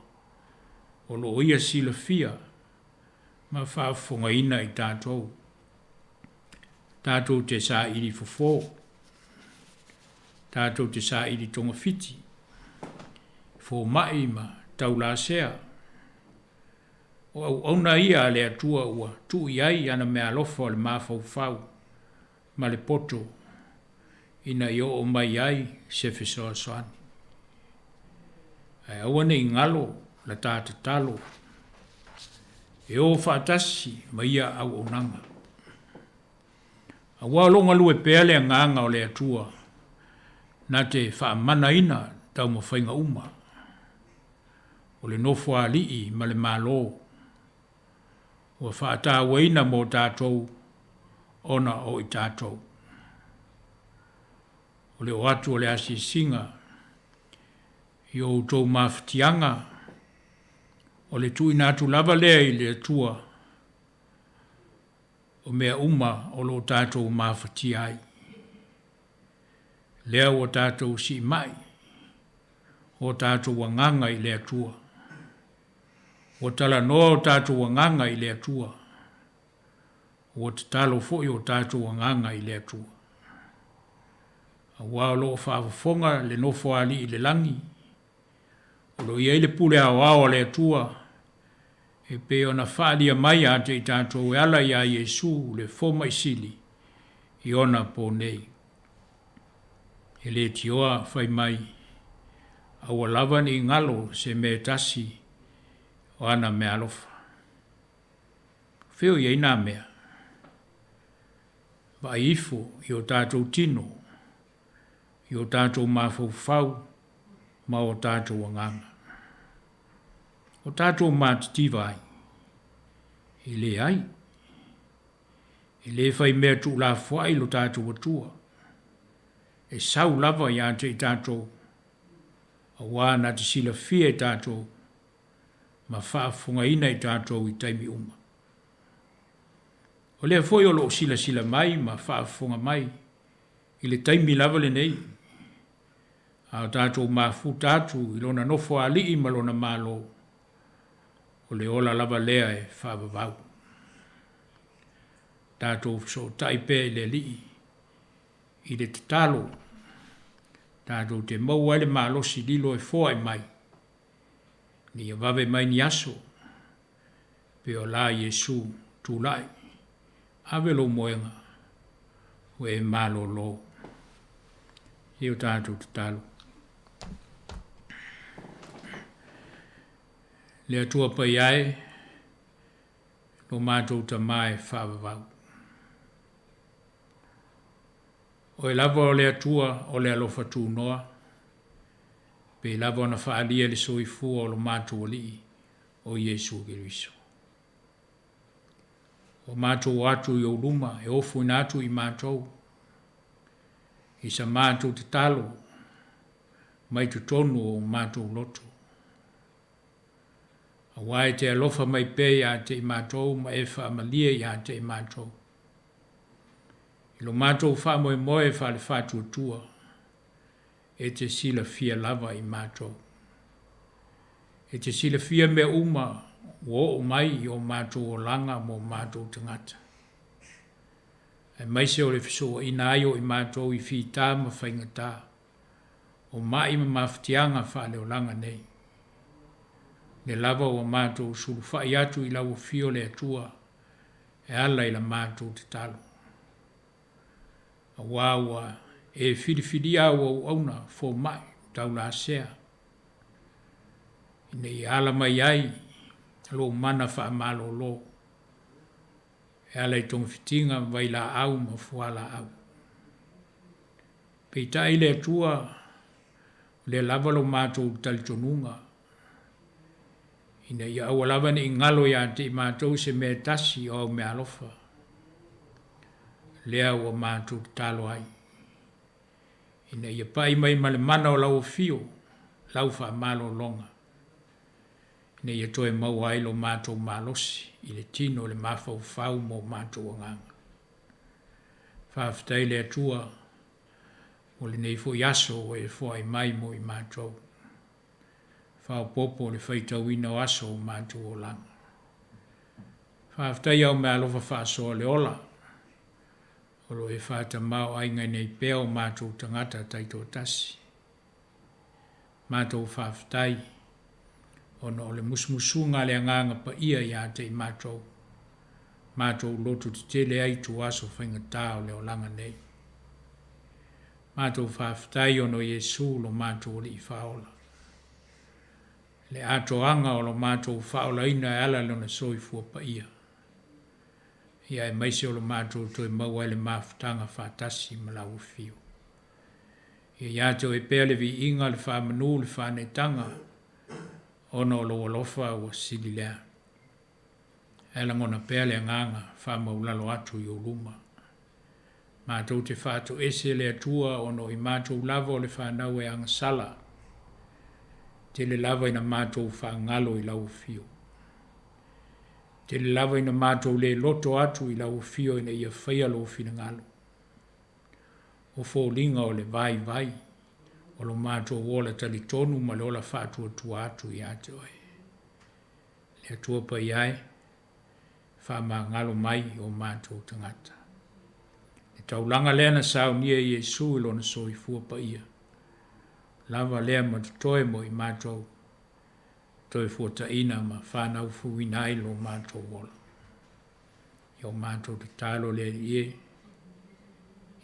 o lo o Ia silafia ma faafofogaina i tatou. Tatou te saili fofo. Tatou te saili togafiti. Fomai ma taulasea. O auauna ia a le Atua ua tuu i ai ana meaalofa o le mafaufau ma le poto ina ia oo mai ai se fesoasoani. Ae aua ne i galo la ta tatalo e o faatasi ma ia auaunaga. Aua o lo o galue pea le Agaga o le Atua na te faamanaina taumafaiga uma o le Nofoalii ma le Malo ua faatauaina mo tatou ona o i tatou. O le oo atu o le asiasiga i o outou mafatiaga, o le tuuina atu lava lea i le Atua o mea uma o lo o tatou mafatia ai. Lea ua tatou siimai o tatou agaga i le Atua. Ua talanoa o tatou agaga i le Atua. Ua tatalo foi o tatou agaga i le Atua. Aua o lo o faafofoga le Nofoalii i le lagi, o lo o i ai le pule aoao a le Atua e pei ona faaalia mai ia te i tatou e ala iā Iesu le Fomai Sili i ona po nei. E le tioa fai mai, aua lava ne i galo se mea e tasi o ana meaalofa. Fea o i ai nā mea? Vaai ifo i o tatou tino, i o tatou mafaufau ma o tatou agaga. O tatou matitiva ai? E leai. E le fai mea tuulafoai lo tatou Atua. E sau lava ia te i tatou, auā na te silafia e tatou ma faafofogaina i tatou i taimi uma. O lea foi o lo o silasila mai ma faafofoga mai i le taimi lava lenei, a o tatou mafuta atu i lona nofoalii ma lona Malo, o le ola lava lea e faavavau. Tatou fesootai pea i le Alii i le tatalo, tatou te maua ai le malosi lilo e foai mai, ina ia vave mai ni aso, pei o la Iesu tulai, ave lou moega, ua e malolo. I o tatou tatalo. Le Atua Paia e, lo matou Tama e faavavau. Oe lava o le Atua o le alofa tunoa, pei lava ona faaalia le soifua o lo matou Alii o Iesu Keriso. Ua matou o atu i ou luma e ofoina atu i matou i sa matou tatalo mai totonu o matou loto. Aua e te alofa mai pea ia te i matou ma e faamalie ia te i matou. I lo matou faamoemoe faale-faatuatua, e te silafia lava i matou. E te silafia mea uma ua oo mai i o matou olaga mo matou tagata. Aemaise o le fesooaiina ai o i matou i fita ma faigata, o ma'i ma mafatiaga faaleolaga nei. Le lava ua matou sulufa'i atu i lau afio le Atua e ala i la matou tatalo. Aua ua e filifilia au auauna fomai taulasea, ina ia ala mai ai lou mana faamalolo e ala i togafitiga ma vailaau ma fualaau. Peitai le Atua, o lea lava lo matou talitonuga, ina ia aua lava ne i galo ia te i matou se mea e tasi o au meaalofa, lea ua matou tatalo ai, ina ia pai mai ma le mana o lau afio, lau faamalologa, ina ia toe maua ai lo matou malosi i le tino o le mafaufau ma o matou agaga. Faafetai le Atua mo lenei foi aso ua e foai mai mo i matou. Faaopoopo le faitauina o aso o matou olaga. Faafetai au meaalofa faasoa le ola o lo o e faatamaoaigaina ai pea o matou tagata taitoatasi. Matou faafetai ona o le musumusuga a le Agaga Paia ia te i matou, matou loto tetele ai ituaso faigata o le olaga nei. Matou faafetai ona o Iesu lo matou Alii Faaola. Le atoaga o lo matou faaolaina e ala i Lona soifua paia, ia aemaise o lo matou toe maua ai le mafutaga faatasi ma Lau Afio. Ia ia te Oe pea le viiga, le faamanu, le faaneetaga, ona o Lou alofa ua sili lea. Ae lagona pea le agaga faamaulalo atu i Ou luma. Matou te faatoese le Atua ona o i matou lava o le fanau e agasala. Tele lava ina matou faagalo i Lau Afio. Tele lava ina matou le loto atu i Lau Afio ina ia faia Lou finagalo. O foliga o le vaivai o lo matou ola talitonu ma le ola faatuatua atu ia te Oe. Le Atua Paia e, faamagalo mai i o matou tagata. Le taulaga lea na saunia e Iesu i Lona soifua paia, lava lea ma totoe mo i matou, toe fuataina ma fanau fouina ai lo matou ola. Ia o matou tatalo le Alii e,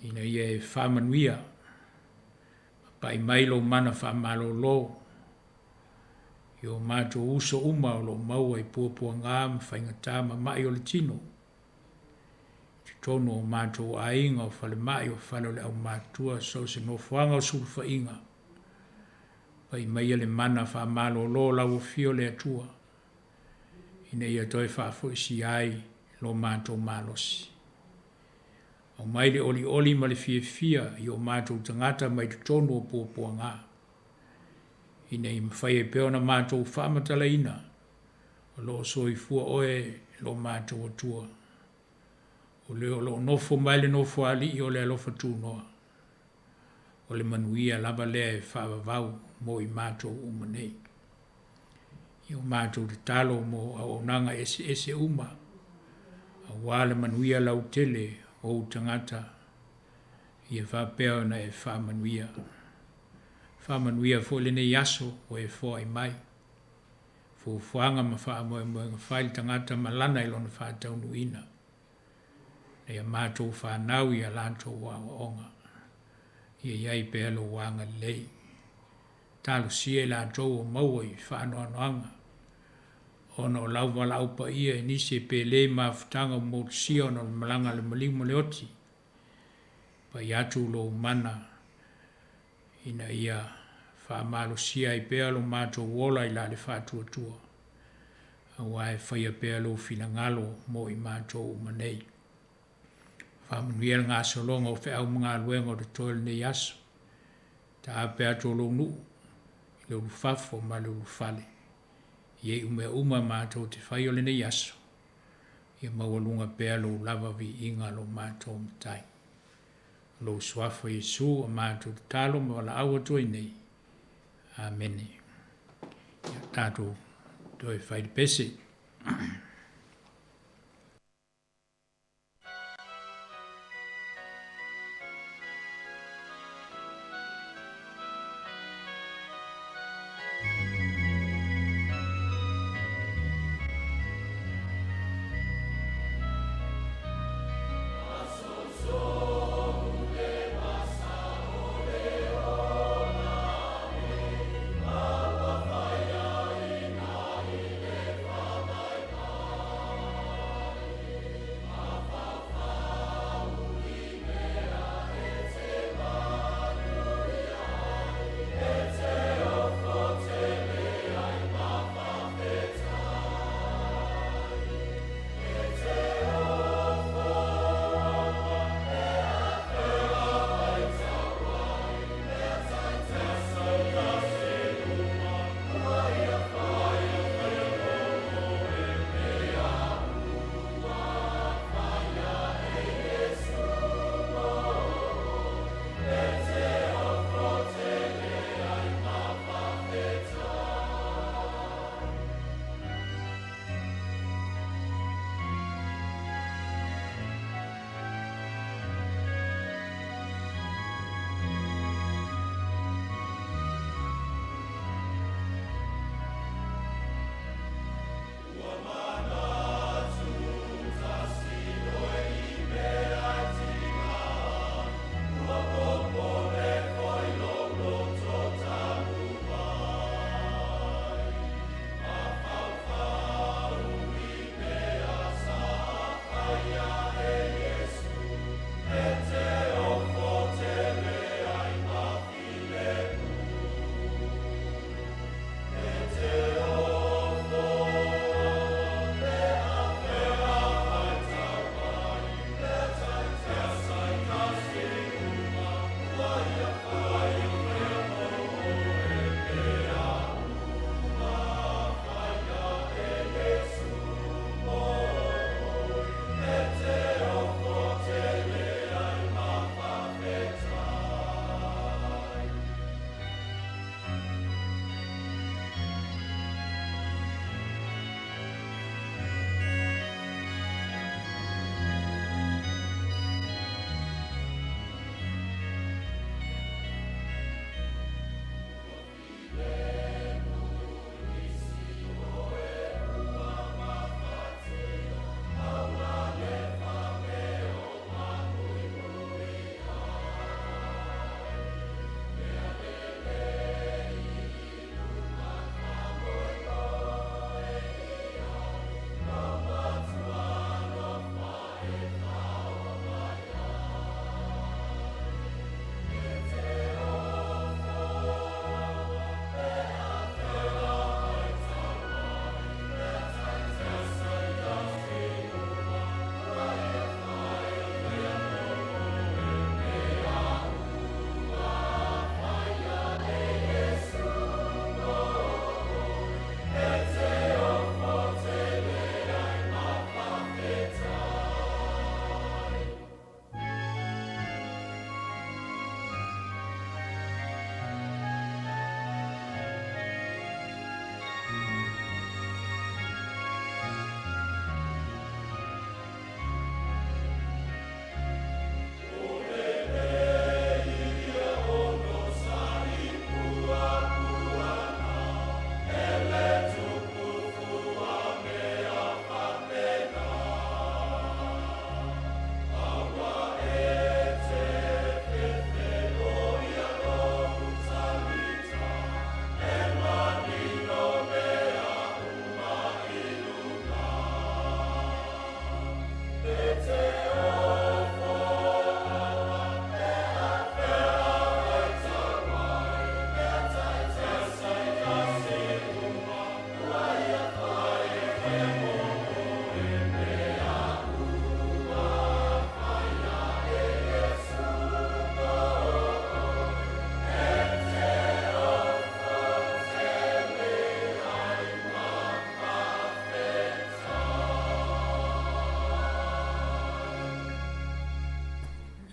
ina ia e faamanuia ma pai mai lou mana faamalolo i o matou uso uma o lo o maua i puapuaga ma faigata ma ma'i o le tino, i totonu o matou aiga, o falemai, o fale o le aumatutua, so o se nofoaga o sulufaiga, pai maia le mana faamalolo o lau Afio le Atua, ina ia toe faafoisia ai lo matou malosi. Aumai le olioli ma le fiafia i o matou tagata mai totonu o puapuaga, ina ia mafai ai pea ona matou faamatalaina o lo o soifua Oe lo matou Atua, o le o lo o nofo mai le Nofoalii o le alofa tunoa. O le manuia lava lea e faavavau mo i matou uma nei. I o matou tatalo mo auaunaga eseese uma, aua le manuia lautele o ou tagata, ia faapea ona e faamanuia. Faamanuia foi lenei aso ua e foai mai. Fuafuaga ma faamoemoega fai le tagata ma lana i lona faataunuuina. Na ia matou fanau i a latou aoaoga. Ia i ai pea lou agalelei. Talosia i latou o maua i faanoanoaga ona o lau valaau paia i nisi e pele mafutaga ua motusia ona o le malaga a le maliu ma le oti. Pai atu lou mana ina ia faamalosia ai pea lo matou ola i la le faatuatua, aua e faia pea lou finagalo mo i matou uma nei. Faamanuia le gasologa o feau ma galuega o totoe o lenei aso. Taape atu o lou nuu i le ulufafo ma le ulufale. I iu mea uma matou te fai o lenei aso, ia maualuga pea lou lava viiga lo matou Matai. O lou Suafa Iesu a matou tatalo ma valaau atu ai nei. Amene. Ia tatou toe fai le pese.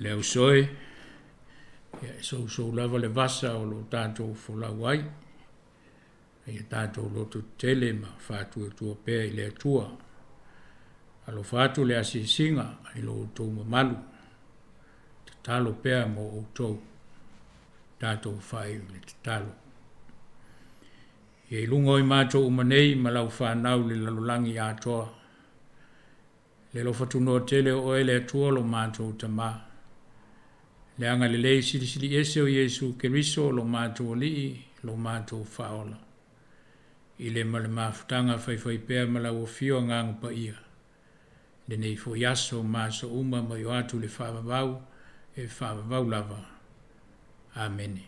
Le uso e, ia e sousou lava le vasa o lo o tatou folau ai, a ia tatou loto tetele ma faatuatua pea i le Atua. Alofa atu le asiasiga i lo outou mamalu, tatalo pea mo outou, tatou faaiu i le tatalo. Ia i luga o i matou uma nei ma lau fanau i le lalolagi atoa, Le alofa tunoa tele o Oe le Atua lo matou Tama. Le agalelei silisili ese o Iesu Keriso lo matou Alii, lo matou Faaola. I le ma le mafutaga faifaipea ma lau Afio Agaga Paia, lenei foi aso ma aso uma ma io atu le faavavau e faavavau lava. Amene.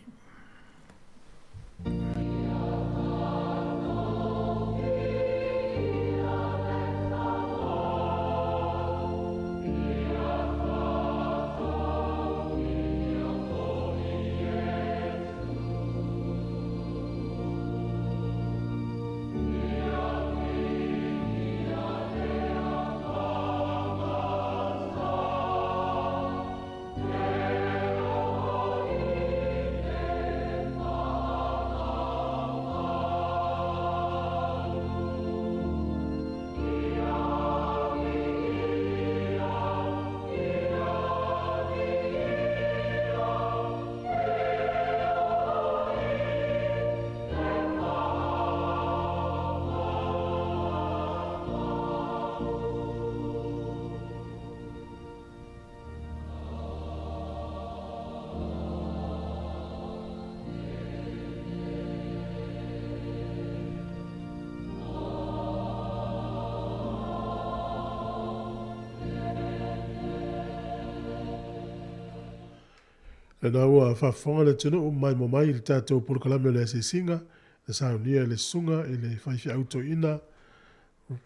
Lena ua faafofoga le atunuu maimoa mai i le tatou polokalame o le asiasiga na saunia e le Susuga i le Faifeau Toeaina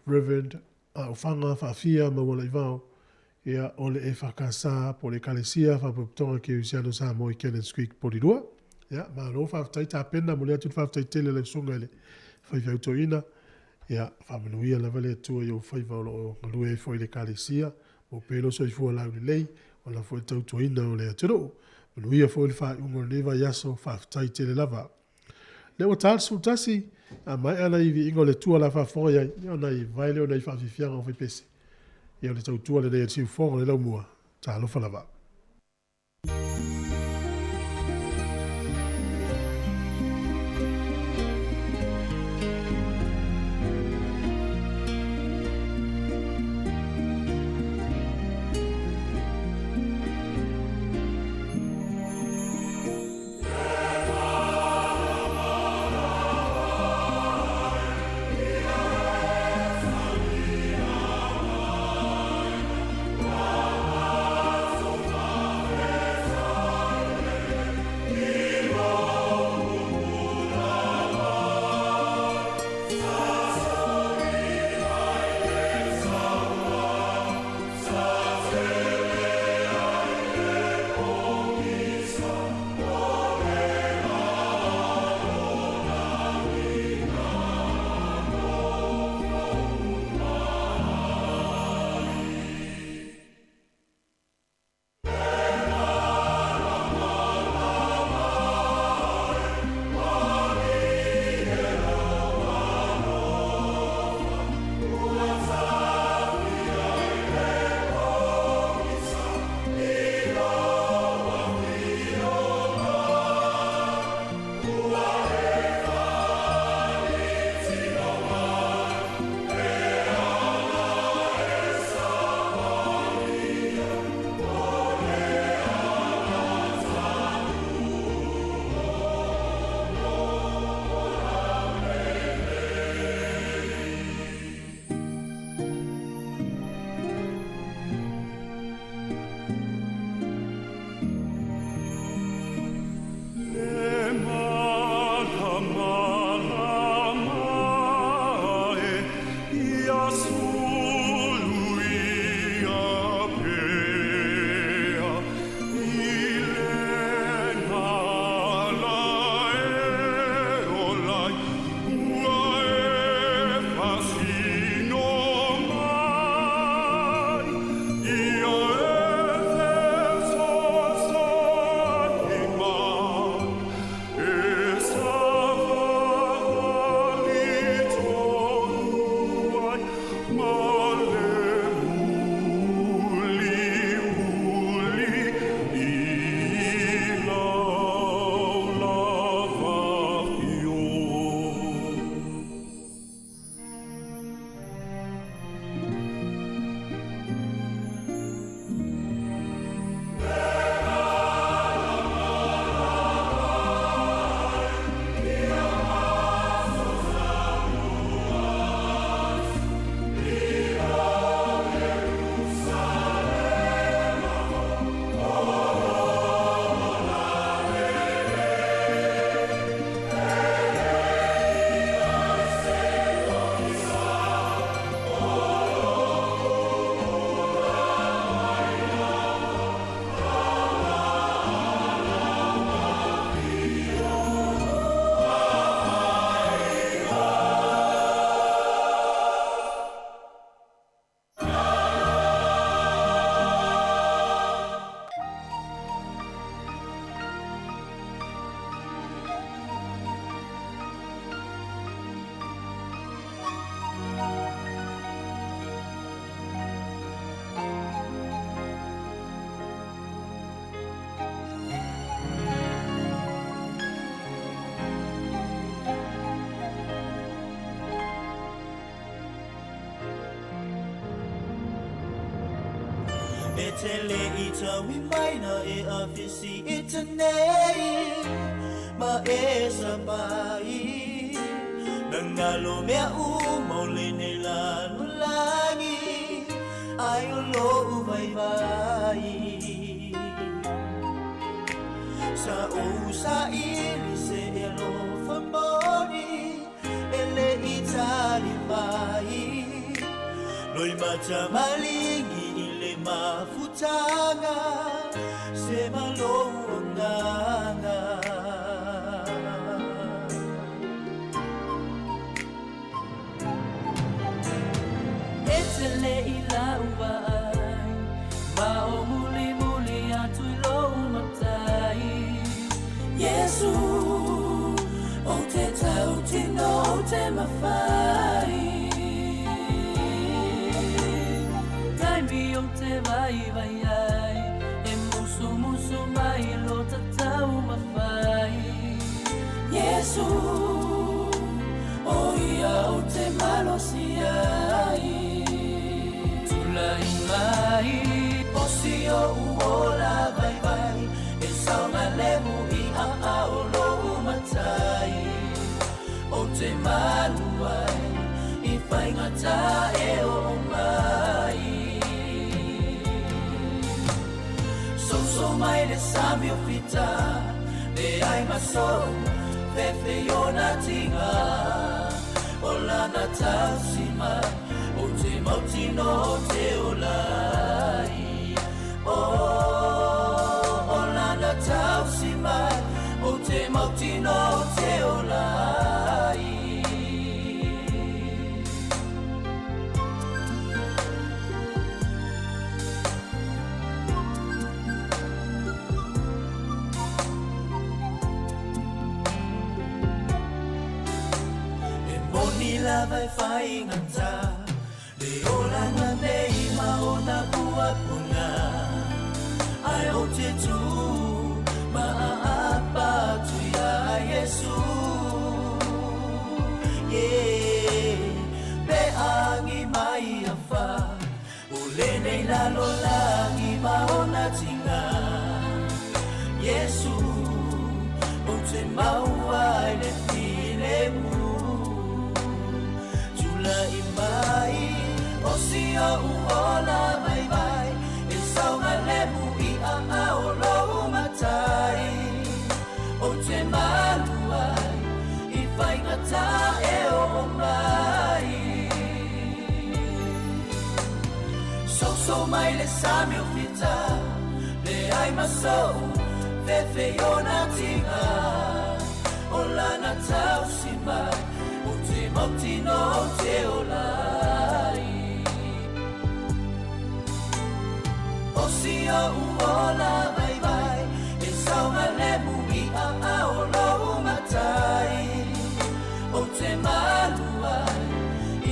Rev. Aofaga Faafia Maualaivao, ia, o le EFKS po o le Ekalesia Faapotopotoga Kerisiano Samoa i Cannons Creek, Porirua. Ia, malo faafetai tapena, momoli atu le faafetai tele i lau Susuga i le Faifeau Toeaina. Ia, faamanuia lava le Atua i ou faiva o lo o galue ai foi i le Ekalesia, maua pea lou soifua laulelei, ola foi le tautuaina o le atunuu. Manuia foi le faaiuga o lenei vaiaso, faafetai tele lava. Lea ua ta le 11, a maea nai viiga o le Atua o le a faafofoga i ai, ia ona i vae lea o nai faafiafiaga o faipese. Ia o le tautua lenei a le siufofoga o le laumua. Talofa lava. E te le i taui mai na e awhisi i te nei Ma e sapai Na ngalo mea u mau le nei lalo langi Ai o lo u vai vai Sa o sa ili se e alofa moni E le i tali mai Loi mata malingi i le mafutaga Se malo agaga E te le i lau vaai Ma o mulimuli atu i lou matai Iesu Ou te tautino ou te mafai Taimi ou te vaivai ai E musumusu mai lo taumafai Iesu O ia ou te malosi ai Tulai mai O si o'u ola vaivai E saogalemu i aao o lou Matai Ou te malu ai I faigata e oo mai Soso mai le sami o fita Leai ma sou Fefe i ona tiga O lana tausi mai Ou te mautinoa ou te ola ai Oh, o lana tausi mai Ou te mautinoa ou te ola ai. E moni lava e faigata le olaga nei ma ona puapuaga Ae ou te tu ma aapa atu iā Iesu Yeah, pe agi mai afa O lenei lalolagi ma ona tiga Iesu ou te maua ai le filemu Tulai mai o si o'u ola vaivai E saogalemu i aao o lou Matai Ou te malu ai i faigata e oo mai Soso mai le sami o fita Leai ma sou fefe i ona tiga O lana tausi mai Ou te mautinoa ou te ola ai O si o'u ola vaivai E saogalemu i aao o lou Matai Ou te malu ai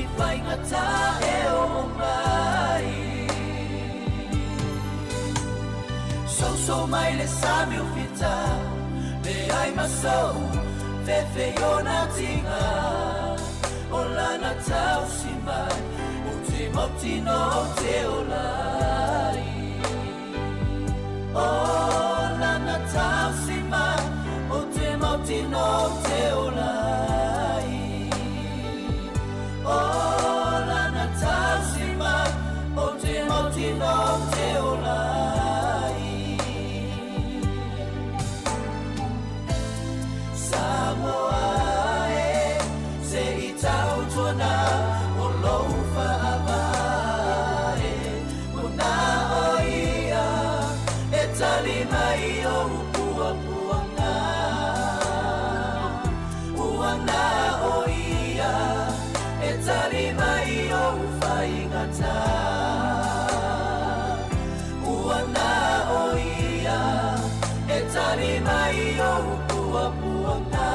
I faigata e oo mai Soso mai le sami o fita Leai ma sou fefe i ona tiga O lana tausi mai Ou te mautinoa ou te ola ai O lana tausi mai Ou te mautinoa ou te ola ai O lana tausi mai Ou te mautinoa ou te ola ai Samoa e se i tautuana o lou faavae Ua na o ia e tali mai ou puapuaga Ua na o ia e tali mai ou faigata Ua na o ia e tali mai ou puapuaga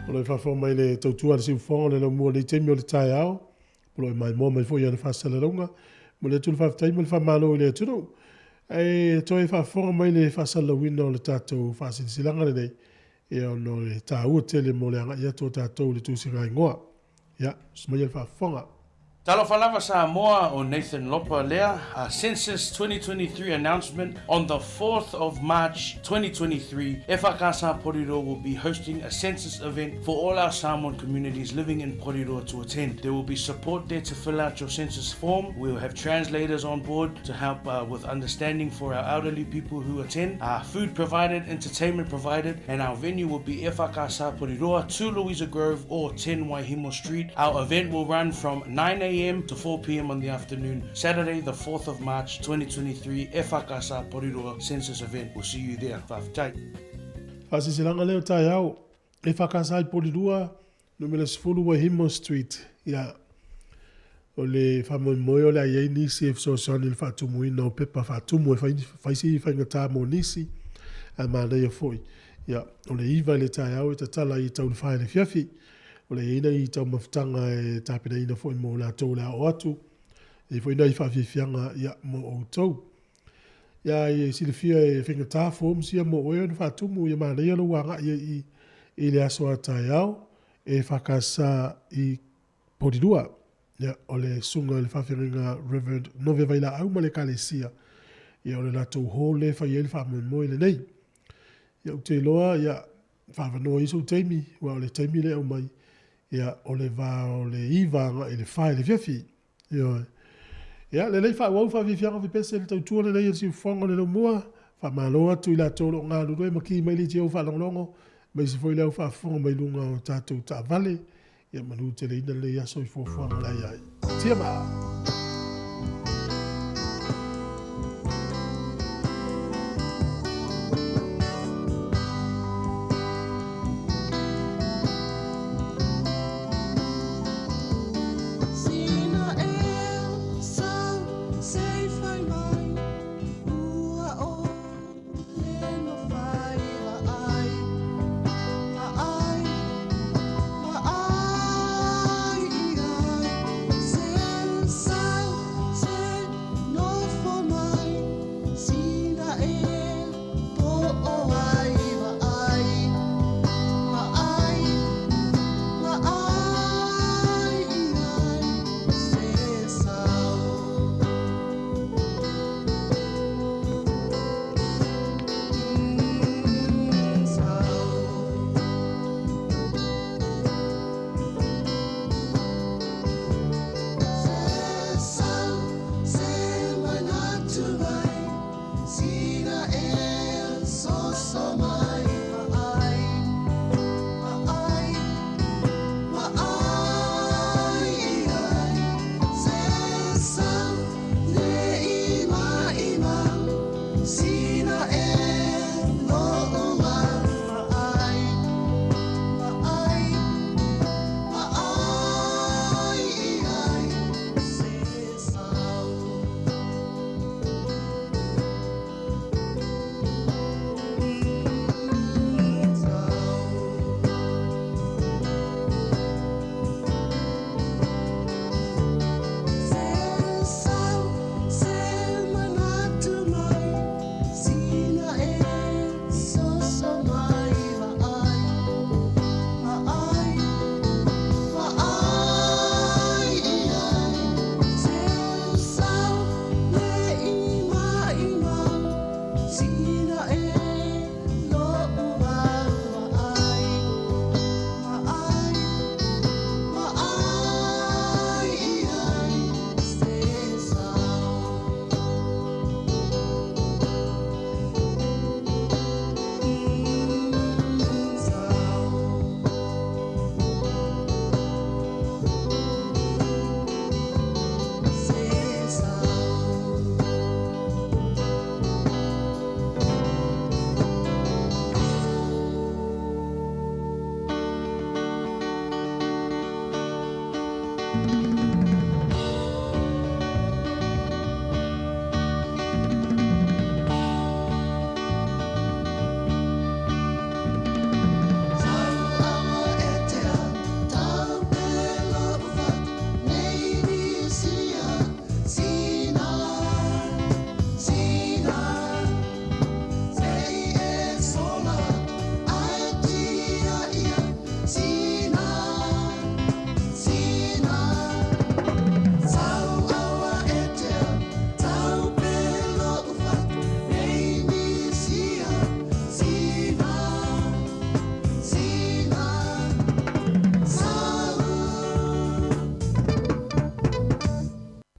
O lo o faafofoga mai le tautua a le siufofoga o le laumua i lenei taimi o le taeao. O lo o maimoa mai foi i ana faasalalauga. Momoli atu le faafetai ma le faamalo i le atunuu. Ae toe faafofoga mai le faasalalauina o le tatou faasilasilaga lenei. Ia ona o le taua tele mo le agai atu o tatou i le tusiga igoa. Ia, usu maia le faafofoga. Talofa lava Samoa, o Nathan Lopa lea, a Census 2023 announcement on the 4th of March 2023, EFKS Porirua will be hosting a census event for all our Samoan communities living in Porirua to attend. There will be support there to fill out your census form. We will have translators on board to help uh, with understanding for our elderly people who attend. Uh, food provided, entertainment provided, and our venue will be EFKS Porirua, 2 Louisa Grove or 10 Waihemo Street. Our event will run from 9 a.m. to 4 p.m. on the afternoon, Saturday the 4th of March 2023, EFKS Porirua Census event. We'll see you there. Faafetai. Faasilasilaga lea o taeao, EFKS i Porirua, numera 10 Waihemo Street. Ia, o le faamoemoe o le a i ai nisi e fesoasoani i le faatumuina o pepa faatumu e fai, fai si faigata mo nisi, ae manaia foi. Ia, o le 9 i le taeao e tatala ai i tau le 4 i le afiafi. O le i ai nai taumafataga e tapenaina foi mo latou o le a oo atu. E i ai foi nai faafiafiaga ia, mo outou. Ia, e silafia e faigata forms ia mo oe ona faatumu, ia manaia lou agai ai i, i le aso a taeao e FKS i Porirua. Ia, o le susuga i le faafeagaiga Reverend Nove Vailaau ma le Ekalesia, ia o le latou hall lea e fai ai le faamoemoe lenei. Ia, ou te iloa, ia, faavanoa ai sou taimi, aua o le taimi lea e aumai, ia, o le va o le 9 agai i le 4 i le afiafi. Ioe. Ia, lelei faaauau faafiafiaga fepese le tautua lenei a le siufofoga o le laumua. Faamalo atu i latou o lo o galulue ma ki mai leitio faalogologo, aemaise foi le au faafofoga mai luga o tatou taavale. Ia manuteleina lenei aso i fuafuaga la i ai. Tia maa!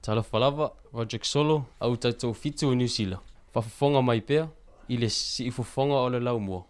Talofa lava, Roderick Solo, au Taitofitu o Niu Sila. Faafofoga mai pea i le siufofoga o le laumua.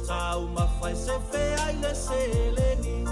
Tau mawhai se whea i le seleni.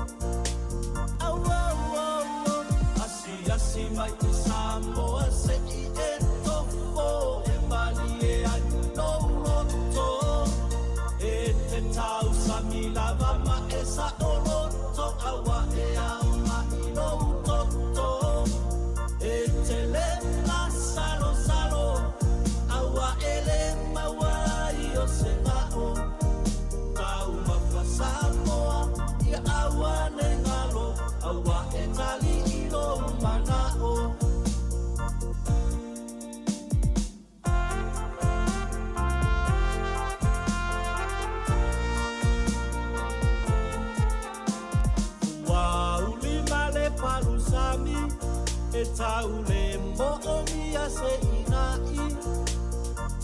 tau le mo'omia se ina'i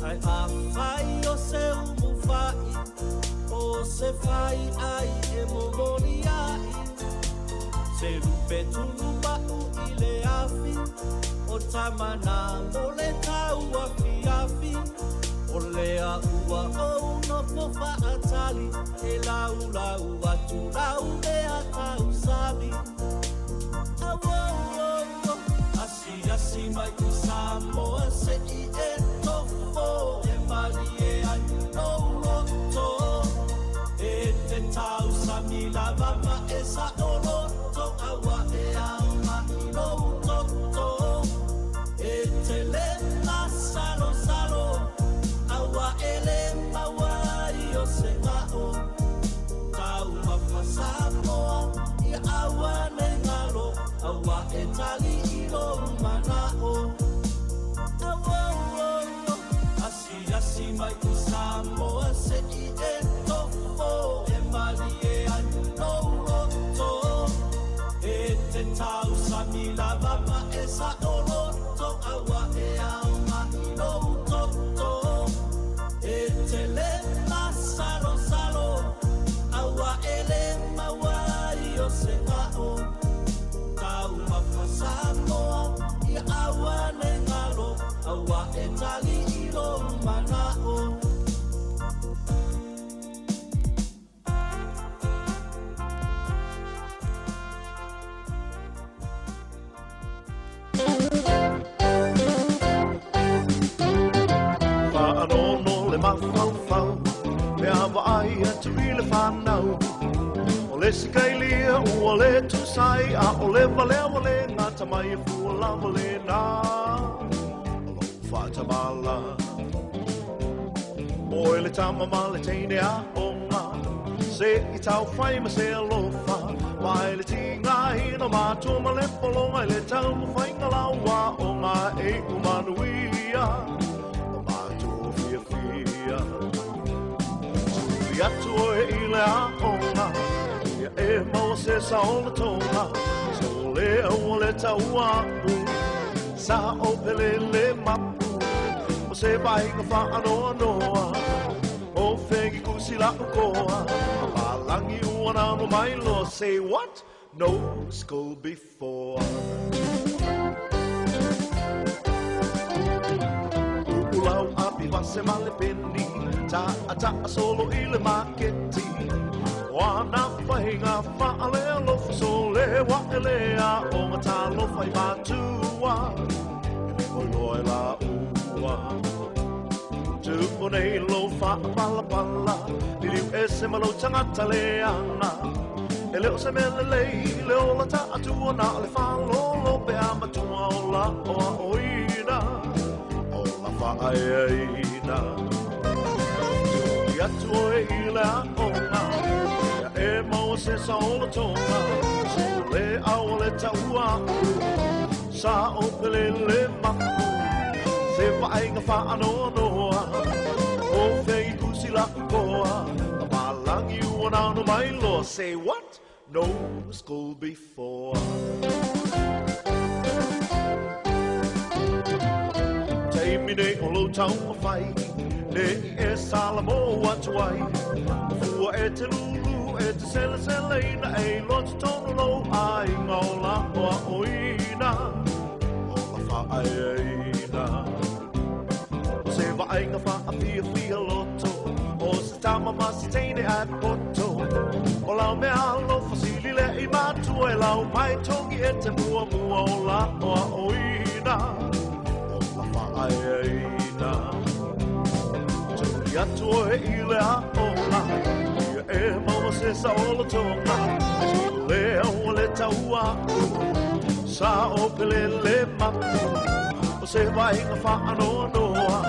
Ae afai o se umu fa'i O se fai ai e momoli ai Se lupe tunu ma'u i le afi O tamana mo le tau afiafi O lea ua ou nofo fa'atali E laulau atu lau mea tausami Auo, asiasi mai i Samoa se'i e tofo e malie ai lou loto E te tausami lava ma e sa'oloto Aua e aoga'i lou toto E te lē masalosalo Aua e lē maua ai o se ga'o Taumafa Samoa ia aua nei galo Aua e tali i lou mana'o Auo, asiasi mai i Samoa se'i e tofo e malie ai lou loto E te tausami lava ma e sa'oloto Aua e aoga'i lou toto E te lē masalosalo Aua e lē maua ai o se ga'o Taumafa Samoa ia aua nei galo Aua e tali i lou mana'o Faanono le mafaufau pe a vaai atu i le fanau O le isi kailia ua le tusa ai a o le valea ua le gata mai e fua lava lena o lou faatamala Oe le tama ma le teine aoga Se i taufai ma se alofa Vaai le tigaina o matua ma le pologa I le taumafaiga lau aoga e iu manuia O matua fiafia Tuli atu oe i le aoga Ia e maua se saolotoga Sole aua le tauapu Sao pele le mapu O se vaaiga faanoanoa O fegi kusi la'u koa Papalagi ua nano mai loa Say what? No school before Uu lau api vase ma le peni Ta'ata'a solo i le maketi O ana faiga faalealofa Sole ua e le aoga Talofa i matua E le oi loa e lāua Tuu nei lou faapalapala Liliu ese ma lou tagata leaga E le o se mea lelei le ola taatua Na o le faalolo pe a matua o la aoaoina O la faaeaina Tuli atu oe i le aoga Ia e maua se saolotoga Sole aua le taua Sao pele le mapu Se vaaiga faanoanoa O fei kusi la'u koa Papalagi ua nano mai loa Say what? No school before Taimi nei o lou taumafai Ne i e salamo atu ai O fua e te lūlū e te seleseleina E iloa totonu lou aiga o la aoaoina O la faaeaina O se vaaiga faafiafia loto O se tama ma se teine ae poto O lau mea alofa sili lea i matua E lau mai togi e te muamua o la aoaoina O la faaeaina Tuli atu oe i le aoga Ia e maua se saolotoga Le aua le tauapu Sao pele le mapu O se vaaiga faanoanoa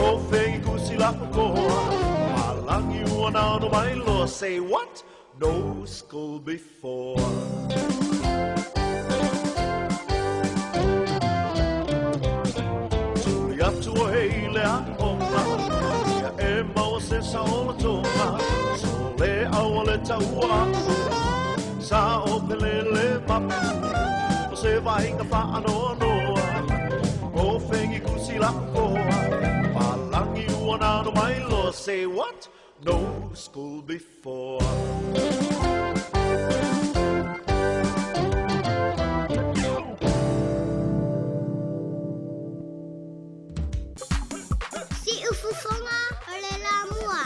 O fei kusi la'u koa Papalagi ua nano mai loa Say what? No school before Tuli atu oe i le aoga Ia e maua se saolotoga Sole aua le tauapu Sao pele le mapu O se vaaiga faanoanoa o fegi kusi la'u koa palagi ua nano mai loa. Say what? No school before. Siufofoga o le Lamua.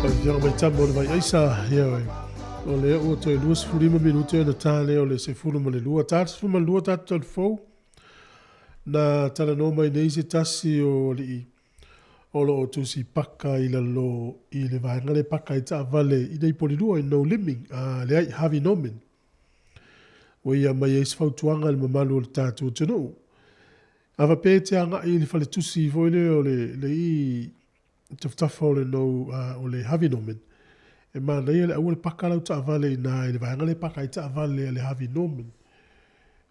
Faafiaga mai tama o le vai aisa, ioe. O lea ua toe 25 minute ona ta lea o le 12. Ta le 12 tatou talifou, na talanoa mai nei se tasi o alii o lo o tusi paka i lalo i le vaega lea e paka ai taavale i nei Polilua i No Liming, a leai, Harvey Norman. Ua ia aumai ai se fautuaga i le mamalu o le tatou atunuu. A faapea e te agai i le faletusi foi lea o le, le i tafatafa o le no, o le Harvey Norman, e manaia le aua le paka lau taavale i ina i le vaega lea e paka ai taavale a le Harvey Norman,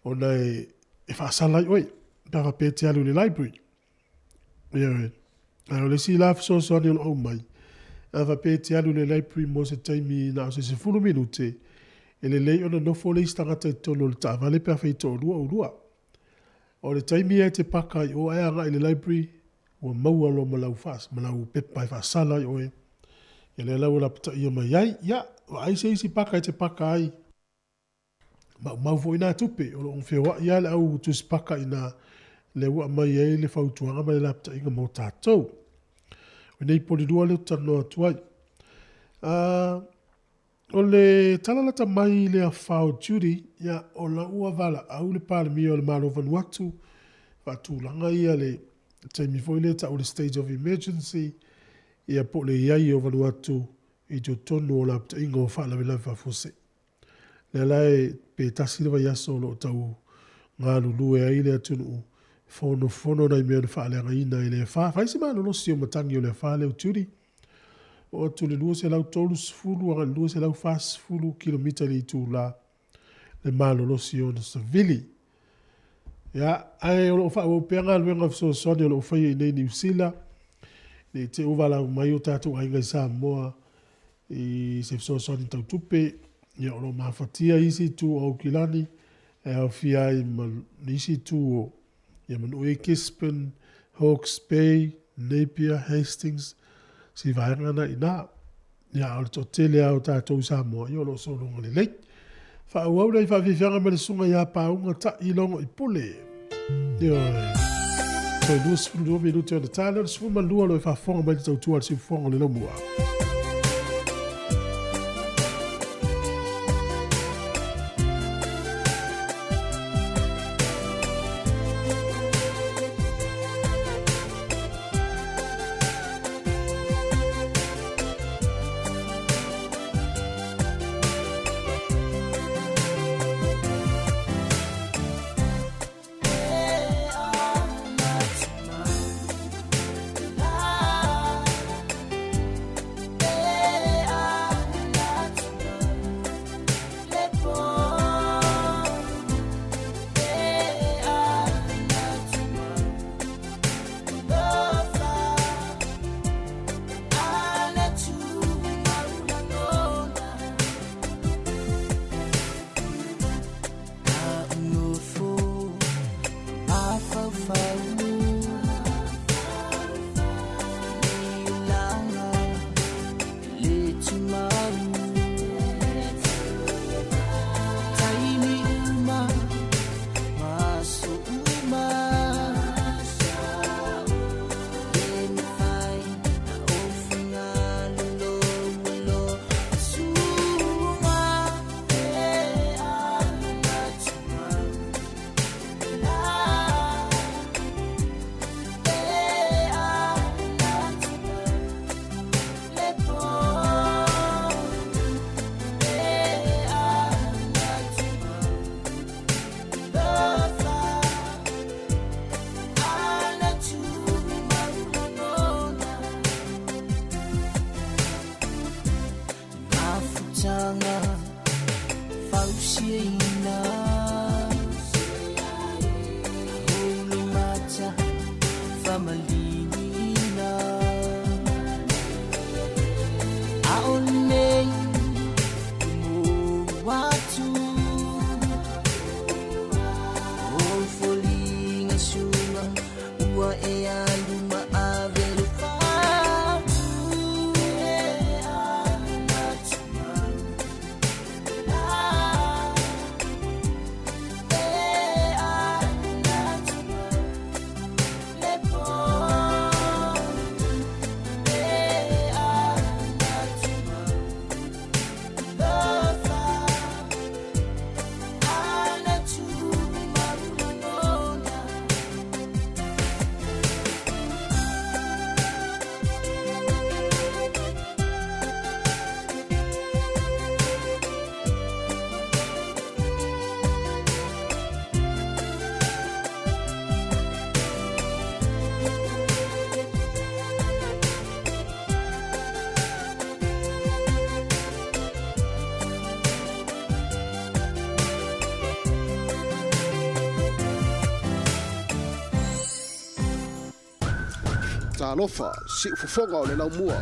ona e, e faasala ai oe pe a faapea e te alu i le library. Ioe. Ae o le isi la fesoasoani o lo o aumai, a faapea e te alu i le library mo se taimi na o se 10 minute, e lelei ona nofo le isi tagata i totonu o le taavale pe afai e toalua oulua. O le taimi e te paka ai o ae agai i le library, ua maua loa ma lau faas, ma lau pepa e faasala ai oe. Ia lea la ua lapataia mai ai, ia, vaai se isi paka e te paka ai. Maumau foi nā tupe, o lo o feoai lava le au tusi paka inā, lea ua aumai ai le fautuaga ma le lapataiga mo tatou. O nei polilua lea ou te talanoa atu ai. O le tala lata mai i le afa o Judy, ia, o la ua valaau le Palemia o le Malo o Vanuatu, faatulaga ia le taimi foi lea e tau o le state of emergency, ia po o le i ai o Vanuatu i totonu o lapataiga o faalavelave faafuasei. Lea la e pe tasi le vaiaso o lo o tau galulue ai le atunuu, fonofono nai mea na faaleagaina e le afa. Fai se malolosi o matagi o le afa lea o Judy. Oo atu i le 230 agai i le 240 kilomita i le itula le malolosi o ona savili. Ia, ae o lo o faaauau pea galuega fesoasoani o lo o faia i inei i Niu Sila, ne i te i ua valaau mai o tatou aiga i Samoa i se fesoasoani tau tupe, ia o lo o mafatia isi itu o Aukilani e aofia ai ma nisi itu o ia manua i Gisborne, Hawke's Bay, Napier, Hastings, si vaega na ina. Ia, a o le toatele lava o tatou i Samoa, ia o lo o sologa lelei. Faaauau nai faafiafiaga ma le susuga ia Pauga Ta'i Logo i Pule. Ioe. Toe 22 minute ona ta lea o le 12 o lo o e faafofoga mai le tautua a le siufofoga o le Laumua. Malosiaina Oulumata Famalinina Aole Mo atu O folinga sunga Ua e aluma avelu fatu E anatumau Talofa, siufofoga o le laumua.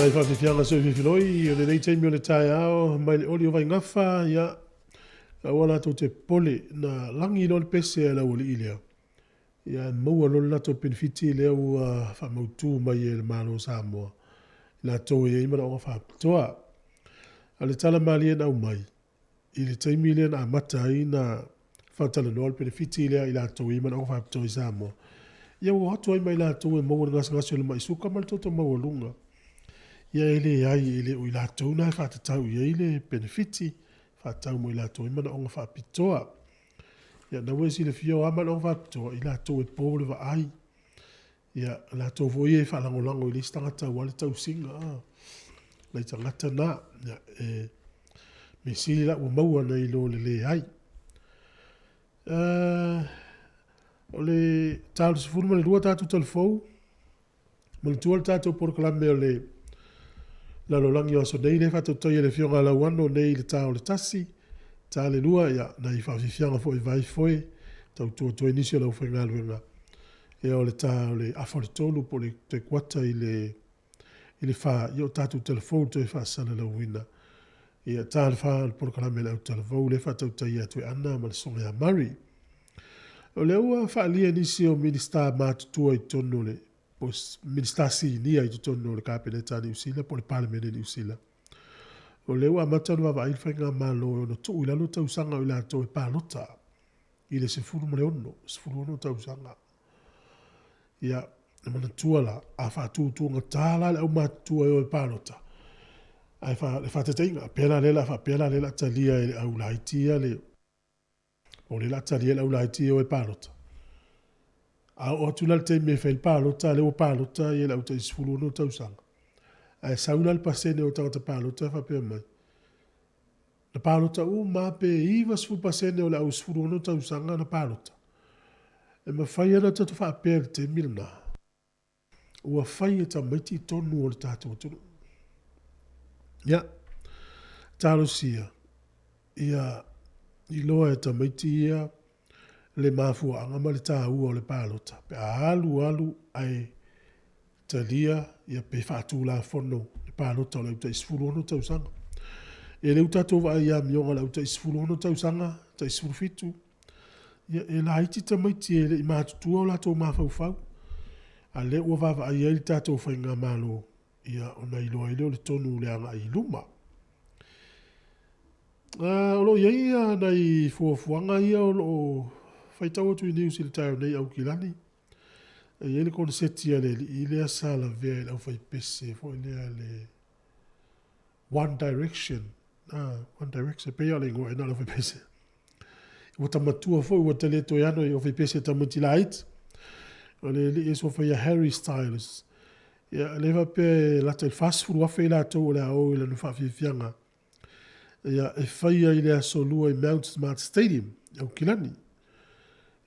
nai faafiafiaga soififiloi o lenei taimi o le taeao mai le oli o Vaigafa, ia, aua latou te popole, na lagi loa le pese a le aualii lea, ia e maua loa le latou penefiti lea ua faamautu mai e le Malo o Samoa, i latou e i ai manaoga faapitoa. A o le tala malie na aumai, i le taimi lea na amata ai na faatalanoa le penefiti lea i latou e i ai manaoga faapitoa i Samoa, ia ua o atu ai ma i latou e maua le gasegase o le mai suka ma le toto maualuga. Ia e leai, e le o i latou na e faatatau i ai le penefiti, faatatau mo i latou e i ai manaoga faapitoa. Ia na ua e silafia o a manaoga faapitoa, i latou e po le vaai, Ia, latou foi ia e faalagolago i le isi tagata aua le tausiga, a. Nai tagata na, ia, e mea sili la ua maua nai lo le leai. Uh, o le ta o le 12 tatou talafou, manatua le tatou polokalame o le lalolagi o aso nei, lea e faatautai e le Afioga a Lauano nei i le ta o le 1, ta le 2, ia, nai faafiafiaga foi vai foe, tautua atu ai nisi o le aufaigaluega. Ia o le ta o le afa o le tolu po o le toe kuata i le i le fa, ia o tatou talafou toe faasalalauina. Ia ta le fa o le polokalame a le autalavou lea e faatautaia atu e Anna ma le Susuga ia Murray. O lea ua faaalia nisi o Minisita matutua i totonu o le po o Minisita Sinia i totonu o le Kapeneta a Niu Sila po o le Palemene a Niu Sila. O lea ua amata ona vaavaai le Faigamalo e ono tuu i lalo tausaga o i latou e palota i le 16, 16 tausaga. Ia, e manatua la, a faatutugata la le aumatutua e o e palota, ae fa, le faataitaiga, pea la lea la faapea la lea la talia e le au laiti ia le, o lea la talia e le au laiti e o e palota. A oo atu la le taimi e fai le palota, lea ua palota ia le au tai 16 tausaga. Ae sau la le pasene o tagata palota e faapea mai, Na palota uma lava pe 90% o le au 16 tausaga na palota. E mafai ona tatou faapea i le taimi lena, ua fai e tamaiti tonu o le tatou atunuu. Ia, talosia, ia iloa e tamaiti ia le mafuaaga ma le taua o le palota pe a alu alu ae talia ia pe faatulafono le palota o le au tai 16 tausaga. E le ua tatou vaai i amioga o le au tai 16 tausaga, tai 17, ia e laiti tamaiti e le i matutua o latou mafaufau. A lea ua vaavaai ai le tatou faigamalo, ia ona iloa ai lea o le tonu o le agai i luma. O lo o i ai nai fuafuaga ia o lo o faitau atu i news i le taeao nei Aukilani. E i ai le koneseti a le alii lea sa lavea i le aufaipese foi lea le One Direction. Ah, One Direction, pei o le igoa ena o le aufaipese. Ua ta matua foi, ua ta le toe ano i aufaipese tamaiti laiti. O le alii e suafa ia Harry Styles. Ia, le faapea e lata i le 40,000 i latou o le a o i lana faafiafiaga. Ia, e faia i le aso Lua i Mount Smart Stadium, i Aukilani.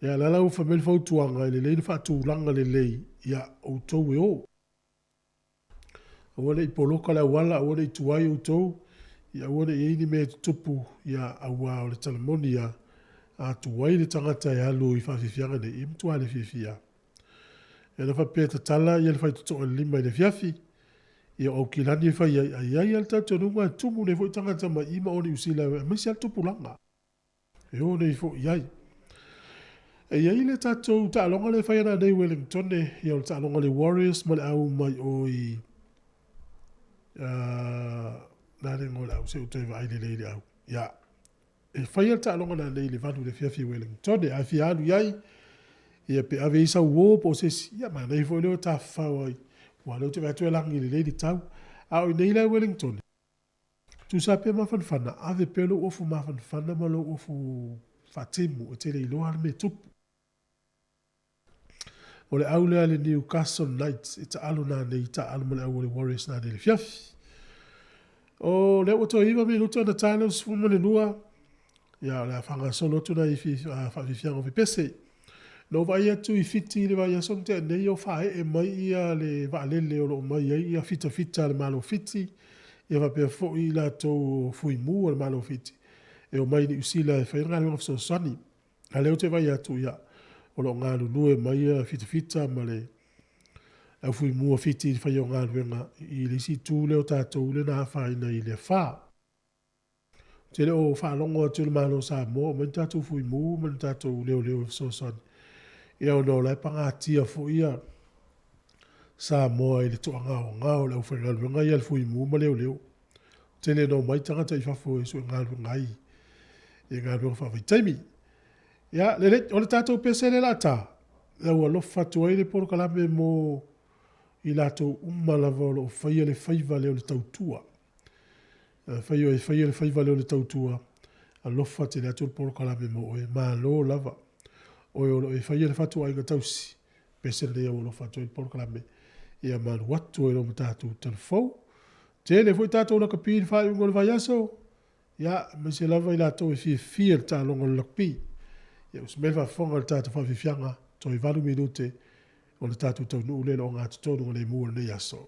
Ia, la la ua fai mai le fautuaga, e lelei le faatulaga lelei, ia, outou e o. Aua ne i poloka le auala, aua ne i tuai outou, ia aua ne i i ai ni mea e tutupu, ia, auā o le tala moni ia, a tuai le tagata e alu i faafiafiaga nei, e matua le fiafia. Ia na faapea e tatala ia le faitotoa i le 5 i le afiafi, ia o Aukilani e fai ai, a i ai lava le talitonuga e tumu nei foi tagata mai i ma o Niu Sila aemaise lava le tupulaga e o nei foi i ai. E i ai le tatou taaloga lea e fai ana nei i Wellingtone, ia o le taaloga a le Warriors ma le au mai o i uh, le igoa o le au, se i ou toe vaai lelei i le au. Ia, E fai a le taaloga nanei i le 8 i le afiafi i Wellington, a e fia alu i ai, ia pe ave ai sau uō po o se isi, ia manaia foi lea ua tafafao ai, aua o lea ou te vaai atu e lagi lelei le tau. A o i nei la i Wellington, tusa pea mafanafana, ave pea lou ofu mafanafana ma lou ofu faatimu e te le iloa le mea e tupu. O le au lea a le Newcastle Knights e taalo nanei i taaalo ma le au a le Warriors nanei i le afiafi. O lea ua toe 9 minute ona tae lea o le 12, ia o le a faagasolo atu nai faafiafiaga o Fepese. Na ou vaai atu i Fiti i le vaiaso na tea nei o faaee mai ia le vaalele o lo o mai ai ia fitafita a le Malo o Fiti, ia faapea foi i latou o Fuimu a le Malo o Fiti e omai i Niu Sila e fai le galuega fesoasoani. A o lea ou te vaai atu, ia, o lo o galulue mai ia fitafita ma le le au fuimu a Fiti i le faia o galuega i le isi itu lea o tatou lea na afaina i le afa. Ou te le o faalogo atu i le Malo o Samoa, omai ni tatou fuimu ma ni tatou leoleo e fesoasoani. Ia ona o la e pagatia foi ia Samoa i le toagaogao o le aufaigaluega ia a le fuimu ma leoleo. Tele ina omai tagata i fafo e sue galuega ai i galuega faavaitaimi. Ia, lelei, o le tatou pese lea o le a ta, e alofa atu ai le polokalame mo i latou uma lava o lo o faia le faiva lea o le tautua. Afai o e faia le faiva lea o le tautua, alofa tele atu le polokalame mo oe. Malo lava. Oe o lo o e faia le fatuaiga tausi, pese lenei au alofa atu ai le polokalame. Ia malu atu ai loa ma tatou talavou. Tele foi tatou lakapi i le faaiuga o le vaiaso. Ia, aemaise lava i latou e fiafia i le taaloga o le lakapi. Ia, ua semea le faafofoga i le tatou faafiafiaga, toe 8 minute o le tatou taunuu lea i le ogatotonu o lemu o lenei aso.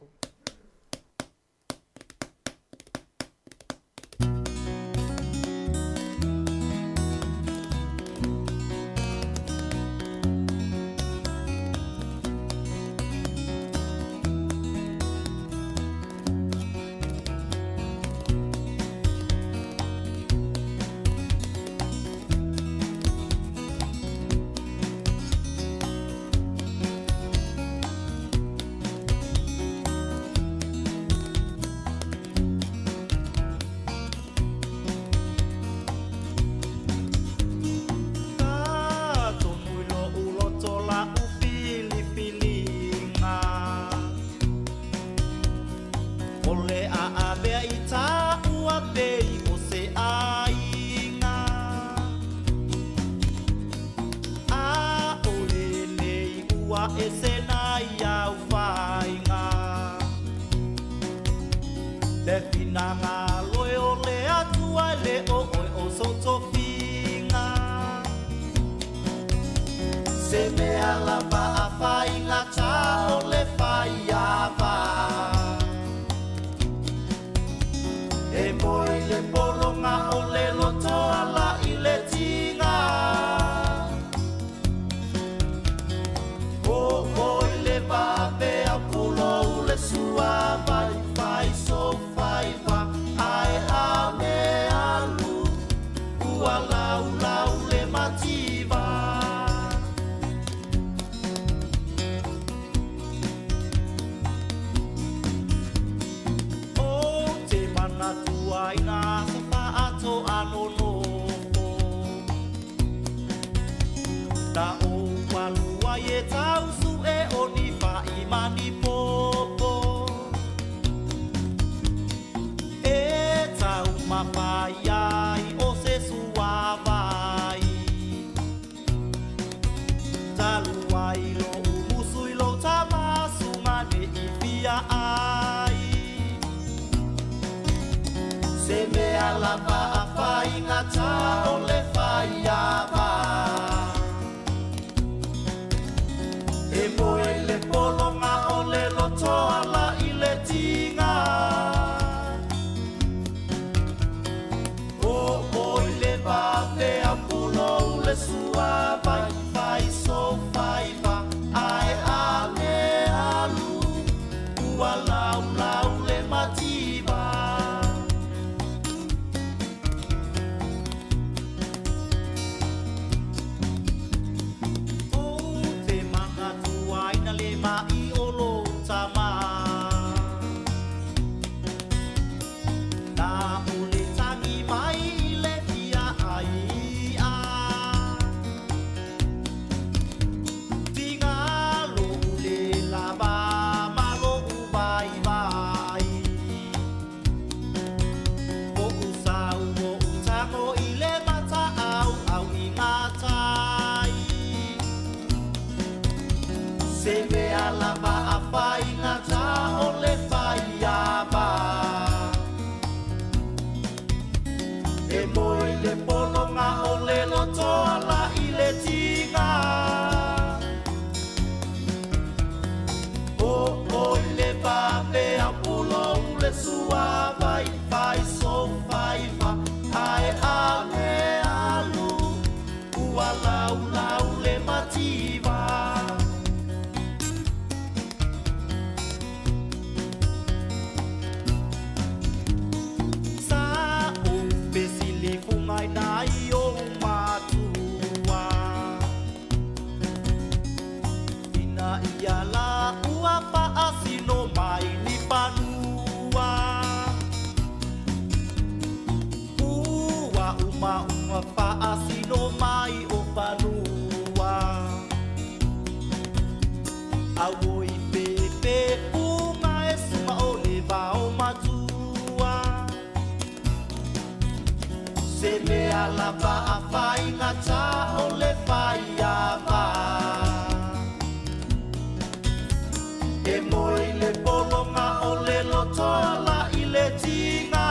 Se mea lava a faigata o le faiava. E moe i le pologa o le loto ala i le tiga.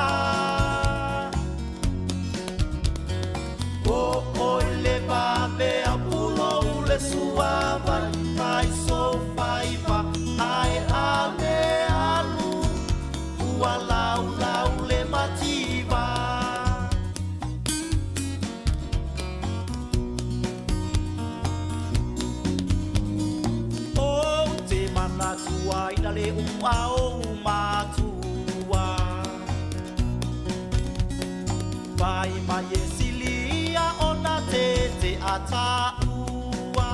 O oe le vave au pulou le suavai fai sou faiva ae a le alu ua laulau le mativa. Ou te manatu ai na le ua ou matua. Fai mai e silia ona te te ataua.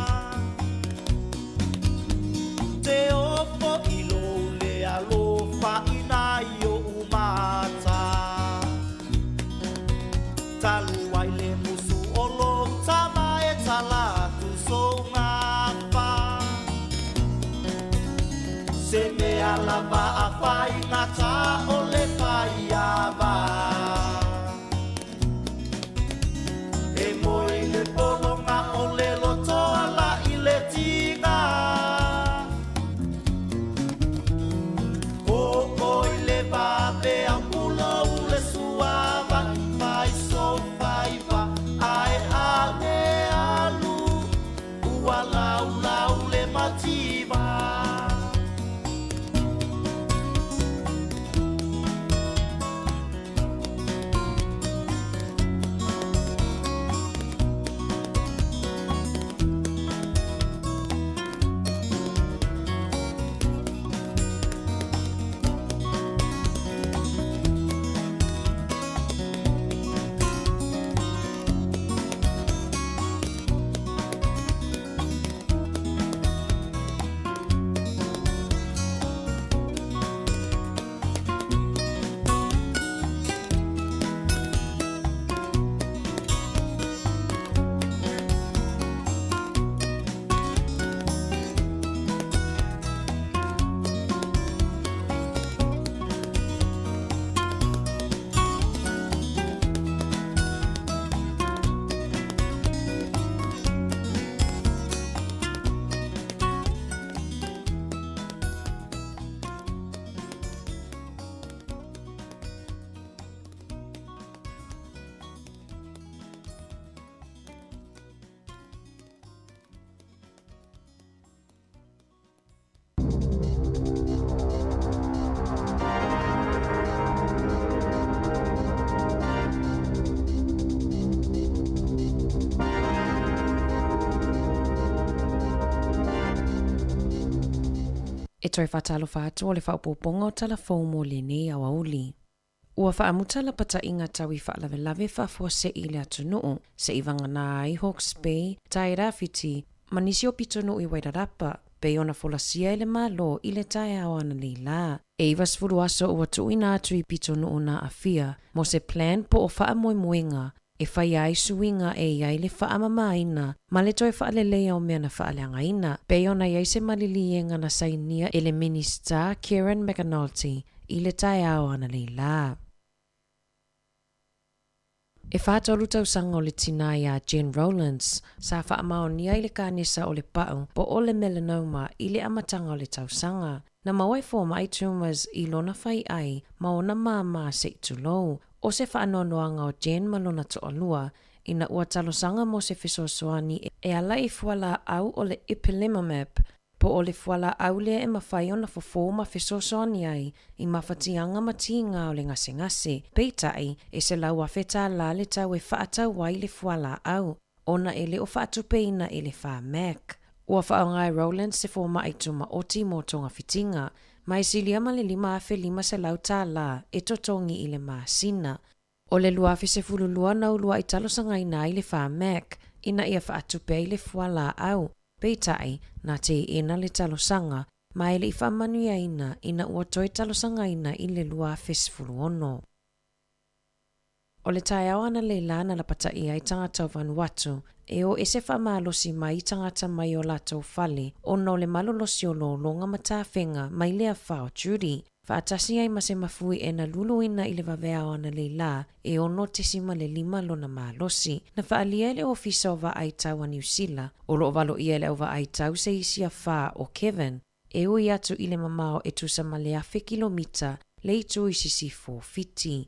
Te ofo i lou le alofa ina i ou mata. Talu ai le musu o lou tama e tala atu sou gafa. Se mea lava a faigata o le faiava. E moe i le pologa o le loto ala i le tiga. O oe le vave au pulou le suavai fai sou faiva ae a le alu ua laulau le mativa. E toe faatalofa atu o le faaopoopoga o Tala Fou mo lenei aoauli. Ua faamuta lapataʻiga tau i faalavelave faafuaseʻi i le atunuu, seʻi vagana ai Hawke's Bay, Tairāwhiti, ma nisi o pitonuu i Wairarapa, pei ona folasia e le Malo i le taeao ananei lā. E 90 aso ua tuuina atu i pitonuu na aafia mo se plan po o faamoemoega e faia ai suiga e i ai le faamamaina ma le toe faaleleia o mea na faaleagaina, pei ona i ai se maliliega na sainia e le Minisita Kieran McAnulty i le taeao ananei lā. E 43 tausaga o le tinā iā Jen Rowlands, sa faamaonia i le kanesa o le pa'u po o le melanoma i le amataga o le tausaga. Na maua e fomai tumors i lona fai'ai ma ona māmā se'i tulou, O se faanoanoaga o Jen ma lona toalua, ina ua talosaga mo se fesoasoani e ala i fualaau o le ipilimumab, po o le fualaau lea e mafai ona fofo ma fesoasoani ai i mafatiaga ma tiga o le gasegase. Peitai, e $100,000 tālā le tau e faatau ai le fualaau, ona e le o faatupeina e le Pharmac. Ua faaaoga e Rowlands se fomai tumaoti mo togafitiga, ma e silia ma le $5,500 tālā e totogi i le masina. O le 2012 na uluaʻi talosagaina ai le Pharmac ina ia faatupe ai le fualaau, peitai, na teena le talosaga, ma e le i faamanuiaina ina ua toe talosagaina i le 2016. O le taeao analeila na lapataʻi ai tagata o Vanuatu e o ese faamalosi mai i tagata mai o latou fale ona o le malolosi o lologa ma tafega mai le afa o Judy. faatasi ai ma se mafui e na luluina i le vaveao analeila e 6.5 lona malosi. Na faaalia e le Ofisa o Vaai Tau a Niu Sila, o lo o valoia e le auvaai tau se isi afa o Kevin, e ui atu i le mamao e tusa ma le 1000 kilomita le itu i sisifo o Fiti.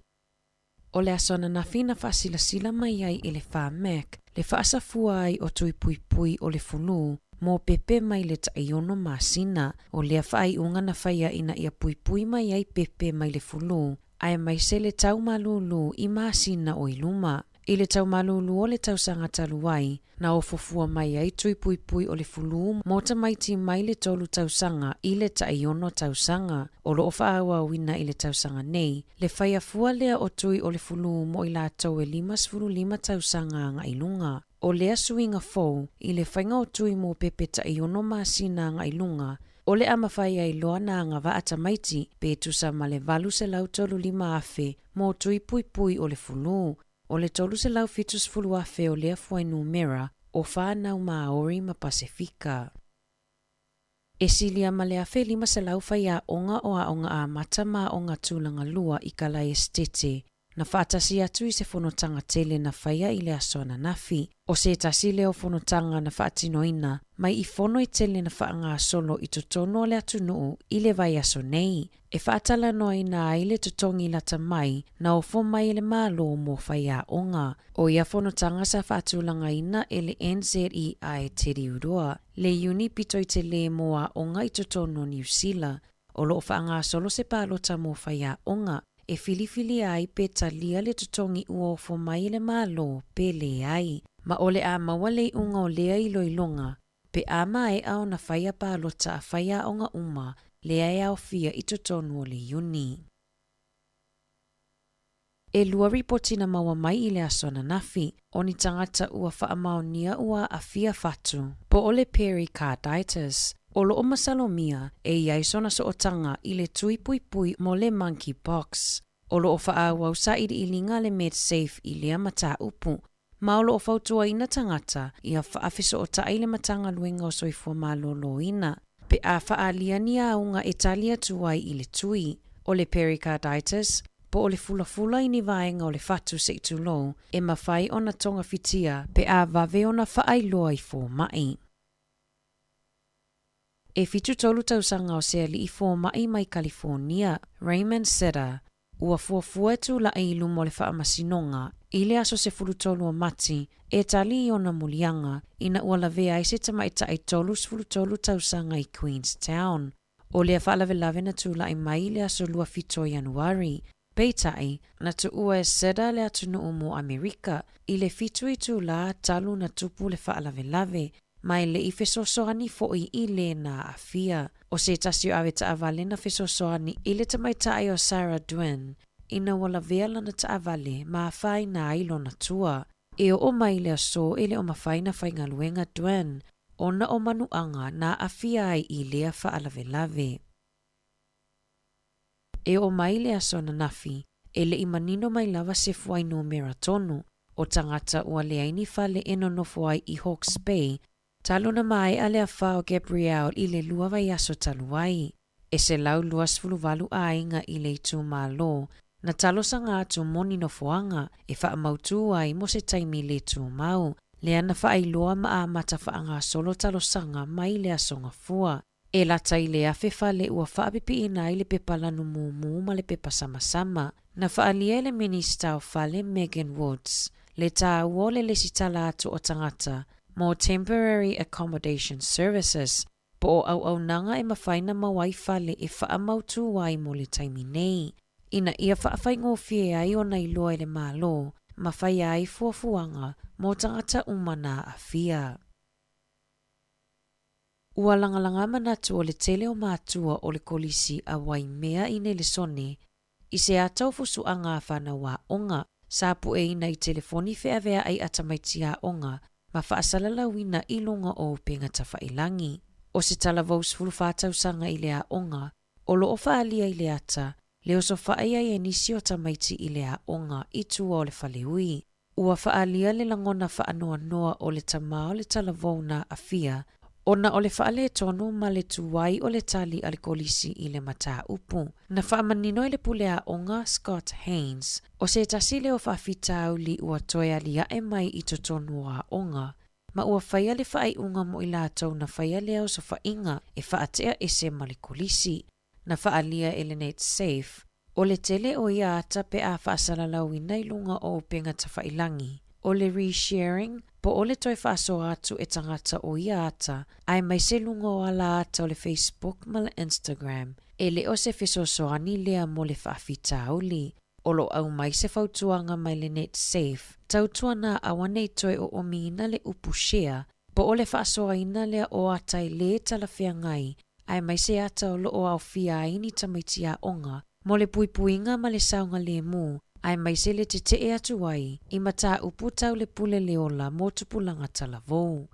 O le aso ananafi na faasilasila mai ai e le Pharmac le faasafua ai o tui puipui o le fulu mo pepe mai le tai-ono masina. O lea faaiuga na faia ina ia puipui mai ai pepe mai le fulu aemaise le tau malūlū i masina o i luma. I le tau malūlū o le tausaga talu ai, na ofo fua mai ai tui puipui o le fulu mo tamaiti mai le tolu tausaga i le tai-ono tausaga. O lo o faaauauina i le tausaga nei, le faia fua lea o tui o le fulu mo i latou e 55 tausaga agai luga. O lea suiga fou i le faiga o tui mo pepe tai-ono masina agai luga, o le a mafai ai loa na agavaa tamaiti pe tusa ma le 835,000 mo tui puipui o le fulu. O le 370,000 o lea fuainumera o fanau Māori ma Pasefika. E silia ma le 1500 faiaoga o aoga amata ma aoga tulaga lua i Kalaesetete na faatasi atu i se fonotaga tele na faia i le aso ananafi. O se tasi lea o fonotaga na faatinoina mai i fono e tele na faagasolo i totonu o le atunuu i le vaiaso nei, e faatalanoaina ai le totogi lata mai na ofo mai e le Malo mo faiaoga. O ia fonotaga sa faatulagaina e le NZEI Te Riuroa, le iuni pito i telē mo aoga i totonu o Niu Sila. O lo o faagasolo se palota mo faiaoga e filifilia ai pe talia le totogi ua ofo mai e le Malo pe leai. Ma o le a maua le iuga o lea iloiloga pe a maea ona faia palota a faiaoga uma lea e aofia i totonu o le Iuni. E lua ripoti na maua mai i le aso ananafi, o ni tagata ua faamaonia ua aafia fatu, po o le pericarditis. O lo o masalomia e i ai sona sootaga i le tui puipui mo le monkeypox. O lo o faaauau sailiiliga a le Medsafe i lea mataupu, ma o lo o fautuaina tagata ia faafesootai le Matagaluega o Soifua Maloloina pe a faaalia ni auga e tali atu ai i le tui. O le pericarditis, po o le fulafula i ni vaega o le fatu se i tulou, e mafai ona togafitia pe a vave ona faailoa i fomai. E 73 tausaga o se alii fomai mai Kalifonia, Raymond Sitter, ua fuafua e tula'i i luma o le faamasinoga i le aso 13 o Mati e tali i ona muliaga ina ua lavea ai se tamaitai 33 tausaga i Queenstown. O lea faalavelave na tula'i mai i le aso 27 o Ianuari. Peitai, na tuua e Sitter le atunuu mo Amerika i le 7 itulā talu na tupu le faalavelave, ma e le i fesoasoani foi i lē na aafia. O se tasi o avetaavale na fesoasoani i le tamaitai o Sarah Dwin ina ua lavea lana taavale ma afaina ai lona tua. E oo mai i le aso e le o mafai na faigaluega Dwin ona o manuaga na aafia ai i lea faalavelave. E oo mai le aso ananafi, e le i manino mai lava se fuainumera tonu o tagata ua leai ni fale e nonofo ai i Hawke's Bay talu na maea le afa o Gabrielle i le lua vaiaso talu ai. E 128 aiga i le itumalo na talosaga atu mo ni nofoaga e faamautū ai mo se taimi le tumau, lea na faailoa ma amata faagasolo talosaga mai le aso Gafua. E lata i le 1000 fale ua faapipiina ai le pepa lanu mumu ma le pepa samasama. Na faaalia e le Minista o Fale Megan Woods le tāua o le lesitala atu o tagata mo Temporary Accommodation Services po o auaunaga e mafai na maua ai fale e faamautū ai mo le taimi nei, ina ia faafaigofie ai ona iloa e le Malo ma faia ai fuafuaga mo tagata uma na aafia. Ua lagalaga manatu o le tele o matua o le Kolisi a Waimea i Nelesone i se ata o fusuaga a fanau aoga sa pueina i telefoni feaveaʻai a tamaiti aoga ma faasalalauina i luga o upega tafailagi. O se talavou 14 tausaga i le aoga o lo o faaalia i le ata le osofaʻi ai e nisi o tamaiti i le aoga i tua o le faleui. Ua faaalia le lagona faanoanoa o le tamā o le talavou na aafia Ona o le faaletonu ma le tuai o le tali a le Kolisi i le mataupu, na faamanino e le Pule Aoga Scott Haines, o se tasi lea o faafitauli ua toe aliae mai i totonu o aoga, ma ua faia le faaiuga mo i latou na faia lea osofaiga e faatea ese ma le Kolisi. Na faaalia e le Netsafe, o le tele o ia ata pe a faasalalauina i luga o upega tafailangi, o le resharing, po o le toe faasoa atu e tagata o ia ata, aemaise luga o ala ata o le Facebook ma le Instagram, e le o se fesoasoani lea mo le faafitauli. O lo o aumai se fautuaga mai le Netsafe, tautuana aua ne i toe oomiina le upu share, po o le faasoaina lea o ata e lē talafeagai, aemaise ata o lo o aofia ai ni tamaiti aoga mo le puipuiga ma le saogalemu, aemaise le tetee atu ai i mataupu tau le pule le ola mo tupulaga talavou.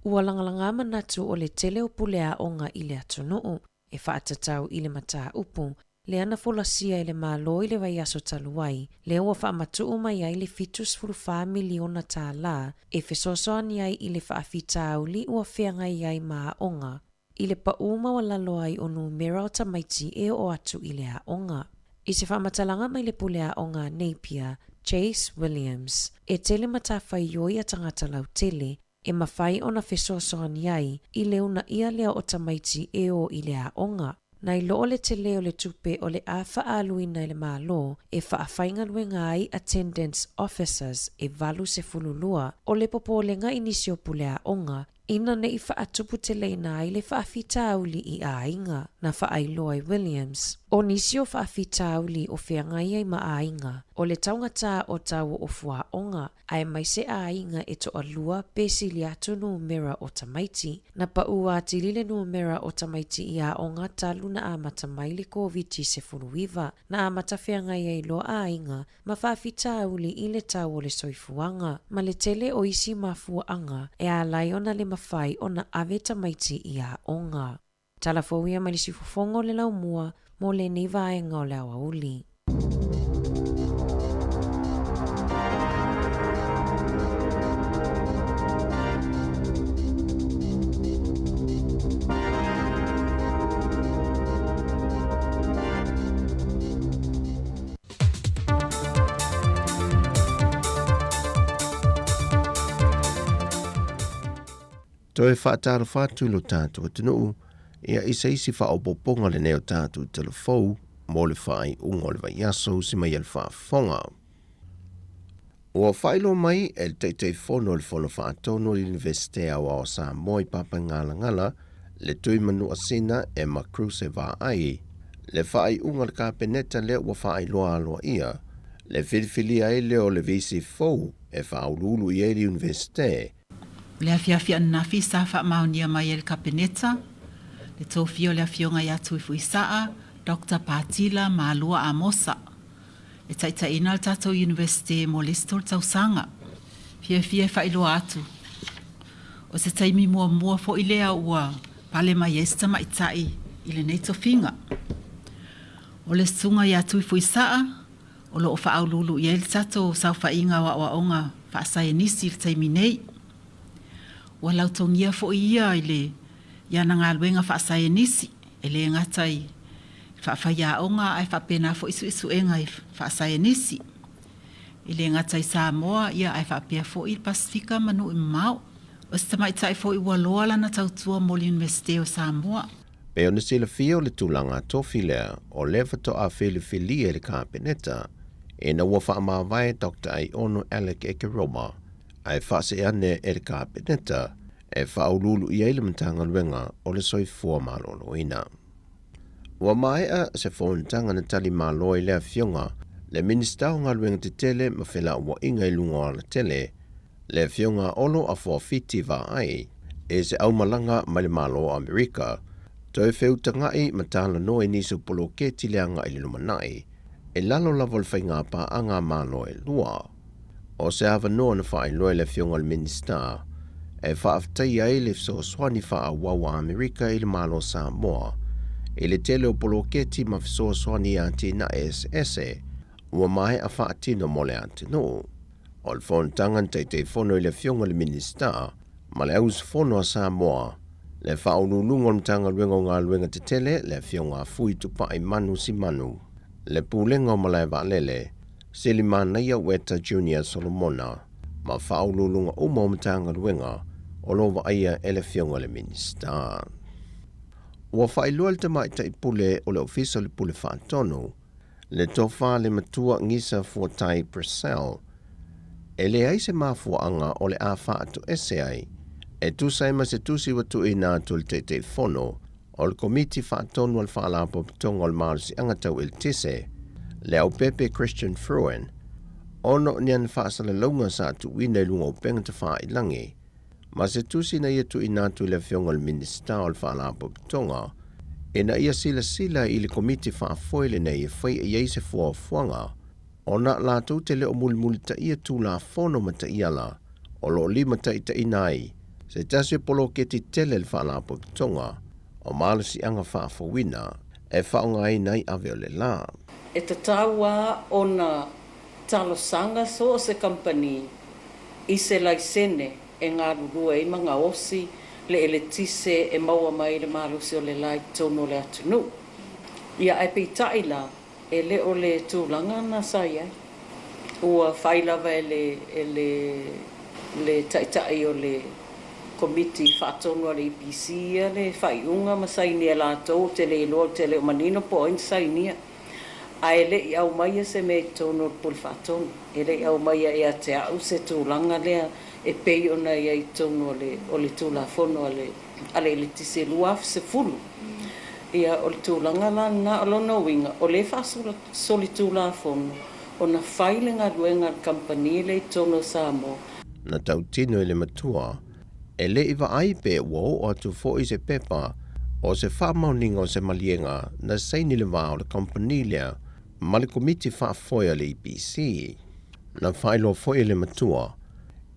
Ua lagalaga manatu o le tele o pule aoga i le atunuu e faatatau i le mataupu lea na folasia e le Malo i le vaiaso talu ai, lea ua faamatuu mai ai le $74 miliona tālā e fesoasoani ai i le faafitauli ua feagai ai ma aoga i le paū maualalo ai o numera o tamaiti e oo atu i le aoga. I se faamatalaga mai le pule aoga a Napier, Chase Williams, e tele matafaioi a tagata lautele e mafai ona fesoasoani ai i le uunaia lea o tamaiti e o i le aoga. Nai lo le tele o le tupe o le a faaaluina e le Malo e faafaigaluega ai attendance officers e 82, o le popolega i nisi o pule aoga ina ne i faatuputeleina ai le faafitauli i aiga, na faailoa e Williams. O nisi o faafitauli o feagai ai ma aiga, o le taugatā o tau o fuaoga, aemaise aiga e toalua pe sili atu numera o tamaiti. Na paū atili le numera o tamaiti i aoga talu na amata mai le Koviti-19, na amata feagai ai loa aiga ma faafitauli i le tau o le soifuaga, ma le tele o isi mafuaaga e ala ai ona le mafai ona ave tamaiti i aoga. Tala fou ia mai le siufofoga o le laumua mo lenei vaega o le aoauli. Toe faatalofa atu i lo tatou atunuu, ia i se isi faaopoopoga lenei o tatou talafou mo le faaiuga o le vaiaso usi mai a le faafofoga. Ua faailoa mai e le Taitaifono o le Fono Faatonu o le Iunivesite Aoao o Samoa i Papaigalagala, le Tui Manuasina Emma Kruse Vaai, le faaiuga a le Kapeneta lea ua faailoa aloaia le filifilia ai lea o le VC fou e faauluulu i ai le Iunivesite. O le afiafi ananafi sa faamaonia mai e le Kapeneta le tofia o le Afioga ia Tuifuisaa Doctor Patila Malua Amosa e taitaiina le tatou Iunivesite mo le isi tolu tausaga. Fiafia e faailoa atu, o se taimi muamua foi lea ua pale mai ai se tamaitai i lenei tofiga. O le susuga ia Tuifuisaa o lo o faauluulu i ai le tatou saofaiga o aoaoga faasaienisi i le taimi nei. Ua lautogia foi ia i le i ana galuega faasaienisi, e le gata i faafaiaoga ae faapena foi suesuega i faasaienisi. E le gata i Samoa ia ae faapea foi le Pasefika ma nuu mamao. O se tamaitai foi ua loa lana tautua mo le Iunivesite o Samoa. Pei ona silafia o le tulaga tofi lea o lea faatoa filifilia e le Kapeneta ina ua faamavae Doctor Aiono Alec Ekeroma ae faasee ane e le Kapeneta e faauluulu i ai le Matagaluega o le Soifua Maloloina. Ua maea se fonotaga na tali malo ai le Afioga le Minisita o Galuega Tetele ma Felauaiga i luga o alatele, le Afioga Olo Afoafiti Vaai, i se aumalaga mai le Malo o Amerika, toe feutaga'i ma talanoa i nisi o poloketi le agai i le lumanai, i lalo lava o le faiga paaga a Malo e lua. O se avanoa na faailoa e le Afioga i le Minisita e faafetaia ai le fesoasoani faaauau a Amerika i le Malo o Samoa i le tele o poloketi ma fesoasoani i atinae eseese ua maea faatino mo le atunuu. O le fonotaga na Taitaifono i le Afioga i le Minisita, ma le auusufono a Samoa, le Faauluuluga o le Matagaluega o Galuega Tetele, le Afioga a Fui Tupaimanu Simanu, le Pulega o Malae Vaalele, Selimanaia Ueta Junior Solomona, ma Faauluuluga uma o Matagaluega o lo o vaaia e le Afioga i le Minisita. Ua faailoa e le Tamaitai Pule o le Ofisa o le Pule Faatonu, le Tofa le Matua Gisa Fuatai Purcell, e leai se mafuaaga o le a faatoese ai e tusa ai ma se tusi ua tuuina atu e le Taitaifono o le Komiti Faatonu a le Faalapotopotoga o le Malosiaga Tau Eletise, le Aupepe Christian Fruin, ona o ni ana faasalalauga sa tuuina i luga o upega tafailagi ma se tusi na ia tuuina atu i le Afioga i le Minisita o le Faalapotopotoga ina ia silasila i le Komiti Faafoe lenei e fai i ai se fuafuaga ona latou te le o mulimulitaia Tulafono ma taiala o lo o limataitaiina ai se tasi o poloketi tele a le Faalapotopotoga o Malosiaga Faafouina e faaaogaina ai ave o le la. E tatau lava ona talosaga so o se kamupani i se laisene e galulue ai ma gaosi le eletise e maua mai i le malosi o le la i totonu o le atunuu. Ia, ae peitai la, e le o le tulaga na sa i ai. Ua fai lava e le, e le, le taitai o le Komiti Faatonu a le EPC ia le faaiuga ma sainia e latou, ou te le iloa, ou te le o manino po o ai na sainia. Ae le i aumaia se mea i totonu o le Pule Faatonu. E le i aumaia ia te au se tulaga lea e pei ona i ai i totonu o le, o le Tulafono a le, a le Eletise 2010. Ia, o le tulaga la lena. O lona uiga, o lea e faasolitulafono ona fai le galuega a le kamupani lea i totonu o Samoa. Na tautino i le matua E le i vaai pe ua oo atu foi se pepa o se faamaoniga o se maliega na saini le va o le kamupani lea ma le Komiti Faafoe a le EPC. Na faailoa foi e le matua,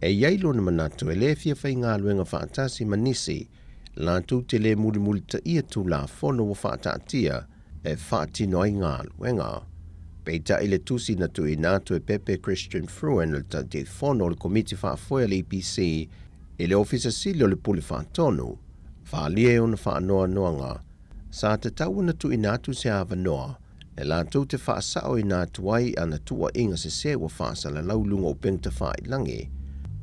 e i ai lona manatu e le fia faigaluega faatasi ma nisi latou te le mulimulitaia Tulafono ua faataatia e faatino ai galuega. Peitai le tusi na tuuina atu e Pepe Christian Fruin o le Taitaifono o le Komiti Faafoe a le EPC i le Ofisa Sili o le Pule Faatonu, faaalia i ona faanoanoaga, sa tatau ona tuuina atu se avanoa e latou te faasaoina atu ai ana tuuaiga sese ua faasalalau i luga o upega tafailagi,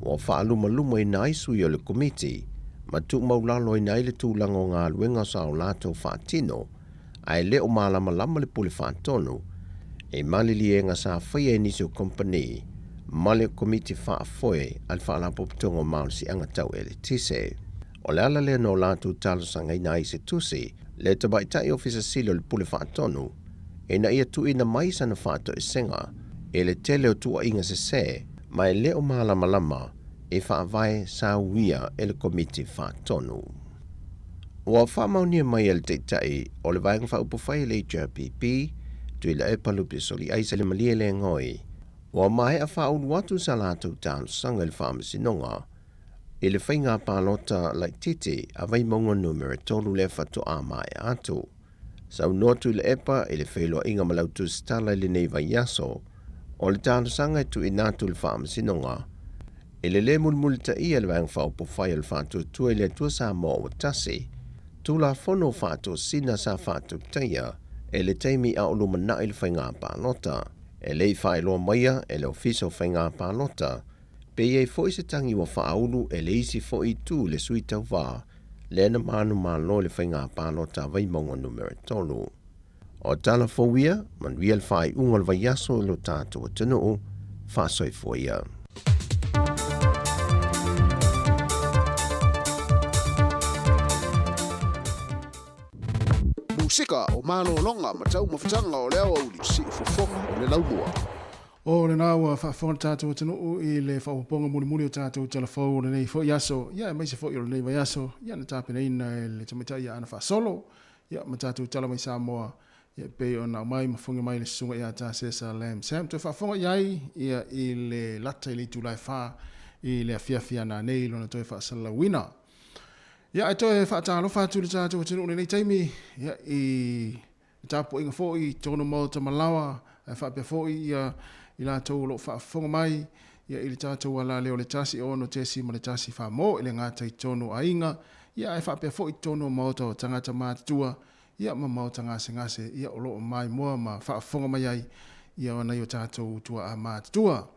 ua faalumalumaina ai sui o le Komiti ma tuumaulaloina ai le tulaga o galuega sa o latou faatino, ae le o malamalama le Pule Faatonu i maliliega sa faia e nisi o kompani ma le Komiti Faafoe a le Faalapotopotoga o Malosiaga Tau Eletise. O le ala lea na o latou talosagaina ai se tusi le Tamaitai Ofisa Sili o le Pule Faatonu ina ia tuuina mai sana faatoesega i le tele o tuuaiga sese ma e le o malamalama i faavae sa uia e le Komiti Faatonu. Ua faamaonia mai e le Taitai o le Vaega Faaupufai a le HRPP, Tuilaepa Lupe Soliaisa le malie le goi, ua maea faaulu atu sa latou talosaga i le Faamasinoga i le faiga palota laitiiti a Vaimauga Numera 3 lea faatoa maea atu. Saunoa Tuilaepa i le feiloaiga ma lau tusitala i lenei vaiaso, o le talosaga e tuuina atu i le Faamasinoga i le lē mulimulitaia e le Vaega Faaupufai o le Faatuatua i le Atua Samoa ua Tasi, Tulafono Faatosina sa faatutaia e le taimi a o lumanai le faiga palota. E le i faailoa maia e le Ofisa o Faiga Palota pe i ai foi se tagi ua faaulu e le isi foi itu i le sui tauva lea na manumalo i le faiga palota a Vaimauga Numera 3. O tala fou ia, manuia le faaiuga o le vaiaso i lo tatou atunuu, faasoifua ia. Musika o malologa ma taumafataga o le aoauli, siufofoga o le laumua. O lena ua faafofoga le tatou atunuu i le faaopoopoga mulimuli o tatou tala fou o lenei foi aso, ia aemaise foi o lenei vaiaso, ia na tapenaina e le tamaitai ia Ana Faasolo, ia ma tatou tala mai Samoa, ia e pei ona aumai ma fofoga mai le susuga ia Tasesa Lam Sam. Toe faafofoga i ai ia i le lata i le itula e 4 i le afiafi a nanei lona toe faasalalauina. Ia ae toe faatalofa atu i le tatou atunuu i lenei taimi, ia i le tapuaiga foi i totonu o maota malaoa, ae faapea foi ia i latou o lo o faafofoga mai. ia i le tatou alaleo o le 1 6.1 famo i le gata i totonu o aiga, ia ae faapea foi i totonu o maota o tagata matutua, ia ma maota gasegase, ia o lo o maimoa ma faafofoga mai ai ia nai o tatou tuaa matutua.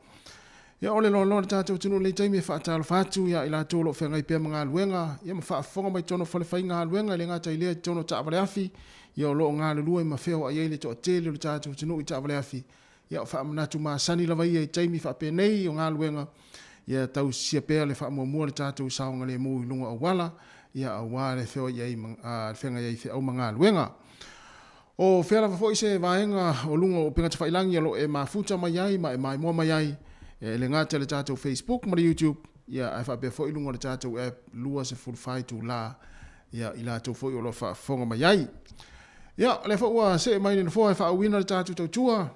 Ia o le loaloa o le tatou atunuu i lenei taimi e faatalofa atu ia i latou o lo o feagai pea ma galuega, ia ma faafofoga mai totonu o falefaigaluega, e le gata i lea i totonu o taavale afi, ia o lo o galulue ma feoai ai le toatele o le tatou atunuu i taavale afi. Ia o faamanatu masani lava ia i taimi faapenei o galuega, ia tausisia pea le faamuamua le tatou saogalemu i luga o auala, ia aua le feoai ai le feagai ai i feau ma galuega. O fea lava foi se vaega o luga o upega tafailagi o lo o e mafuta mai ai ma e maimoa mai ai, e le gata i le tatou Facebook ma le YouTube, ia ae faapea foi i luga o le tatou app 24 itula, ia i latou foi o lo o faafofoga mai ai. Ia, o lea foi ua see mai le nofoa e faauuina le tatou tautua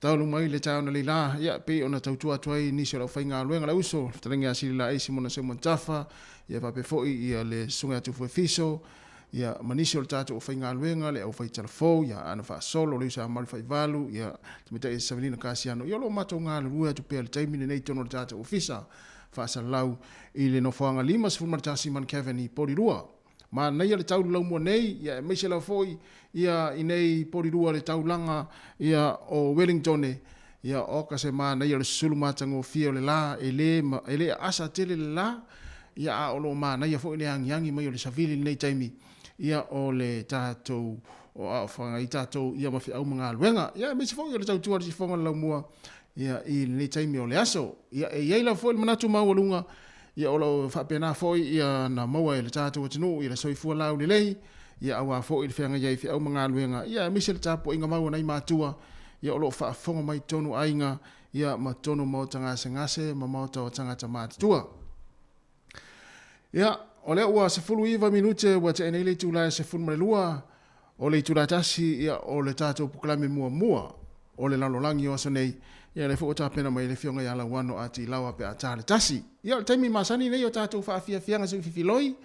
talu mai le taeao nei la, ia pei ona tautua atu ai nisi o le aufaigaluega, le uso, le fetalaiga ia Sililaei Simona Simon Tafa, ia faapea foi ia le susuga ia Tufue Fiso, ia ma nisi o le tatou aufaigaluega, le aufai talafou ia Aana Faasolo, le uso ia Malu Faivalu, ia tamaitai Savelina Kasiano, ia o lo o matou galulue atu pea i le taimi lenei i totonu o le tatou ofisa faasalalau i le nofoaga 51 Mount i Porirua. Manaia le taulu laumua nei, ia aemaise lava foi ia i nei Porirua le taulaga ia o Wellingtone, ia oka se manaia o le susulu matagofie o le la, e le e le aasa tele le la, ia a o lo o manaia foi le agiagi mai o le savili i lenei taimi, ia o le tatou o a o whangai tatou ia ma feau ma galuega. Ia aemaise foi o le tautua a le sifoga o le laumua ia i lenei taimi o le aso. Ia e i ai lava foi le manatu maualuga, ia o lo o faapena foi ia na maua e le tatou atunuu i le soifua laulelei, ia aua foi le feagai ai i feau ma galuega, ia aemaise le tapuaiga mau a nai matua, ia o lo o faafofoga mai totonu o aiga, ia ma totonu o maota gasegase ma maota o tagata matutua. Ia, o lea ua 19 minute ua tea nei le itula e 12, o le itula 1, ia, o le tatou polokalame muamua o le lalolagi o aso nei, ia lea foi ua tapena mai le Afioga ia Lauano a Tilawa pe a ta le 1. Ia, o le taimi masani nei o tatou faafiafiaga seuififiloi,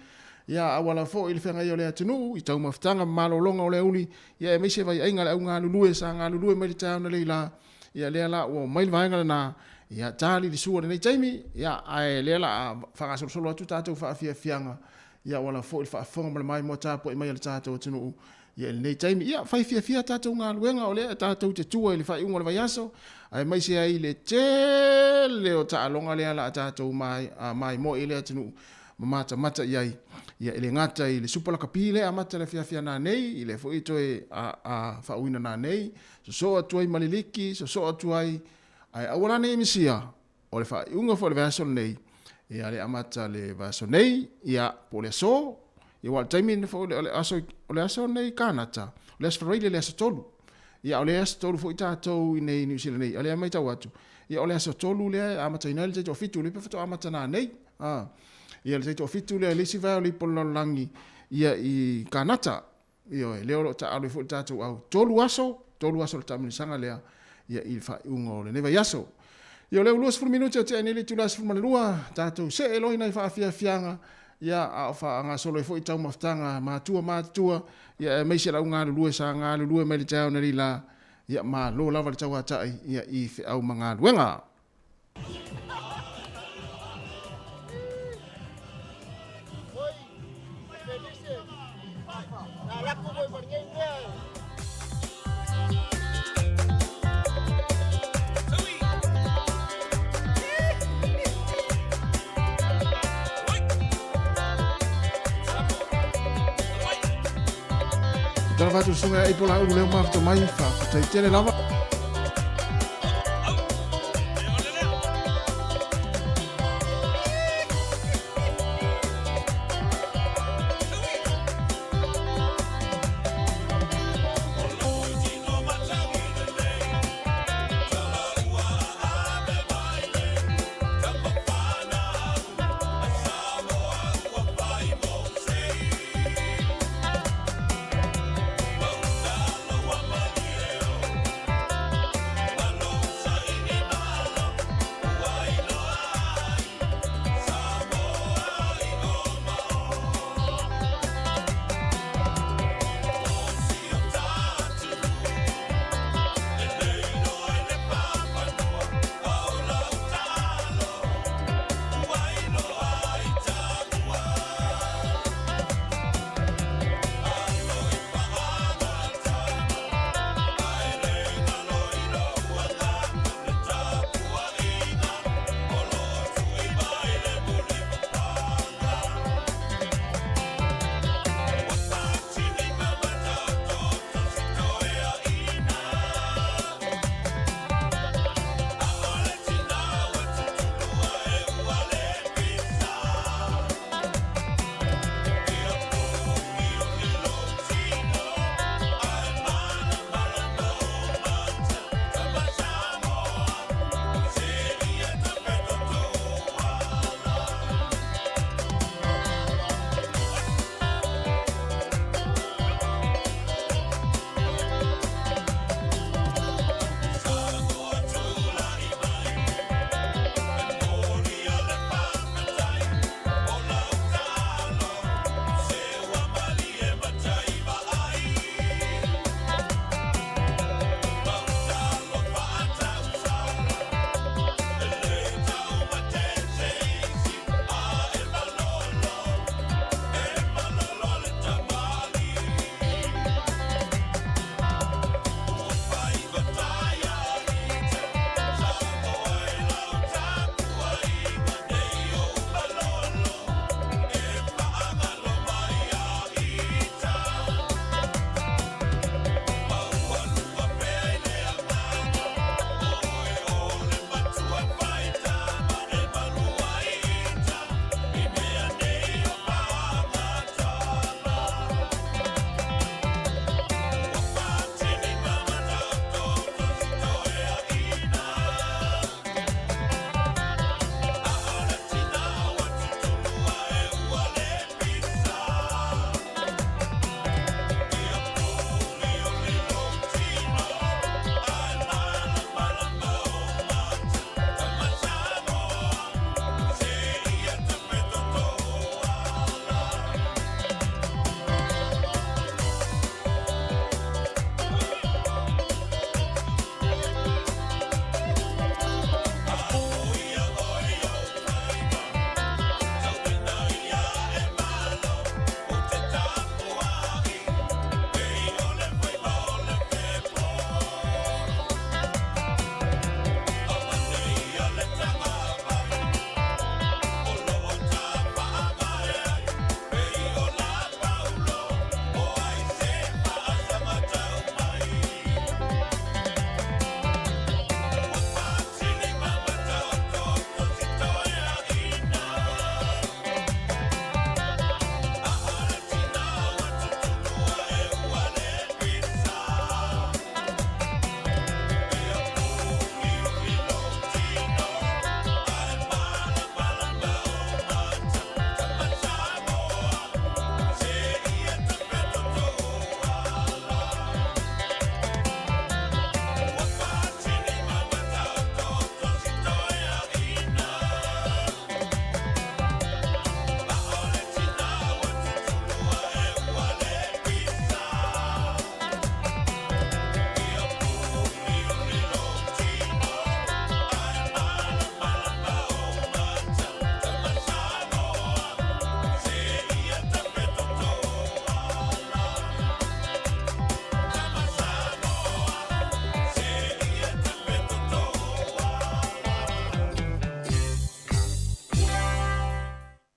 ia auala foi le feagai o le atunuu i taumafataga ma malologa o le auli, ia aemaise vaiaiga le au galulue sa galulue mai le taeao nei la, ia lea la ua omai le vaega lena, ia tali le sua i lenei taimi, ia ae lea la a faagasolosolo atu tatou faafiafiaga, ia auala foi le faafofoga ma le maimoa tapuai mai a le tatou atunuu, ia i lenei taimi. Ia fai fiafia tatou galuega o lea tatou te tua i le faaiuga o le vaiaso, aemaise ai le tele o taaloga lea la a tatou maimoa i le atunuu ma matamata i ai. Ia e le gata i le Supa Lakapi lea e amata i le afiafi a nanei, i lea foi toe a faauuina nanei, sosoo atu ai ma le liki, sosoo atu ai, ae aua la ne i misia, o le faaiuga foi o le vaiaso lenei, ia le amata le vaiaso nei, ia po o le aso, ia aua o le taimi lenei foi o le aso, o le aso lenei i Kanata, o le aso Faraile le aso 3. Ia o le aso 3 foi tatou i nei i Niu Sila nei, a o lea e matau atu, ia o le aso 3 lea e amataina ai le taitoafitu, lea pe faatoa amata nanei. Ia le taitoafitu lea, le isi vaega o le ipu o le lalolagi, ia i Kanata. Ioe, lea o lo o taaalo ai foi le tatou au 3 aso, 3 aso o le taamilosaga lea ia i le faaiuga o lenei vaiaso. Ia o lea ua 20 minute o tea nei le itula 12, tatou see loa i nai faafiafiaga, ia a o faagasolo ai foi taumafataga matua matutua, ia aemaise lau galulue sa galulue mai le taeao nei la, ia malo lava le tauatai ia i feau ma galuega. Talofa atu le susuga ia Ipo Laulu leo mafuta mai, faafetai tele lava.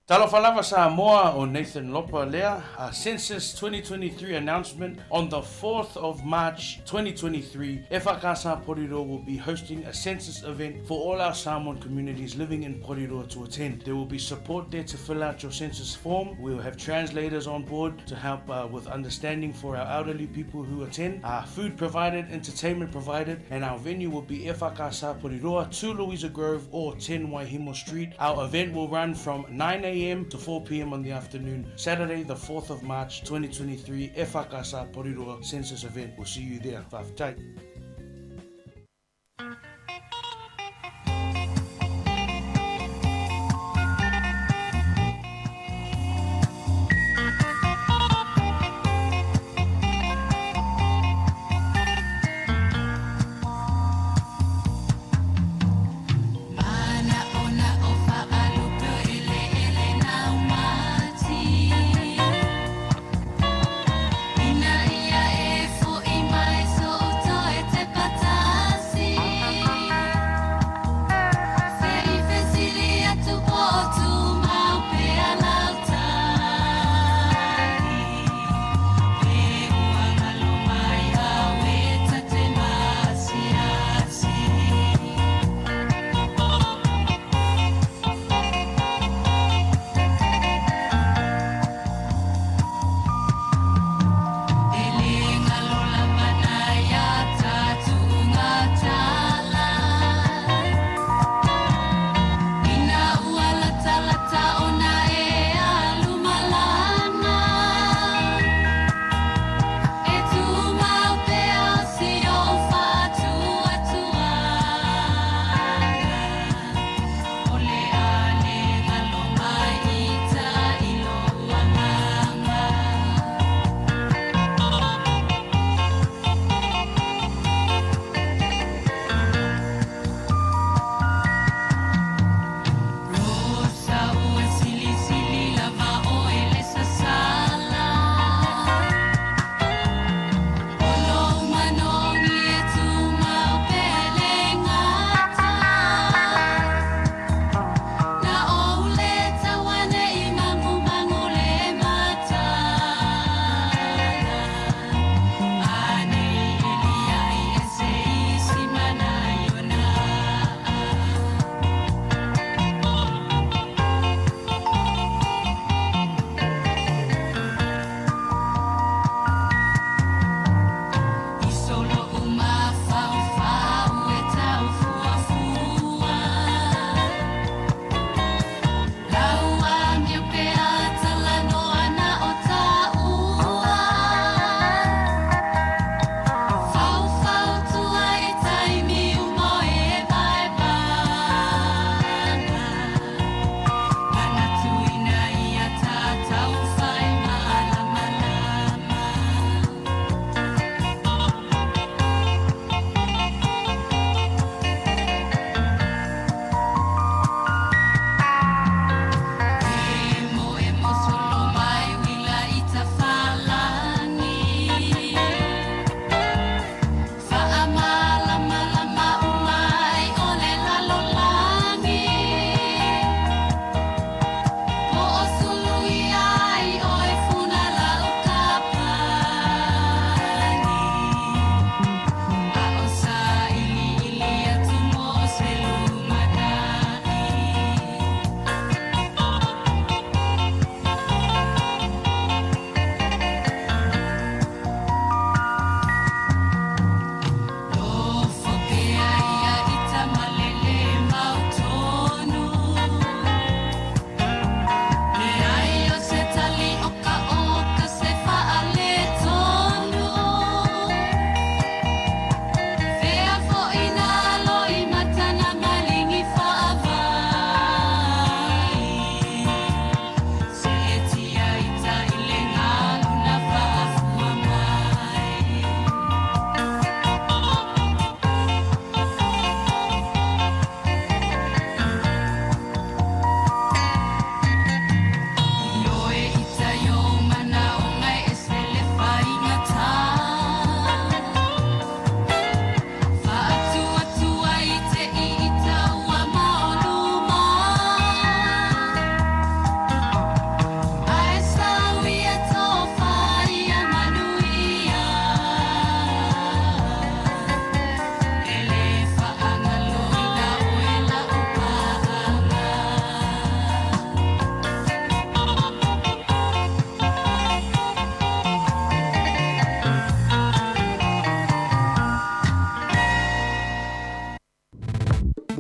Talofa lava Samoa o Nathan Lopa lea, a Census 2023 announcement on the 4th of March 2023, EFKS Porirua will be hosting a census event for all our Samoan communities living in Porirua to attend. There will be support there to fill out your census form. We will have translators on board to help uh, with understanding for our elderly people who attend. Uh, food provided, entertainment provided, and our venue will be EFKS Porirua, 2 Louisa Grove or 10 Waihemo Street. Our event will run from 9 a.m. to 4 p.m. on the afternoon, Saturday, the 4th of March 2023, EFKS Porirua Census event. We'll see you there. Fa'afetai. Ina ia e fo'i mai so toe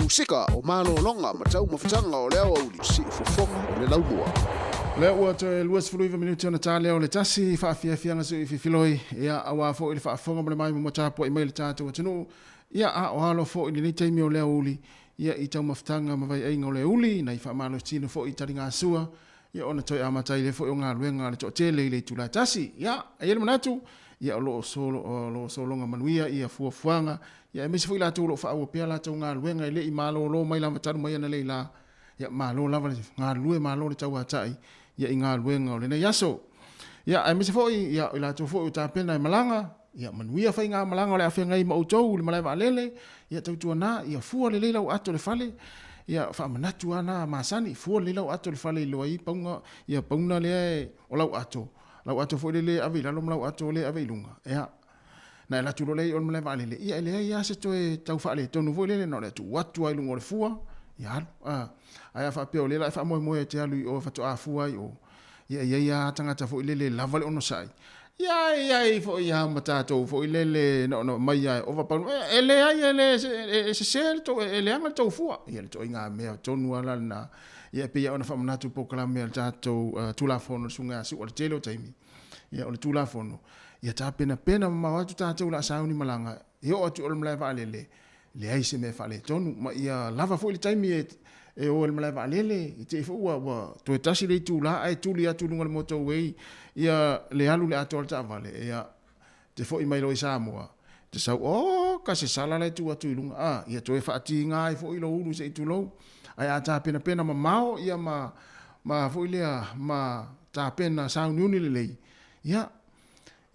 Musika o malologa ma taumafataga o le aoauli siufofoga o le laumua. Lea ua toe 29 minute ona ta lea o le tasi faafiafiaga sui fifiloi ia auā foi le faafofoga ma le mai ma tapuai mai le tatou atunuu ia a o alo foi i lenei taimi o le aoauli ia i taumafataga ma vaiaiga o le aouli nai faamalositino foi i taligasua ia ona toe amata ai lea foi o galuega a le toatele i le itula e tasi. Ia, e i ai le manatu, ia o lo o solo, o lo o sologa manuia ia fuafuaga, ia aemaise foi latou o lo o faaauau pea latou galuega e le i malolo mai lava talu mai analeila. Ia, malo lava le galulue, malo le tauatai ia i galuega o lenei aso. Ia, aemaise foi ia o i latou foi ua tapena e malaga, ia manuia faigamalaga o le a feagai ma outou i le malae vaalele, ia tautuana, ia fua lelei lau ato i le fale, ia faamanatu lava na masani, fua lelei lau ato i le fale i loa ai pauna, ia pauna lea o lau ato, lau ato foi lele e ave i lalo ma lau ato lea e ave i luga, ia, na e alu atu loa lea i o i le malae vaalele, ia e leai lava se toe tau faaletonu foi lele, na o le tuu atu lava i luga o le fua, ia alu. A, ae a faapea o lea la e faamoemoe e te alu i o e faatoa fua ai i o, ia e i ai lava tagata foi lele e lava le onosai, ia e i ai foi lava ma tatou foi lele na ona aumai lava e ova pau, e leai e le e sese le tou, e leaga le tou fua. Ia le ituaiga mea tonu lava la lena. Ia e pei lava ona faamanatu i polokalame a le tatou Tulafono le Susuga ia Su'a i le tele o taimi. Ia o le Tulafono, ia tapenapena mamao atu tatou o le a sauni malaga e oo atu i o le malae vaalele, leai se mea e faaletonu, ma ia lava foi le taimi e e o ai i le malae vaalele, i te i foi ua, ua toe tasi le itula ae tuli atu i luga o le motorway ia le alu i le atoa o le taavale, ia te foi mai loa i Samoa, te sau, oh, ka se sala la e tuu atu i luga, a, ia toe faatiga ai foi lou ulu se i tulou. Ae a tapenapena mamao ia ma, ma foi lea, ma tapena sauniuni lelei, ia,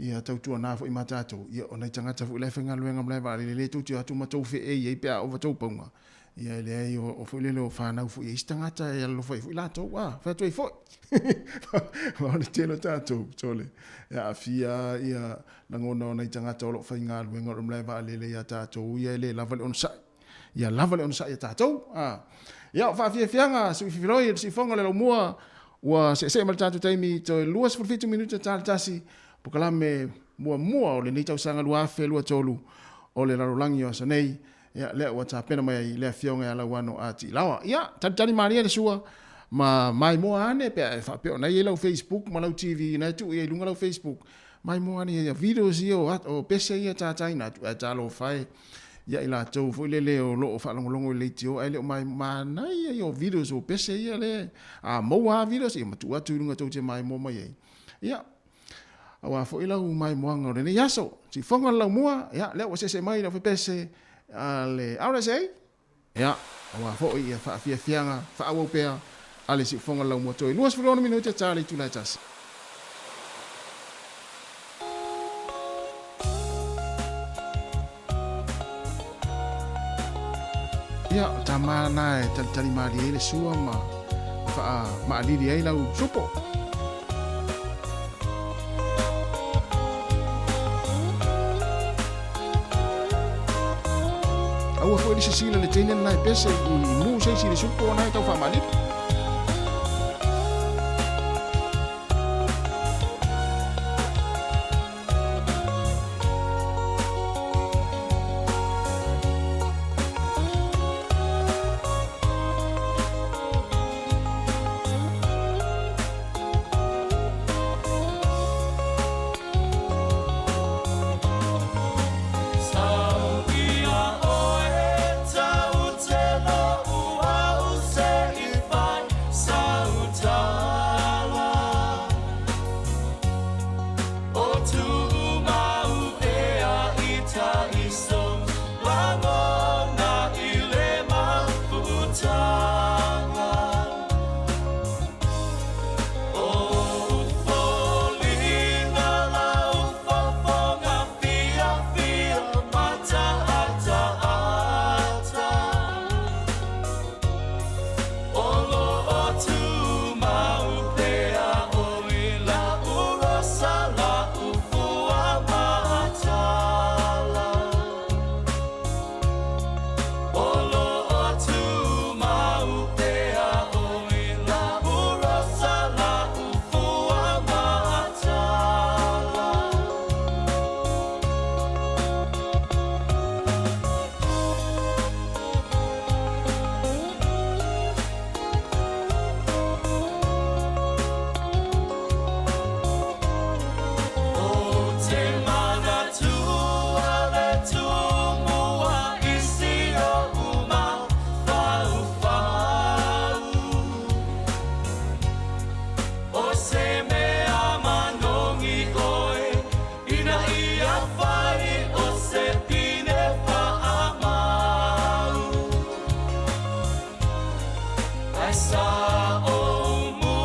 Ia tautuana foi ma tatou, ia o nai tagata foi la e faigaluega malae vaalele lea tou te o atu ma tou feei ai pe a ova tou pauga, ia e leai o foi lele o fanau foi a isi tagata e alolofa ai foi latou, a, fai atu ai foi. Ma o le tele o tatou, sole, e aafia ia lagona o nai tagata o lo o faigaluega o lo o malae vaalele ia tatou ia e le lava le onosai. Ia lava le onosai a tatou. A. Ia, o faafiafiaga, sui fifiloi, le siufofoga o le laumua, Ua seesee ma le tatou taimi toe 27 minute ta le tasi, polokalame muamua o lenei tausaga 2023 o le lalolagi o aso nei, ia lea ua tapena mai ai le Afioga ia Lauano A. Tiilaoa. Ia, talitali malie le sua ma maimoa ane pe a e faapea o na i ai lau Facebook ma lau TV na e tuu i ai i luga lau Facebook, maimoa ane ia videos ia o pese ia tataina atu ae talofa e ia i latou foi lele o lo o faalogologo i le leitio ae le o manaia ia o videos o pese ia le a maua lava videos ia ma tuu atu i luga tou te maimoa mai ai. Ia, auā foi lau maimoaga o lenei aso. Siufofoga le laumua, ia, lea ua seese mai le aufepese a le RSA, ia, auā foi ia faafiafiaga faaauau pea a le siufofoga le laumua toe 26 minute ta le itula e tasi. Ia, o tama na e talitali malie ai le sua ma faamaalili ai lau supo. Aua foi le sisila le teine lena e pese i mu se isi i le supo na e tau faamaalili. Ai sa o mu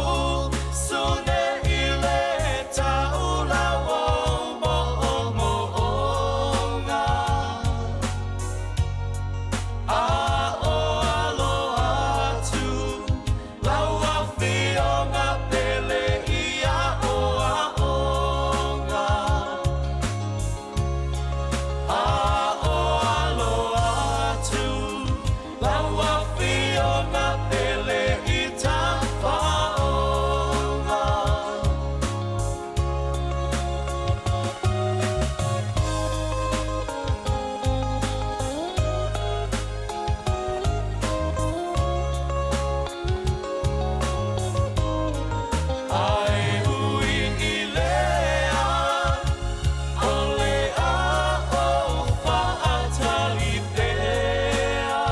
sune i le taula o mo o mo onga. A o alo atu lau afioga pele ia o a onga. A o alo atu lau afioga pele i ta whaonga. Ai ui i lea, o le a o whaatali pea.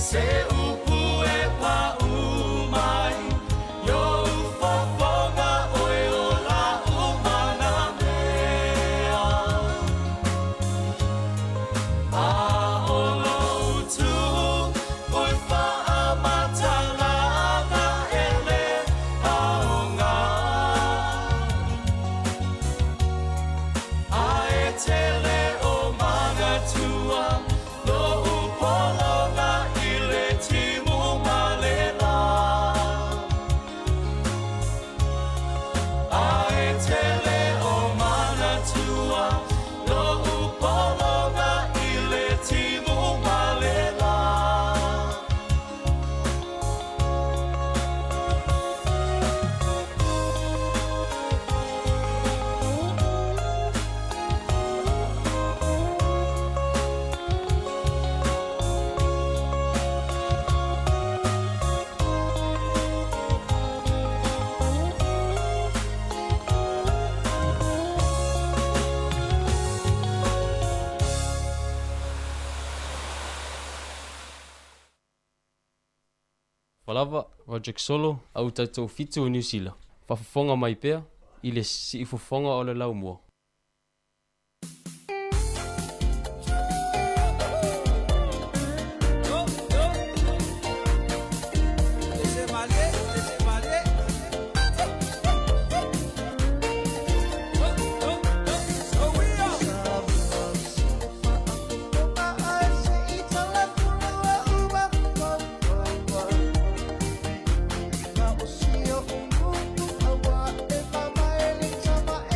Se upu e pa umai, yo ufofonga oe o la umana mea. A o lo utu, ui whaamatalanga e le aonga. A e tele o magatua, lo upolonga i le timu malela. A e tele o manatua, lo upolonga i le timu malela. Falava, Roderick Solo, au tatou fitu o Niu Sila. Faafofoga mai pea i le siufofoga o le laumua. Tama e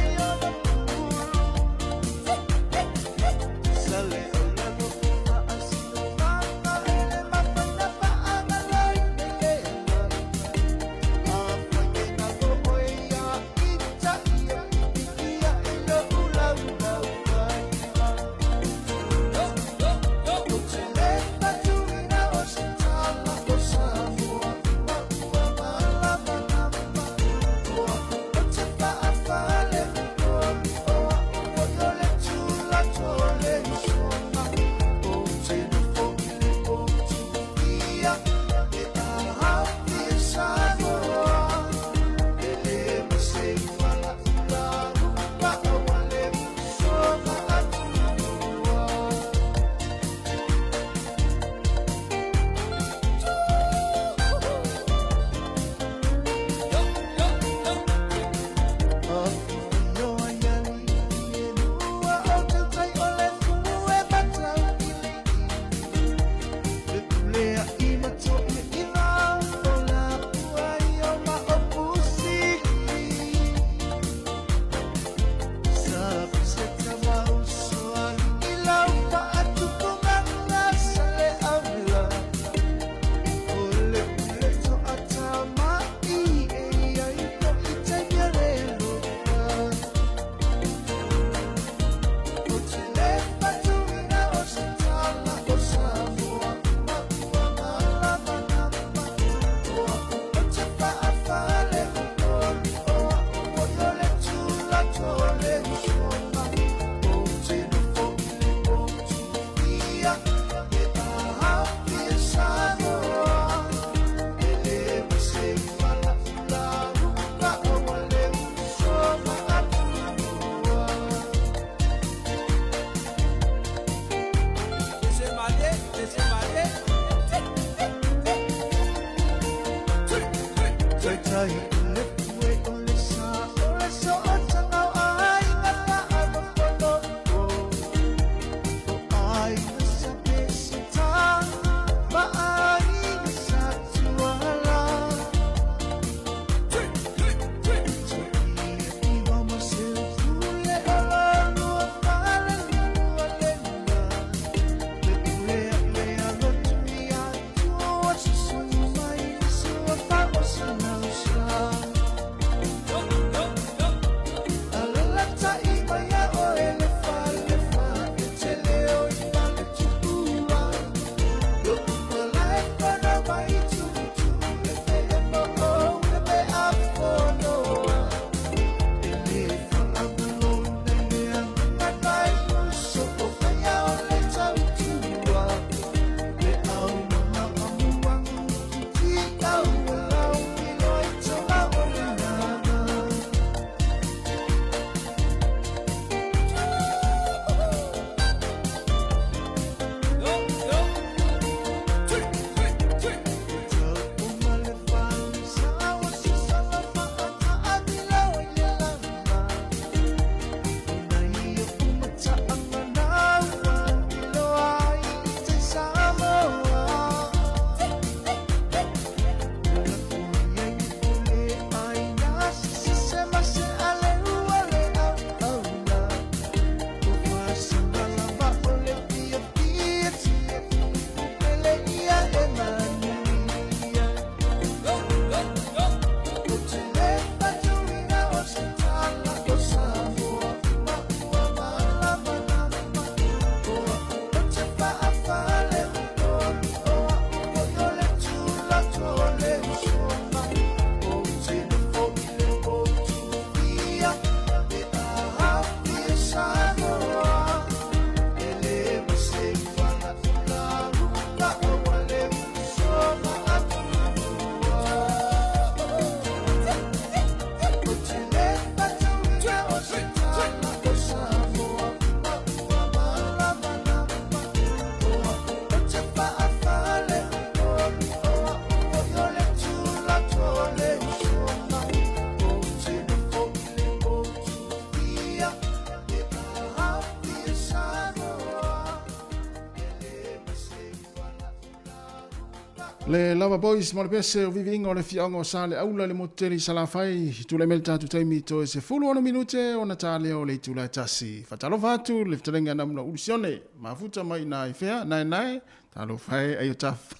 Le Lava Boys mo le pese o viviiga o le afioaga o Saleaula le motu tele i Salafai tulai mai le tatou taimi toe 16 minute ona ta lea o le itula e tasi. Faatalofa atu le fetalaiga namuna ulu sione mafuta mai ina i fea naenae talofa e ai o tafa.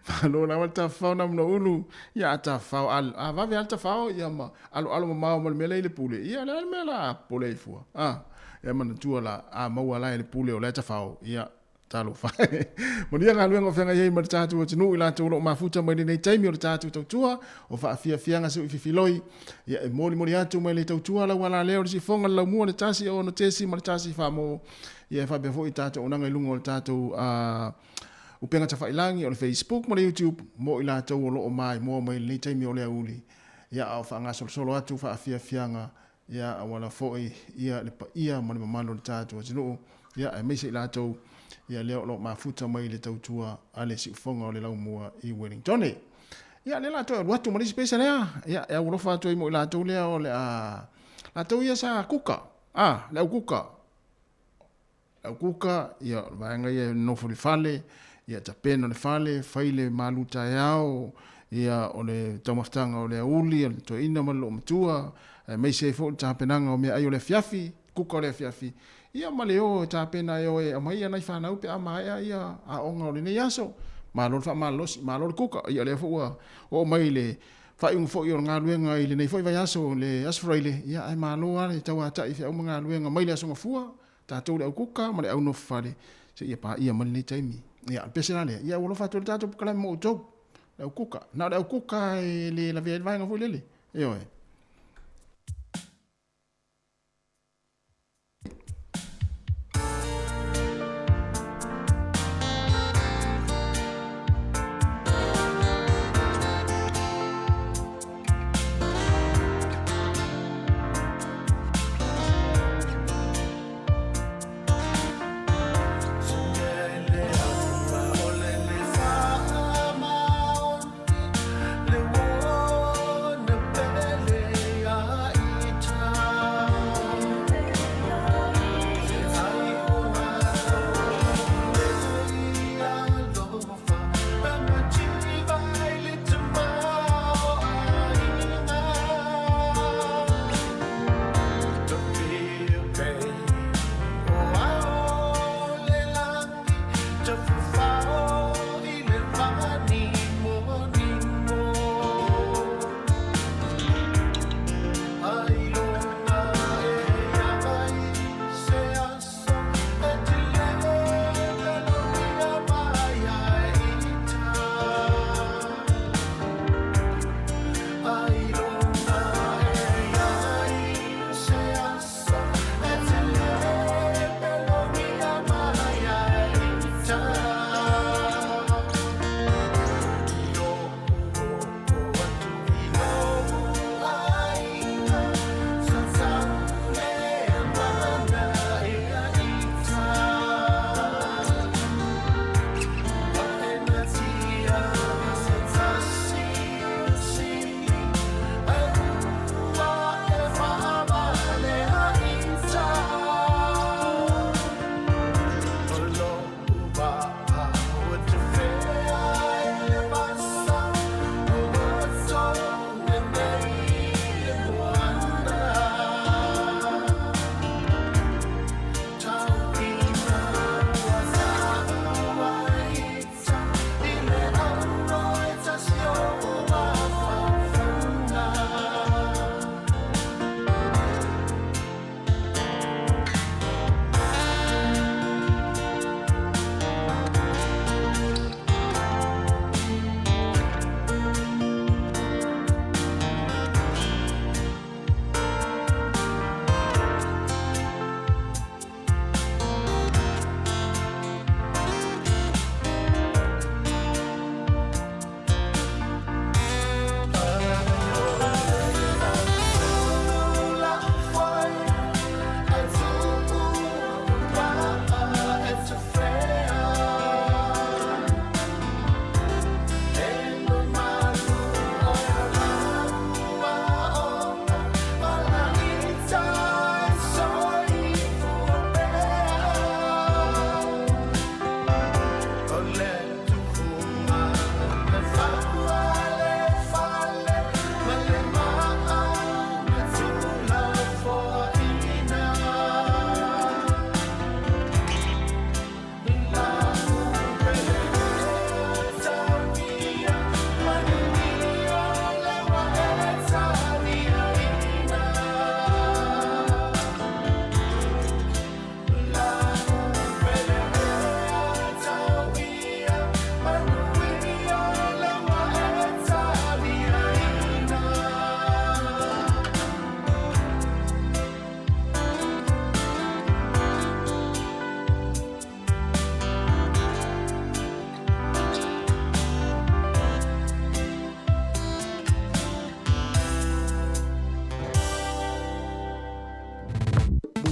Malo lava le tafafao namuna ulu ia a tafafao a vave a le tafao ia ma aloalo mamao ma le mea lea i le pule ia le a le mea la pole ai fua. A e manatua la a maua la e le pule o lea tafao ia talofa. Manuia galuega o feagai ai ma le tatou atunuu i latou o lo o mafuta mai lenei taimi o le tatou tautua o faafiafiaga seu i fifiloi. Ia e molimoli atu mai le tautua lau ala lea o le sifoga le laumua le tasi o ono tesi ma le tasi faamo. Ia e faapea foi tatou auaunaga i luga o le tatou upega tafailagi o le Facebook ma le YouTube mo i latou o lo o maimoa mai lenei taimi o le aoauli. Ia a o faagasolosolo atu faafiafiaga ia auala foi ia le paia ma le mamalu o le tatou atunuu ia aemaise i latou ia lea o lo o mafuta mai le tautua a le siufoga o le laumua i Wellingtone. Ia lea la toe alu atu ma le isi pesa lea ia e aualofa atu ai mo i latou lea o le a latou ia sa kuka a le au kuka le au kuka ia o le vaega ia e nofo i le fale ia tapena le fale fai le malu taeao ia o le taumafataga o le aoauli o le toeaina ma le loomatua aemaise ai foi le tapenaga o meaai o le afiafi kuka o le afiafi ia ma le o e tapena e o e aumai ia nai fanau pe a maea ia aoga o lenei aso. Malo le faamalolosi, malo le kuka. Ia lea foi ua oo mai le faaiuga foi o le galuega i lenei foi vaiaso, le Aso Faraile, ia ae malo lava le tauatai i feau ma galuega mai le Aso Gafua, tatou le au kuka ma le au nofo fale seia paia mai lenei taimi. Ia, o le pese la lea, ia ua alofa atu ai le tatou polokalame mo outou, le au kuka. Na o le au kuka e le lavea ai le vaega foi lele. Ioe.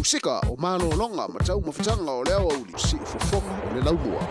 Pasifika o malologa ma taumafataga o le aoauli siufofoga o le laumua.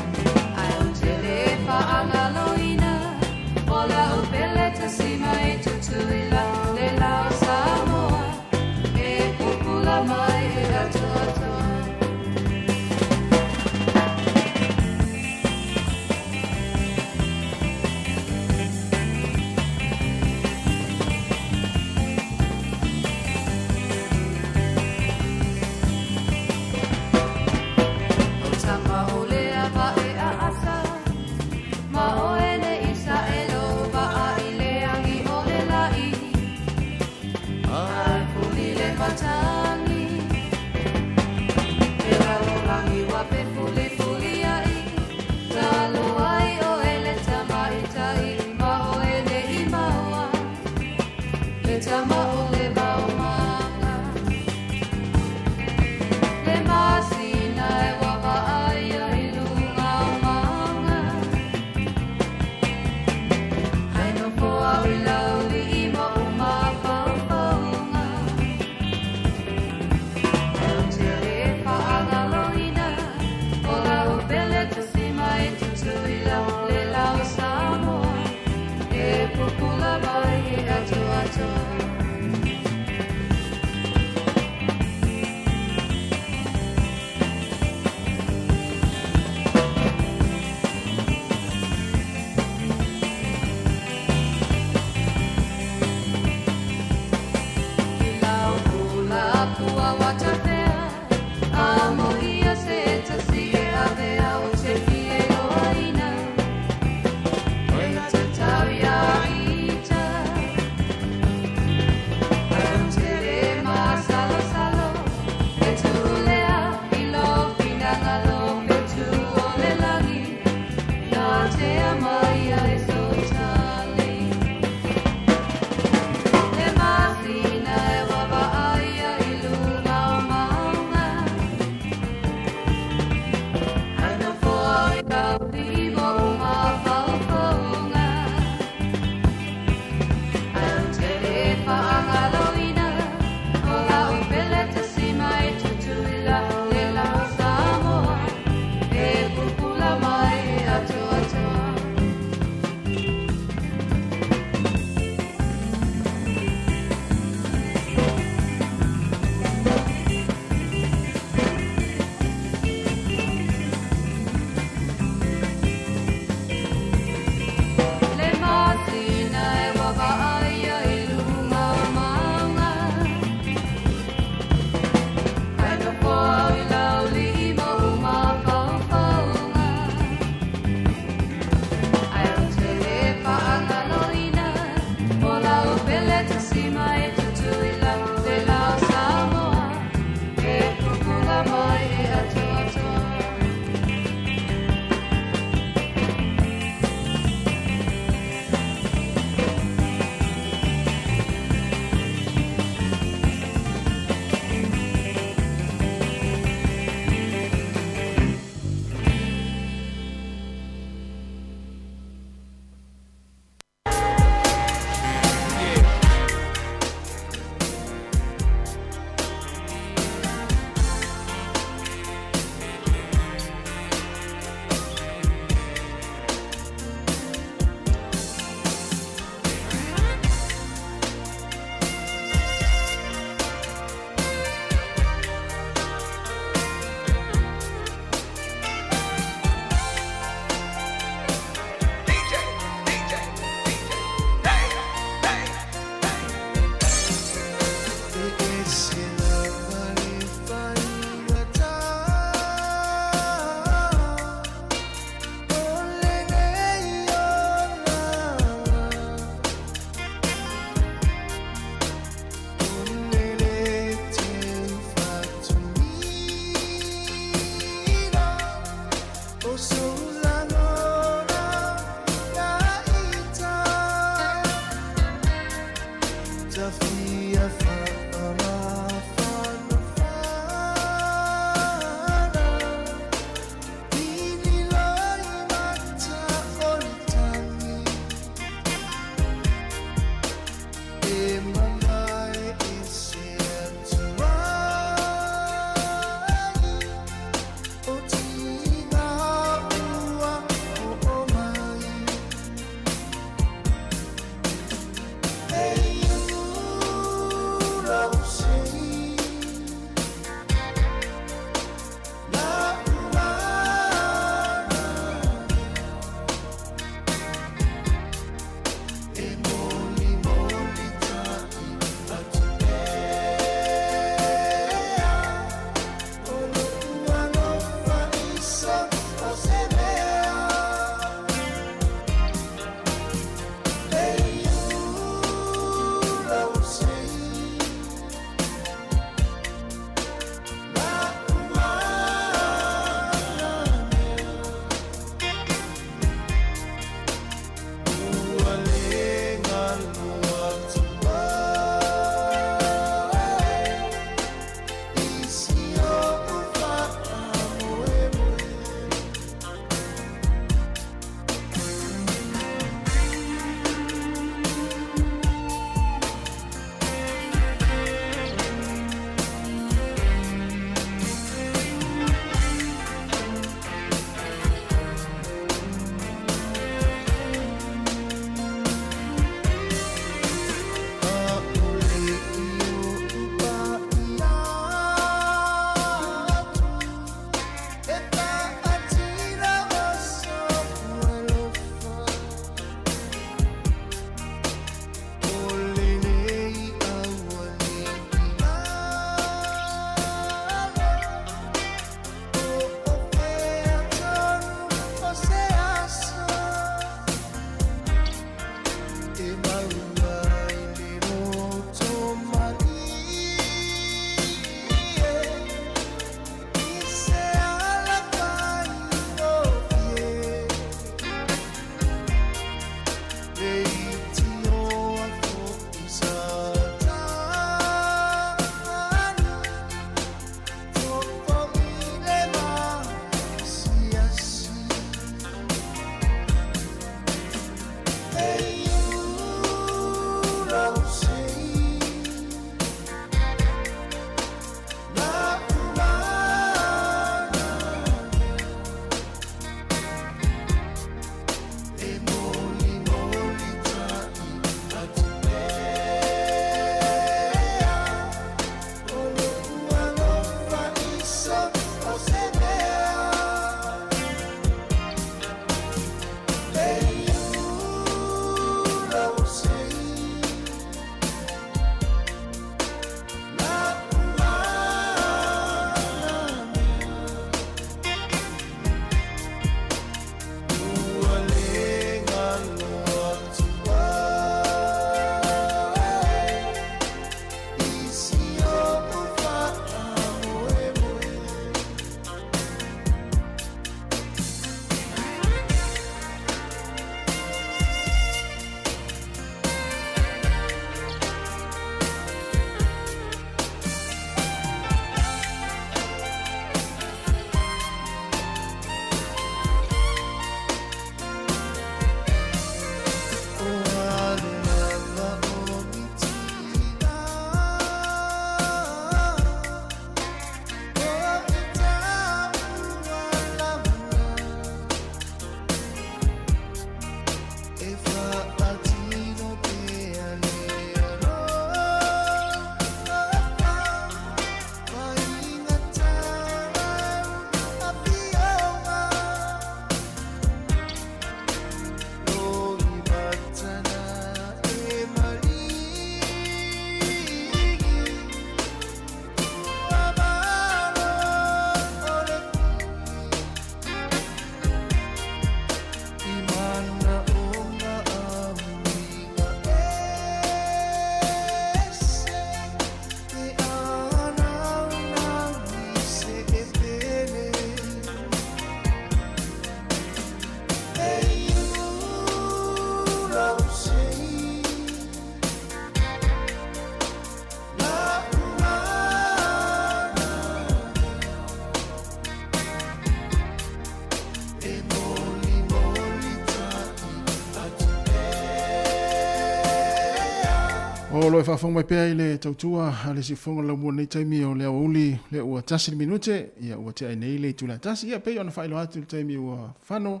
O lo e faafofoga mai pea i le tautua a le siufofoga o le laumua i lenei taimi o le aoauli lea ua tasi le minute, ia ua tea ai nei le itula e tasi. Ia pei ona faailoa atu i le taimi ua fano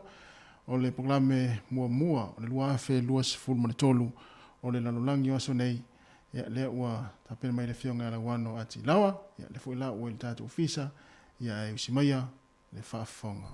o le polokalame muamua o le 2023 o le lalolagi o aso nei, ia lea ua tapena mai le Afioga ia Lauano Ati Laoa, ia lea foi la ua i le tatou ofisa, ia ae usi maia le faafofoga.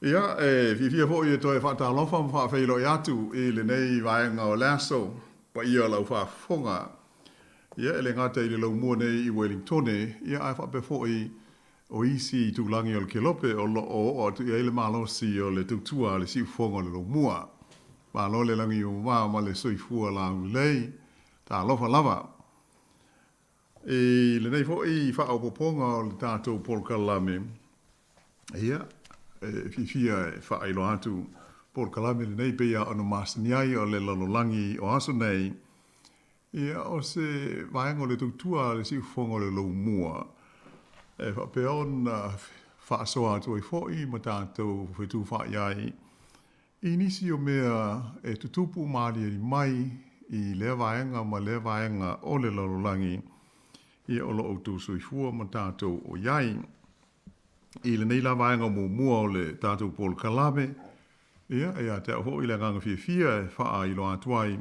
Ia, e fiafia foi e toe faatalofa ma faafeiloai atu i lenei vaega o le aso, paia o lau faafofoga. Ia, e le gata i le laumua nei i Welingtone, ia ae faapea foi o isi itulagi o le Kelope o lo o oo atu i ai le malosi o le tautua a le siufofoga o le laumua. Malo le lagi e mama ma le soifua laulelei. Talofa lava. I lenei foi faaopoopoga o le tatou polokalame, ia, e fiafia e faailoa atu polokalame lenei pei lava ona masani ai o le lalolagi o aso nei, ia, o se vaega o le tautua a le siufofoga o le Laumua e faapea ona faasoa atu ai foi ma tatou fetufaai ai i nisi o mea e tutupu ma aliali mai i lea vaega ma lea vaega o le lalolagi, ia o lo outou soifua ma tatou o i ai. I lenei la vaega muamua o le tatou polokalame, ia, ia te au foi le agaga fiafia e faailoa atu ai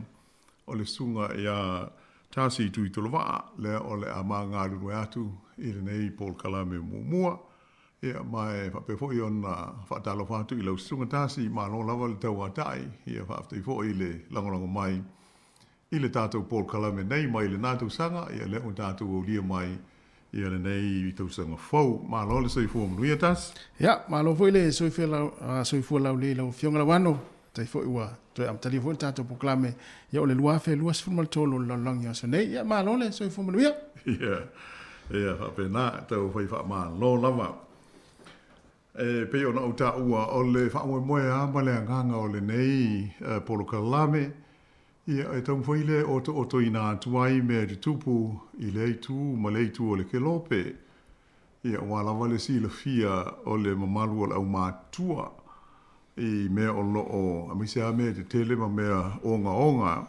o le susuga ia Tasi Tuitolovaa, lea o le a ma galulue atu i lenei polokalame muamua. Ia, ma e faapea foi ona faatalofa atu i lau susuga Tasi, malo lava le tauatai, ia faafetai foi i le lagolago mai i le tatou polokalame nei mai lena tausaga, ia lea ua tatou aulia mai ia lenei tausaga fou. Malo le soifua manuia Tasi. Ia, malo foi le soifua laulelei i lau Afioga Lauano. Faafetai foi ua toe amatalia foi le tatou polokalame ia o le 2023 o le lalolagi o aso nei. Ia malo le soifua manuia. Ia, ia faapena, tau fai faamalo lava. E pei ona ou taua, o le faamoemoe lava ma le agaga o lenei polokalame, ia e taumafai lea e otootoina atu ai mea e tutupu i lea itu ma lea itu o le kelope. Ia, aua lava le silafia o le mamalu o le aumatutua i mea o lo o, aemaise lava mea tetele ma mea ogaoga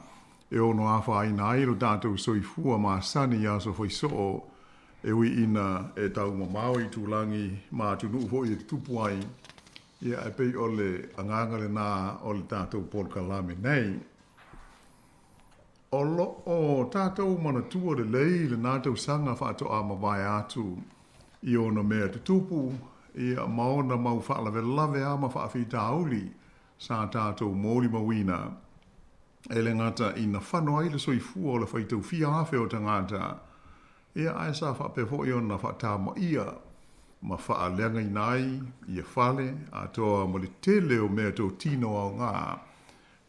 e ono afaina ai lo tatou soifua masani i aso faisoo e ui ina e taumamao i tulagi ma atunuu foi e tutupu ai, ia ae pei o le agaga lena o le tatou polokalame nei. O lo o tatou manatua lelei lena tausaga faatoa mavae atu i ona mea tutupu, ia, ma ona mau faalavelave a ma faafitauli sa tatou molimauina. E le gata ina fano ai le soifua o le faitau fia afe o tagata, ia, ae sa faapea foi ona faatamaia ma faaleagaina ai ia fale atoa ma le tele o mea totino aoga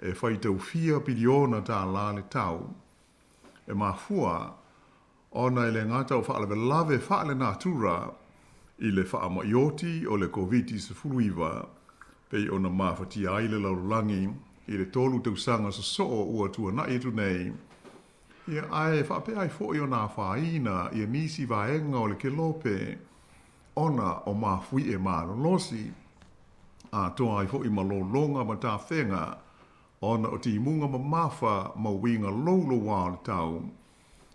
e faitau fia piliona tālā le tau. E mafua ona e le gata o faalavelave faalenatura i le faamaioti o le Koviti-19 pei ona mafatia ai le lalolagi i le tolu tausaga sosoo ua tuanai atu nei, ia, ae faapea ai foi ona afaina ia nisi vaega o le kelope ona o mafuie malolosi, atoa ai foi ma lologa ma tafega ona o timuga mamafa ma uiga louloua o le tau,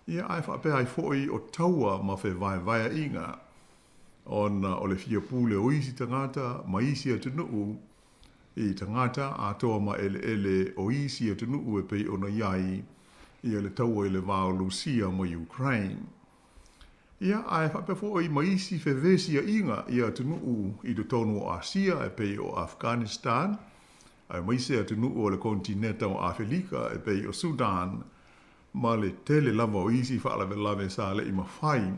ia ae faapea ai foi o taua ma fevaevaeaiga ona o le fia pule o isi tagata ma isi atunuu i tagata atoa ma eleele o isi atunuu e pei ona i ai ia le taua i le va o Lusia ma Ukraine. Ia, ae faapea foi ma isi fevesiaiga i atunuu i totonu o Asia e pei o Afghanistan, aemaise atunuu o le konetineta o Afelika e pei o Sudan ma le tele lava o isi faalavelave sa le'i mafai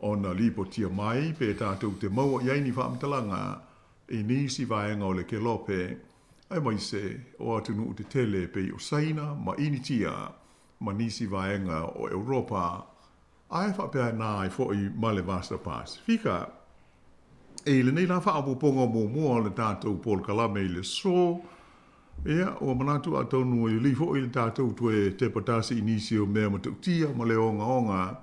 ona lipotia mai pe tatou te maua i ai ni faamatalaga i nisi vaega o le Kelope aemaise o atunuu tetele e pei o Saina ma Initia ma nisi vaega o Europa ae faapena ai foi ma le Vasa Pasifika. I lenei la faaopoopoga muamua o le tatou polokalame i le aso, ia, ua manatu atonu e lelei foi le tatou toe tepa tasi i nisi o mea matautia ma le ogaoga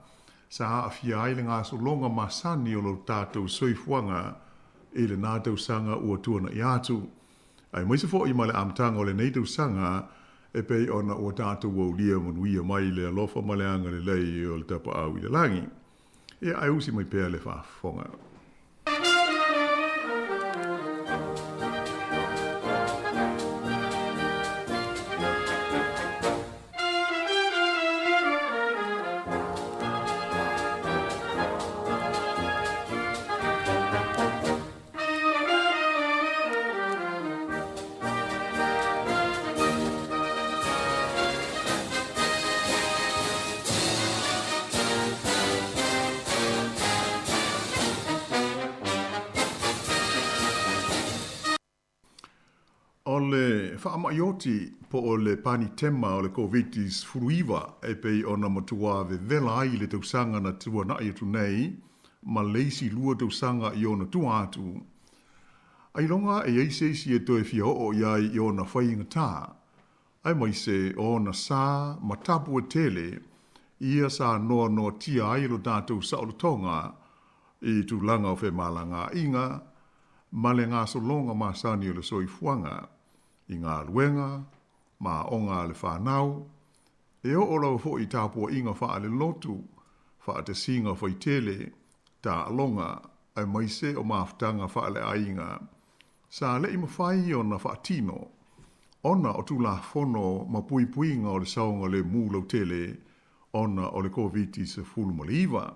sa aafia ai le gasologa masani o lo tatou soifuaga i lena tausaga ua tuana'i atu, aemaise foi ma le amataga o lenei tausaga e pei ona ua tatou aulia manuia mai le alofa ma le agalelei o le Tapaau i le lagi. Ia, ae usi mai pea le faafofoga. O le faamai oti po o le panitema o le Koviti-19 e pei ona matua vevela ai i le tausaga na tuana'i atu nei ma le isi lua tausaga i ona tua atu. Ailoga e i ai se isi e toe fia oo i ai i ona faigatā, aemaise o ona sa ma tapu e tele ia sa noanoatia ai lo tatou saolotoga i tulaga o femalagaaiga ma le gasologa masani o le soifuaga i galuega ma aoga a le fanau, e oo lava foi i tapuaiga faalelotu, faatasiga faitele, taaloga, aemaise o mafutaga faaleaiga sa le'i mafai ona faatino ona o tulafono ma puipuiga o le saogalemu lautele ona o le Koviti-19.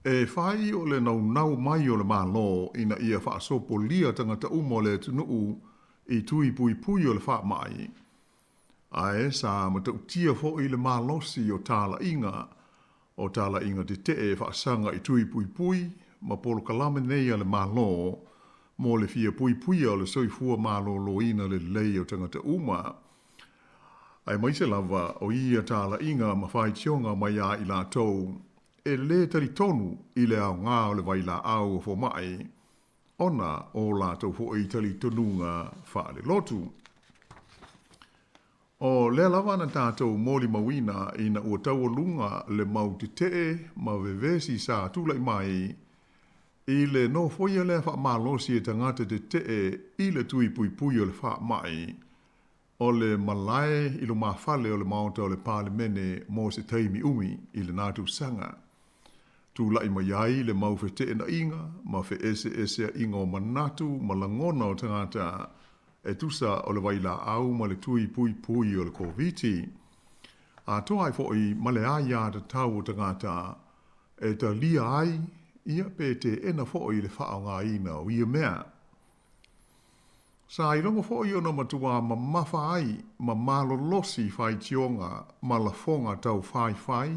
E fai o le naunau mai o le Malo ina ia faasopolia tagata uma o le atunuu i tui puipui o le faamai, ae sa matautia foi le malosi o talaiga o talaiga tetee e faasaga i tui puipui ma polokalame nei a le Malo mo le fia puipuia o le soifua maloloina lelei o tagata uma, aemaise lava o ia talaiga ma faitioga mai a i latou e lē talitonu i le aoga o le vailaau o fomai ona o latou foi talitonuga faalelotu. O lea lava na tatou molimauina ina ua taualuga le mau tetee ma vevesi sa tula'i mai i le nofoia lea faamalosi e tagata tetee i le tui puipui o le faamai o le malae i lumafale o le Maota o le Palemene mo se taimi umi i lena tausaga. Tula'i mai ai le mau feteenaiga ma feeseeseaiga o manatu ma lagona o tagata e tusa o le vailaau ma le tui puipui o le Koviti, atoa ai foi ma le aiatatau o tagata e talia ai ia pe teena foi le faaaogaina o ia mea. Sa iloga foi ona matua mamafa ai ma malolosi faitioga ma lafoga tau faifai,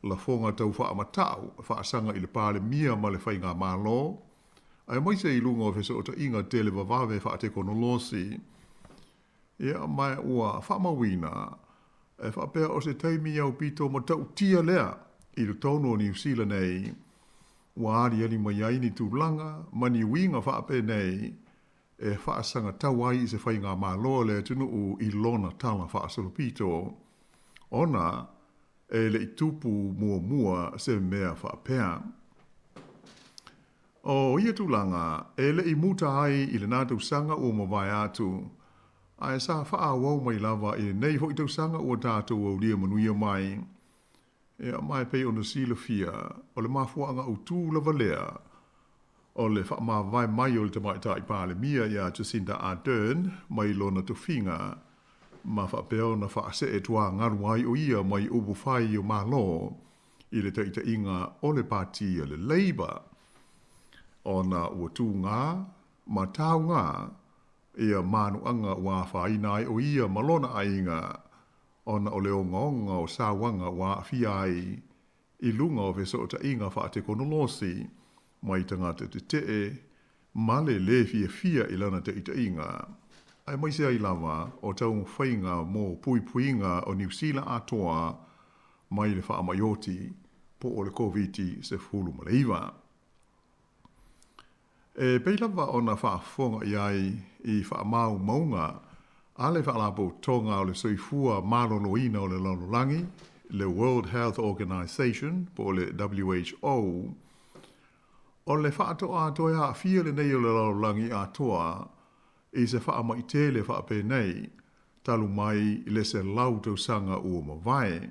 lafoga tau faamata'u e faasaga i le Palemia ma le Faigamalo, aemaise i luga o fesootaiga televavave faatekonolosi. Ia, ma ua faamauina e faapea o se taimi aupito matautia lea i totonu o Niu Sila nei, ua aliali mai ai ni tulaga ma ni uiga faapenei e faasagatau ai i se faigamalo a le atunuu i lona tala faasolopito, ona e le i tupu muamua se mea faapea. O ia tulaga e le i muta ai i lena tausaga ua mavae atu, ae sa faaauau mai lava i lenei foi tausaga ua tatou aulia manuia mai. Ia, ma e pei ona silafia, o le mafuaaga autū lava lea o le faamavae mai o le Tamaitai Palemia ia Jacinda Ardern mai lona tofiga ma faapea ona faasee tuagalu ai o ia mai upu fai o Malo i le taitaiga o le Pati a le Labour ona ua tugā ma taugā ia manuaga ua afaina ai o ia ma lona aiga ona o le ogaoga o sauaga ua aafia ai i luga o fesootaiga faatekonolosi mai tagata tetee ma le lē fiafia i lana taʻitaʻiga, aemaise ai lava o taumafaiga mo puipuiga o Niusila atoa mai le faamai oti po o le Koviti-19. E pei lava ona faafofoga i ai i faamaumauga a le Faalapotopotoga o le Soifua Maloloina o le Lalolagi, le World Health Organization po o le WHO, o le faatoa toe aafia lenei o le lalolagi atoa i se faamai tele faapenei talu mai le 100 tausaga ua mavae.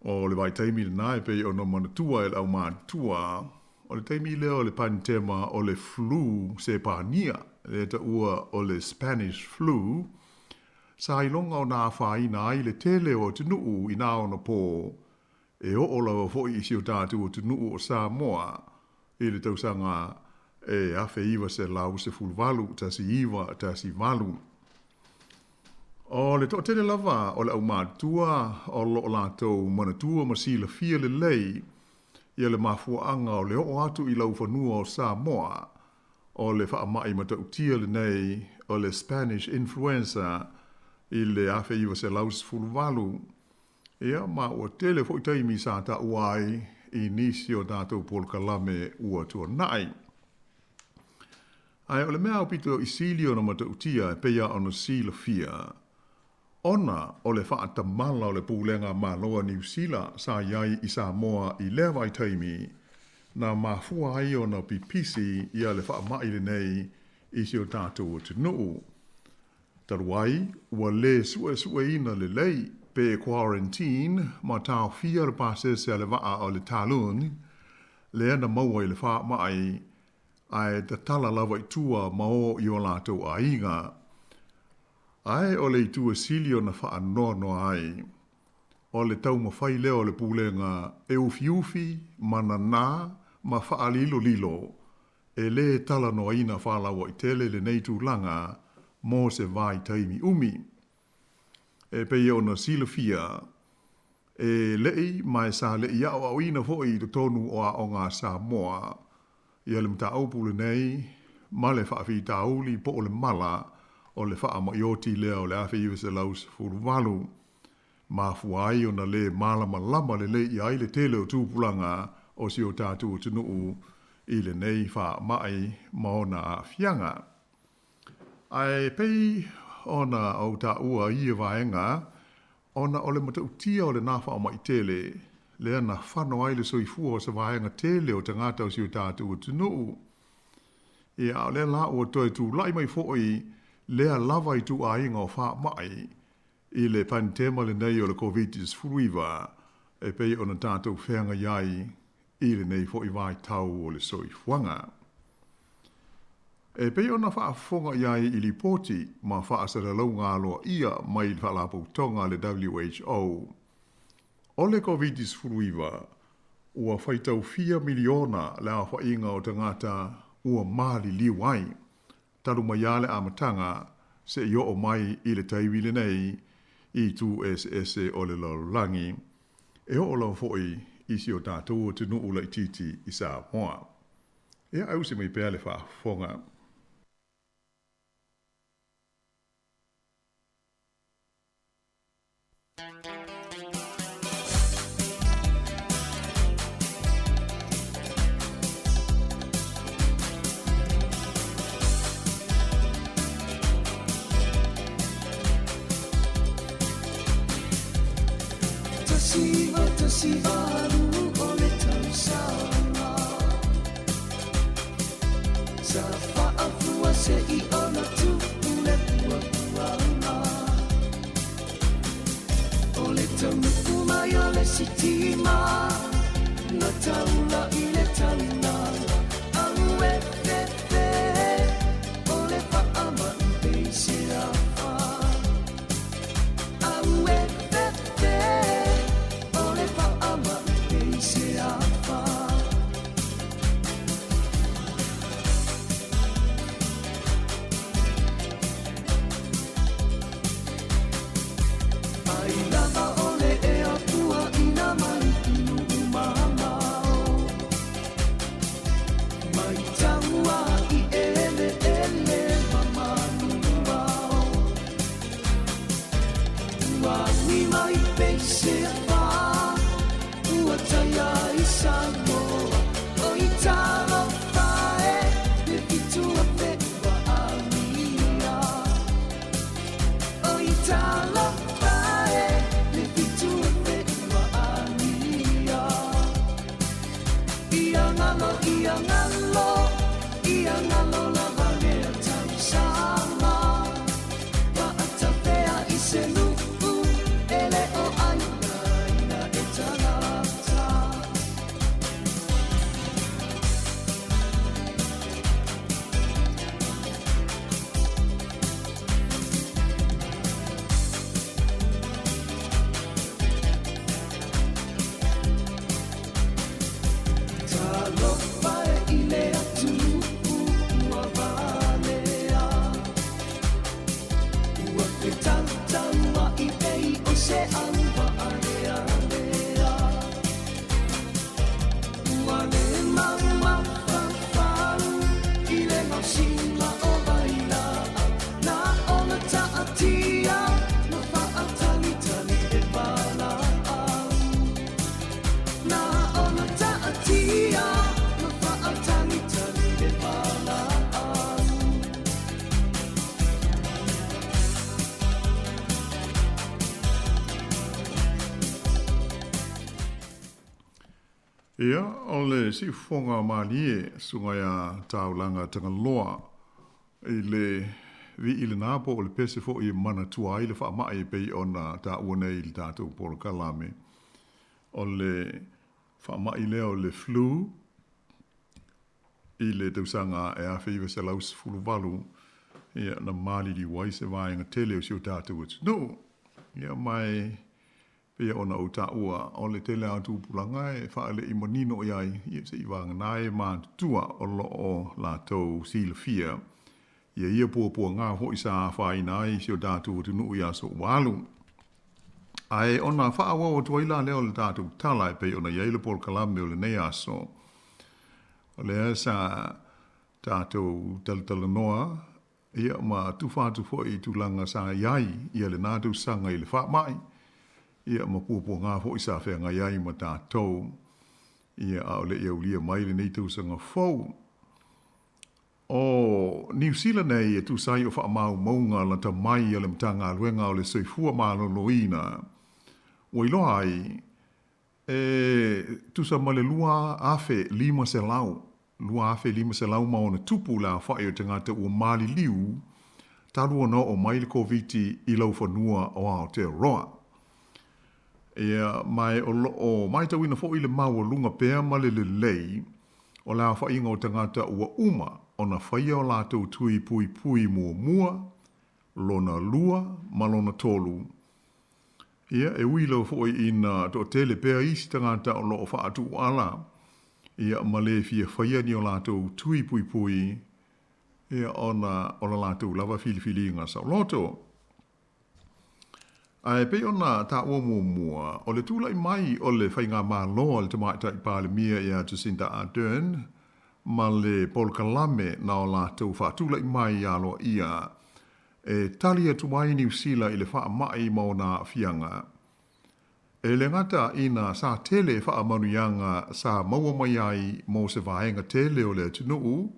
O le vaitaimi lena e pei ona manatua e le aumatutua, o le taimi lea o le panitema o le flu Sepania, lea taua o le Spanish Flu, sa iloga ona afaina ai le tele o atunuu i nā ona pō, e oo lava foi i si o tatou atunuu o Samoa i le tausaga e 1918, 1918. O le toatele lava o le aumatutua o lo o latou manatua ma silafia lelei ia le mafuaaga o le oo atu i laufanua o Samoa o le faamai matautia lenei o le Spanish Influenza i le 1918. Ia, ma ua tele foi taimi sa taua ai i nisi o tatou polokalame ua tuanai. Ae o le mea aupito i sili ona matautia e pei lava ona silafia, ona o le faatamala o le Pulega Malo a Niu Sila sa i ai i Samoa i lea vaitaimi, na mafua ai ona pipisi ia le faamai lenei i si o tatou atunuu. Talu ai, ua lē suesueina lelei pe quarantine ma taofia le pasese a le vaa o le Talun lea na maua i le faamai ae tatala lava i tua ma o i o latou aiga. Ae o le itu e sili ona faanoanoa ai, o le taumafai lea o le Pulega e ufiufi ma nanā ma faalilolilo E lē talanoaina faalauaitele lenei tulaga mo se vaitaimi umi. E pei ona silafia, e leʻi ma e sa leʻi aʻoaʻoina foi i totonu o aoga a Samoa ia le mataupu lenei ma le faafitauli po o le mala o le faamai oti lea o le 1918. Mafua ai ona lē malamalama lelei i ai le tele o tupulaga o si o tatou atunuu i lenei faamai ma ona aafiaga. Ae pei ona ou taua i ia vaega, ona o le matautia o lena faamai tele, lea na fano ai le soifua o se vaega tele o tagata o si o tatou atunuu. Ia, a o lea la ua toe tulai mai foi lea lava ituaiga o faamai I le panitema lenei o le Koviti-19 e pei ona tatou feagai ai i lenei foi vaitau o le soifuaga. E pei ona faafofoga i ai i lipoti ma faasalalauga aloaia mai le Faalapotopotoga a le WHO, o le Koviti-19 ua faitau fia miliona le aofaiga o tagata ua maliliu ai talu mai lava le amataga seia oo mai i le taimi lenei i itu eseese o le lalolagi, e oo lava foi i si o tatou atunuu laitiiti i Samoa. Ia ausi mai pea le faafofoga. i Samoa O i talofa e Le fitu afe ua amia O i talofa e Le fitu afe ua amia Ia ngalo, ia ngalo Ia ngalo lava lea tausaga Paatafea i se nuu E le o aina ina e tagata. Talofa e i le atunuu ua valea Ua fetautaua'i pei o se auvaalealea Ua le maumafafau i le gaosiga o vailaau Na ona taatia ma faatalitali e valaau Na ona taatia ma faatalitali e valaau. Ia, o le siufofoga malie susuga ia Taulaga Tagaloa i le vii lena po o le pese foi e manatua ai le faamai e pei ona taua nei i le tatou polokalame. O le faamai lea o le flu i le tausaga e 1918, ia, na maliliu ai se vaega tele o si o tatou atunuu. Ia, ma e pei ona ou taua, o le tele lava o tupulaga e faale'i manino i ai, ia se i vagana e matutua o lo o latou silafia ia ia puapuaga foi sa afaina ai si o tatou atunuu i aso ua alu. Ae ona faaauau atu ai la lea o le tatou tala e pei ona i ai le polokalame o lenei aso, o lea sa tatou talatalanoa ia ma tufa atu foi i tulaga sa i ai ia lena tausaga i le faamai, ia ma puapuaga foi sa feagai ai ma tatou, ia a o le i aulia mai lenei tausaga fou. O Niu Sila nei e tusa ai o faamaumauga lata mai a le Matagaluega o le Soifua Maloloina, ua iloa ai e tusa ma le 2,500, 2,500 ma ona tupu le aofai o tagata ua maliliu talu ona oo mai le Koviti i laufanua o Aotearoa. Ia, ma o lo o matauina foi le maualuga pea ma le lelei o le aofaiga o tagata ua uma ona faia o latou tui puipui muamua, lona lua ma lona tolu. Ia, e ui lava foi ina toatele pea isi tagata o lo o faatuuala, ia, ma le fia faia ni o latou tui puipui, ia, ona o la latou lava filifiliga saoloto. Ae pei ona taua muamua, o le tulai mai o le faigamalo a le Tamaitai Palemia ia Jacinda Ardern ma le polokalame na o latou faatulai mai aloaia e tali atu ai Niu Sila i le faamai ma ona aafiaga. E le gata ina sa tele faamanuiaga sa maua mai ai mo se vaega tele o le atunuu,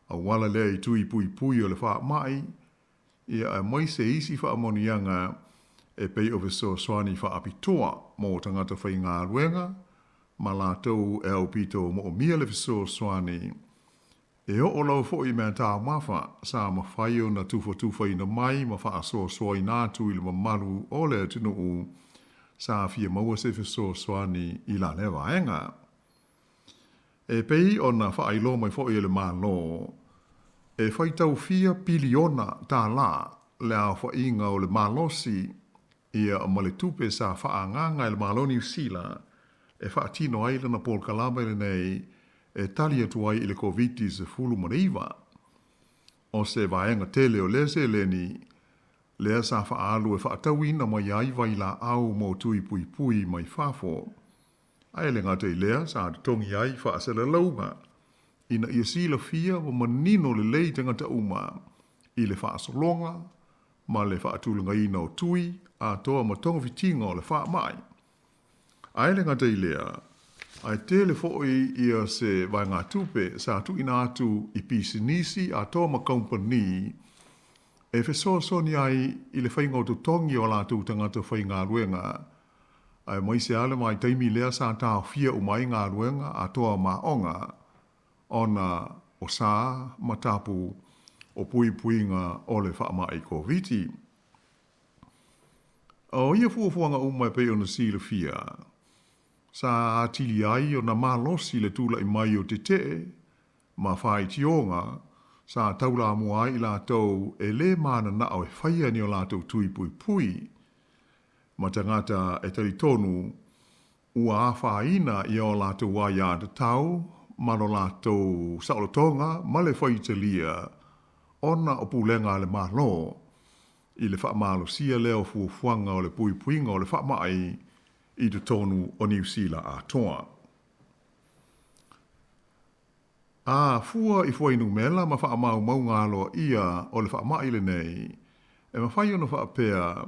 auala lea i tui puipui o le faamai, ia aemaise isi faamanuiaga e pei o fesoasoani faapitoa mo tagata faigaluega ma latou e aupito moomia le fesoasoani. E oo lava foi i mea taumafa sa mafai ona tufatufaina mai ma faasoasoaina atu i le mamalu o le atunuu sa fia maua se fesoasoani i la lea vaega. E pei ona faailoa mai foi e le Malo, e faitau fia piliona tālā le aofaiga o le malosi ia ma le tupe sa faaagaaga e le Malo o Niu Sila e faatino ai lana polokalame lenei e tali atu ai i le Koviti-19. O se vaega tele o lea seleni lea sa faaalu e faatauina mai ai vailaau mo tui puipui mai fafo. Ae le gata i lea, sa totogi ai faasalalauga ina ia silafia ma manino lelei tagata uma i le faasologa ma le faatulagaina o tui atoa ma togafitiga o le faamai. Ae le gata i lea, Ae tele foʻi ia se vaegatupe sa tuuina atu i pisinisi atoa ma kamupani e fesoasoani ai i le faiga o totogi o a latou tagata faigaluega, aemaise lava le vaitaimi lea sa taofia uma ai galuega atoa ma aoga ona o sa ma tapu o puipuiga o le faamai Koviti. O ia fuafuaga uma e pei ona silafia, sa atili ai ona malosi le tulai mai o tetee ma faitioga sa taulamua ai i latou e lē mananao e faia ni o latou tui puipui ma tagata e talitonu ua afaina ia o latou aiatatau ma lo latou saolotoga ma le faitalia ona o pulega a le Malo i le faamalosia lea o fuafuaga o le puipuiga o le faamai i totonu o Niu Sila atoa. A fua i fuainumera ma faamaumauga aloaia o le faamai lenei, e mafai ona faapea,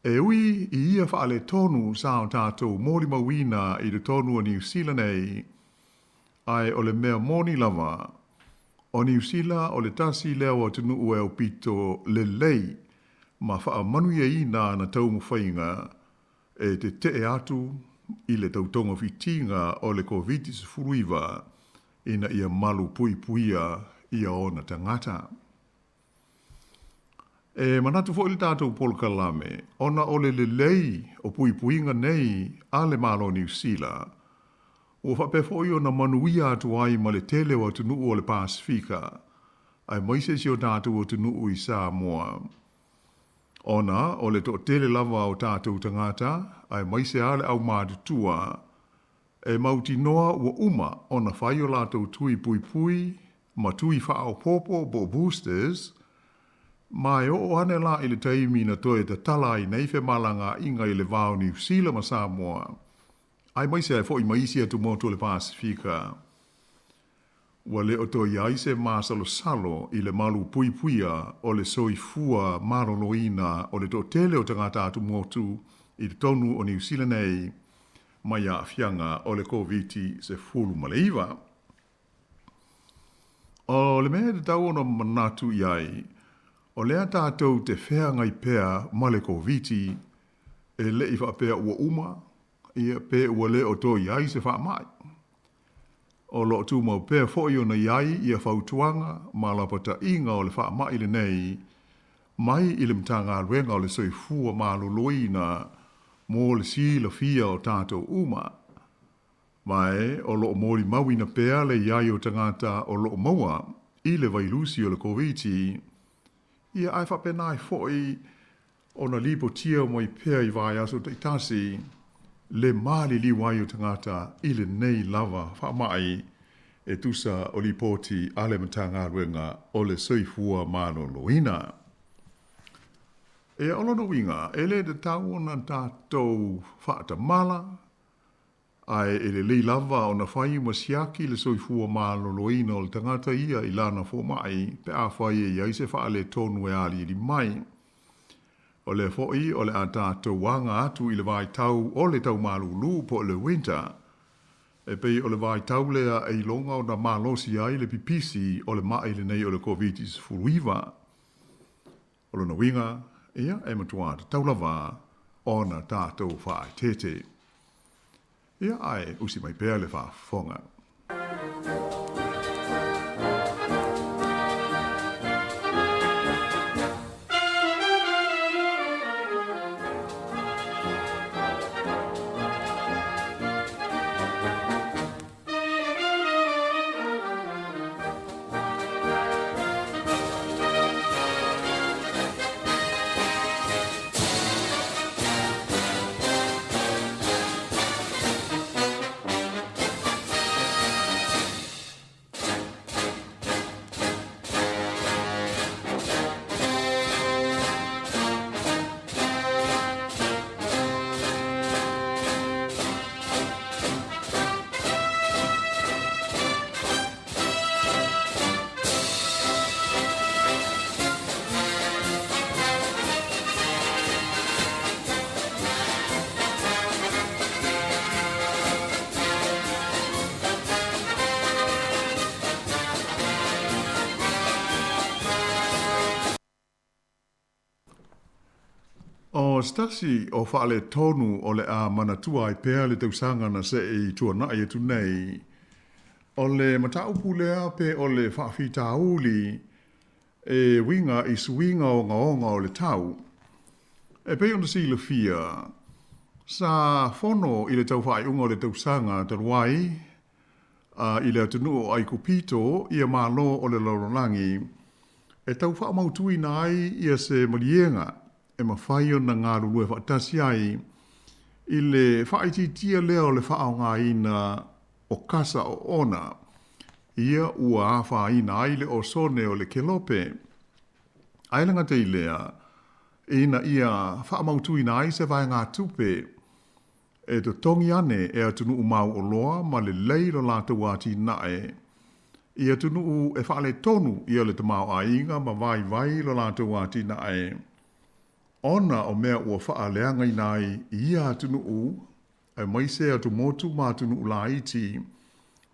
e ui i ia faaletonu sa o tatou molimauina i totonu o Niu Sila nei, ae o le mea moni lava, o Niu Sila o le tasi lea o atunuu e aupito lelei ma faamanuiaina ana taumafaiga e tetee atu i le tautogafitiga o le Koviti-19 ina ia malu puipuia ia ona tagata. E manatu foi le tatou polokalame, ona o le lelei o puipuiga nei a le Malo o Niu Sila, ua faapea foi ona manuia atu ai ma le tele o atunuu o le Pasefika, aemaise si o tatou atunuu i Samoa. Ona o le toatele lava o tatou tagata, aemaise lava le aumatutua, e mautinoa ua uma ona fai o latou tui puipui ma tui faaopoopo po o boosters, ma e oo ane la i le taimi na toe tatala ai nei femalagaaiga i le va o Niu Sila ma Samoa, aemaise ai foi ma isi atumotu o le Pasefika. Ua le o toe i ai se masalosalo i le malu puipuia o le soifua maloloina o le toatele o tagata atumotu i totonu o Niu Sila nei mai aafiaga o le Koviti-19. O le mea e tatau ona manatu i ai, o lea tatou te feagai pea ma le Koviti, e le i faapea ua uma, ia, pe ua le o toe i ai se faamai. O lo o tumau pea foi ona i ai ia fautuaga ma lapataiga o le faamai lenei mai i le Matagaluega o le Soifua Maloloina mo le silafia o tatou uma. Ma e o lo o molimauina pea le i ai o tagata o lo o maua i le vailusi o le Koviti, ia ae faapena ai foi ona lipotia mai pea i vaiaso taitasi le maliliu ai o tagata i lenei lava faamai e tusa o lipoti a le Matagaluega o le Soifua Maloloina. Ia, o lona uiga, e le tatau ona tatou faatamala, Ae e lelei lava ona fai ma siaki le soifua maloloina o le tagata ia i lana fomai pe afai e i ai se faaletonu e aliali mai. O lea foi o le a tatou aga atu i le vaitau o le taumalulu po o le winter. E pei o le vaitau lea e iloga ona malosi ai le pipisi o le maʻi lenei o le Koviti-19. O lona uiga, ia, e matua tatau lava ona tatou faaeteete. Ia, ae usi mai pea le faafofoga. O se tasi o faaletonu o le a manatua ai pea le tausaga na se i tuanai atu nei, o le mataupu lea pe o le faafitauli e uiga i suiga ogaoga o le tau. E pei ona silafia, sa fono i le tau faaiuga o le tausaga talu ai i le atunuu o Aikupito ia Malo o le lalolagi e tau faamautuina ai ia se maliega e mafai ona galulue faatasi ai i le faaitiitia lea o le faaaogaina o kasa oona ia ua afaina ai le osone o le kelope. Ae le gata i lea, ina ia faamautuina ai se vaegatupe e totogi ane e atunuu mauoloa ma lelei lo latou atinae i atunuu e faaletonu ia le tamaoaiga ma vaivai lo latou atinae, ona o mea ua faaleagaina ai i ia atunuu aemaise atumotu ma atunuu laiti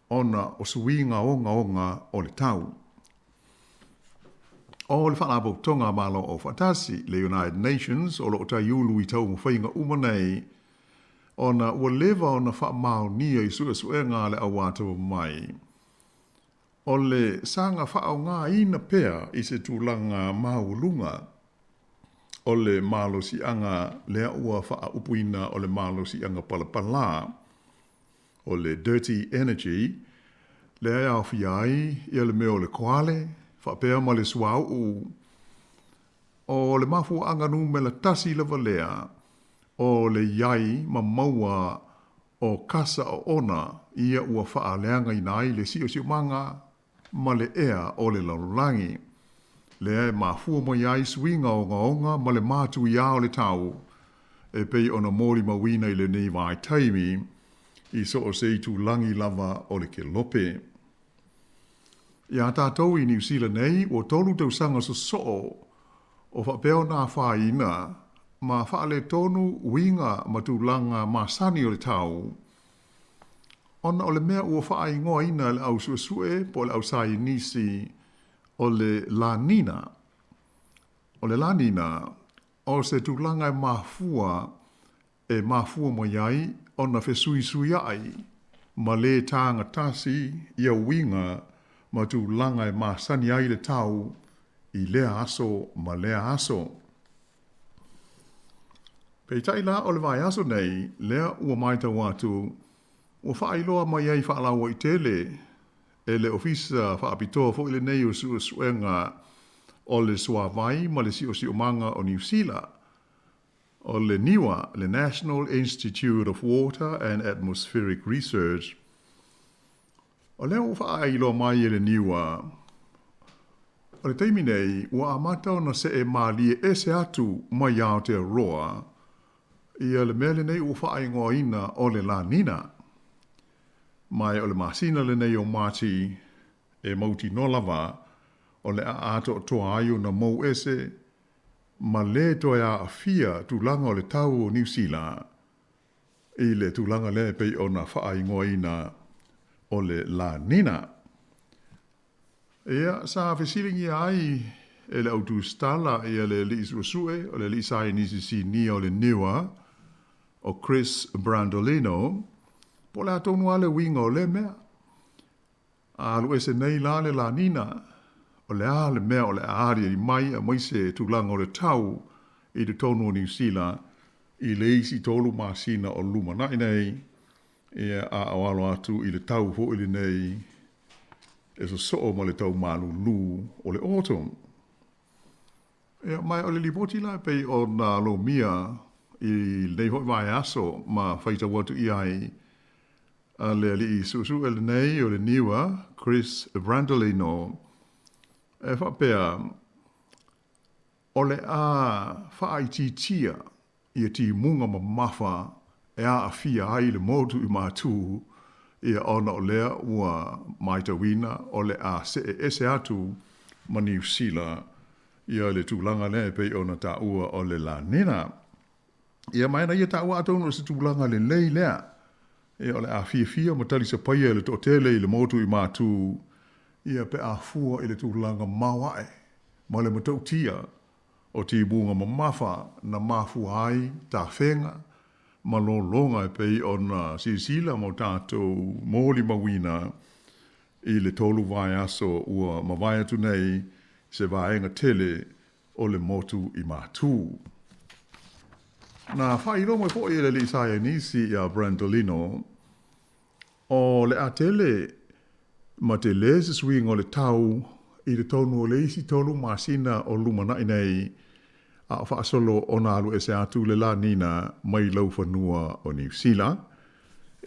ona o suiga ogaoga o le tau. O le Faalapotopotoga a Malo Aufaatasi, le United Nations, o lo o taiulu i taumafaiga uma nei, ona ua leva ona faamaonia i suesuega a le au atamamai, o le saga faaaogaina pea i se tulaga maualuga o le malosiaga lea ua faaupuina o le malosiaga palapala, o le dirty energy, lea e aofia ai ia le mea o le koale faapea ma le suauu. O le mafuaaga numera tasi lava lea o le i ai ma maua o kasa oona ia ua faaleagaina ai le siosiomaga ma le ea o le lalolagi, lea e mafua mai ai suiga ogaoga ma le matuiā o le tau, e pei ona molimauina i lenei vaitaimi i so o se itulagi lava o le kelope. Iā tātou i Niu Sila nei, ua tolu tausaga sosoo o faapea ona afaina ma faaletonu uiga ma tulaga masani o le tau, ona o le mea ua faaigoaina e le au suesue po o le au saienisi o le La Nina. O le La Nina, o se tulaga e mafua e mafua mai ai ona fesuisuiaʻi ma lē tagatasi ia uiga ma tulaga e masani ai le tau i lea aso ma lea aso. Peitai la o le vaiaso nei lea ua matau atu ua faailoa mai ai faalauaitele e le Ofisa Faapitoa foi lenei o Suesuega o le Suavai ma le Siosiomaga o Niu Sila, o le NIWA, le National Institute of Water and Atmospheric Research. O lea ua faailoa mai e le NIWA, o le taimi nei ua amata ona see malie ese atu mai Aotearoa ia le mea lenei ua faaigoaina o le La Nina. Ma o le masina lenei o Mati e mautinoa lava o le a atoatoa ai ona mou ese ma lē toe aafia tulaga o le tau o Niu Sila i le tulaga lea e pei ona faaigoaina o le La Nina. Ia, sa fesiligia ai e le au tusitala ia le alii suesue o le alii saienisi sinia o le NIWA, o Chris Brandolino, po o le a tonu lava le uiga o lea mea. A alu ese nei la le La Nina, o le a le mea o le a aliali mai aemaise tulaga o le tau i totonu o Niu Sila i le isi tolu masina o lumanai nei, ia, a o alo atu i le tau foi lenei e sosoo ma le tau malūlū o le autumn. Ia, ma o le lipoti la e pei ona lomia i lenei foi vaiaso ma faitau atu i ai a le alii suesue lenei o le NIWA, Chris Brandolino, e faapea, o le a faaitiitia ia timuga mamafa e aafia ai le motu i Matū, ia ona o lea ua matauina o le a see ese atu ma Niu Sila ia le tulaga lea e pei ona taua o le La Nina. Ia ma e na ia taua atonu o se tulaga lelei lea, ia o le a fiafia ma talisapaia e le toatele i le motu i Matū, ia pe a fua i le tulaga maoae ma le matautia. o timuga mamafa na mafua ai tafega ma lologa e pei ona silasila ma o tatou molimauina i le tolu vaiaso ua mavae atu nei se vaega tele o le motu i Matu. Na faailoa mai foi e le alii saienisi ia Brandolino, o le a tele ma telē se suiga o le tau i totonu o le isi tolu masina o lumanai nei, a o faasolo ona alu ese atu le La Nina mai laufanua o Niu Sila.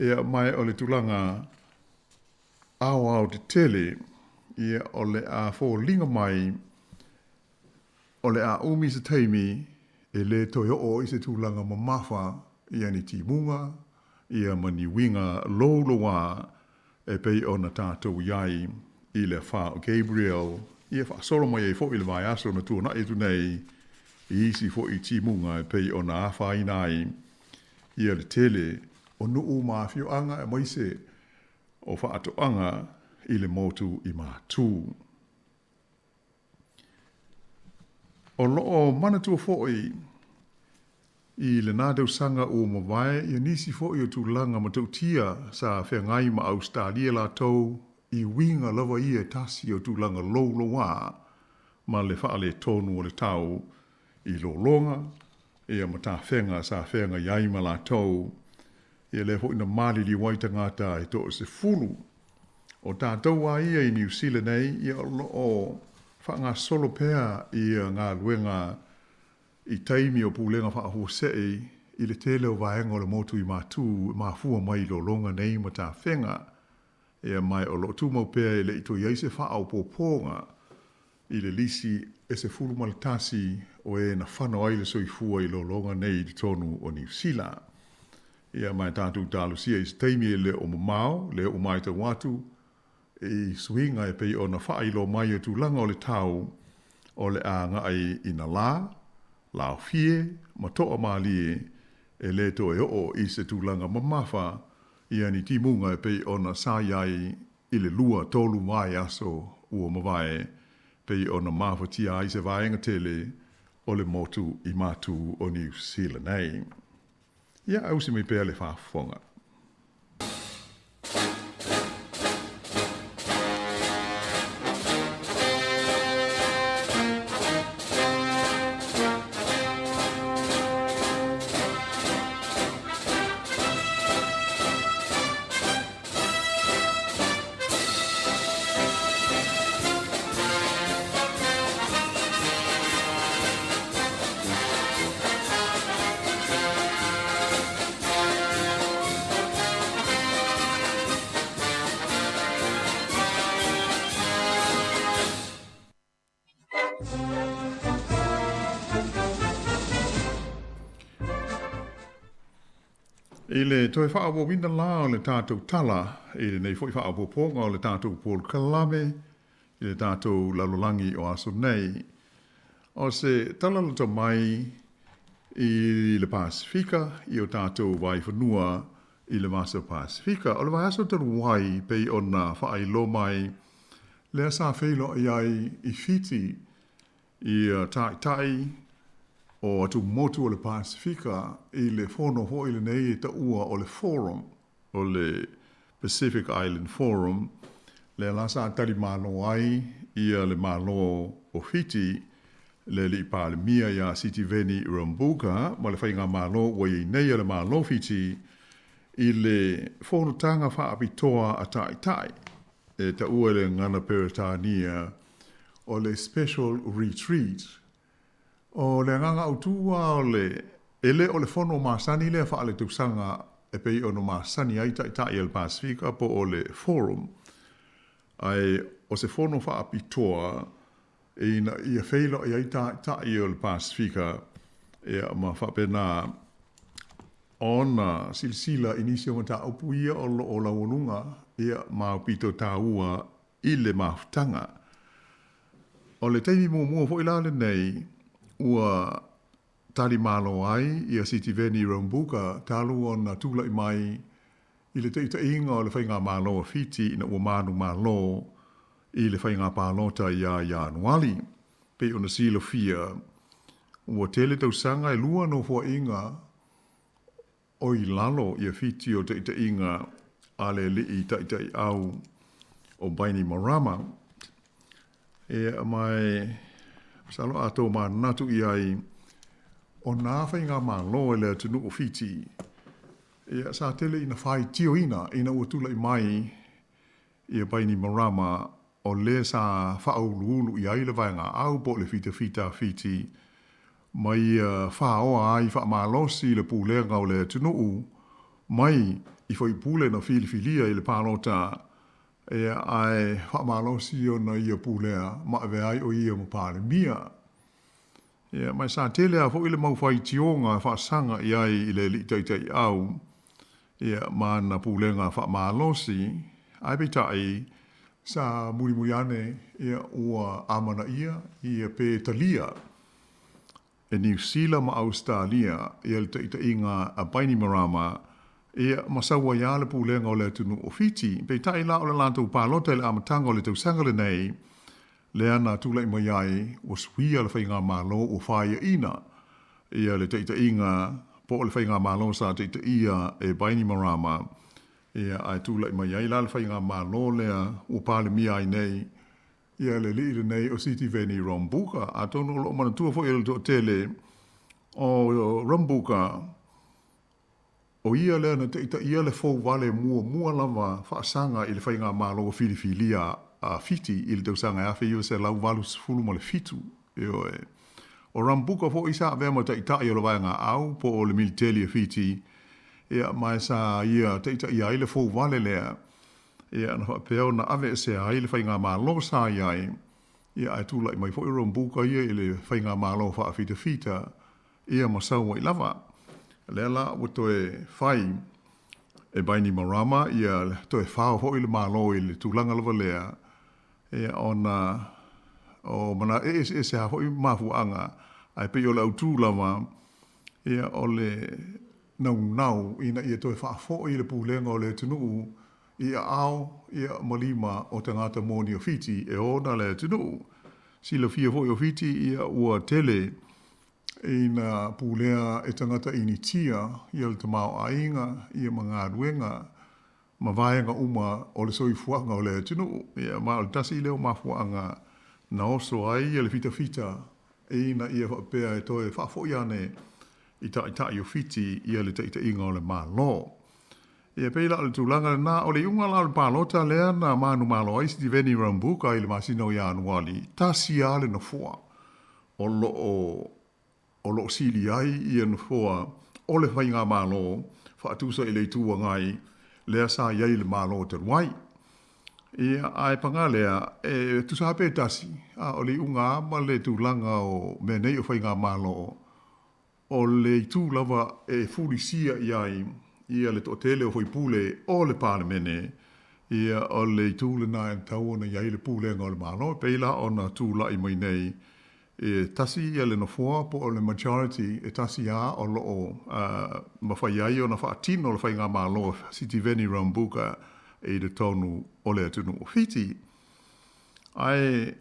Ia, ma o le tulaga aoaotetele, ia, o le a foliga mai o le a umi se taimi e lē toe oo i se tulaga mamafa ia ni timuga ia ma ni uiga loulouā e pei ona tatou i ai i le afa o Gabriel, ia faasolo mai ai foi le vaiaso na tuanaʻi atu nei i isi foi timuga e pei ona afaina ai ia le tele o nuu ma afioaga aemaise o faatoaga i le motu i Matu. O lo o manatua foi i lenā tausaga ua mavae ia nisi foi o tulaga matautia sa feagai ma Ausetalia latou i uiga lava ia e tasi o tulaga loulouā ma le faaletonu o le tau i lologa ia ma tafega sa feagai ai ma latou ia lea foi na maliliu ai tagata e toasefulu. O tatou a ia i Niu Sila nei, ia o lo o faagasolo pea ia galuega i taimi o pulega faafuasei i le tele o vaega o le motu i Matu e mafua mai i lologa nei ma tafega. Ia ma o lo o tumau pea e le i toe i ai se faaopoopoga i le lisi e 11 o e na fano ai le soifua i lologa nei i totonu o Niu Sila. Ia ma e tatou talosia i se taimi e le o mamao, lea ua matau atu i suiga e pei ona faailoa mai o tulaga o le tau o le a agai i na la, laofie ma toamalie e lē toe oo i se tulaga mamafa ia ni timuga e pei ona sa i ai i le lua tolu vaiaso ua mavae pei ona mafatia ai se vaega tele o le motu i Matu o Niu Sila nei. Ia ausi mai pea le faafofoga. I le toe faaauauina la o le tatou tala i lenei foi faaopoopoga o le tatou polokalame i le tatou lalolagi o aso nei, o se tala lata mai i le Pasefika i o tatou vaifanua i le Vasa Pasefika. O le vaiaso talu ai pei ona faailoa mai lea sa feiloai ai i Fiti ia taitai o atumotu o le Pasefika i le fono foi lenei e taua o le Forum, o le Pacific Island Forum, lea la sa talimalo ai ia le Malo o Fiti, le alii Palemia ia Sitiveni Rabuka ma le faigamalo ua i ai nei a le Malo Fiti i le fonotaga faapitoa a taitai e taua i le gagana Peretania o le Special Retreat. O le agaga autū lava o le, e le o le fono masani lea faaletausaga e pei ona masani ai taitai a le Pasefika po o le Forum, ae o se fono faapitoa ina ia feiloai ai taitai o le Pasefika ia ma faapena ona silasila i nisi o mataupu ia o lo o laualuga ia ma aupito taua i le mafutaga. O le taimi muamua foi la lenei ua talimalo ai ia Sitiveni Rabuka talu ona tulai mai i le taitaiga o le faigamalo a Fiti ina ua manumalo i le faiga palota ia Ianuari. Pei ona silafia Ua tele tausaga e lua nofoaiga o i lalo ia Fiti o taʻitaʻiga a le aliʻi taʻitaʻiʻau o Bainimarama. Ia ma e masalo a tou manatu i ai o nā faigamalo e le atunuu o Fiti, ia sa tele ina faitioina ina ua tulaʻi mai ia Bainimarama o lē sa faauluulu i ai le vaegaau po o le fitafita a Fiti ma ia fāoa ai faamalosi le pulega o le atunuu mai i faipule na filifilia i le palota, ia ae faamalosi ona ia pulea ma avea ai o ia ma Palemia. Ia ma sa tele lava foi le mau faitioga faasaga i ai i le alii taitaiau ia ma ana pulega faamalosi, ae peitai sa mulimuli ane ia ua amanaia ia pe talia e Niu Sila ma Ausetalia ia le taitaiga a Bainimarama ia ma sau ai lava le pulega o le atunuu o Fiti. Peitai la o le latou palota i le amataga o le tausaga lenei, lea na tulaʻi mai ai ua suia le faigamalo ua faiaʻina ia le taʻitaʻiga po o le faigamalo sa taʻitaʻia e Bainimarama, ia ae tulaʻi mai ai la le faigamalo lea ua palemia ai nei ia le aliʻi lenei o Sitiveni Rabuka. Atonu o loo manatua foi e le toatele o Rabuka, O ia lea na taʻitaʻia le fouvale muamua lava faasaga i le faigamalo filifilia a Fiti i le tausaga e 1987. Ioe. O Rabuka foi sa avea ma taʻitaʻi o le vaegaau po o le militeli a Fiti, ia, ma e sa ia taʻitaʻia ai le fouvale lea, ia, na faapea ona aveesea ai le faigamalo sa i ai, ia, ae tulaʻi mai foi Rabuka ia i le faigamalo faafitafita, Ia ma sau ai lava. Lea la ua toe fai e Bainimarama ia toe fao foi le Malo i le tulaga lava lea, ia ona o mana e eseese lava foi mafuaaga, ae pei o le autū lava, ia o le naunau ina ia toe faafoi le pulega o le atunuu i aao ia ma lima o tagata moni o Fiti e ona le atunuu. Silafia foi o Fiti ia ua tele ina pulea e tagata Initia ia le tamaoaiga ia ma galuega ma vaega uma o le soifuaga o le atunuu. Ia, ma o le tasi lea o mafuaaga na oso ai ia le fitafita ina ia faapea e toe faafoi ane i taʻitaʻi o Fiti ia le taʻitaʻiga o le Malo. Ia pei la o le tulaga lena, o le iuga la o le palota lea na manumalo ai Sitiveni Rabuka i le masina o Ianuali, tasi lava le nofoa o lo o o lo o sili ai ia nofoa o le Faigamalo faatusa i le Itu Agai lea sa i ai i le Malo talu ai. Ia, ae paga lea, e tusa lava pe tasi, a o le iuga lava ma le tulaga o mea nei o Faigamalo, o le itu lava e fulisia i ai ia le toatele o faipule o le Palemene, ia o le itu lena e tatau ona i ai le pulega o le Malo, e pei la ona tulai mai nei e tasi ia le nofoa po o le majority e tasi lava o lo o mafai ai ona faatino le Faigamalo a Sitiveni Rabuka i totonu o le atunuu o Fiti. Ae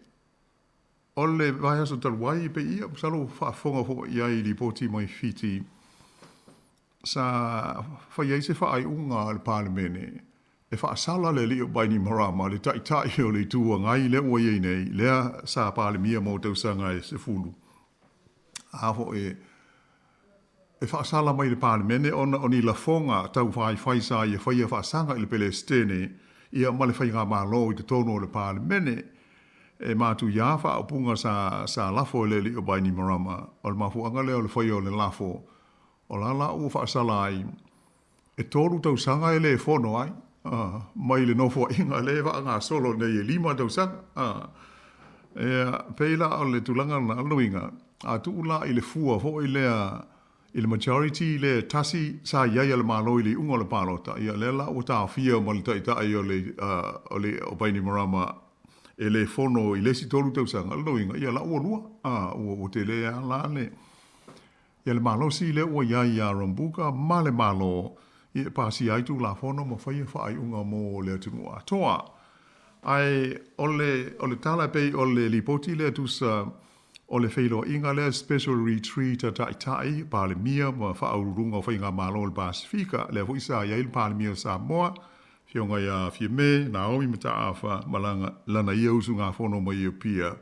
O le vaiaso talu ai, pei ia, masalo ua faafofoga foi i ai i lipoti mai Fiti, sa fai ai se faaiuga a le Palemene e faasala le alii o Bainimarama, le taitai o le Itu Agai lea ua i ai nei, lea sa Palemia mo tausaga e 10, a foi e faasala mai i le Palemene ona o ni lafoga taufaifai sa ia faia faasaga i le Pelesitene ia ma le Faigamalo i totonu o le Palemene. E matuia faaupuga sa sa lafo e le alii o Bainimarama, o le mafuaaga lea o le faia o le lafo, o la la ua faasala ai e tolu tausaga e le fono ai, mai le nofoaiga lea e faagasolo nei e lima tausaga. Ia, pei la o le tulaga lena, o lona uiga, a tuu la i le fua foi lea i le majority lea e tasi sa i ai a le Malo i le iuga o le palota, ia lea la ua taofia ma le taitai o le, o le, o Bainimarama e le fono i le isi tolu tausaga, o lona uiga, ia la ua lua, ua tele lava la le, Ia le malosi lea ua i ai iā Rabuka ma le Malo e pasia ai Tulafono ma faia faaiuga mo le atunuu atoa. Ae o le, o le tala e pei o le lipoti lea tusa O le feiloaiga lea special retreat a Taitai, Palemia ma Faauluuluga o Faigamalo o le Pasefika, lea foi sa i ai le Palemia o Samoa, Afioga ia Fiame Naomi Mataafa ma lana ia usugafono mai Apia.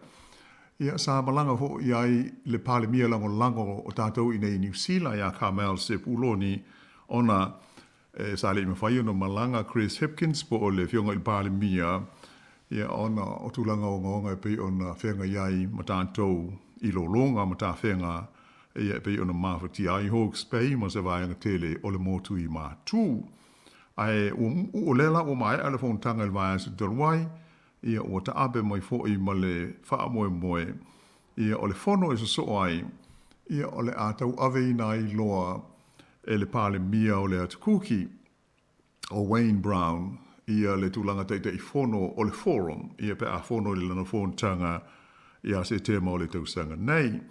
Ia, sa malaga foi i ai le Palemia Lagolago o tatou i inei i Niu Sila ia Carmel Sepuloni ona e sa le i mafai ona malaga Chris Hipkins po o le Afioga i le Palemia, ia, ona o tulaga ogaoga e pei ona feagai ai ma tatou i lologa ma tafega, ia, e pei ona mafatia ai Hawke's Bay ma se vaega tele o le motu i Matu. Ae ua o lea la ua maea le fonotaga i le vaiaso talu ai, ia, ua taape mai foi ma le faamoemoe, ia, o le fono e sosoo ai, ia, o le a tauaveina ai loa e le Palemia o le Atu Kuki, o Wayne Brown, ia le tulaga Taitaifono o le Forum, ia pe a fono i lana fonotaga ia Setema o le tausaga nei.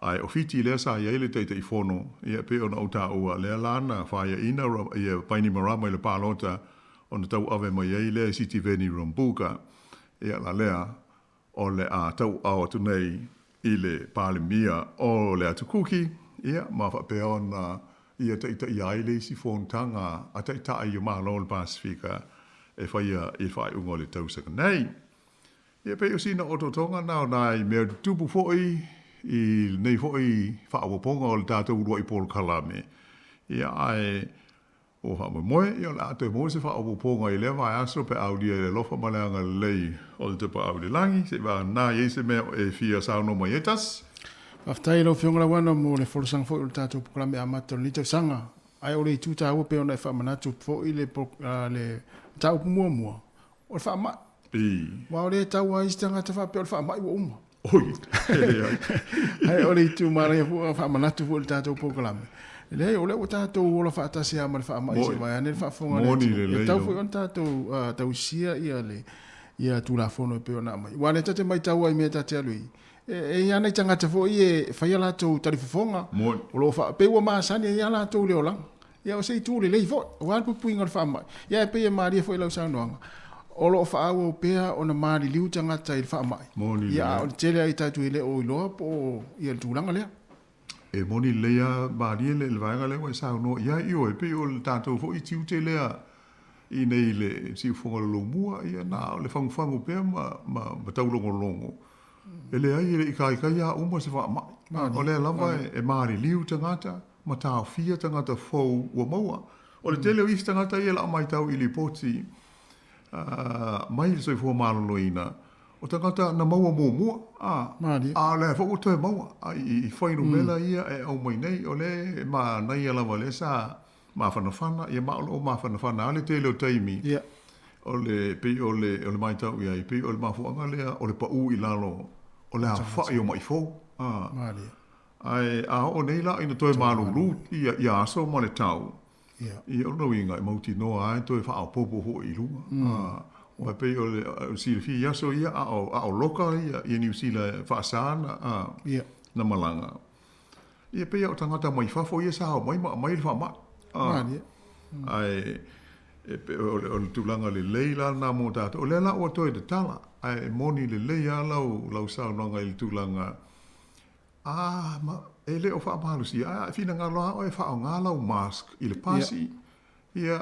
Ae o Fiti lea sa i ai le Taitaifono, ia pei ona ou taua, lea la na faiaina ia Bainimarama i le palota ona tauave mai ai lea e Sitiveni Rabuka, ia la lea o le a tauao atu nei i le Palemia o le Atu Kuki, ia, ma faapea ona ia taitaia ai le isi fonotaga a Taitai o Malo o le Pasefika e faia i le faaiuga o le tausaga nei. Ia pei o sina otootoga na o nai mea tutupu foi i lenei foi faaopoopoga o le tatou uluai polokalame, ia, ae Ua faamoemoe, ia o le a toe maua se faaopoopoga i lea vaiaso pe a aulia i le alofa ma le agalelei o le Tapaau i le Lagi, se i vagana i ai se mea e fia saunoa mai ai tasi. Faafetai i lau Afioga Lauana mo le folasaga foi o le tatou polokalame amata o lenei tausaga. Ae o le itu taua pei ona e faamanatu foi le le mataupu muamua, o le faamai. Aua o lea e tau lava isi tagata faapea o le faamai ua uma. Oi, e leai. Ae o le itu manaia foi, faamanatu foi i le tatou polokalame. E leai, o lea ua tatou ola faatasi lava ma le faamai se vaeane le faafofoga a le atunuu. E tatau foi ona tatou tausia ia le ia Tulafono e pei ona aumai. Aua o lea ta te matau lava i mea ta te alu i ai, e i ai lava nai tagata foi e fai a latou talifofoga, o lo o faa, pei ua masani ai lava latou i le olaga. Ia o se itu lelei foi, aua le puipuiga o le faamai. Ia e pei e malie foi i lau saunoaga, o lo o faaauau pea ona maliliu tagata i le faamai. Moni Ia a o le tele lava i tatou e le o iloa po o ia le tulaga lea. E moni lelei lava malie le vaega lea ua e saunoa i ai. Ioe, e pei o le tatou foi tiute lea i nei i le siufofoga o le lomua, ia na o le fagufagu pea ma taulogologo. E leai, e le i kaikai lava uma se faamai. O lea lava e maliliu tagata ma taofia tagata fou ua maua. O le tele o isi tagata ia la matau i lipoti mai le soifua maloloina, o tagata na maua muamua, a o lea foi ua toe maua i fuainumera ia e aumai nei. O lea e manaia lava lea sa mafanafana, ia ma o lo o mafanafana lava le tele o taimi. O le, pei o le, o le matau i ai, pei o le mafuaaga lea o le pau i lalo o le aofai o maʻi fou. Ae a oo nei la ina toe malulu ia aso ma le tau, ia o lona uiga e mautinoa lava e toe faaopoopo foi i luga. Aua e pei o le silafia i aso ia a o loka ia Niu Sila faasa na malaga. Ia pei o tagata mai fafo ia sa omai ma aumai le faamai. Ae o le tulaga lelei la lena mo tatou. O lea la ua toe tatala, ae moni lelei lava lau saunoaga i le tulaga A ma, e le o faamalosia, ae a e finagalo lava oe e faaaoga lau mask i le pasi, ia,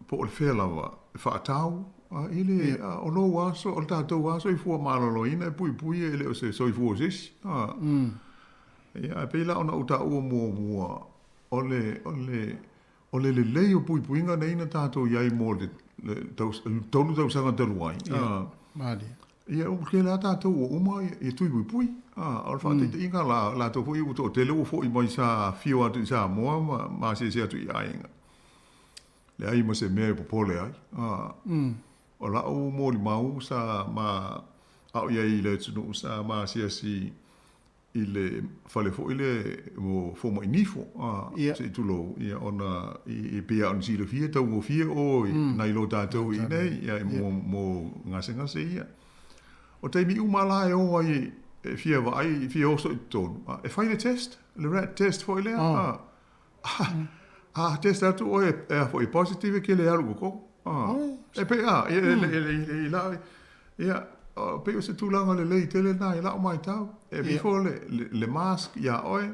po o le fea lava, e faatau, i le, o lou aso, o le tatou lava soifua maloloina e puipui e le o se soifua o se isi. Ia, ae pei la ona ou taua muamua, o le, o le, o le lelei o puipuiga nei na tatou i ai mo le 3 tausaga talu ai. Malie. Ia, ua tele lava tatou ua uma ia tui puipui. A o le faataitaiga la, latou foi ua toatele ua foi mai sa afio atu i Samoa ma ma asiasi atu i aiga. Leai ma se mea e popole ai. O la'u molimau sa ma a'o i ai i le atunuu sa ma asiasi i le fale foi lea mo fomai nifo, se i tulou, ia, ona e pei lava ona silafia e taugofie o nai lo tatou i inei, ia, mo gasegase ia. O taimi uma la e o ai e fia vaai, e fia oso i totonu, e fai le test, le rat test foi lea, a test atu oe e a foi positive, e kele alu i totonu. E pei, a, e, e, e, e, e, ia, Pei o se tulaga lelei tele lena i lau matau. E aveifo le mask iā oe,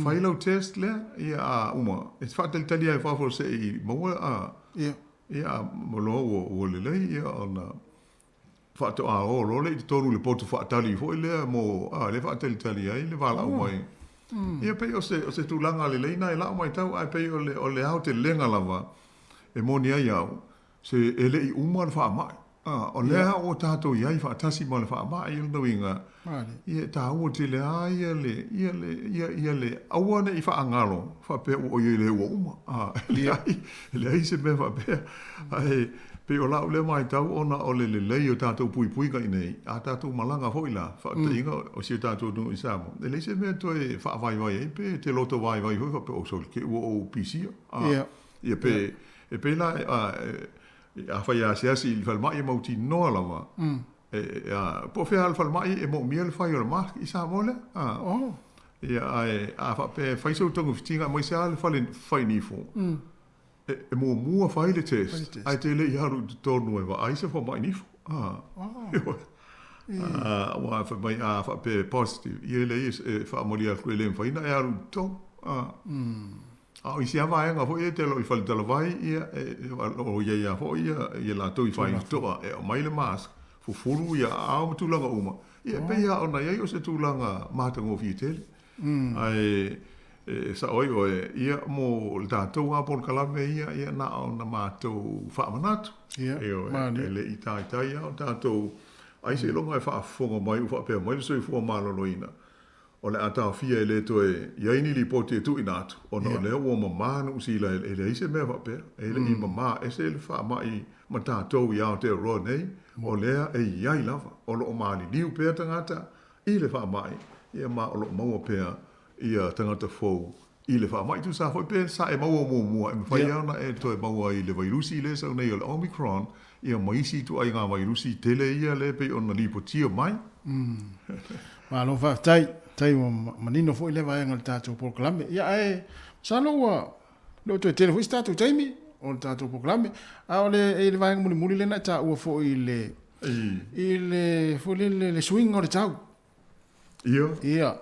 fai lau test lea, ia a uma, e te faatalitali lava i fafo se i maua a, ia a loa ua lelei, ia ona faatoa o loa lea i totonu i le potu faatali foi lea mo, a, lea e faatalitali ai le valaau mai. Ia pei o se tulaga lelei lena i lau matau, ae pei o le aotelega lava e moni ai au, Se e le i uma le faamai. A, o lea ua tatou i ai faatasi ma le faamai, o lona uiga, ia e taua tele lava ia le, ia le, ia, ia le, aua ne i faagalo faapea ua oi ai lea ua uma. A, e leai, e leai se mea faapea. Ae pei o lau lea matau ona o le lelei o tatou puipuiga i inei, a tatou malaga foi la, faataitaiga o si o tatou atunuu i Samoa, e leai se mea e toe faavaivai ai pe te loto vaivai foi faapea, oh sole, te ua ou pisia. A, Ia pe, e pei la, afai e asiasi i le falemai e mautinoa lava, e, a, po o fea lava le falemai e moomia le fai o le mask i Samoa lea. A, oh. Ia, ae a faapea e fai sou togafitiga aemaise lava le fale fai nifo, e, e muamua fai le test, ae te le i alu i totonu e vaai se fomai nifo. A, oh. A, aua fai mai a faapea e positive, ia e leai e faamalie atu e le mafai ona e alu i totonu. A. A o isi lava vaega foi ia e te alu i faletalavai, ia, e, o i ai lava foi ia, ia latou i faitotoa e aumai le mask, fufulu ia aao ma tulaga uma, ia e pei lava ona i ai o se tulaga matagofie tele. Ae e sao ai oe, ia, mo le tatou lava polokalame ia, ia na ona matou faamanatu. Ia, Ioe, malie. e le i taitai lava o tatou, ai seiloga e faafofoga mai ua faapea mai le soifua maloloina, O le a taofia e le toe i ai ni lipoti e tuuina atu, ona o lea ua mamā Niu Sila e leai se mea faapea. E le i mamā ese le faamai ma tatou i Aotearoa nei, o lea e i ai lava. O lo o maliliu pea tagata i le faamai, ia ma o lo o maua pea ia tagata fou i le faamai. Tusa foi pe sa e maua muamua, e mafai lava ona e toe maua i le vairusi lea e sau nei o le Omicron, ia ma isi ituaiga vairusi tele ia lea e pei ona lipotia mai. Malo faafetai, faafetai ua manino foi lea vaega o le tatou polokalame. Ia ae masalo ua le o toe tele foi se tatou taimi o le tatou polokalame, a o le i le vaega mulimuli lea na e taua foi i le i le foi lele le suiga o le tau. Ia. Ia.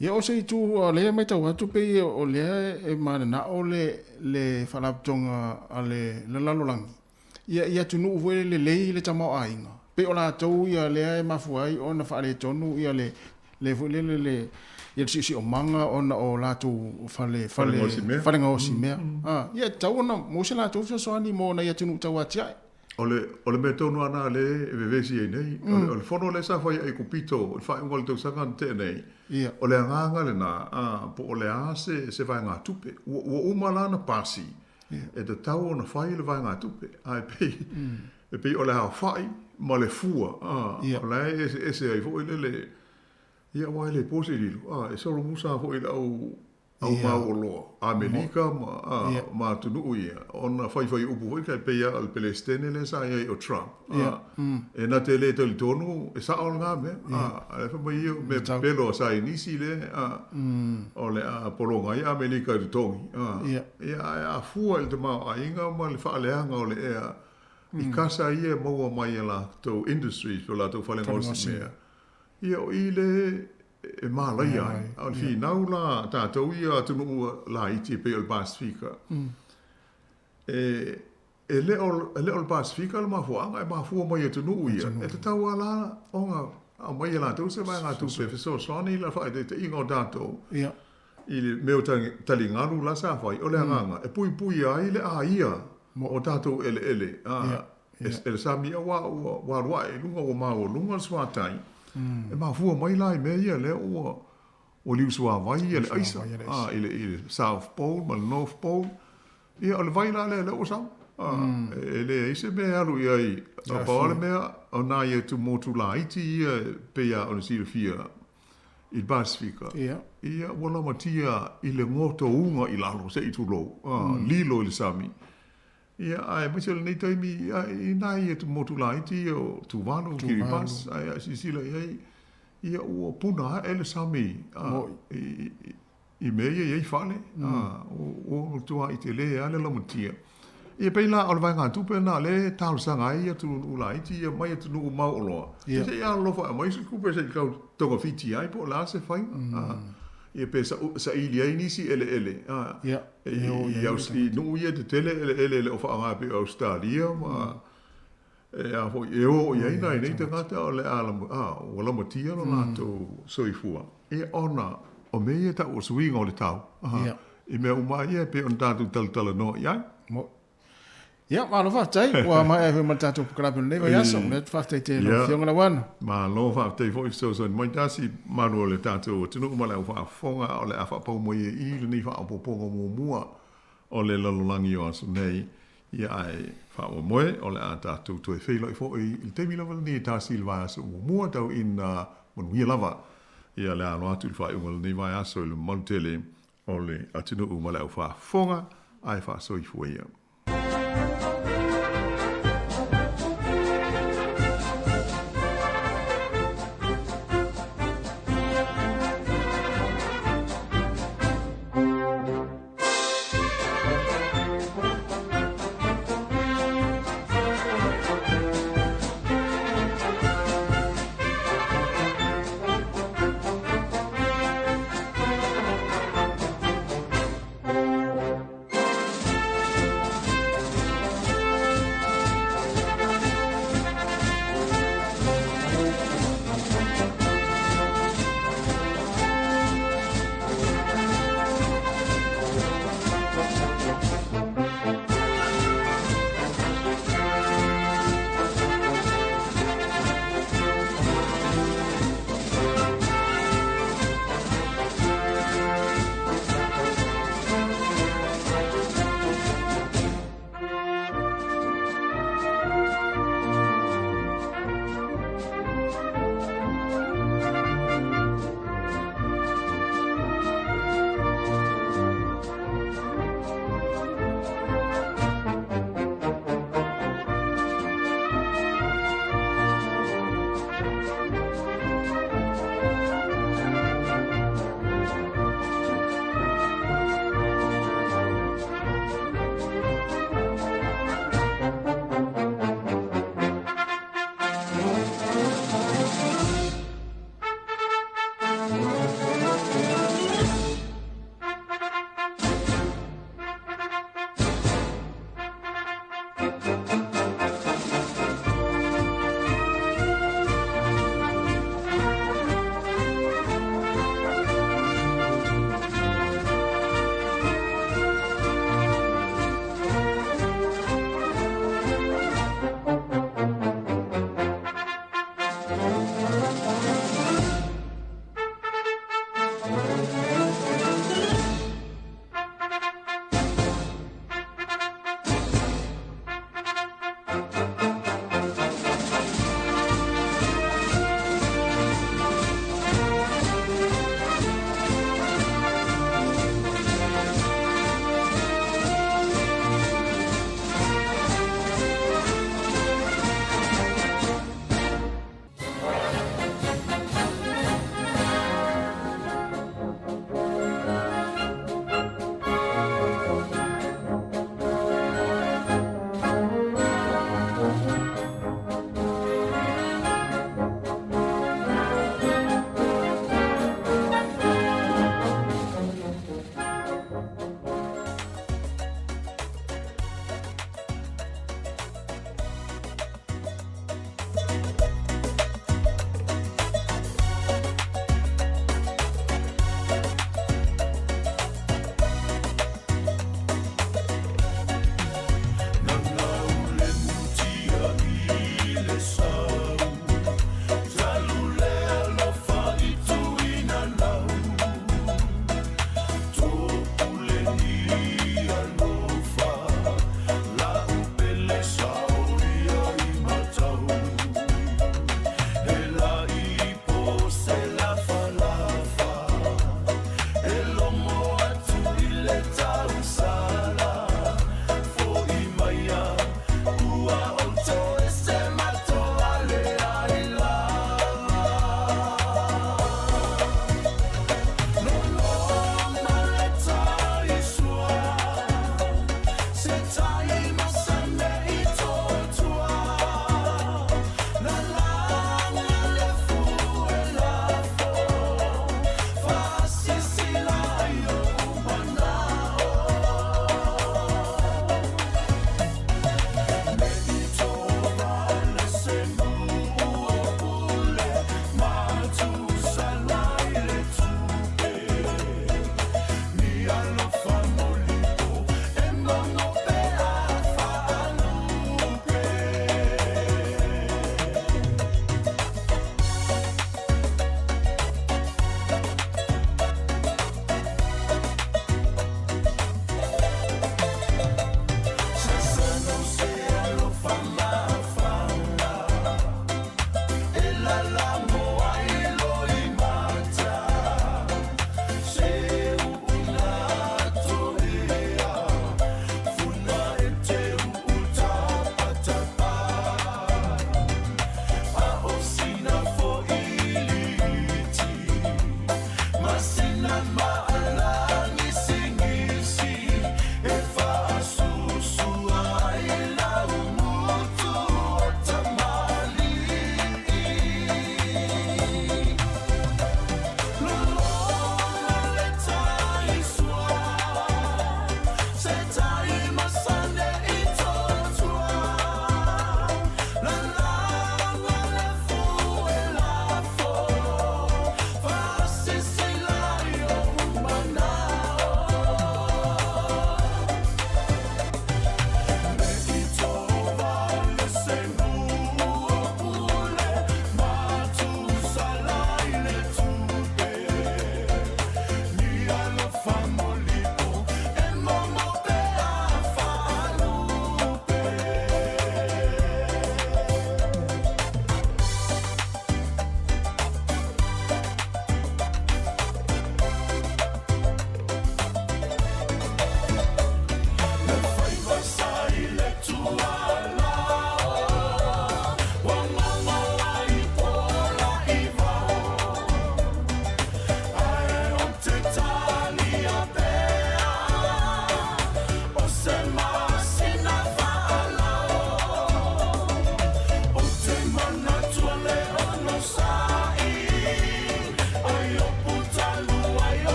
Ia o se itu o lea e matau atu pei o lea e mananao le le faalapotopotoga a le lalolagi ia i atunuu foi lele lelei le tamaoaiga, pei o latou ia lea e mafua ai ona faaletonu ia le le foi lele le ia le siosiomaga ona o latou fale fale fale gaosimea. A, ia e tatau ona maua se latou fesoasoani mo nai atunuu tau atiae. O le, o le mea tonu lava lena lea e vevesi ai nei. O le, o le fono lea sa fai ai i Kupito i le faaiuga o le tausaga na tea nei, o le agaga lena, a, po o le a se, se vaegatupe. Ua, ua uma la ona pasi, e tatau ona fai le vaegatupe, ae pei, e pei o le aofai ma le fua, a, o la e eseese ai foi lele, ia aua e le po se lilo, a, e solomusa foi i le au au mauoloa, Amelika ma, a, ma atunuu ia, ona faifai upu foi kai pei lava o le Pelesitene lea sa i ai o Trump, a, e na te le talitonu e sao lena mea, a, a fai mai ia o mea pepelo a Sainisi lea, a, o le a pologa ai Amelika i totogi, a, ia, ae a fua i le tamaoaiga ma le faaleaga o le ea i kasa ia e maua mai e latou industries po o latou fale gaosimea, ia o i le e mālaia ai. A o le finau la a tatou ia atunuu laiti e pei o le Pasefika, e, e le o, e le o le Pasefika le mafuaaga, e mafua mai i atunuu ia, e tatau lava la ona aumai e latou se vaegatupe e fesoasoani i le faaeteeteiga o tatou i le mea o taligalu la sa fai, o le agaga e puipuia ai le aia o tatou eleele, a, e le sami aua ua alu ae i luga, ua maualuga le suatai, e mafua mai la i mea ia lea ua liusuavai le aisa, a, i le South Pole ma le North Pole, ia o le vai la lea lea ua sau, a, e leai se mea e alu i ai, na pau lava le mea o nai atu motu laiti ia e pei lava ona silafia i le Pasefika, ia ua lamatia i le gotouga i lalo, se i tulou, a, lilo i le sami. Ia, aemaise o lenei taimi i nai atu motu laiti ia o Tuvalu, Kiribati, ae a silasila i ai, ia ua puna ae le sami i mea ia e i ai fale, ua matuai tele lava le lamatia. Ia pei la o le vaegatupe lena o lea e talosaga ai atunuu laiti ia mai atunuu mauoloa. Ia se i alolofa e aumai se tupe se i tau togafiti ai po o le a se faiga. Ia pe saili ai nisi eleele i nuu ia tetele eleele e le o faaaoga pei o Ausetalia ma e a foi e o i ai nai nei tagata o le a ua lamatia lo latou soifua. Ia ona o mea ia e tau o suiga o le tau i mea uma ia e pei ona tatou talatalanoa i ai. Ia, malo faafetai. Ua maea ai foi ma le tatou pokalape o lenei vaiaso. Momoli atu faafetai tele i lau Afioga Lauano. Malo faafetai foi fesoasoani mai tasi malu o le tatou atunuu ma le au faafofoga o le a faapau mai ai i lenei faaopoopoga muamua o le lalolagi o aso nei. Ia ae faamoemoe o le a tatou toe feiloai foi i le taimi lava lenei e tasi i le vaiaso muamua tau ina manuia lava ia le alo atu i le faaiuga o lenei vaiaso i le mamalu tele o le atunuu ma le au faafofoga ae faasoifua ia.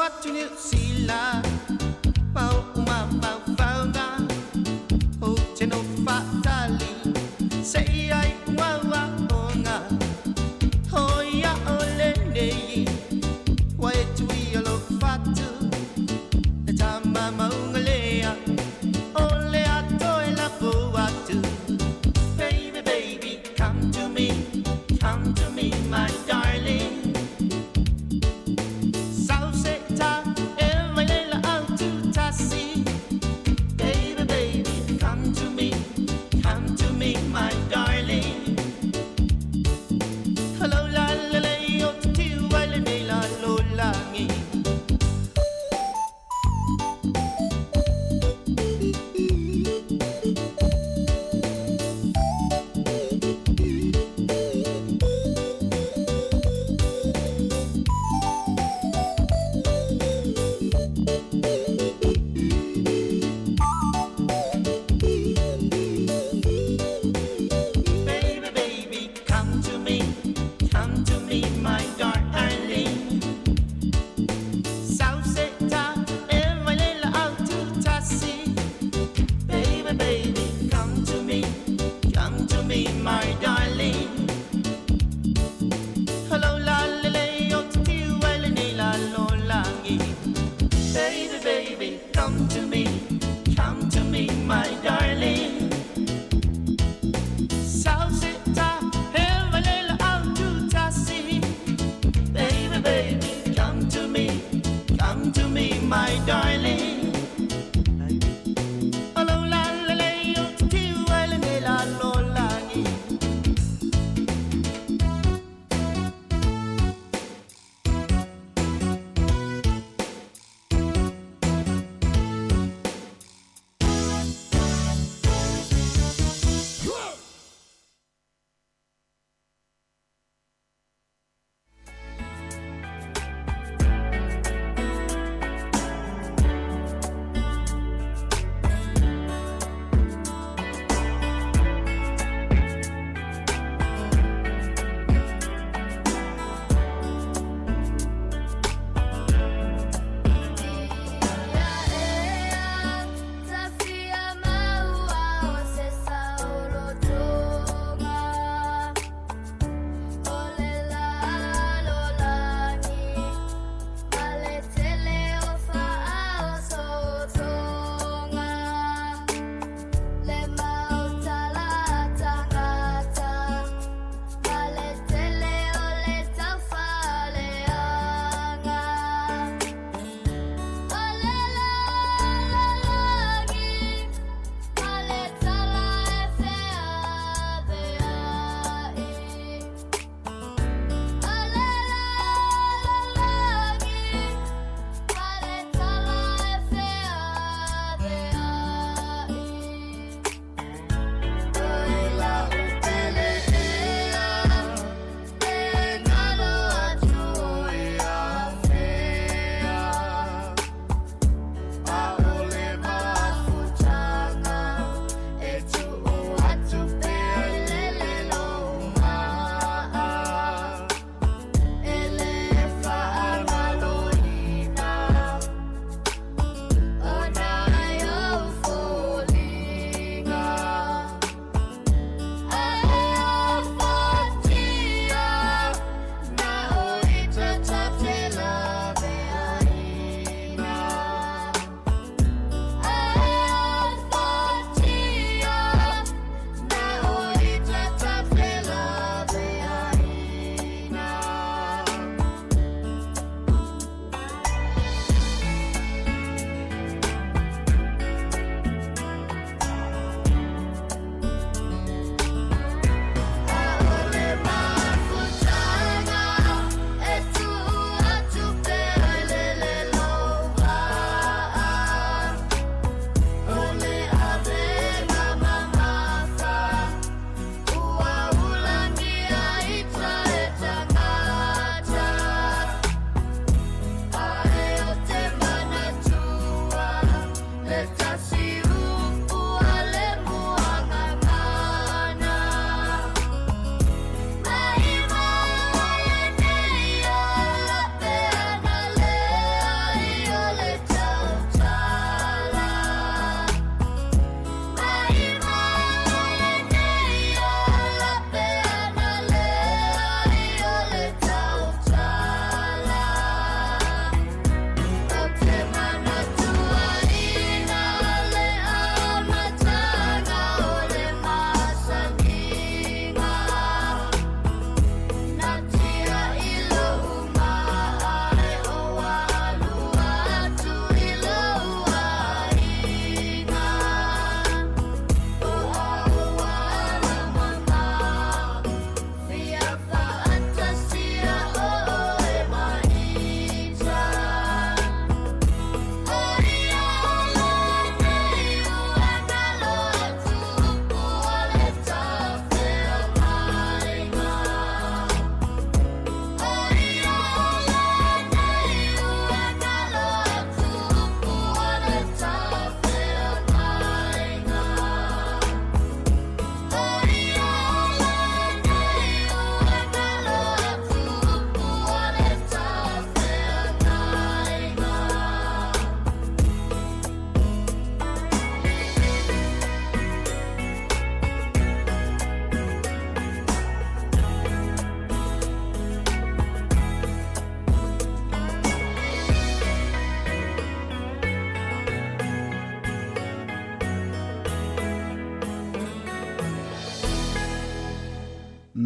atu Niu Sila Ma oʻu mafaufauga Ou te nofo faatali Seia iʻu auaoga O ia o lenei Ua e tuia lou fatu Le tamamauga lea O le ato e lafo atu. Baby, baby, come to me. Come to me, my darling. Sau se ta e mai le laau.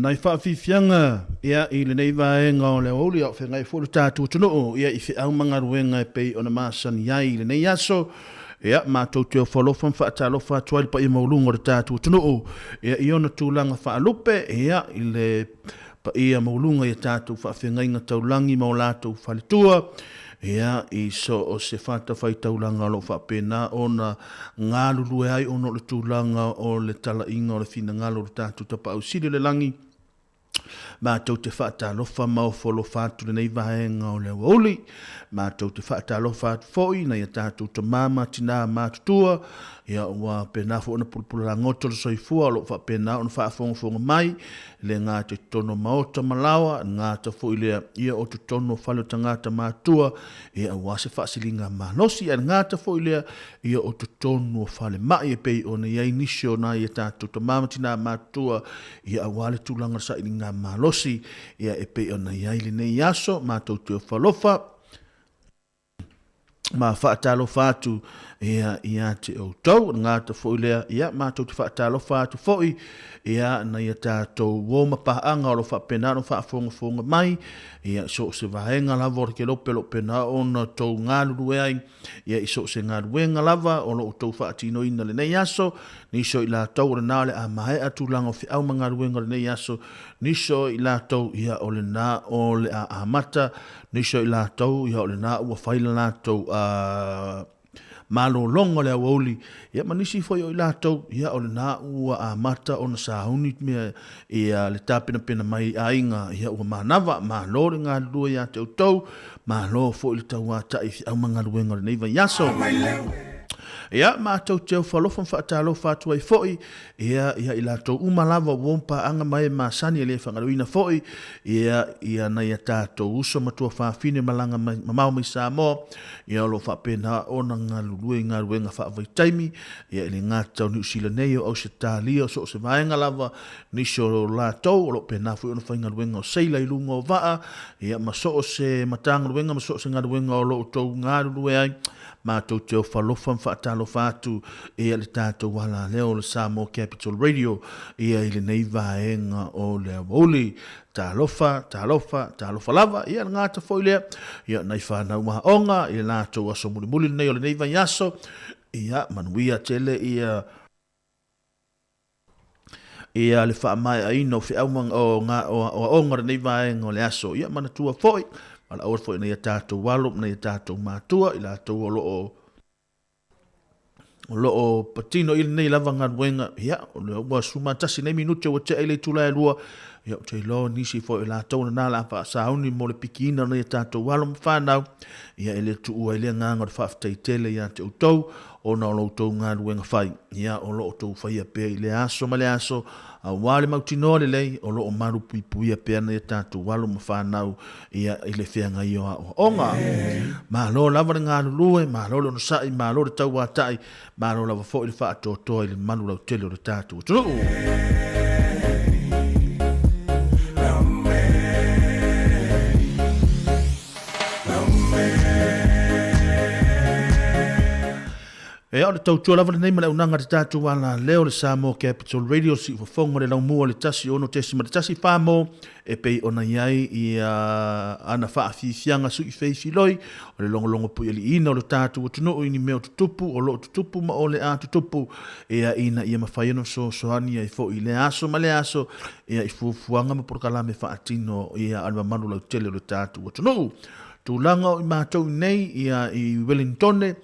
Nai faafiafiaga ia i lenei vaega o le aoauli a o feagai foi lo tatou atunuu ia i feau ma galuega e pei ona masani ai i lenei aso. Ia, matou te ofo alofa ma faatalofa atu ai i le paia maualuga o le tatou atunuu ia i ona tulaga faalupe ia i le paia maualuga i a tatou faafeagaiga taulagi ma o latou faletua ia i so o se fatafaitaulaga o lo o faapena ona galulue ai ona o le tulaga o le talaiga o le finagalo o le tatou Tapaau Sili o le Lagi. Matou te faatalofa ma ofo alofa atu lenei vaega o le aoauli. Matou te faatalofa atu foi i nai a tatou tama ma tinā matutua, ia ua pena foi ona pulapula lagoto le soifua o lo o faapena ona faafogafoga mai, e le gata i totonu o maota ma laoa, e gata foi lea ia o totonu o fale o tagata matutua, ia aua se faasiliga malosi, ae le gata foi lea ia o totonu o falemai e pei ona i ai nisi o nai a tatou tama ma tinā matutua, ia aua le tulaga o le sailiga malosi ia e pei ona i ai lenei aso. Matou te ofo alofa ma faatalofa atu ia ia te outou. O le gata foi lea, ia matou te faatalofa atu foi ia nai a tatou uo ma paaga o lo o faapena ona faafogafoga mai ia i so o se vaega lava o le kelope o lo o pena ona tou galulue ai ia i so o se galuega lava o lo o outou faatinoina lenei aso, nisi o i latou o lena o le a maea tulaga o feau ma galuega o lenei aso, nisi o i latou ia o lena o le a amata, nisi o i latou ia o lena ua fai le latou malologa o le aoauli, ia ma nisi foi o i latou ia o lena ua amata ona sauni mea ia le tapenapena mai i aiga ia ua manava. Malo le galulue ia te outou, Malo foi le tauatai i feau ma galuega o lenei vaiaso. Ia, matou te ofo alofa ma faatalofa atu ai foi ia ia i latou uma lava ua paaga ma e masani e le faagaloina foi ia ia nai a tatou uso ma tuafafine malaga mai mamao mai Samoa ia o lo o faapena ona galulue i galuega faavaitaimi ia e le gata o Niu Sila nei o Ausetalia o so o se vaega lava Nisi o latou o lo o pena foi ona faigaluega o seila i luga o vaa, ia ma so o se Matagaluega ma so o se galuega o lo o outou galulue ai, matou te ofo alofa ma faatalofa atu ia le tatou alaleo o le Samoa Capital Radio ia i lenei vaega o le aoauli. Talofa, talofa, talofa lava, ia le gata foi lea, ia nai fanau aoga i le latou aso mulimuli lenei o lenei vaiaso, ia manuia tele ia Ia le faamaeaina o feau ma o nga o aoaoga o lenei vaega o le aso. Ia manatua foi, valaau foi nai a tatou alo ma nai a tatou matua i latou o lo o o lo o patino i lenei lava galuega. Ia, o lea ua 11 nei minute ua tea i le itula e 2. Ia, ou te iloa nisi foi o latou lena la faasauni mo le pikiina o nai a tatou alo ma fanau. Ia, e le tuua ai le agaga o le faafetai tele ia te outou ona o lo outou galuega fai, ia, o lo outou faia pea i lea aso ma lea aso, aua le mautinoa lelei o lo o malupuipuia pea nai a tatou alo ma fanau, ia, i le feagai o aoaoga. Malo lava le galulue, malo le onosai, malo le tauatai, malo lava foi le faatoatoa i le malu lautele o le tatou atunuu. Ea, o le tautua lava lenei ma le aunaga a le tatou alaleo le Samoa Capital Radio, siufofoga o le laumua o le 16.1 Famo e pei ona i ai ia ana faafiafiaga suifeifiloi o le logologo puialiiina o le tatou atunuu i ni mea o tutupu, o lo o tutupu ma o le a tutupu, ea ina ia mafai ona fesoasoani ai foi i lea aso ma lea aso ia i fuafuaga ma polokalame faatino ia a le mamalu lautele o le tatou atunuu. Tulaga o i matou nei ia i Wellingtone,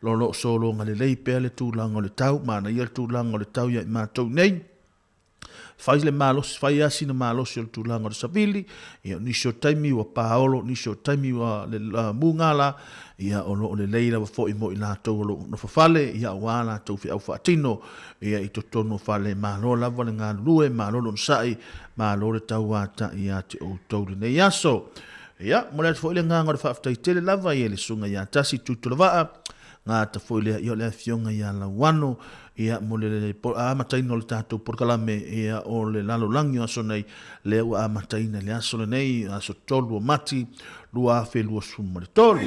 lo lo o sologa lelei pea le tulaga o le tau, manaia le tulaga o le tau ia i matou nei. Fai le malosi, fai lava sina malosi o le tulaga o le savili, ia o nisi o taimi ua paolo, nisi o taimi ua le mugala, ia o lo o lelei lava foi mo i latou o lo o nofo fale, ia aua latou feau faatino, ia i totonu o fale. Malo lava le galulue, malo le onosai, malo le tauatai ia te outou lenei aso. Ia, momoli atu foi le agaga o le faafetai tele lava i le Susuga ia Tasi Tuitolovaa, gata foi lea ia o le Afioga ia Lauano, ia mo le amataina o le tatou polokalame ia o le lalolagi o aso nei, lea ua amataina i le aso lenei, aso 3 o Mati 2023.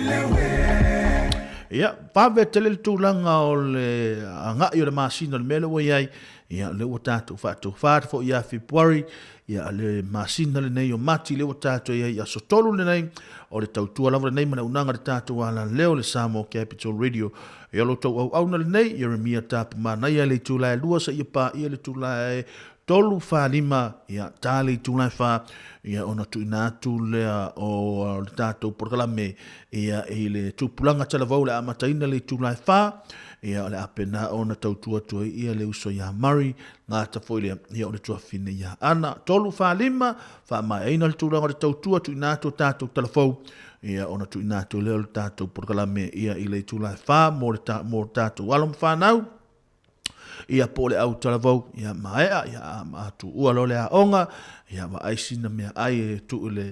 Ia, vave tele le tulaga o le agai o le masina o le mea lea ua i ai, ia, lea ua tatou faatofa atu foi ia Fepuari, ia, le masina lenei o Mati lea ua tatou i ai i aso 3 lenei, o le tautua lava lenei ma le auaunaga a le tatou alaleo le Samoa Capital Radio. Ia, o lo outou auauna lenei, Ieremia Tapu Manaia i le itula e 2 seia paia le itula e 3, 4, 5, ia, ta le itula e 4, ia, ona tuuina atu lea o le tatou polokalame, ia, i le tupulaga talavou o le a amataina le itula e 4, ia, o le a pena ona tautua atu ai ia le uso ia Murray, gata foi lea, ia, o le tuafafine ia Ana. 3, 4, 5, faamaeaina le tulaga o le tautua, tuuina atu o tatou talafou, ia, ona tuuina atu lea o le tatou polokalame, ia, i le itula e 4 mo le, mo tatou alo ma fanau. Ia po o le au talavou, ia maea, ia a tuua loa le aoga, ia vaai sina meaai e tuu i le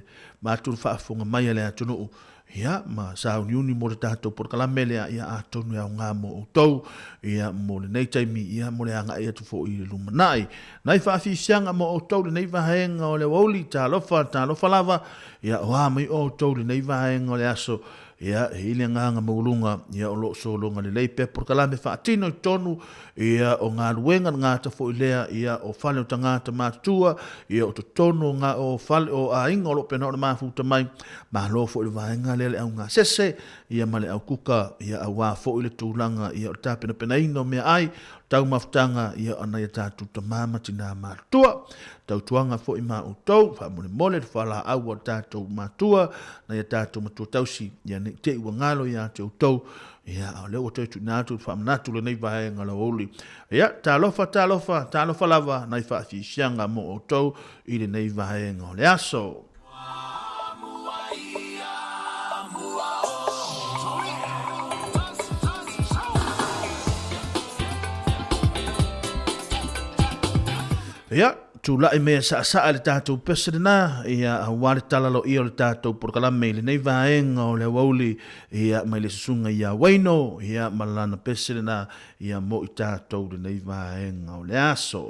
matou faafofoga mai a le atunuu, ia ma sauniuni mo le tatou polokalame lea, ia atonu e aoga mo outou, ia mo lenei taimi, ia mo le agai atu foi i le lumanai. Nai faafiafiaga mo outou lenei vaega o le aoauli, talofa, talofa lava, ia o a mai outou lenei vaega o le aso, Ia, e i ai le agaga maualuga, ia, o lo o sologa lelei pea polokalame faatino i totonu, ia, o galuega le gata foi lea, ia, o fale o tagata matutua, ia, o totonu o ga, o fale, o aiga o lo o pena ona mafuta mai, malo foi le vaega lea le augasese, ia, ma le aukuka, ia, aua foi le tulaga, ia, o le tapenapenaina o meaai, taumafataga, ia, a nai a tatou tama ma tina matutua. Tautuaga foi ma outou, faamolemole le fualaau a tatou matua, nai a tatou matua tausi, ia ne i te i ua galo ia te outou, ia, a o lea ua toe tuuina atu le faamanatu lenei vaega o le aoauli. Ia, talofa, talofa, talofa lava nai faafiafiaga mo outou i lenei vaega o le aso. Ia, tulai mea saasaa le tatou pese lena, ia, aua le tala aloaia o le tatou polokalame i lenei vaega o le aoauli, ia, mai le susuga ia Waino, ia, ma lana pese lena, ia, mo i tatou lenei vaega o le aso.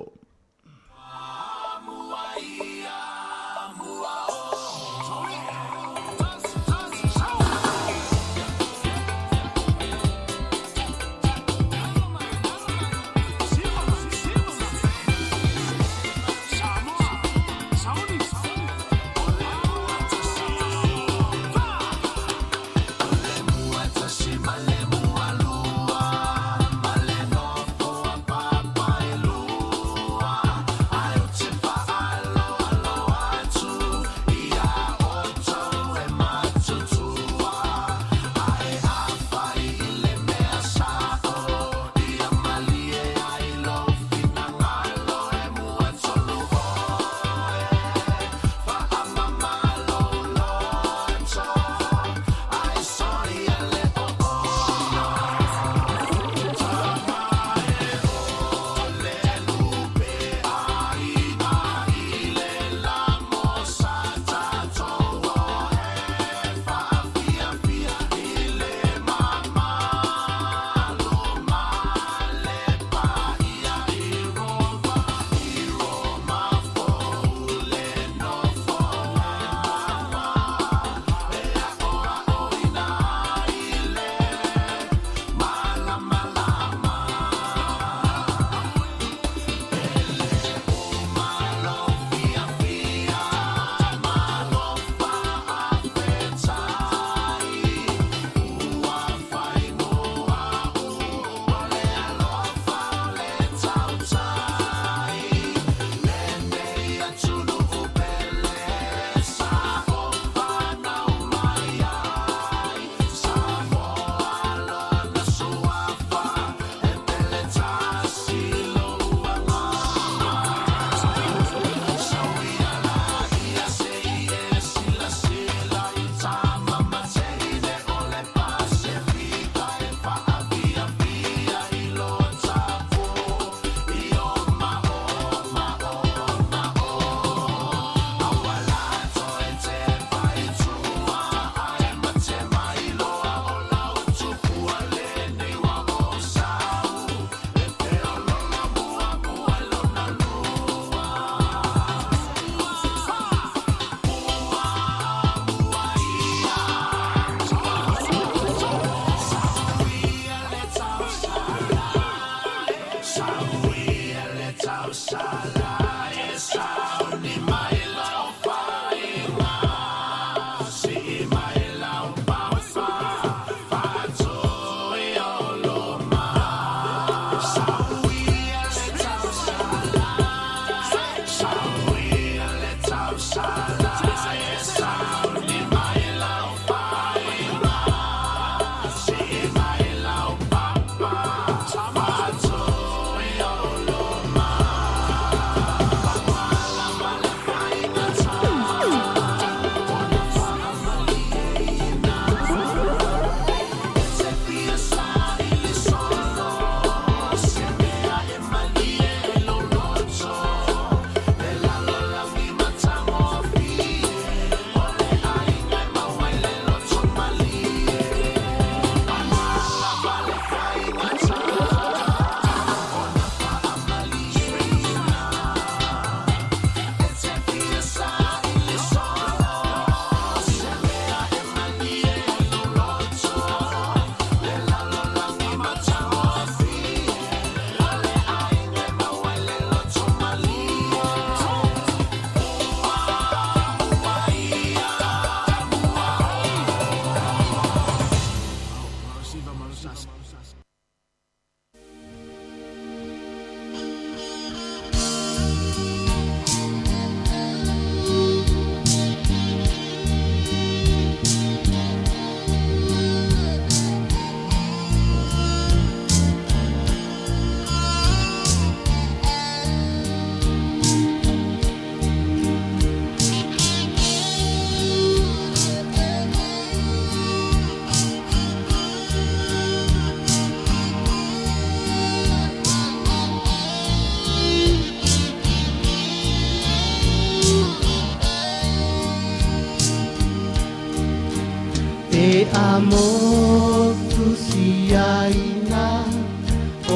E a motu siaina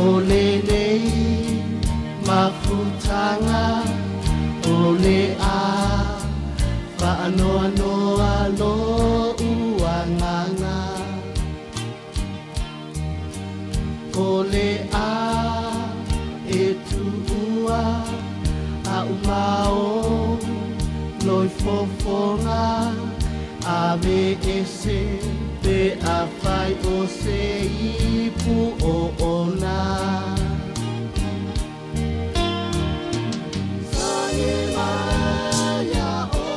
o lenei mafutanga o le a whaanoanoa lo uanganga o le a e tuua a umao loi fofonga a ve ese pe a fai o se ipu o ona. Sangi maia o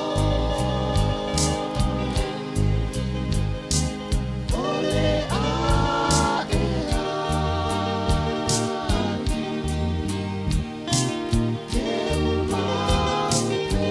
o le a e ali te umau te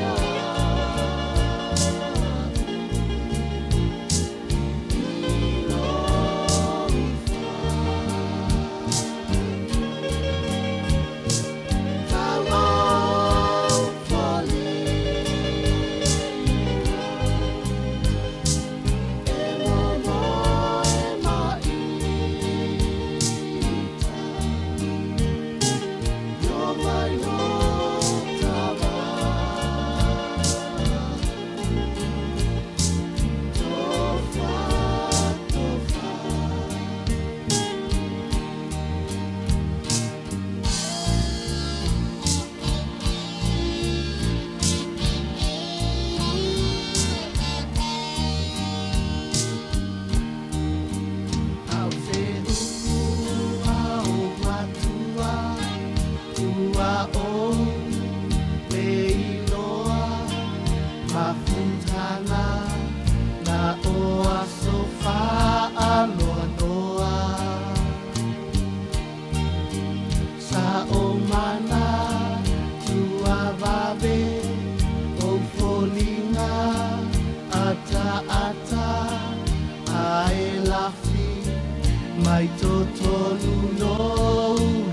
mai totonu no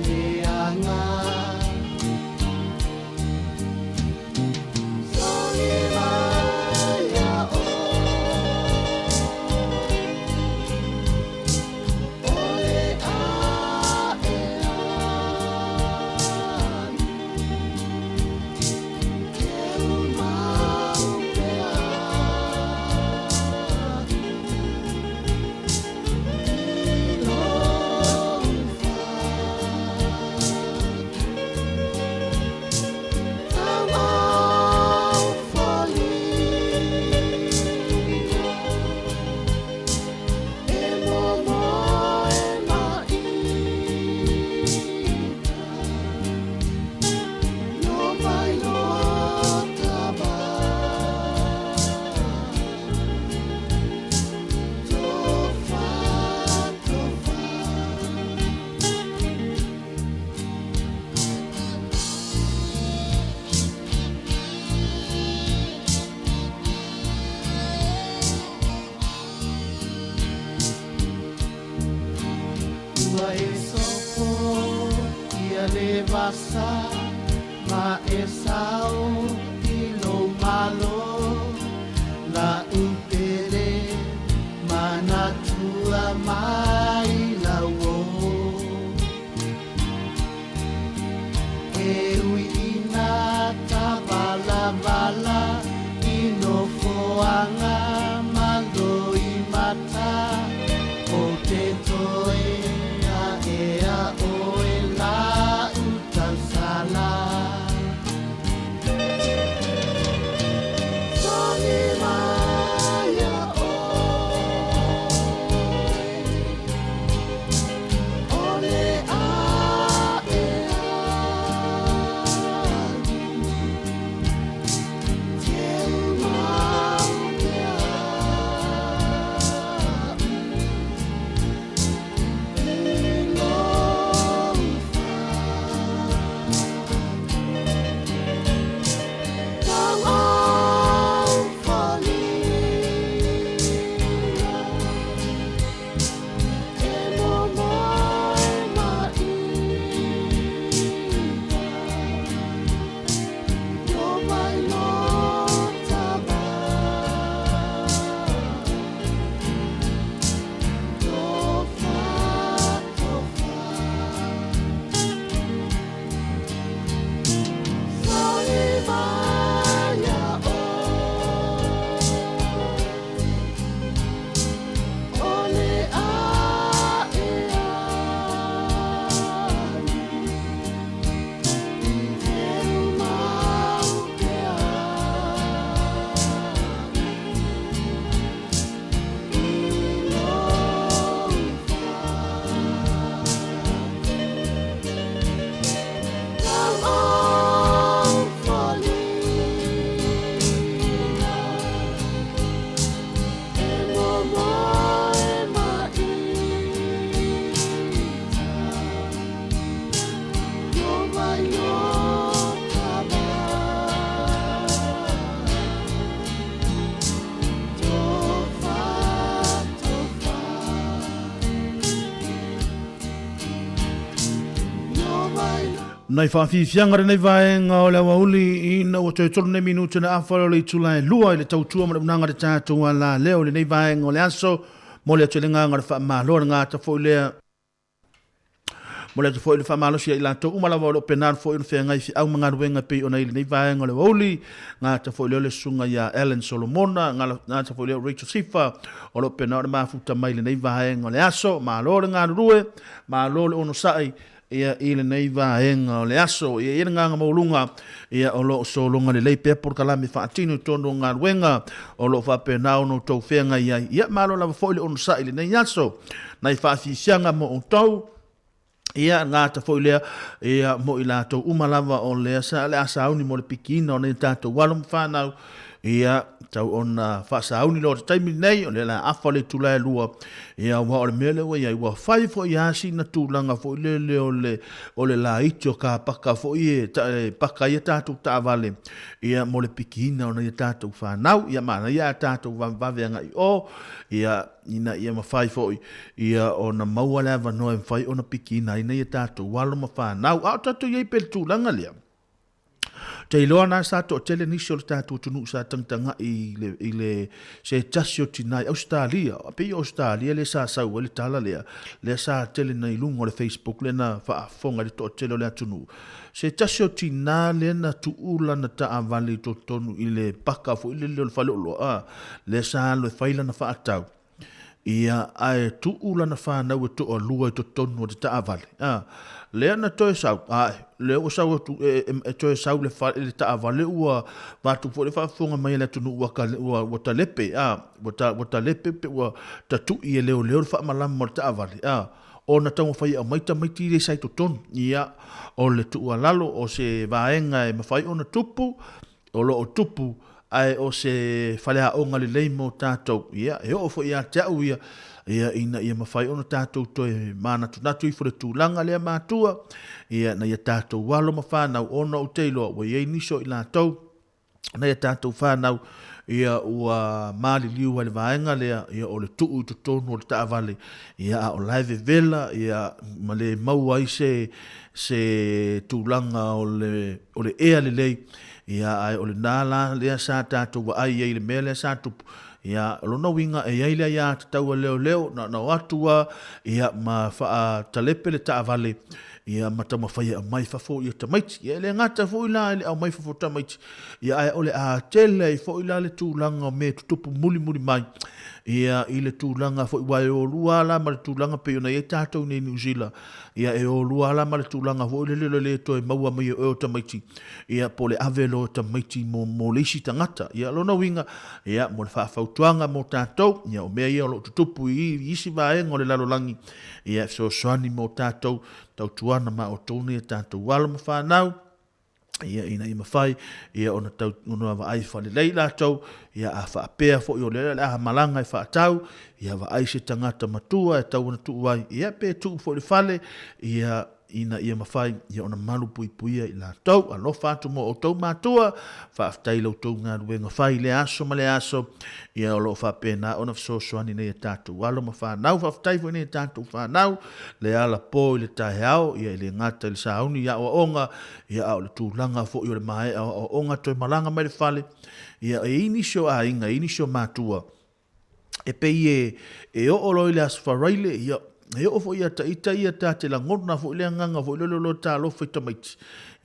leanga. Songi maia o o le a e ali te umau pe Ua e sopo ia le vasa ma e sao i lo malo la upele manatua mai lau o. E ui ina tavalavala i nofoaga malo i mata o te toe a oe la utausala. Nai faafiafiaga lenei vaega o le aoauli ina ua toe 3 nei minute na afa o le itula e 2 i le tautua ma le unaga le tatou alaleo i lenei vaega o le aso. Momoli atu ai le agaga o le faamalo, le gata foi lea. Momoli atu foi le faamalosi ia i latou uma lava o lo o penalo foi ona feagai feau ma galuega e pei ona i lenei vaega o le aoauli. Gata foi lea o le susuga ia Allan Solomona, gata foi lea o Rachel Sifa o lo o pena ona mafuta mai lenei vaega o le aso. Malo le galulue, malo le onosai ia i lenei vaega o le aso. Ia i ai le agaga maualuga ia o lo o sologa lelei pea polokalame faatino i totonu o galuega o lo o faapena ona outou feagai ai. Ia malo lava foi le onosai i lenei aso. Nai faafiafiaga mo outou. Ia gata foi lea ia mo i latou uma lava o lea sa le a sauni mo le pikiina o nei tatou alo ma fanau. Ia tau ona faasauni loa o le taimi lenei o lea la afa le itula e 2. Ia aua o le mea lea ua i ai ua fai foi lava sina tulaga foi lele o le o le laiti o ka paka foi e, ta, e paka ai a tatou taavale ia mo le pikiina o nai a tatou fanau. Ia manaia a tatou vavevave agai i o ia ina ia mafai foi ia ona maua le avanoa e mafai ona pikiina ai nai a tatou alo ma fanau. A o tatou i ai pea i le tulaga lea, ou te iloa na sa toatele nisi o le tatou atunuu sa tagatagai i le, i le se tasi o tina i Ausetalia. Pei o Ausetalia lea sa sau ai le tala lea, lea sa tele nei i luga o le Facebook lea na faafofoga ai le toatele o le atunuu. Se tasi o tina lea na tuu lana taavale i totonu i le paka foi lele o le faleoloa, a, lea sa alu e fai lana faatau, ia, ae tuu lana fanau e toalua i totonu o le taavale, a, lea na toe sau, ae, lea ua sau atu, e, e, e toe sau le, fa, le taavale ua vaeatu foi le faafofoga mai a le atunuu ua, ua, ua talepe, a, ua, ta, ua talepe pe ua tatui e leoleo le faamalama o le taavale, a, ona taumafai e aumai tamaiti ia sa i totonu. Ia, o le tuualalo, o se vaega e mafai ona tupu, o lo o tupu, ae o se faleaoga lelei mo tatou. Ia, e oo foi ia te au ia, ia, ina ia mafai ona tatou toe manatunatu ifo i le tulaga lea matua, ia, ina ia tatou alo ma fanau, ona ou te iloa ua i ai nisi o i latou, nai a tatou fanau, ia ua maliliu ai le vaega lea, ia o le tuu i totonu o le taavale, ia a o la e vevela, ia ma le maua ai se, se tulaga o le, o le ea lelei, ia ae o lena la lea sa tatou vaai ai i le mea lea sa tupu, ia o lona uiga e i ai le aiatatau a leoleo, na ona o atu lava, ia ma faatalepe le taavale, ia ma taumafai e aumai fafo ia tamaiti. Ia e le gata foi la i le aumai fafo tamaiti, ia ae o le a tele ai foi la le tulaga o mea e tutupu mulimuli mai, ia i le tulaga foi aua e o lua la ma le tulaga pei ona i ai tatou nei i Niu Sila, ia e o lua la ma le tulaga foi lele o le le toe maua mai e oe o tamaiti, ia po o le ave loa o tamaiti mo, mo le isi tagata. Ia o lona uiga, ia mo le faafautuaga mo tatou, ia o mea ia o lo o tutupu i isi vaega o le lalolagi, Ia e fesoasoani mo tatou tautuana ma outou nei a tatou alo ma fanau, ia ina ia mafai ia ona tau ona vaai faalelei latou, ia a faapea foi o lea o le a malaga e faatau, ia vaai se tagata matua e tau ona tuu ai, ia pe tuu foi i le fale, ia ina ia mafai ia ona malu puipuia i latou. Alofa atu mo outou matua, faafetai i la outou galuega fai i lea aso ma lea aso, ia o lo o faapena ona fesoasoani nei a tatou alo ma fanau. Faafetai foi nei a tatou fanau, le alapo i le taeao, ia e le gata i le sauni i aoaoga, ia a o le tulaga foi o le maea o aoaoga toe malaga mai le fale, ia e i ai nisi o aiga, e i ai nisi o matua, e pei e, e oo loa i le Aso Faraile, ia, e oo foi ia ita ia ta te lagona foi le agaga foi lele o lo talofa i tamaiti,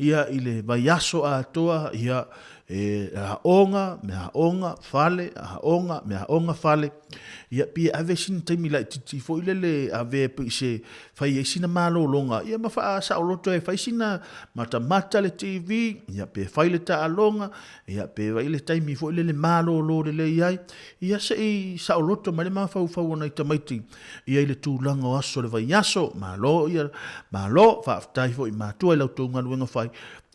ia, i le vaiaso atoa, ia, e aoga, mea aoga, fale, aoga, mea aoga, fale, ia, pei e ave sina taimi laitiiti foi lele, ave pei se, fai ai sina malologa, ia ma faasaoloto ai, fai sina matamata le TV, ia, pe fai le taaloga, Ia, pe vai le taimi foi lele malolo lelei ai, ia se i saoloto mai le mafaufau o nai tamaiti ia i le tulaga o aso o le vaiaso. Malo ia, malo, faafetai foi i matua i la outou galuega fai.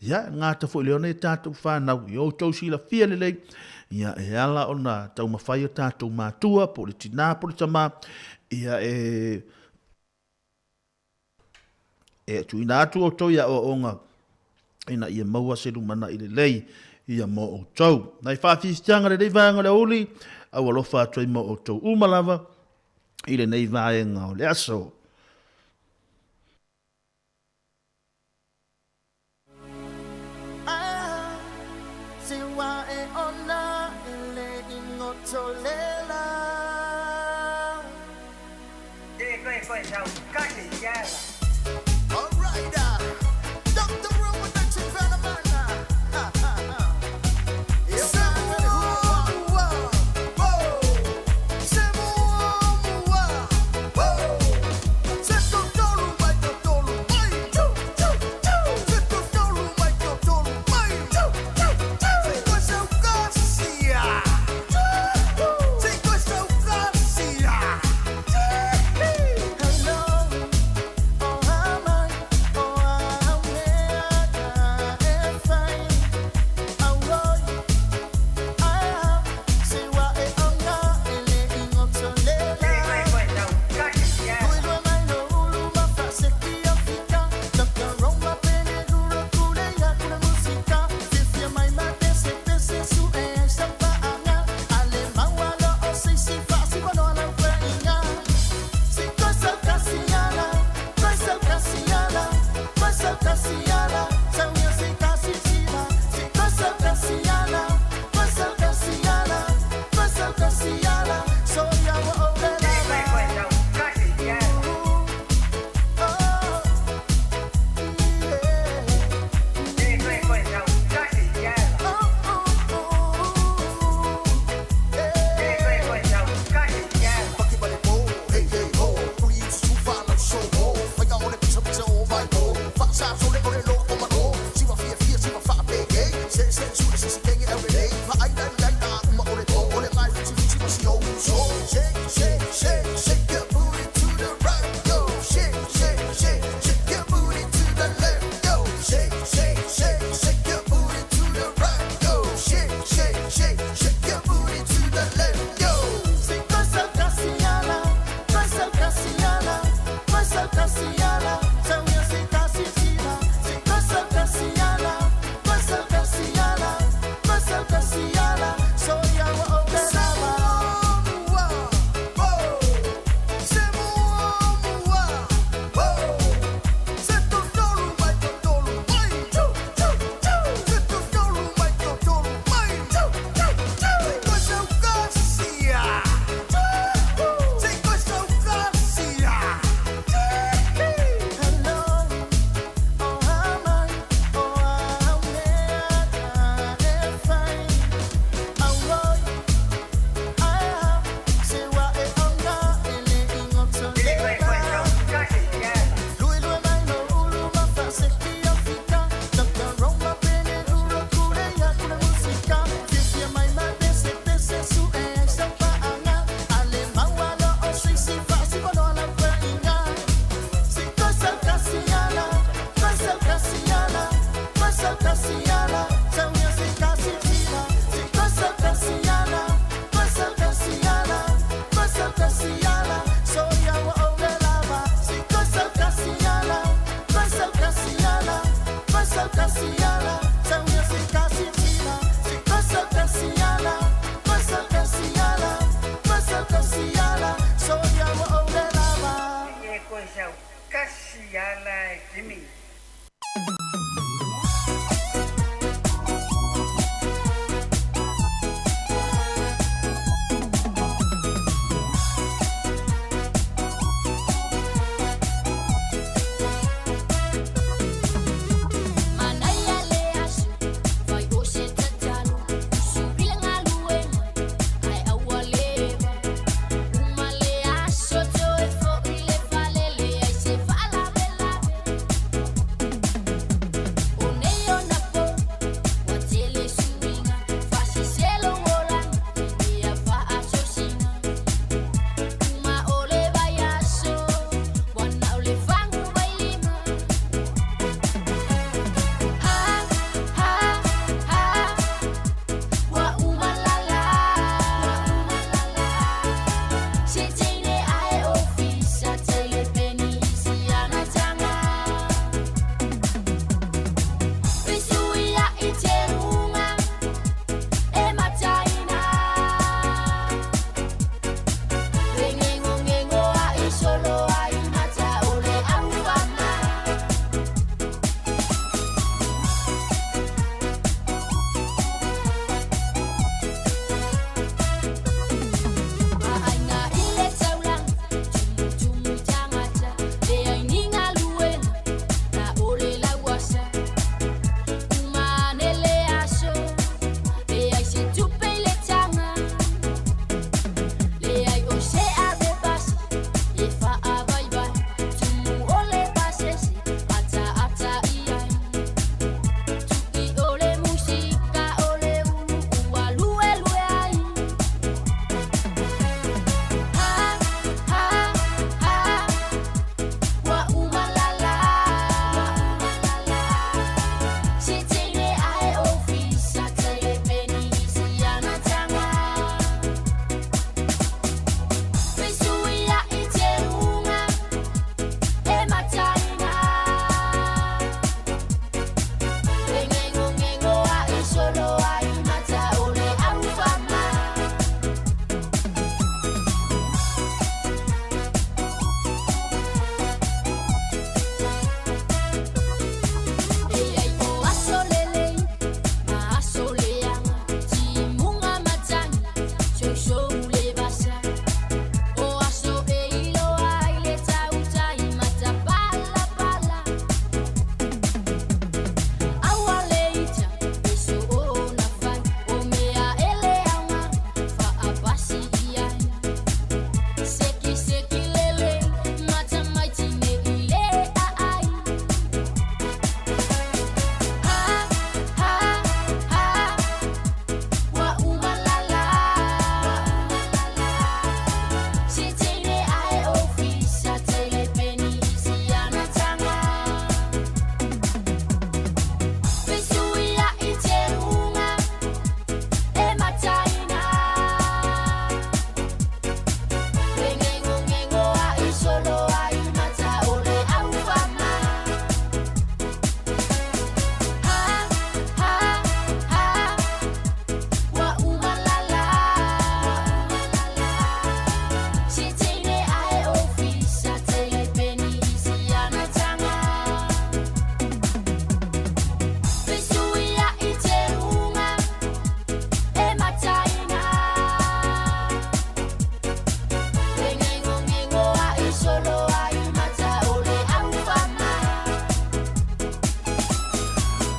Ia, e gata foi lea o nai a tatou fanau, ia outou silafia lelei, ia e ala ona taumafai o tatou matua, po o le tina po o le tama, ia e E tuuina atu outou i aoaoga ina ia maua se lumanai lelei ia mo outou. Nai faafiafiaga lenei vaega o le aoauli, au alofa atu ai mo outou uma lava i lenei vaega o le aso.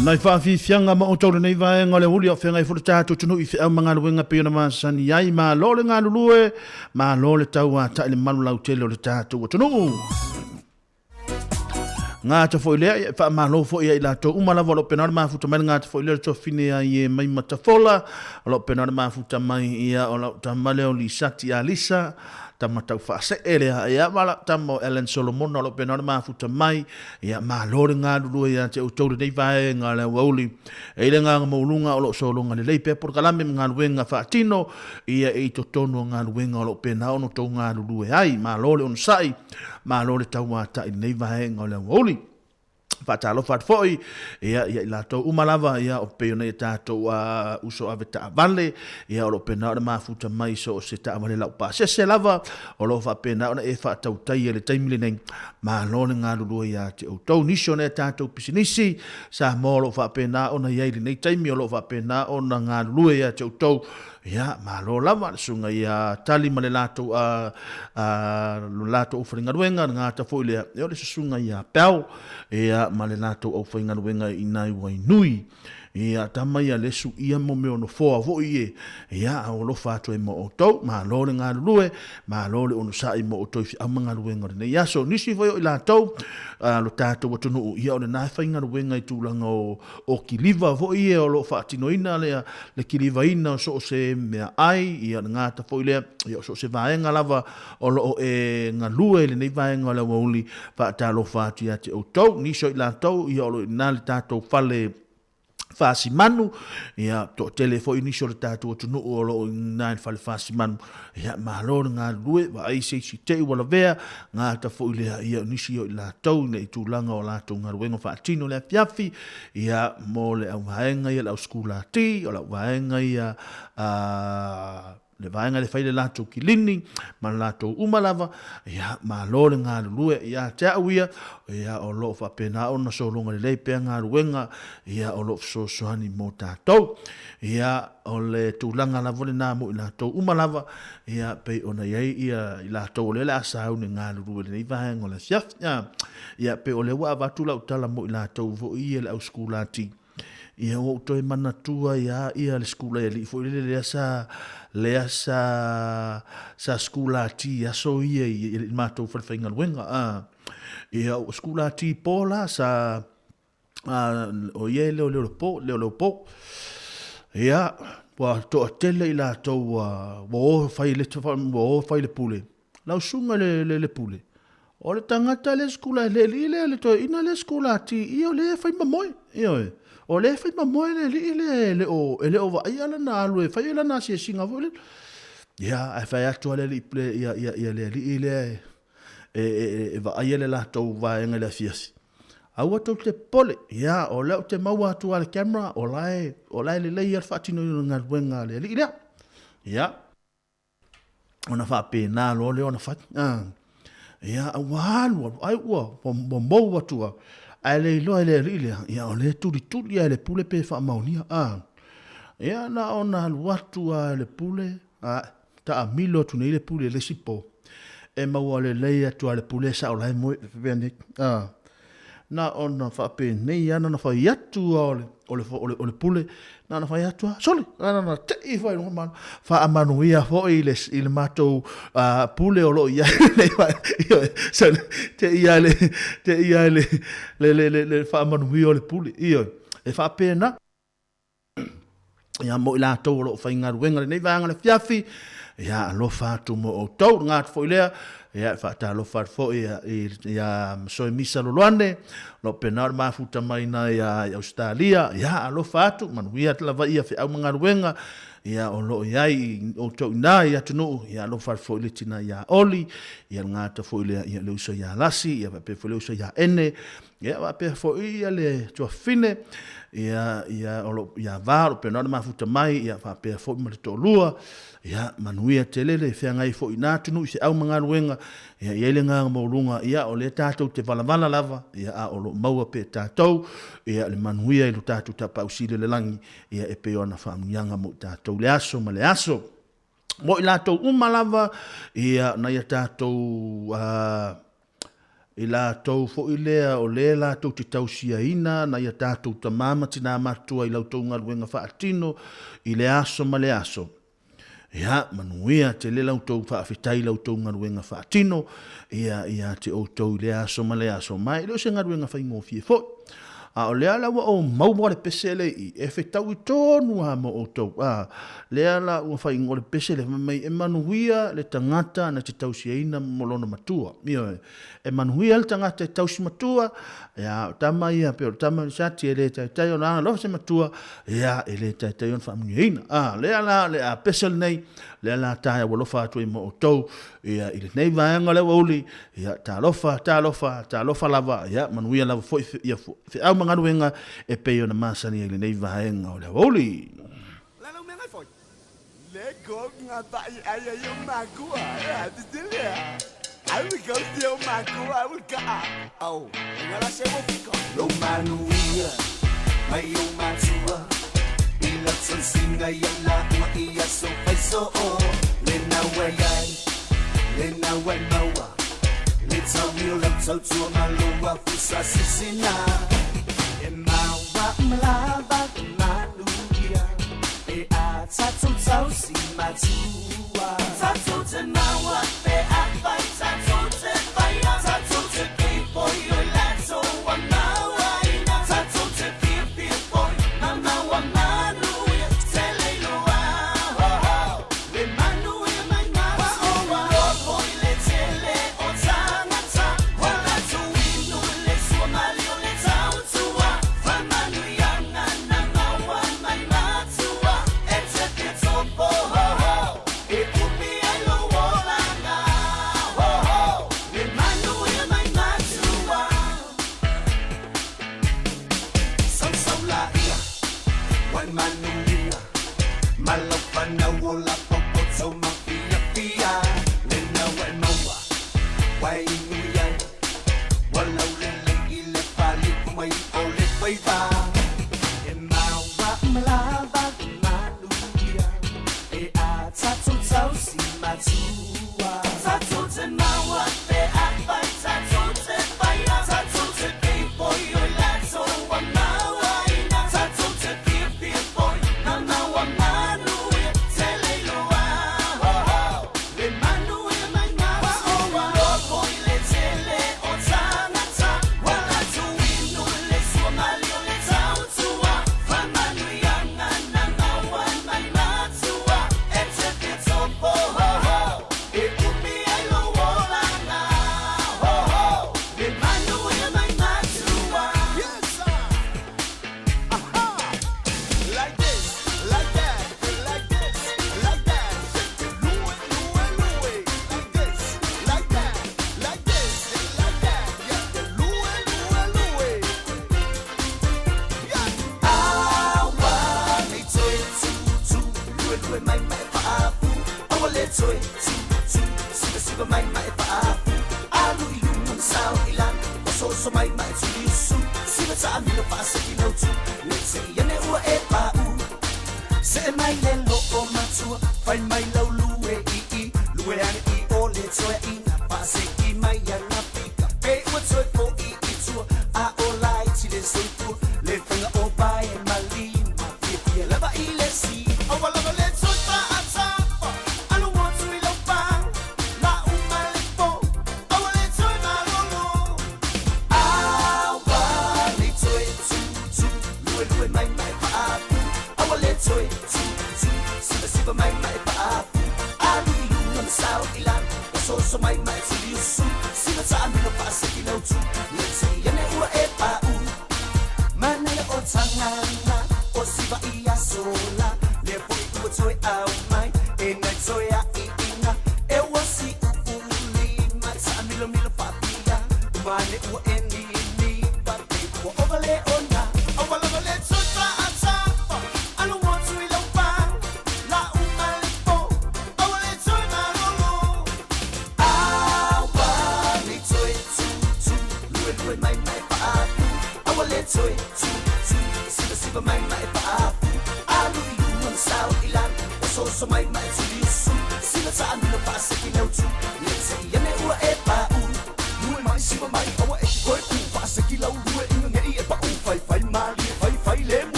Nai faafiafiaga ma outou lenei vaega o le aoauli a o feagai foi le tatou atunuu i feau ma galuega pei ona masani ai. Malo le galulue, malo le tauatai i le malu lautele o le tatou atunuu. Gata foi lea, e faamalo foi ia i latou uma lava o lo o pena le mafuta mai le gata foi lea o le tuafafine ai e mai Matafola, o lo o pena le mafuta mai ia o lau tama lea o Lisati Alisa, tama tau faasee lea, ia ma lau tama o Ellen Solomona o lo o pena le mafuta mai, ia malo le galulue ia te outou lenei vaega o le aoauli. E i le agaga maualuga o lo o sologa lelei pea polokalame ma galuega faatino ia i totonu o galuega o lo o pena ona outou galulue ai. Malo le onosai. Malo le tauatai i lenei vaega o le aoauli. Faatalofa atu foi ia ia i latou uma lava ia o pei ona ia tatou uso ave taavale ia o lo o pena ona mafuta mai so o se taavale laupasese lava o lo o faapena ona e faatautaia i le taimi lenei. Malo le galulue ia te outou. Nisi o nai a tatou pisinisi Samoa o lo o faapena ona i ai i lenei taimi o lo o faapena ona galulue ia te outou. Ia, malo lava le susuga ia Tali ma le latou a, a, lo latou aufaigaluega, le gata foi lea, ia o le susuga ia Bell, ia, ma le latou aufaigaluega i nai Wainui. Ia, tama ia le suia mo mea o nofoa foi e, ia, a alofa atu ai mo outou, malo le galulue, malo le onosai mo outou i feau ma galuega o lenei aso. Nisi foi o i latou, a, lo tatou atunuu, ia o lena e faigaluega i tulaga o, o kiliva foi ia o lo o faatinoina le, le kilivaina o so o se meaai, ia le gata foi lea, ia o so o se vaega lava o lo o e galue i lenei vaega o le aoauli, faatalofa atu ia te outou. Nisi o i latou, ia o lo o i ina le tatou fale fasimanu, ia toatele foi nisi o le tatou atunuu o lo o i ina i le fale fasimanu, Ia, malo le galulue, vaai se isi te i ua lavea, gata foi lea, ia, o nisi o i latou ina i tulaga o latou galuega faatino le afiafi, ia, mo le auvaega ia, le au sikulati, o le auvaega ia, a, le vaega le fai le latou kilini, ma le latou uma lava, ia, malo le galulue, ia te au ia, ia, o lo o faapena ona sologa lelei pea galuega, ia, o lo o fesoasoani mo tatou. Ia, o le tulaga lava lena mo i latou uma lava, ia, pei ona i ai ia i latou o lea o le a sauni e galulue i lenei vaega o le afiafi. Ia, ia, pei o lea ua avatu lau tala mo i latou foi ia le au sikulati. Ia, ua ou toe manatua ai lava ia le sikula i alii foi lele lea sa, lea sa, sa sikulati i aso ia i le matou falefaigaluega. Ia, ua sikulati po la, sa o ia e leoleo le po, leoleo po. Ia, ua toatele i latou ua, ua o fai le, ua o fai le pule. Lau susuga le, le, le pule, o le tagata le sikula e le alii lea, le toeaina le sikulati, ia o lea e fai mamoe, ioe. O lea e fai mamoe le alii lea e le o, e le o vaaia lana alu e fai lana asiasiga foi lele. Ia, ae fai atu lava le alii, le, ia, ia, ia le alii lea e, e, e, e vaaia le latou vaega i le asiasi. Aua tou te popole, ia, o lea ou te maua atu lava i le camera, o la e, o la e lelei lava le faatinoina o le galuega a le alii lea. Ia, ona faapena loa lea ona fai. Ah. Ia, ua alu alu, ai ua, ua, ua mou atu lava. Ae le iloa e le alii lea, ia, o lea e tulituli lava e le pule pe faamaonia. Ah. Ia, na ona alu atu lava e le pule, ah, taamilo atu nei le pule i le isi po, e maua lelei atu lava e le pule sao la e moe faapea nei. Ah. Na ona faapenei lava na ona fai atu lava o le, o le, o le pule, na ona fai atu lava, sole, na ona tei foi i luga malo. Faamanuia foi i le, i le matou pule o lo o i ai lenei ioe, sole, tei lava le, tei lava le, le, le, le, le faamanuia o le pule, ioe. E faapena. Ia, mo i latou o lo o faigaluega i lenei vaega o le afiafi, ia, alofa atu mo outou. Lena atu foi lea, ia, e faatalofa atu foi ia Masoe Misa Loloane, o lo o pena o le mafuta mai ina i Ausetalia, ia, alofa atu, manuia lava ia feau ma galuega, ia, o lo o i ai i outou i ina i atunuu, ia, alofa atu foi le tina ia Oli, ia, lena atu foi lea, ia, le uso ia Lasi, ia, faapea foi le uso ia Ene, Ia faapea foi ia le tuafafine, ia, ia, o lo, ia Va, o lo pena ona mafuta mai, ia faapea foi ma le toalua, ia manuia tele le feagai foi i na atunuu i feau ma galuega, ia i ai le agaga maualuga, ia o lea tatou te valavala lava, ia a o lo o maua pea e tatou, ia le manuia i lo tatou Tapaau Sili o le lagi, ia e pei ona faamanuiaga mo i tatou le aso ma le aso. Mo i latou uma lava, ia nai a tatou, i latou foi lea o lē latou te tausiaina nai a tatou tamā ma tinā matutua i la outou galuega faatino i le aso ma le aso. Ia, manuia tele la outou faafetai i la outou galuega faatino, ia, ia te outou i lea aso ma lea aso. Ma e le o se galuega faigofie foi. A o lea la ua ou maua le pese le i, e fetaui tonu lava mo outou. A, lea la ua faaigoa le pese le, fai mai, e manuia le tagata na te tausiaina mo lona matua. Ioe. E manuia le tagata e tausi matua, ia, o tama ia, pei o le tama o Sati e le taitai ona alofa se matua, ia, e le taitai ona faamanuiaina. A, lea la, le a pese lenei, lea la tae ua alofa atu ai mo outou, ia, i lenei vaega o le aoauli, ia, talofa, talofa, talofa lava, ia, manuia lava foi ia feau ma galuega e pei ona masani ai i lenei vaega o le aoauli.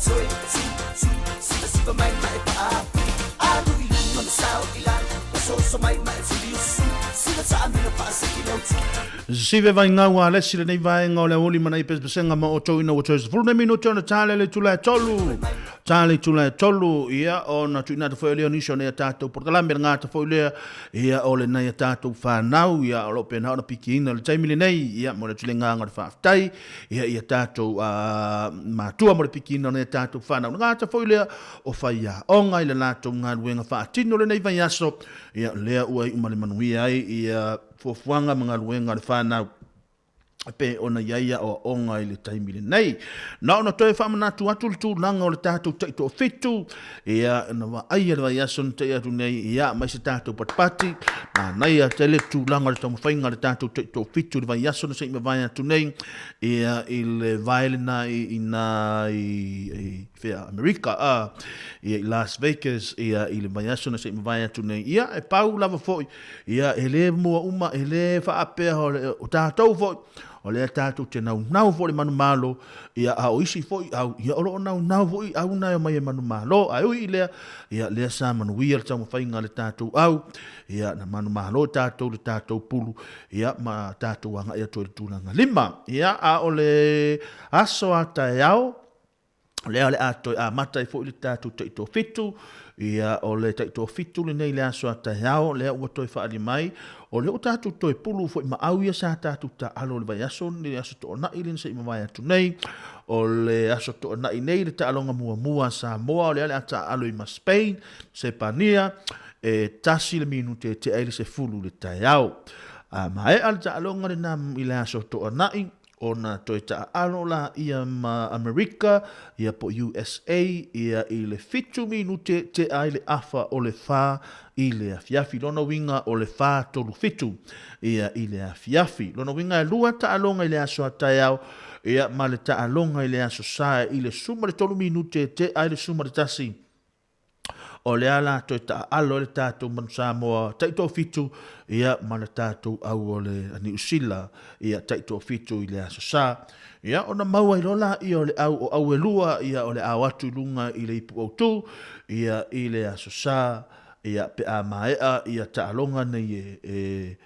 Toe tu tu siva siva mai ma e pa Alu i luga ma sao i lalo Ososo mai ma e tuli usu Sila taamilo faaseki lau tu. Sive vaigau a lesi lenei vaega o le aoauli ma nai pesepesega ma outou ina ua toe 10 minute ona tale le itula e tolu. Tale itula e tolu, ia, ona tuuina atu foi o lea o nisi o nei a tatou polokalame le gata foi lea, ia, o lenei a tatou fanau, ia, o lo o pena ona pikiina i le taimi lenei, ia, mo le atu le agaga o le faafetai, ia, ia tatou matua mo le pikiina o nei a tatou fanau. Le gata foi lea o faiaoga i le latou galuega faatino lenei vaiaso, ia, lea ua iu ma le manuia ai, ia, fuafuaga ma galuega a le fanau e pei ona i ai aoaoga i le taimi lenei. Na ona toe faamanatu atu le tulaga o le tatou taitoafitu, ia, na vaaia le vaiaso na tea atu nei, ia, mai se tatou patipati, manaia tele le tulaga o le taumafaiga a le tatou taitoafitu i le vaiaso na se i mavae atu nei, ia, i le vae lena i, i nā i, i whea, Amerika, a, ia, i Las Vegas, ia, i le vaiaso na se i mavae atu nei, ia, e pau lava foi, Ia, e le mua uma, e le faapea o, le, o tātou foi, o lea tātou te naunau foi le manumalo, ia, a o isi foi au, ia, o lo o naunau foi au na e omai e manumalo, ae ui i lea, ia, lea sa manuia le taumafaiga a le tātou au, ia, na manumalo tātou le tātou pulu, ia, ma tātou agai atu ai i le tulaga lima. Ia, a o le aso a taeao, lea o le a toe amata ai foi le tatou taitoafitu, ia, o le taitoafitu lenei i le aso a taeao, lea ua toe faali mai, o lea ua tatou toe pulu foi ma au ia sa tatou taaalo i le vaiaso, le aso Toonai lea na se i mavae atu nei, o le aso Toonai nei le taaloga muamua a Samoa, o lea o le a taaalo i ma Spain, Sepania, e 1 le minute e tea ai le 10 i le taeao. A maea le taaloga lena i le aso Toonai, Ona toe taaalo laia ma Amerika, ia po USA, ia i le 7 minute tea ai le afa o le fa i le afiafi. Lona uiga o le fa tolu fitu ia i le afiafi. Lona uiga e lua taaloga i le aso a taeao, ia ma le taaloga i le aso Sae i le 13 minute tea ai le 11. O lea la toe taaalo ai le tatou Manu Samoa taitoafitu ia ma le tatou au o le Niu Sila ia taitoafitu i le Aso Sa. Ia ona maua ai loa laia o le au o Auelua ia o le ao atu i luga i le ipu autu ia i le Aso Sa ia pe a maea ia taaloga nei e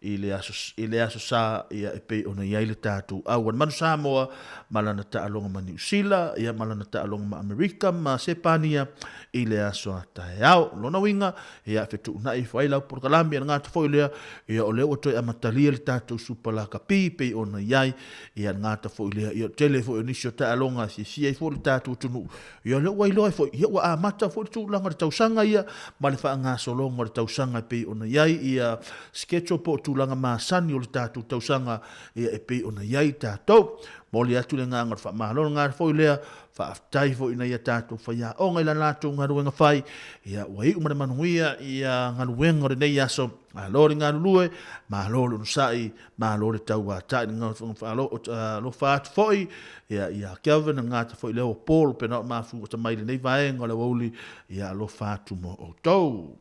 i le aso, i le aso Sa, ia, e pei ona i ai le tatou au a le Manu Samoa ma lana taaloga ma Niu Sila, ia, ma lana taaloga ma Amerika ma Sepania i le aso a taeao. Lona uiga, ia, fetuunai ifo ai lau polokalame a le gata foi lea, ia, o lea ua toe amatalia le tatou Supa Lakapi pei ona i ai, ia, le gata foi lea, ia, o le tele foi o nisi o taaloga e fiafia ai foi le tatou atunuu, Ia lea ua iloa ai foi, ia ua amata foi le tulaga o le tausaga ia ma le faagasologa o le tausaga e pei ona i ai ia schedule po o tulaga masani o le tatou tausaga ia e pei ona i ai tatou. Momoli atu le agaga o le faamalo le gata foi lea, faafetai foi i nai a tatou faiaoga i la latou galuega fai, ia ua iu ma le manuia ia galuega o lenei aso. Malo le galulue, malo le onosai, Malo le tauatai le alofa atu foi ia ia Kelvin le gata foi lea o Paul pena o mafu o tamai lenei vaega o le aoauli ia alofa atu mo outou.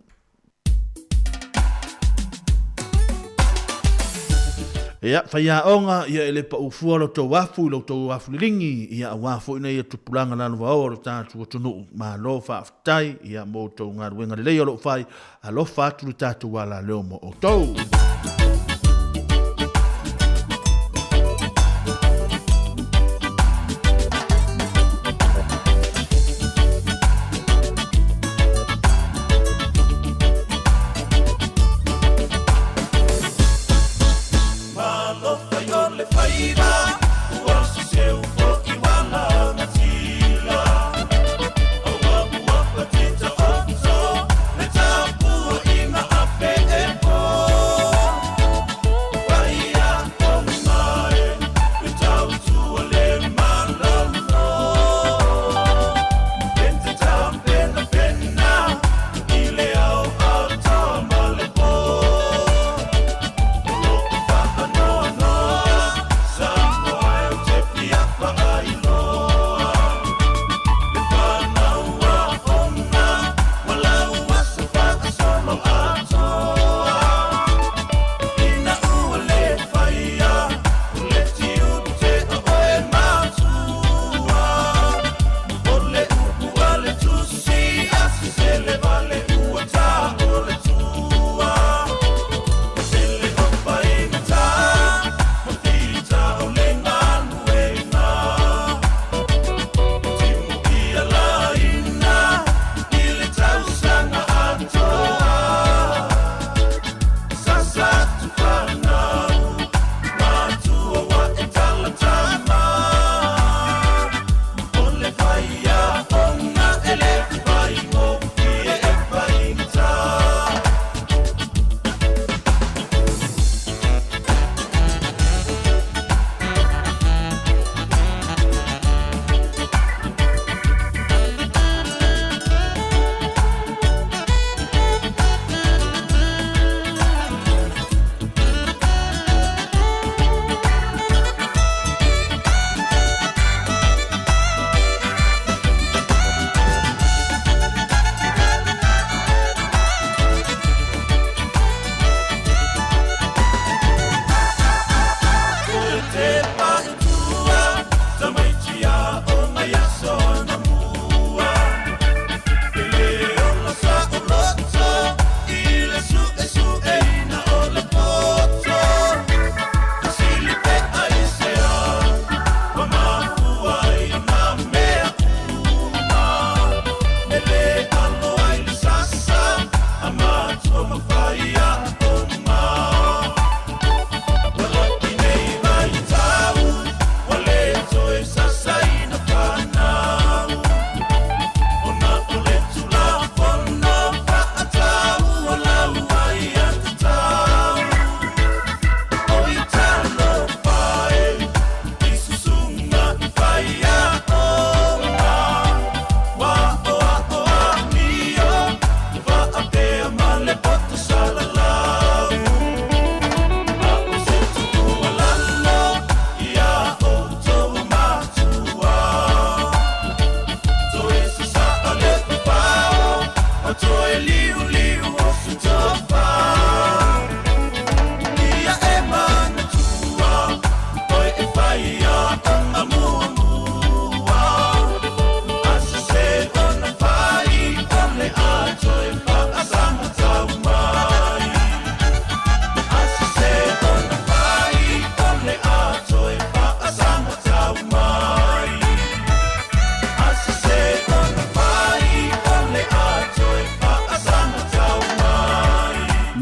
Ia, faiaoga, ia e le pau fua lo tou afu i lo tou afu liligi, ia auā foi nei ia tupulaga lalovaoa o lo tatou atunuu. Malo faafetai, ia mo outou galuega lelei o lo o fai, Alofa atu le tatou alaleo mo outou.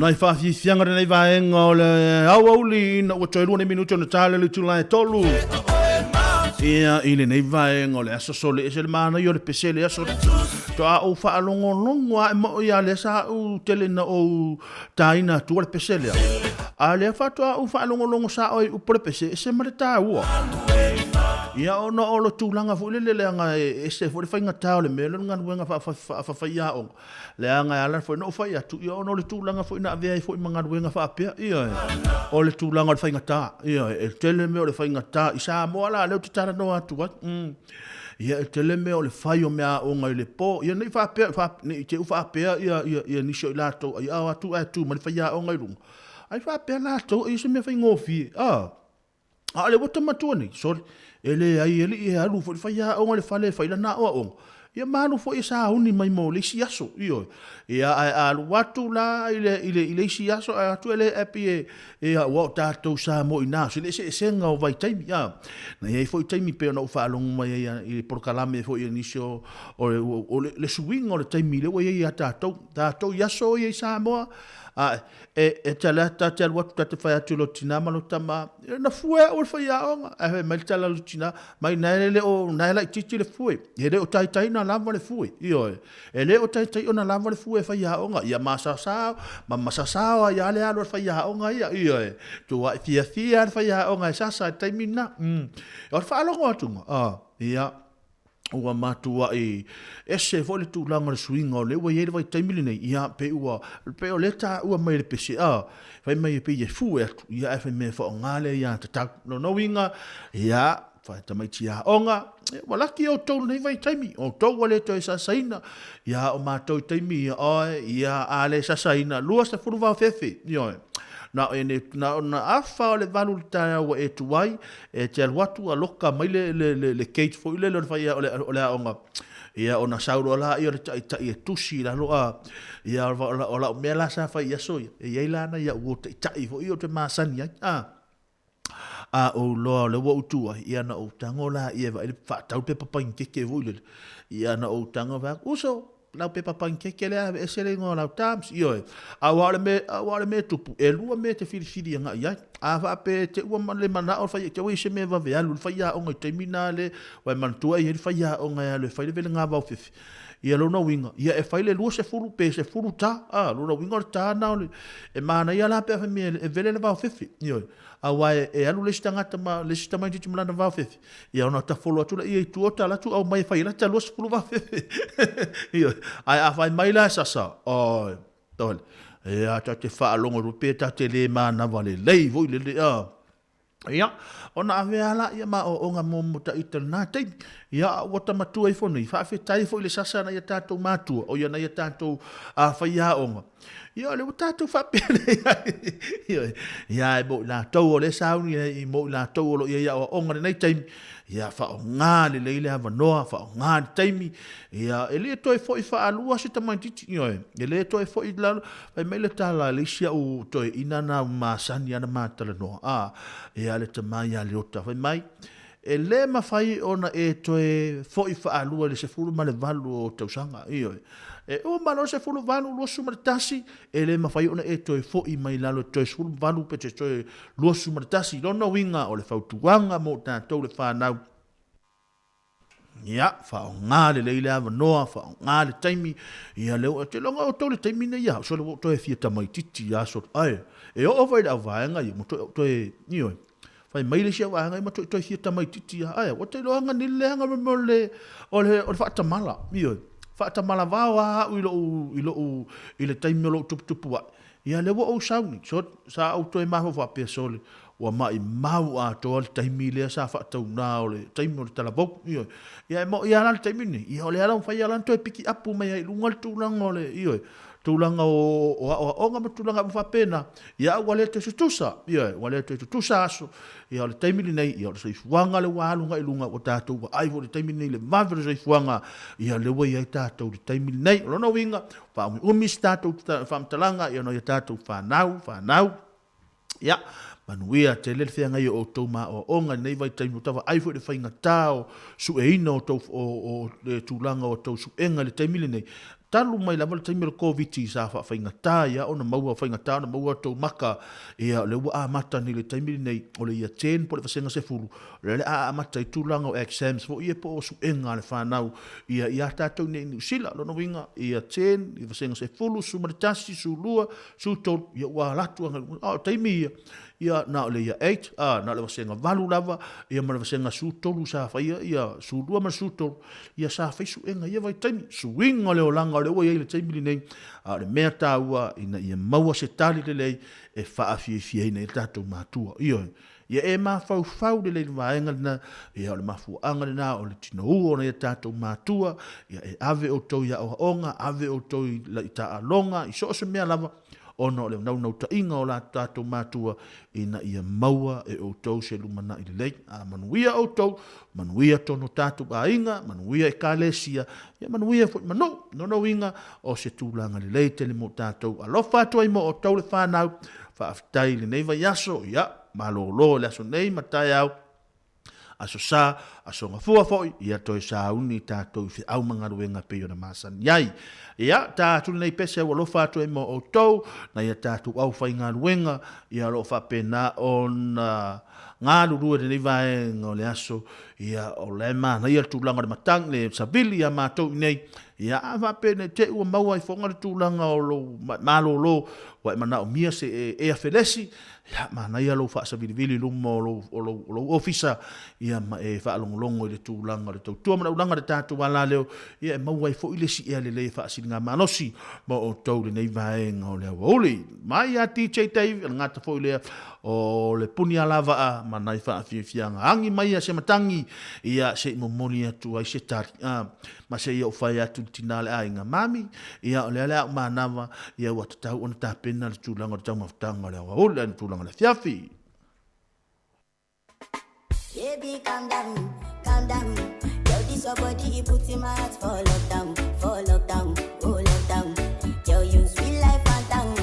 Nai faafiafiaga lenei vaega o le aoauli ina ua toe 2 nei minute ona ta le itula e 3. Ia, i lenei vaega o le aso sole ese le manaia o le pese le aso. Toa ou faalogologo ae mo ia lea sa ou tele na ou taina atua le pese lea. A lea faatoa ou faalogologo sa oi upu le pese ese ma le taua. Ia ona o le tulaga foi lele leaga e ese foi le faigata o le mea lea o le galuega faafaiaoga. Leaga e ala foi ona ou fai atu, ia ona o le tulaga foi na avea ai foi ma galuega faapea, ioe, o le tulaga o le faigata, ioe, e tele mea o le faigata. I Samoa la lea ou te talanoa atu ai, ia e tele mea o le fai o meaaoga i le po, ia ne i faapea, ne i te i ua faapea ia nisi o i latou ai a o atu ae tu mai le faiaoga i luga, ai faapea latou e i ai se mea faigofie, a. A o le ua matua nei, sole, e leai e alii e alu foi le faiaoga i le fale e fai lana aoaoga, ia ma alu foi e sauni mai mo le isi aso, ioe. Ia, ae a alu atu la i le, i le, i le isi aso, ae atu e le api e, e aua o tatou Samoa i na, se le eseesega o vaitaimi, a. Na i ai foi taimi pei ona ou faalogo mai ai i le polokalame foi a nisi o, o, o le, le suiga o le taimi lea ua i ai ia tatou, tatou i aso ia i Samoa, a, E, e te ala, ta te alu atu, ta te fai atu i lo tina ma lo tama, e, na fue au e le faiaoga. Ae fai mai le tala a lo tina, mai na e le o, na e laitiiti le fue, e le o taitai ona lava le fue, ioe. E le o taitai ona lava le fue e faiaoga, ia masaosao, ma masaosao ai lava le alu a le faiaoga ia, ioe. Tuai fiafia lava le faiaoga e sasa i le taimi lena. O le faalogo atuga, a, ia. Ua matuai ese foi le tulaga o le suiga o lea ua i ai le vaitaimi lenei, ia, pei ua, pei o lea e taua mai e le pese, a, fai mai e pei e fue atu, ia, ae fai mai e faaaoga lea aiatatau. O lona uiga, ia, tamaiti aoga, ia, ua laki outou i lenei vaitaimi, o outou ua le toe sasaina, ia, o matou i taimi ia, oi, ia, a le sasaina, 20 vaofefe, ioe. Na o ene, na o na afa o le 8 i le taeao ua e tuai, E te alu atu a loka mai le, le, le, le gate foi lele o le fai, o le, o le aoga, ia ona sau loa lea o le taitai e tusi i lalo, a, ia o, o, o lau mea la sa fai i aso ia, e i ai la nai au uo taitai foi ia ou te masani ai, a, a ou loa o lea ua ou tu ai, ia na ou tago lea e vaai le faatau pepa panikeke foi lele, ia na ou tago fai atu, uso, lau pepa panikeke lea, aveese le igoa o lau Times, ioe. Aua o le mea, aua o le mea e tupu, e lua mea e te filifili agai i ai. A faapea e te ua le manao le fai, te ua i ai se mea vave alu i le faiaoga i taimi na le, aua e manatua e i ai le faiaoga e alu e fai le velega vaofefe. Ia lona uiga, ia e fai le 20 pe 10 ta, a, lona uiga o le ta na o le, e manaia la pe a fai mai e vele le vaofefe, ioe. Aua e alu le isi tagata ma le isi tamaitiiti ma lana vaofefe, ia ona tafolo atu lea i tua o tala atu aumai e fai ai lata 20 vaofefe. Ioe. Ae a fai mai la e sasa, oi, tole, ia ta te faalogo atu pe ta te le manava lelei foi lele, a. Ia, ona avea la ia ma aoaoga mo ta ita i lena taimi. Ia, a ua ta matua ifo nei, faafetai foi i le sasa nai a tatou matua, o ia nai a tatou faiaoga. Ia, o lea ua tatou faapea nei ai. Ioe. Ia, e mo i latou o lea e sauni ai, mo i latou o lo o i ai aoaoga i lenei taimi, ia, faaaoga lelei le avanoa, faaaoga le taimi, ia, e le toe foi faalua se tamaitiiti, ioe, e le toe foi i lalo. Fai mai le tala a le isi au toeaina na masani ana ma talanoa, a, ia, le tama ia Leota, fai mai, E le mafai ona e toe foi faalua i le 18 o tausaga, ioe. E uma loa le 18, 21, e le mafai ona e toe foi mai lalo i le toe 18 pe te toe 21. Lona uiga o le fautuaga mo tatou le fanau, ia, faaaoga lelei le avanoa, faaaoga le taimi, ia lea ua, ou te iloa outou i le taimi nei a, sole ua ou toe fia tamaitiiti lava sole, ae e oo foi i le auvaega ia, ua toe, ioe. Fai mai le isi au aiga, ma toe fia tamaititi lava. Ae, ua te iloa ni leaga mo le, o le, o le faatamala, ioe. Faatamala vao lava au i lou, i lou, i le taimi o lou tuputupu ae. Ia, lea ua ou sau nei, so, sa ou toe mafaufau faapea, sole, ua maimau atoa le taimi lea sa faatauna o le taimi o le talavou, ioe. Ia, e moni lava la le taimi lenei, ia o lea la ua mafai lava la ona toe pikiapu mai ai i luga le tulaga o le, ioe, tulaga o aoaoga ma tulaga uma faapena, ia ua le toe tutusa, ioe, ua le toe tutusa aso, ia o le taimi lenei, ia o le soifuaga lea ua alu agai i luga, ua tatou vaai foi i le taimi lenei i le vave o le soifuaga, ia lea ua i ai tatou i le taimi lenei. O lona uiga, faaumiumi se tatou faamatalaga, ia ona ia tatou fanau, fanau, Ia, manuia tele le feagai o outou ma aoaoga i lenei vaitaimi, ua ta vaai foi i le faigata o sueina o tou, o, o le tulaga o tou suega i le taimi lenei. Talu mai lava le taimi o le Koviti sa faafaigata ai lava ona maua, faigata ona maua tou maka, ia o lea ua amata nei i le taimi lenei, o le Year 10 po o le vasega 10, o lea o le a amata i tulaga o exams foi ia po o suega a le fanau ia ia tatou i inei i Niu Sila. Lona uiga, Year 10, i vasega 10, 11, 12, 13, ia ua alu atu agai i luga. A o taimi ia, ia na o le Year 8, a, na o le vasega 8 lava, ia ma le vasega 13 sa faia, ia 12 ma le 13, ia sa fai suega i ia vaitaimi, suiga o le olaga o lea ua i ai i le taimi lenei, a o le mea taua ina ia maua se tali lelei e faafiafiaina ai tatou matua. Ioe, ia e mafaufau lelei i le vaega lena, ia o le mafuaaga lena o le tinou o nai a tatou matua, ia e ave outou i aoaoga, ave outou i taaloga, i so o se mea lava, ona o le naunautaiga o la tatou matua ina ia maua e outou se lumanai lelei. A manuia outou, manuia tonu tatou aiga, manuia ekalesia, ia manuia foi ma nuu. Lona uiga, o se tulaga lelei tele mo tatou. Alofa atu ai mo outou le fanau. Faafetai i lenei vaiaso, ia malolo i le aso nei ma taeao. Aso Sa, Aso Gafua foi, ia toe sauni tatou i feau ma galuega e pei ona masani ai. Ia, ta atu lenei pese ua alofa atu ai mo outou, nai a tatou aufaigaluega, ia o lo o faapena ona galulue i lenei vaega o le aso, ia o la e manaia le tulaga o le matagi, le savili ia matou i inei, ia a faapea ne i te i ua maua ai foga le tulaga o lou malolo, ua e manaomia se ea felesi, Ia, manaia lou faasavilivili i luma o lou, o lou, o lou ofisa, ia, ma e faalogologo i le tulaga o le tautua ma le aulaga i le tatou alaleo, ia, e maua ai foi le isi ea lelei e faasiligamalosi mo outou i lenei vaega o le aoauli. Mai ia DJ Dave, o le gata foi lea o le puni alavaa ma nai faafiafiaga agi mai ia se matagi, ia, se i momoli atu ai se tali, a, ma se i ou fai atu i le tina o le aiga, Mami, ia, o lea le a ou manava, ia ua tatau ona tapena le tulaga o le taumafataga o le aoauli, le tulaga o le afiafi. Baby, calm down, calm down. Girl, this your body, it puts in my heart for lockdown, for lockdown, oh lockdown. Girl, you sweet life, phantom,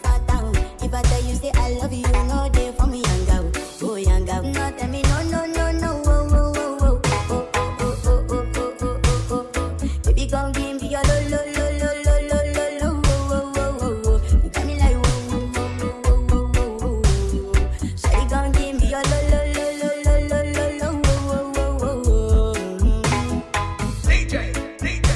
phantom. If I tell you say I love you, you know they for me, young girl, oh young girl. No, tell me no, no, no, no, oh, oh, oh, oh, oh, oh, oh, oh, oh, oh, oh, oh, oh. Baby, come give me your lo, lo, lo, lo, lo, lo, lo, lo, oh, oh, oh, oh, oh. You got me like, oh, oh, oh, oh, oh, oh, oh, oh. Shawty gon' give me your lo, lo, lo, lo, lo, lo, lo, lo, oh, oh, oh, oh, oh. DJ, DJ.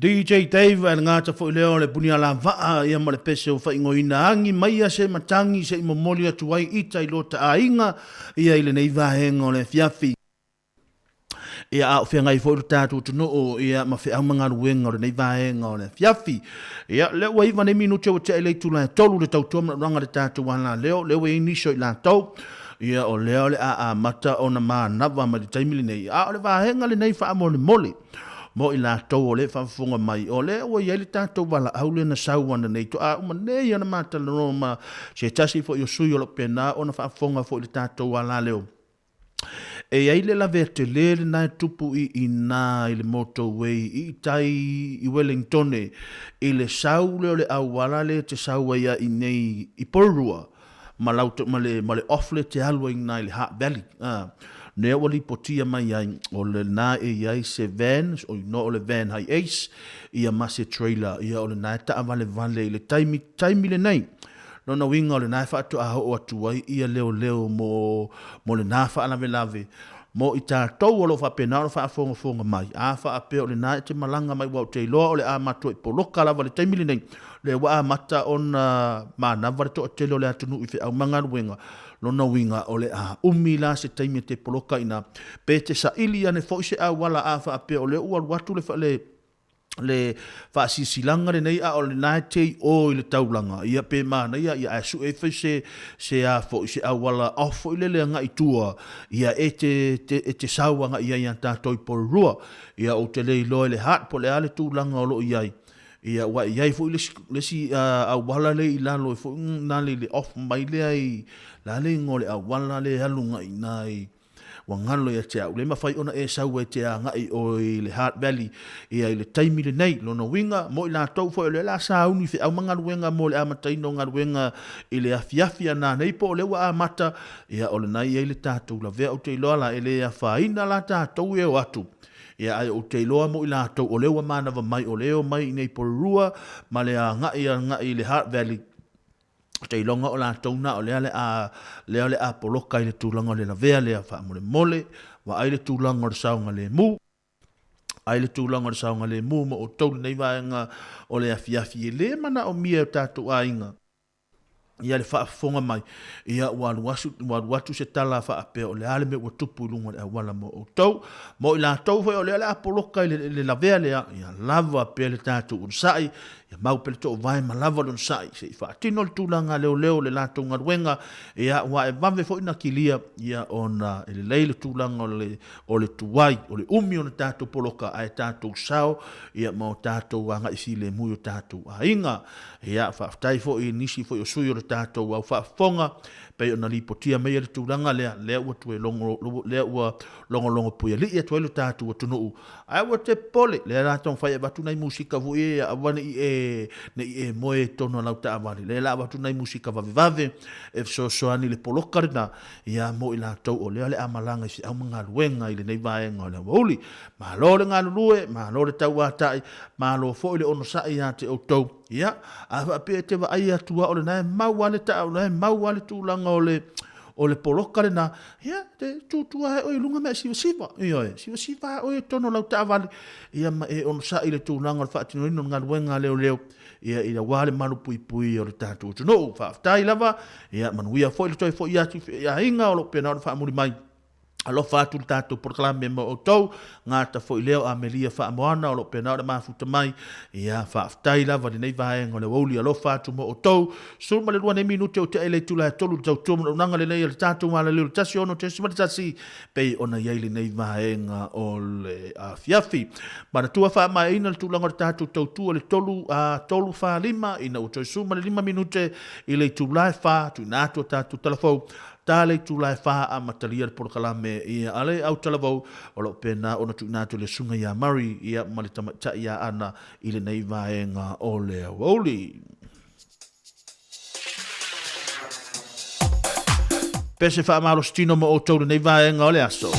DJ Dave ae le gata foi lea o le punialavaa ia ma le pese o faaigoaina agi maia se matagi se i momoli atu ai ita i lota aiga ia i lenei vaega o le afiafi. Ia a o feagai foi lo tatou atunuu ia ma feau ma galuega o lenei vaega o le afiafi. Ia lea ua 9 nei minute ua tea i le itula e 3 le tautua ma le le tatou alaleo, lea ua i ai nisi o i latou ia o lea o le a amata ona manava mai le taimi lenei. A o le vaega lenei faamolemole mo i latou o lea e faafofoga mai, o lea ua i ai le tatou valaau lea na sau ananei, toa uma nei ona matalanoa ma se tasi foi o sui o lo o pena ona faafofoga foi i le tatou alaleo. E i ai le lavea tele lena e tupu i ina i le motorway i tai i Wellingtone i le sau lea o le auala lea e te sau ai a i nei i Porirua ma lau ma le ma le off lea e te alu ai ina i le Hutt Valley a lea ua lipotia mai ai o lena e i ai se van o igoa o le van Hiace ia ma se trailer ia o lena e taavalevale i le taimi taimi lenei. Lona uiga o lena e faatoa oo atu ai ia leoleo mo, mo lena faalavelave, mo i tatou o lo o faapena ona faafogafoga mai, a faapea o lena e te malaga mai aua ou te iloa o le a matuai poloka lava i le taimi lenei, lea ua amata ona manava le toatele o le atunuu i feau ma galuega, lona uiga o le a umi la se taimi e te poloka i ina, pe te saili ane foi se auala a faapea o lea ua alu atu le, le le faasilasilaga lenei a o lena e te i o i le taulaga, ia pe manaia ia ae sue ifo se se a foi se auala off foi lele agai i tua, ia e te te e te sau agai i ai ia tatou i Porirua. Ia ou te le iloa i le Hutt po o le a le tulaga o lo o i ai, ia aua e i ai foi le isi le isi auala lea i lalo e foi na le i le off mai lea i le a le igoa o le auala lea e alu agai i ina i Ua galo ia te au, le mafai ona e sau e te agai oe i le Hutt Valley ia i le taimi lenei. Lona uiga, mo i latou foi o lea o le a sauni feau ma galuega mo le amataina o galuega i le afiafi a nanei po o lea ua amata, ia o lena e i ai le tatou lavea. Ou te iloa la e le afaina la tatou e o atu, ia ae ou te iloa mo i latou o lea ua manava mai o lea e omai i nei Porirua ma le agai agai i le Hutt Valley, Ou te iloga o latou na o lea le a, lea o le a poloka i le tulaga o le lavea lea faamolemole, vaai le tulaga o le saogalemu, ai le tulaga o le saogalemu mo outou lenei vaega o le afiafi e le manaomia e o tatou aiga ia le faafofoga mai, ia ua alu asu, ua alu atu se tala faapea o le a le mea ua tupu i luga o le auala mo outou. Mo i latou foi o lea o le a poloka i le, le lavea lea, ia lava pea le tatou onosai, Ia mau pea le toovae ma lava lona sa'i se i faatino le tulaga a leoleo o le latou galuega, ia, aua e vave foi ona kilia, ia, ona e lelei le tulaga o le, o le tuai, o le umi ona tatou poloka ae tatou sao, ia, ma o tatou agai filemu i o tatou aiga. Ia, faafetai foi i nisi foi o sui o le tatou au faafofoga, pei ona lipotia mai le tulaga lea, lea ua toe logo, lea ua logologo puialii atu ai lo tatou atunuu Ae ua te popole, lea la taumafai e avatu nai musika foi ia aua ne i e, ne i e moe i totonu o lau taavale. Lea la avatu nai musika vavevave e fesoasoani i le poloka lena, ia mo i latou o lea o le a malaga i feau ma galuega i lenei vaega o le aoauli. Malo le galulue, malo le tauatai, malo foi le onosai ia te outou. Ia, a faapea e te vaai atu lava o lena e mau lava le taa, o lena e mau lava le tulaga o le, o le poloka lena, ia, te tūtū ae oe i luga ma e sivasiva, ioe, sivasiva ae oe i totonu o lau taavale, ia ma e onosai i le tulaga o le faatinoina o le galuega a leoleo, ia, ina ua le malupuipuia o le tatou atunuu. Faafetai lava, ia, manuia foi le toe foi atu i aiga o lo o pena ona faamuli mai. Alofa atu le tatou polokalame mo outou, gata foi lea o Amelia Faamoana o lo o pena ona mafuta mai. Ia, faafetai lava i lenei vaega o le aoauli alofa atu mo outou. 12 nei minute o tea i le itula e 3 le tautua manaonaga lenei a le tatou alaleo le 16.1 pei ona i ai lenei vaega o le afiafi. Manatua faamaeaina le tulaga o le tatou tautua le 3 a 3 4 5 ina ua toe 15 minute i le itula e 4 tuuina atu a tatou talafou Ta le itula e 4 amatalia le polokalame ia a le au talavou o lo o pena ona tuuina atu e le Susuga ia Murray ia ma le tamaitai ia Ana i lenei vaega o le aoauli. Pese faamalositino mo outou lenei vaega o le aso.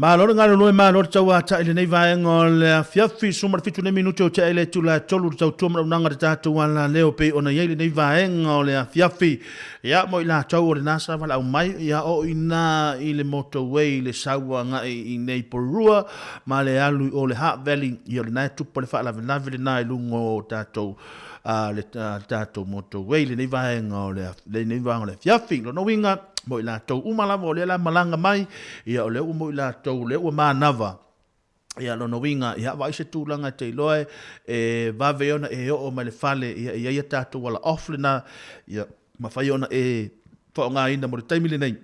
Malo le galulue, malo le tauata'i i lenei vaega o le afiafi, 17 nei minute o tea i le itula e tolu le tautua ma le auaunaga i le tatou alaleo pei ona i ai lenei vaega o le afiafi. Ia, mo i latou o lena sa valaau mai, ia oo i ina i le motorway i le sau agai i nei Porirua ma le alu i o le Hutt Valley, ia o lena e tupu le faalavelave lena i luga o tatou le tatou motorway i lenei vaega o le lenei vaega o le afiafi. Lona uiga, mo i latou uma lava o lea la malaga mai, ia o lea ua mo i latou o lea ua manava, ia lona uiga, ia vaai se tulaga e te iloa e vave ona e oo mai le fale, ia e i ai a tatou ala off lena, ia mafai ona e faaaogaina mo le taimi lenei.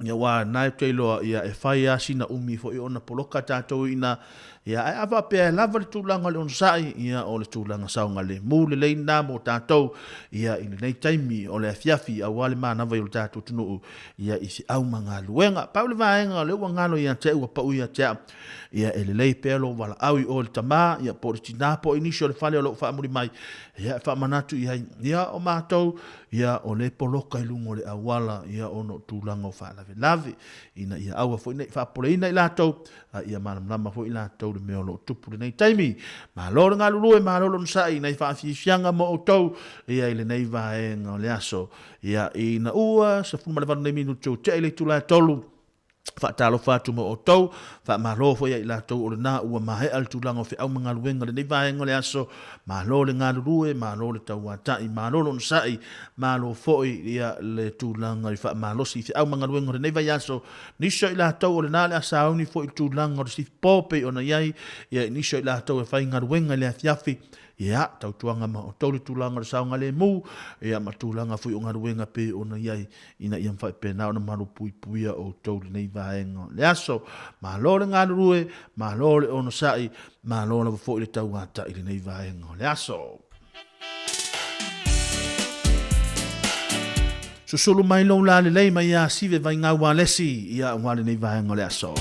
Ia aua na ou te iloa ia e fai lava sina umi foi ona poloka tatou i ina, ia ae a faapea e lava le tulaga o le onosai, ia o le tulaga saogalemu lelei lena mo tatou ia i lenei taimi o le afiafi aua le manava i o le tatou atunuu ia i feau ma galuega. Pau le vaega o lea ua galo ia te au ua pau ia te au, ia e lelei pea lou valaau i oe le tama, ia po o le tina po o nisi o le fale o lo o faamuli mai, ia e faamanatu i ai, ia o matou Ia, o lea e poloka i luga o le auala, ia, ona o tulaga o faalavelave, ina ia aua foi ne i faapopoleina i latou, a ia malamalama foi i latou i le mea o lo o tupu i lenei taimi. Malo le galulue, malo le onosai i nai faafiafiaga mo outou, ia, i lenei vaega o le aso. Ia, ina ua 18 nei minute ua tea i le itula e 3, Faatalofa atu mo outou, faamalo foi ia i latou o lena ua maea le tulaga o feau ma galuega i lenei vaega o le aso, malo le galulue, malo le tauata'i, malo le onosai, malo foi ia le tulaga i le faamalosi i feau ma galuega o lenei vaiaso. Nisi o i latou o lena o le a sauni foi i le tulaga o le sifi po pei ona i ai ia i nisi o i latou e fai galuega i le afiafi, Ia, tautuaga ma outou le tulaga o le saogalemu, ia ma tulaga foi o galuega pei ona i ai, ina ia faapena ona malupuipuia outou i lenei vaega o le aso. Malo le galulue, malo le onosai, malo lava foi le tauata'i i lenei vaega o le aso. Susulu mai lou lalelei mai ia Sive Vaigau Alesi, ia aua lenei vaega o le aso.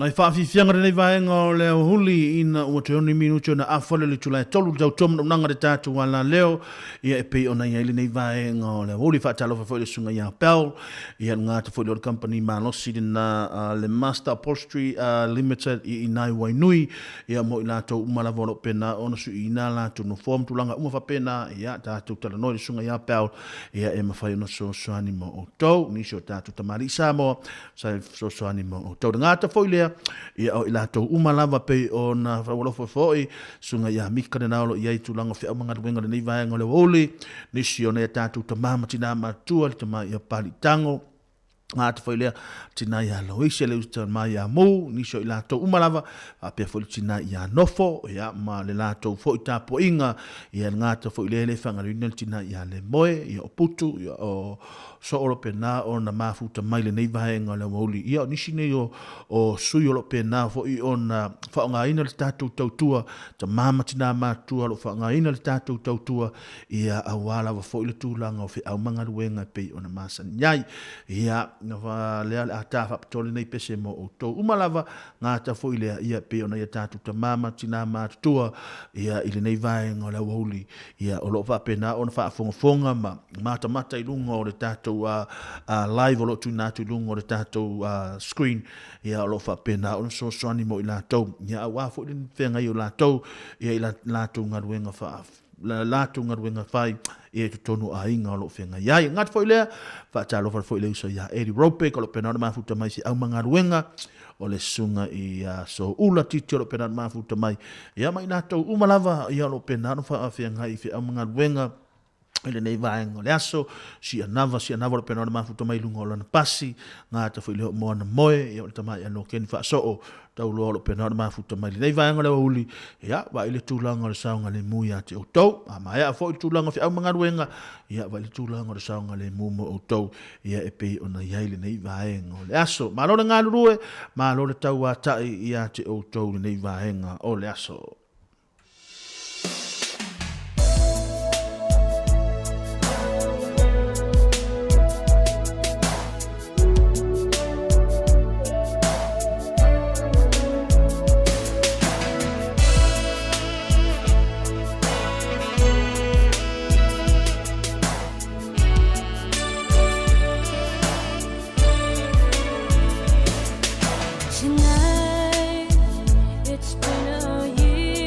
Nai faafiafiaga lenei vaega o le aoauli ina ua toe 6 minute ona afa lea o le itula e 3 le tautua manaonaga le tatou alaleo ia e pei ona i ai lenei vaega o le aoauli. Faatalofa foi i le susuga ia Bell ia le gata foi lea o le kamupani malosi lena a le Master Upholstery Limited i inā i Wainui ia mo i latou uma lava o lo o pena ona suiina a latou nofoa ma tulaga uma faapena ia tatou talanoa i le susuga ia Bell ia e mafai ona fesoasoani mo outou nisi o tatou tamalii Samoa sa fesoasoani mo outou. Le gata foi lea, ia o i latou uma lava pei ona faualofa foi, susuga ia Mika lena o lo o i ai i tulaga o feau ma galuega o lenei vaega o le aoauli, nisi o nai a tatou tama ma tina matutua, le tama ia Palitango, gata foi lea, tina ia Loise, le tama ia Mu, nisi o i latou uma lava, faapea foi le tina ia Nofo, ia ma le latou foi tapuaiga, ia le gata foi lea e le faagaloina le tina ia Lemoe, ia o Putu, ia o So o lo pēnā ona mafuta mai lenei vaega o le aoauli. Ia o nisi nei o, o sui o lo pēnā foi ona faaaogaina le tatou tautua, tamā ma tinā matutua o lo o faaaogaina le tatou tautua, ia auā lava foi le tulaga o feau ma galuega e pei ona masani ai. Ia, lea o le a tā faapitoa lenei pese mo outou uma lava, gata foi lea, ia e pei ona i a tatou tamā ma tinā matutua, ia i lenei vaega o le aoauli, Ia, o lo o faapena ona faafogafoga ma matamata i luga o le tatou live o lo o tuuina atu i luga o le tatou screen, ia, o lo o faapena ona fesoasoani mo i latou, ia, aua foi le feagai o latou, ia, i latou galuega faa, latou galuega fai, ia, i totonu o aiga o lo o feagai ai. E gata foi lea, faatalofa foi i le uso ia Eddie Ropic, o lo o faapena ona mafuta mai i se aumagaluega, o le susuga ia Soula Titi o lo o pena ona mafuta mai, ia ma i latou uma lava ia o lo o pena ona faafeagai i feau ma galuega i lenei vaega o le aso, Sianava, Sianava o lo o pena ona mafuta mai i luga o lana pasi, gata foi le oo moana moe, ia o le tama ia Lokeni Faasoo, tauloa o lo o pena ona mafuta mai i lenei vaega o le aoauli, ia vaai le tulaga o le saogalemu ia te outou, a maea foi le tulaga o feau ma galuega, ia vaai le tulaga o le saogalemu mo outou, ia e pei ona i ai lenei vaega o le aso. Malo le galulue, malo le tauatai ia te outou lenei vaega o le aso. Tonight, it's been a year.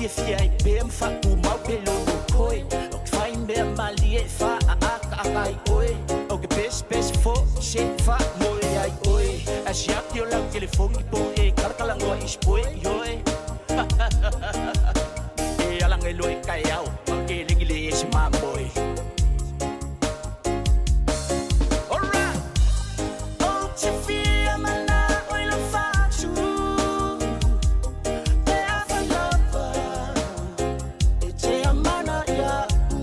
fiafia ai pea ma faatumau pe lolo poi. O ke fai mea malie e faaakaaka ai oe. O ke pesepese foʻi se faamoe ai oe. Ae siaki o lau telefoni po e kalakalagoa i sipoe i oe. E alaga iloa i kaeao ma o ke legi le e se mamoe. Alright. Ou te fia manao i lau fatu. Pe afai lava e te amana iaʻu.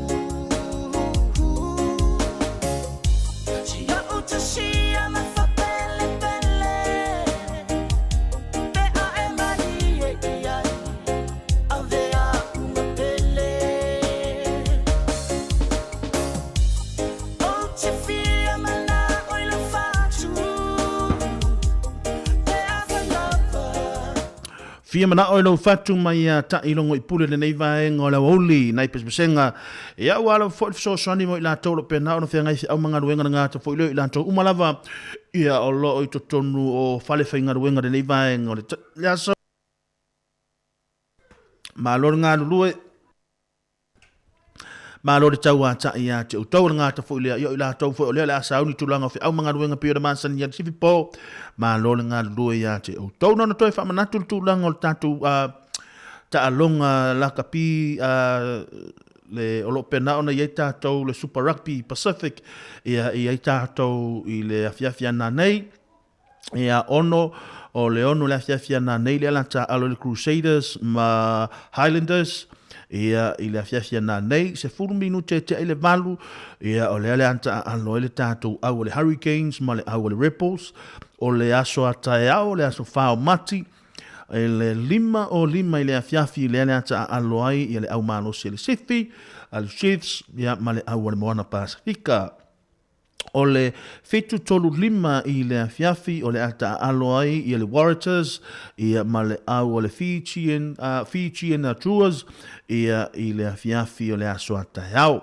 Sia ou tasia ma faapelepele. Pe a e malie i ai avea aʻu ma pele. Ou te fia manao i lau fatu. Pe afai lava. Fia manao i lou fatu mai ia taʻilogo i pule lenei vaega o le aoauli nai pesepesega ia ua lava foi le fesoasoani mo i latou o lo o pena ona feagai feau ma galuega na gata foi lea o i latou uma lava ia o lo o i totonu o fale faigaluega lenei vaega o le aso. Malo le galulue. Malo le tauataʻi ia te outou o le gata foi lea, ia o i latou foi o lea o le a sauni tulaga o feau ma galuega pei ona masani ai le sifi po. Malo le galulue ia te outou. Na ona toe faamanatu le tulaga o le tatou taaloga lakapi le o lo o pena ona i ai tatou le Super Rugby Pacific ia i ai tatou i le afiafi ana nei. Ia ono o le 6 le afiafi ana nei lea la taaalo le Crusaders ma Highlanders ia i le afiafi ana nei 10 minute e tea i le 8 ia o lea le taaalo ai le tatou au o le Hurricanes ma le au o le Rebels. O le aso a taeao le aso 4 o Mati i le 5 o 5 i le afiafi lea le taaalo ai ia le au malosi a le Sifi a le Chiefs ia ma le au o le Moana Pasifika. O le 7:35 i le afiafi o le a taaalo ai ia le Waratahs ia ma le au o le Fijian, Fijian Tours ia i le afiafi o le aso a taeao.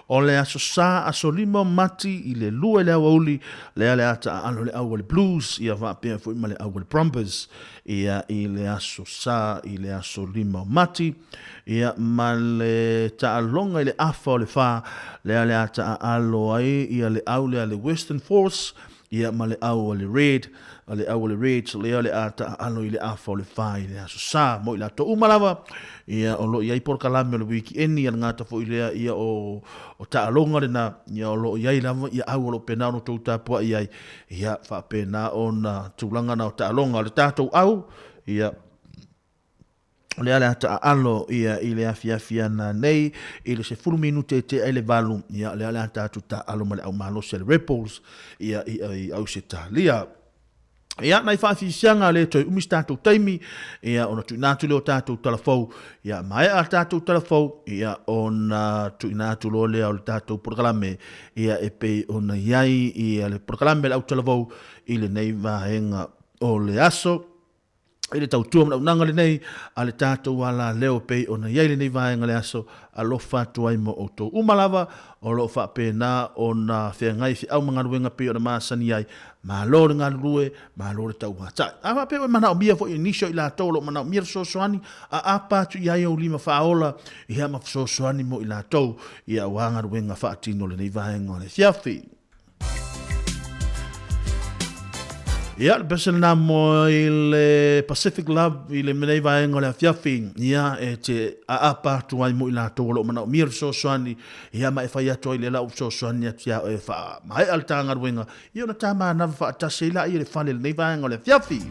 O le aso Sa, aso 5 o Mati i le 2 i le aoauli, lea le a taaalo le au o le Blues ia faapea foi ma le au o le Brumbies ia i le aso Sa i le aso 5 o Mati. Ia, ma le taaloga i le afa o le fa, lea le a taaalo ai ia le au lea le Western Force, ia ma le au o le Red, a le au o le Reds, lea le a taaalo i le afa o le fa i le aso Sa. Mo i latou uma lava, ia o lo o i ai polokalame o le wikiendi, ia le gata foi lea ia o, o taaloga lena, ia o lo o i ai lava ia au o lo o pena ona outou tapuai ai, ia faapena ona tulaga na o taaloga. O le tatou au, ia, O le a le ata aalo ia i le afiafi ana nei i le 10 minute e tea i le 8, ia o le a le ata atu taaalo ma le au malosi a le Rebels ia i i Ausetalia. Ia, nai faafisiaga le toe umi se tatou taimi, ia ona tuuina atu lea o tatou talafou, ia maea le tatou talafou, ia ona tuuina atu loa lea o le tatou polokalame, ia e pei ona i ai ia le polokalame a le au talavou i lenei vaega o le aso. I le tautua ma le auaunaga lenei a le tatou alaleo e pei ona i ai lenei vaega le aso, alofa atu ai mo outou uma lava o lo o faapena ona feagai feau ma galuega pei ona masani ai. Malo le galulue, malo le tauatai. A faapea ua e manaomia foi e nisi o i latou o lo o manaomia le fesoasoani, aapa atu i ai ou lima faaola ia ma fesoasoani mo i latou ia aua galuega faatino o lenei vaega o le afiafi. Ia, le pese lena mo i le Pacific Love i le menei vaega o le afiafi, ia, e te aapa atu ai mo i latou o lo o manaomia le fesoasoani, ia, ma e fai atu ai le lau fesoasoani atu iā oe e faamaea le ta galuega, ia ona ta manava faatasi ai laia i le fale i lenei vaega o le afiafi.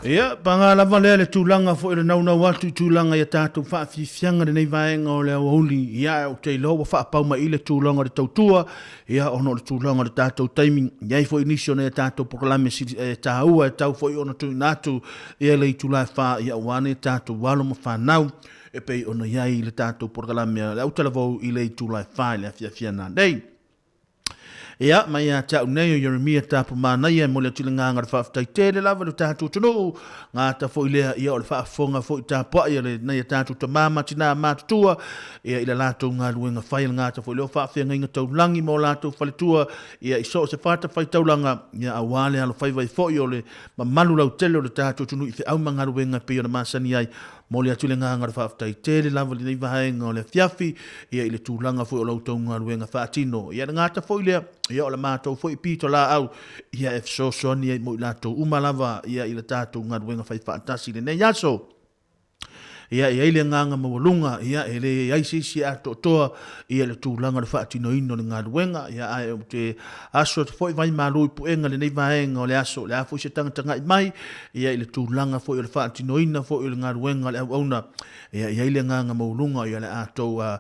Ia, paga lava lea le tulaga foi o le naunau atu i tulaga i a tatou faafiafiaga lenei vaega o le aoauli, ia ae ou te iloa ua faapau mai i le tulaga o le tautua, ia ona o le tulaga o le tatou taimi, e i ai foi nisi o nai a tatou polokalame e taua e tatau foi ona tuuina atu ia le itula e fa, ia aua nai a tatou alo ma fanau e pei ona i ai le tatou polokalame a le Autalavou i le itula e fa i le afiafi a nanei. Ia, mai ia te au nei o Ieremia Tapu Manaia e momoli atu le agaga o le faafetai tele lava i lo tatou atunuu, gata foi lea ia o le faafofoga foi tapuai a nai a tatou tama ma tina matutua ia i le latou galuega fai, le gata foi lea o faafeagaiga taulagi ma o latou faletua ia i so o se fatafaitaulaga ia aua le alofaiva ai foi o le mamalu lautele o le tatou atunuu i feau ma galuega e pei ona masani ai. Momoli atu le agaga o le faafetai tele lava i lenei vaega o le afiafi, ia i le tulaga foi o la outou galuega faatino. Ia le gata foi lea, ia o le matou foi pitolaau, ia e fesoasoani ai mo i latou uma lava ia i le tatou galuega fai faatasi i lenei aso. Ia e i ai le agaga maualuga, ia e leai se isi e atoatoa ia le tulaga o le faatinoina o le galuega, ia ae ou te aso atu foi vai malu i puega lenei vaega o le aso, o le a foi se tagatagai mai, ia i le tulaga foi o le faatinoina foi o le galuega a le auauna, ia i ai le agaga maualuga ia le a tou a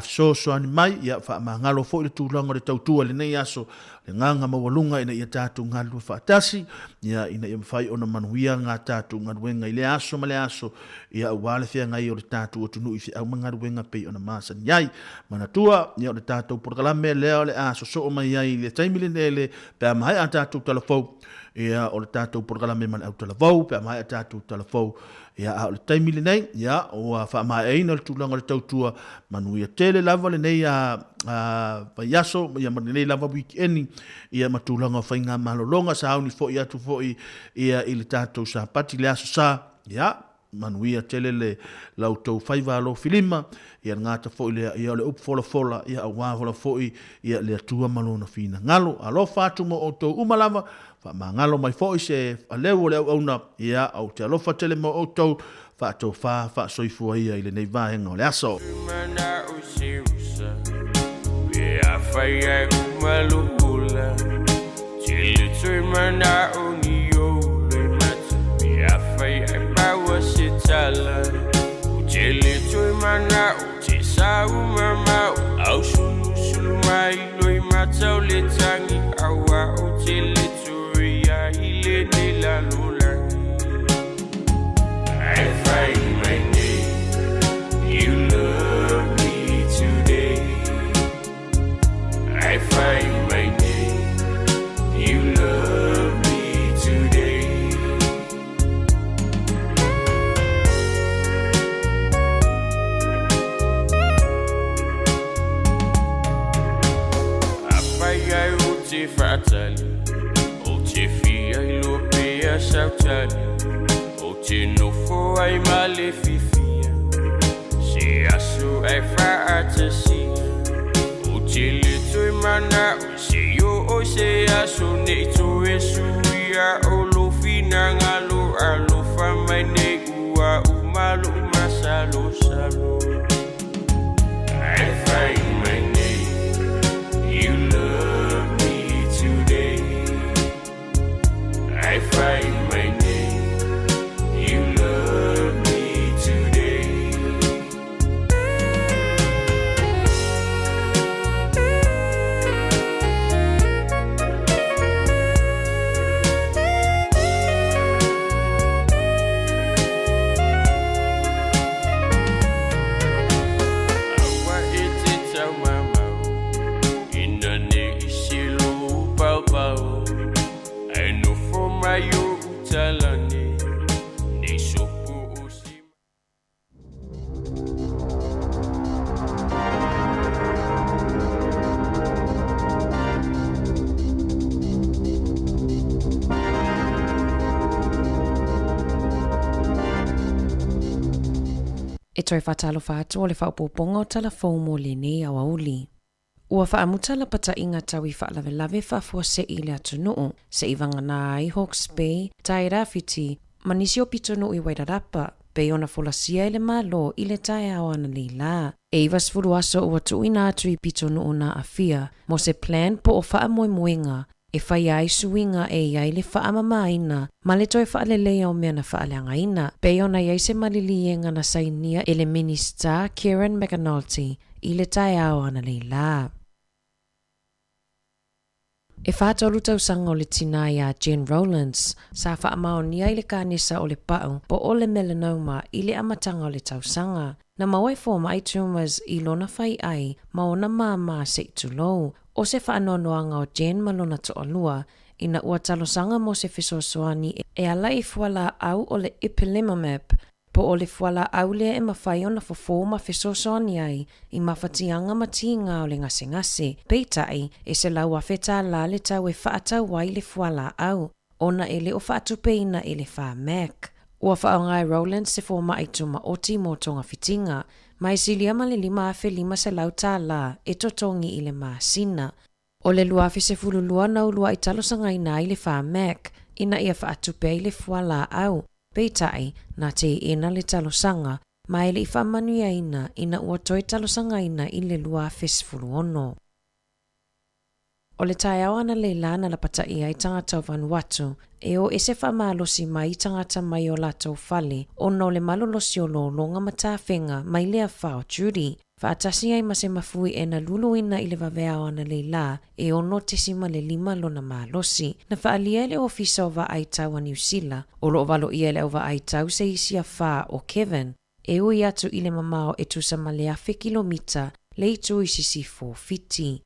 fesoasoani mai, ia faamagalo foi le tulaga o le tautua i lenei aso, le agaga maualuga ina ia tatou galulue faatasi, ia ina ia mafai ona manuia nga tatou galuega i lea aso ma lea aso, ia aua le feagai o le tatou atunuu i feau ma galuega pei ona masani ai. Manatua, ia o le tatou polokalame lea o le a sosoo mai ai i le taimi lenei le pe a maea a tatou talafou, ia o le tatou polokalame ma le autalavou pe a maea tatou talafou, ia a o le taimi lenei, ia ua faamaeaina le tulaga o le tautua, manuia tele lava lenei a vaiaso ia ma lenei lava weekend ia ma tulaga o faigamalologa, sauni foi atu foi ia i le tatou Sapati le Aso Sa, ia manuia tele le la outou faiva alofilima, ia le gata foi lea, ia o le upu folafola, ia aua fola foi ia le Atua ma lona finagalo. Alofa atu mo outou uma lava, faamagalo mai foi se aleu o le auauna, ia ou te alofa tele mo outou, faatofa faasoifua ia i lenei vaega o le aso. E toe faatalofa atu o le faaopoopoga o tala fou mo lenei aoauli. Ua faamuta lapataiga tau i faalavelave faafuasei i le atunuu, se i vagana ai Hawke's Bay, Tairāwhiti, ma nisi o pitonuu i Wairarapa, pei ona folasia e le Malo i le taeao ananei lā. E 90 aso ua tuuina atu i pitonuu na aafia mo se plan po o faamoemoega. e faia ai suiga e i ai le faamamaina ma le toe faaleleia o mea na faaleagaina, pei ona i ai se maliliega na sainia e le Minisita Kieran McAnulty i le taeao analeila. E 43 tausaga o le tinā iā Jen Rowlands, sa faamaonia i le kanesa o le pa'u po o le melanoma i le amataga o le tausaga. Na maua e fomai tumours i lona fai'ai ma ona māmā se i tulou. O se faanoanoaga o Jen ma lona toalua ina ua talosaga mo se fesoasoani e ala i fualaau o le ipilimumab Po o le fualaau lea e mafai ona fofo ma fesoasoani ai i mafatiaga ma tiga o le gasegase. Peitai, e $100,000 le tau e faatau ai le fualaau, ona e le o faatupeina e le Pharmac. Ua faaaoga e Rowland se fomai tumaoti mo togafitiga, ma e silia ma le $5,500 e totogi i le masina. O le 2012 na uluai talosagaina ai le Pharmac ina ia faatupe ai le fualaau, Peitai, na teena le talosaga, ma e le i faamanuiaina ina ua toe talosagaina i le 2016. O le taeao analeila na lapataia ai tagata o Vanuatu e o ese faamalosi mai tagata mai o latou fale ona o le malolosi o lologa ma tafega mai le afa o Judy, faatasi ai ma se mafui e na luluina i le vaveao analeila e 6.5 lona malosi. Na faaalia e le Ofisa o Vaai Tau a Niu Sila, o loo valoia e le auvaai tau se isi afa o Kevin, e ui atu i le mamao e tusa ma le 1,000 kilomita le itu i sisifo o Fiti.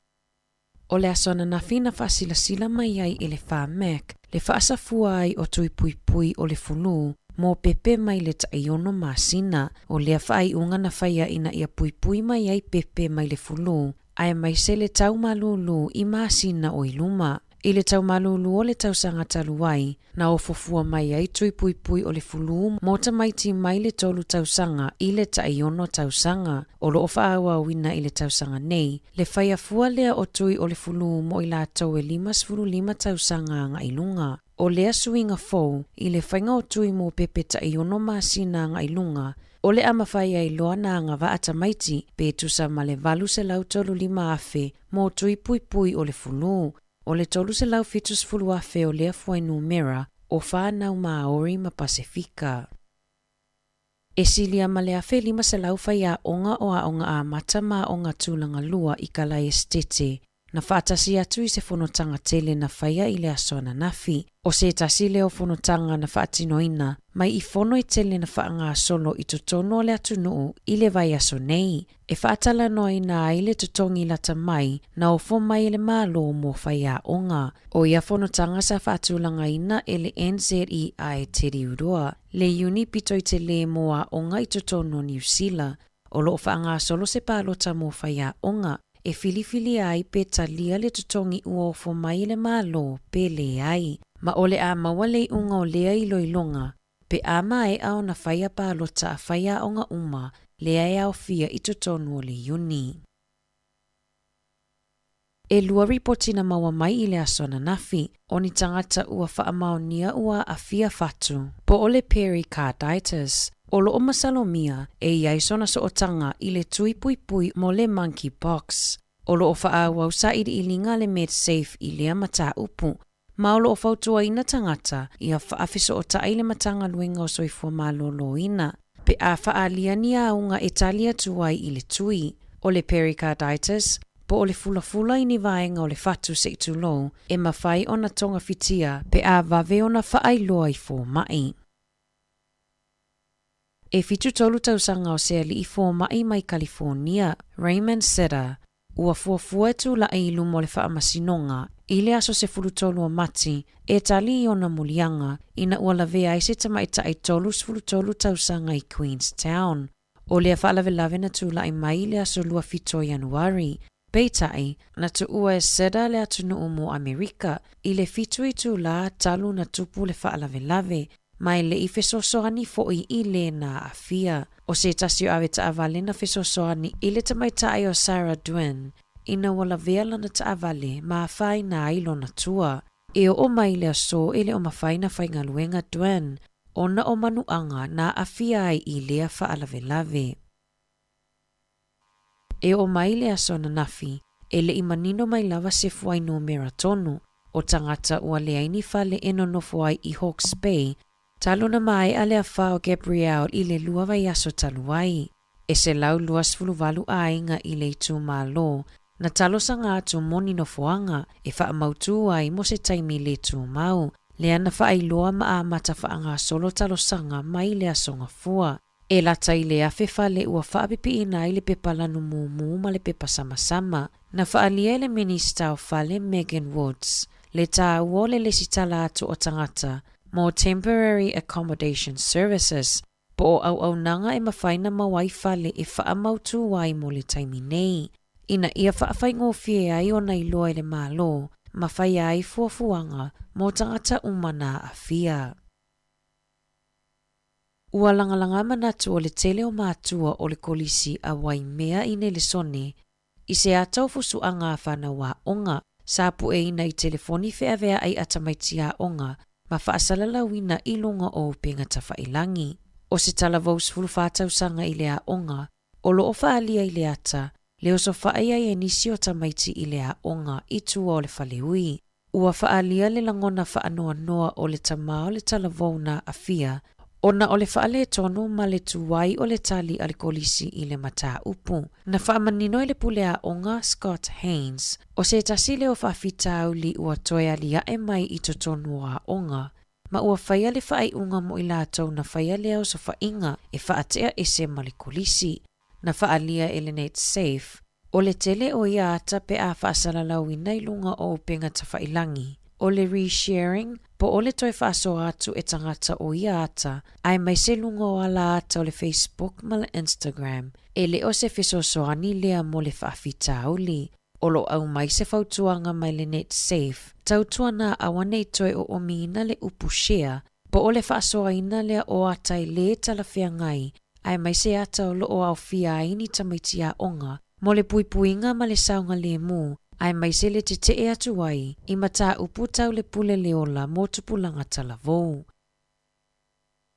O le aso ananafi na faasilasila mai ai e le Pharmac le faasafua ai o tui puipui o le fulu mo pepe mai le tai-ono masina. O lea faaiuga na faia ina ia puipui mai ai pepe mai le fulu aemaise le tau malūlū i masina o i luma. I le tau malūlū o le tausaga talu ai, na ofo fua mai ai tui puipui o le fulu mo tamaiti mai le tolu tausaga i le tai-ono tausaga. O loo faaauauina i le tausaga nei, le faia fua lea o tui o le fulu mo i latou e 55 tausaga agai luga. O lea suiga fou i le faiga o tui mo pepe tai-ono masina agai luga, o le a mafai ai loa na agavaa tamaiti pe tusa ma le 835,000 mo tui puipui o le fulu. O le 370,000 o lea fuainumera o fanau Māori ma Pasefika. E silia ma le 1,500 faiaoga o aoga amata ma aoga tulaga lua i Kalaesetete, na faatasi atu i se fonotaga tele na faia i le aso ananafi. O se tasi lea o fonotaga na faatinoina mai i fono e tele na faagasolo i totonu o le atunuu i le vaiaso nei, e faatalanoaina ai le totogi lata mai na ofo mai e le Malo mo faiaoga. O ia fonotaga sa faatulagaina e le NZEI Te Riuroa, le iuni pito i telē mo aoga i totonu o Niu Sila, o loo faagasolo se palota mo faiaoga e filifilia ai pe talia le totogi ua ofo mai e le Malo pe leai. Ma o le a maua le iuga o lea iloiloga pe a maea ona faia palota a faiaoga uma lea e aofia i totonu o le Iuni. E lua ripoti na maua mai i le aso ananafi, o ni tagata ua faamaonia ua aafia fatu, po o le pericarditis. O loo masalomia e i ai sona sootaga i le tui puipui mo le monkeypox. O loo faaauau sailiiliga a le Medsafe i lea mataupu, ma o loo fautuaina tagata ia faafesootai le Matagaluega o Soifua Maloloina pe a faaalia ni auga e tali atu ai i le tui. O le pericarditis, po o le fulafula i ni vaega o le fatu se i tulou, e mafai ona togafitia pe a vave ona faailoa i fomai. E 73 tausaga o se alii fomai mai Kalifonia, Raymond Sitter, ua fuafua e tula'i i luma o le faamasinoga i le aso 13 o Mati e tali i ona muliaga ina ua lavea ai se tamaitai 33 tausaga i Queenstown. O lea faalavelave na tula'i mai i le aso 27 o Ianuari. Peitai, na tuua e Sitter le atunuu mo Amerika i le 7 itulā talu na tupu le faalavelave, ma e le i fesoasoani foi i lē na aafia. O se tasi o ave taavale na fesoasoani i le tamaitai o Sarah Dwin ina ua lavea lana taavale ma afaina ai lona tua. E oo mai i le aso e le o mafai na faigaluega Dwin ona o manuaga na aafia ai i lea faalavelave. E oo mai le aso ananafi, e le i manino mai lava se fuainumera tonu. o tagata ua leai ni fale e nonofo ai i Hawke's Bay talu ona maea le afa o Gabrielle i le 2 vaiaso talu ai. E 128 aiga i le itumalo na talosaga atu mo ni nofoaga e faamautū ai mo se taimi le tumau, lea na faailoa ma amata faagasolo talosaga mai le Aso Gafua. E lata i le 1,000 fale ua faapipiina ai le pepa lanu mumu ma le pepa samasama. Na faaalia e le Minista o Fale Megan Woods le tāua o le lesitala atu o tagata mo Temporary Accommodation Services po o auaunaga e mafai na maua ai fale e faamautū ai mo le taimi nei, ina ia faafaigofie ai ona iloa e le Malo ma faia ai fuafuaga mo tagata uma na aafia. Ua lagalaga manatu o le tele o matua o le Kolisi a Waimea i Nelesone i se ata o fusuaga a fanau aoga, sa pueina i telefoni feaveaai a tamaiti aoga ma faasalalauina i luga o upega tafailangi. O se talavou 14 tausaga i le aoga, o loo faaalia i le ata, le osofai ai e nisi o tamaiti i le aoga i tua o le faleui. Ua faaalia le lagona faanoanoa o le tamā o le talavou na aafia ona o le faaletonu ma le tuai o le tali a le kolisi i le mataupu. Na faamanino e le pule aoga Scott Haines, o se tasi lea o faafitauli ua toe aliae mai i totonu o aoga, ma ua faia le faaiuga mo i latou na faia lea osofaiga e faatea ese ma le kolisi. Na faaalia e le Netsafe, o le tele o ia ata pe a faasalalauina i luga o upega tafailangi, o le resharing po o le toe faasoa atu e tagata o ia ata aemaise luga o ala ata o le Facebook ma le Instagram, e le o se fesoasoani lea mo le faafitauli. O lo o aumai se fautuaga mai le Netsafe, tautuana aua ne i toe oomiina le upu share po o le faasoaina lea o ata e lē talafeagai aemaise ata o lo o aofia ai ni tamaiti aoga mo le puipuiga ma le saogalēmū aemaise le tetee atu ai i mataupu tau le pule le ola mo tupulaga talavou.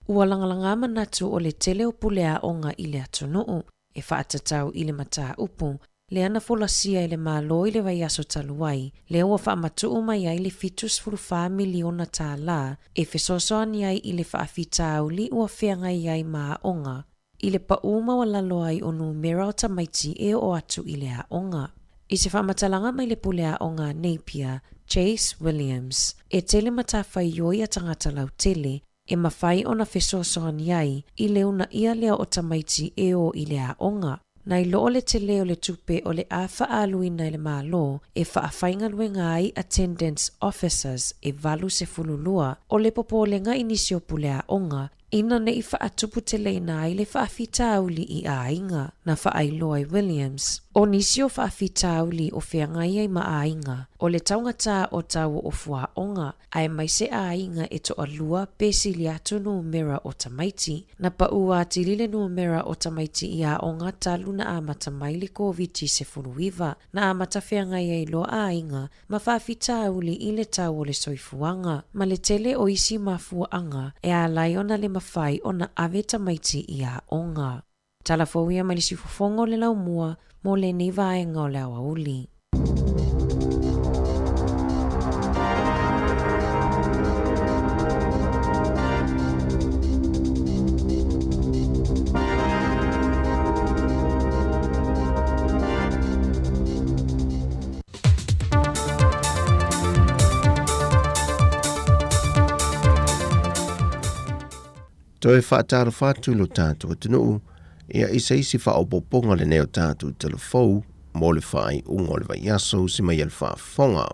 Ua lagalaga manatu o le tele o pule aoga i le atunuu e faatatau i le mataupu lea na folasia e le Malo i le vaiaso talu ai, lea ua faamatuu mai ai le $74 miliona tālā e fesoasoani ai i le faafitauli ua feagai ai ma aoga i le paū maualalo ai o numera o tamaiti e oo atu i le aoga. I se faamatalaga mai le pule aoga a Napier, Chase Williams, e tele matafaioi a tagata lautele e mafai ona fesoasoani ai i le uunaia lea o tamaiti e o i le aoga. Nai lo o le tele o le tupe o le a faaaluina e le Malo e faafaigaluega ai attendance officers e 82, o le popolega i nisi o pule aoga ina ne i faatuputeleina ai le faafitauli i aiga, na faailoa e Williams. O nisi o faafitauli o feagai ai ma aiga, o le taugatā o tau o fuaoga, aemaise aiga e toalua pe sili atu numera o tamaiti. Na paū atili le numera o tamaiti i aoga talu na amata mai le Koviti-19, na amata feagai ai loa aiga ma faafitauli i le tau o le soifuaga ma le tele o isi mafuaaga e ala ai ona le mafai ona ave tamaiti i aoga. Tala fou ia mai le siufofoga o le laumua mo lenei vaega o le aoauli. Toe faatalofa atu i lo tatou atunuu, ia i se isi faaopoopoga lenei o tatou talafou mo le faaiuga o le vaiaso usi mai a le faafofoga.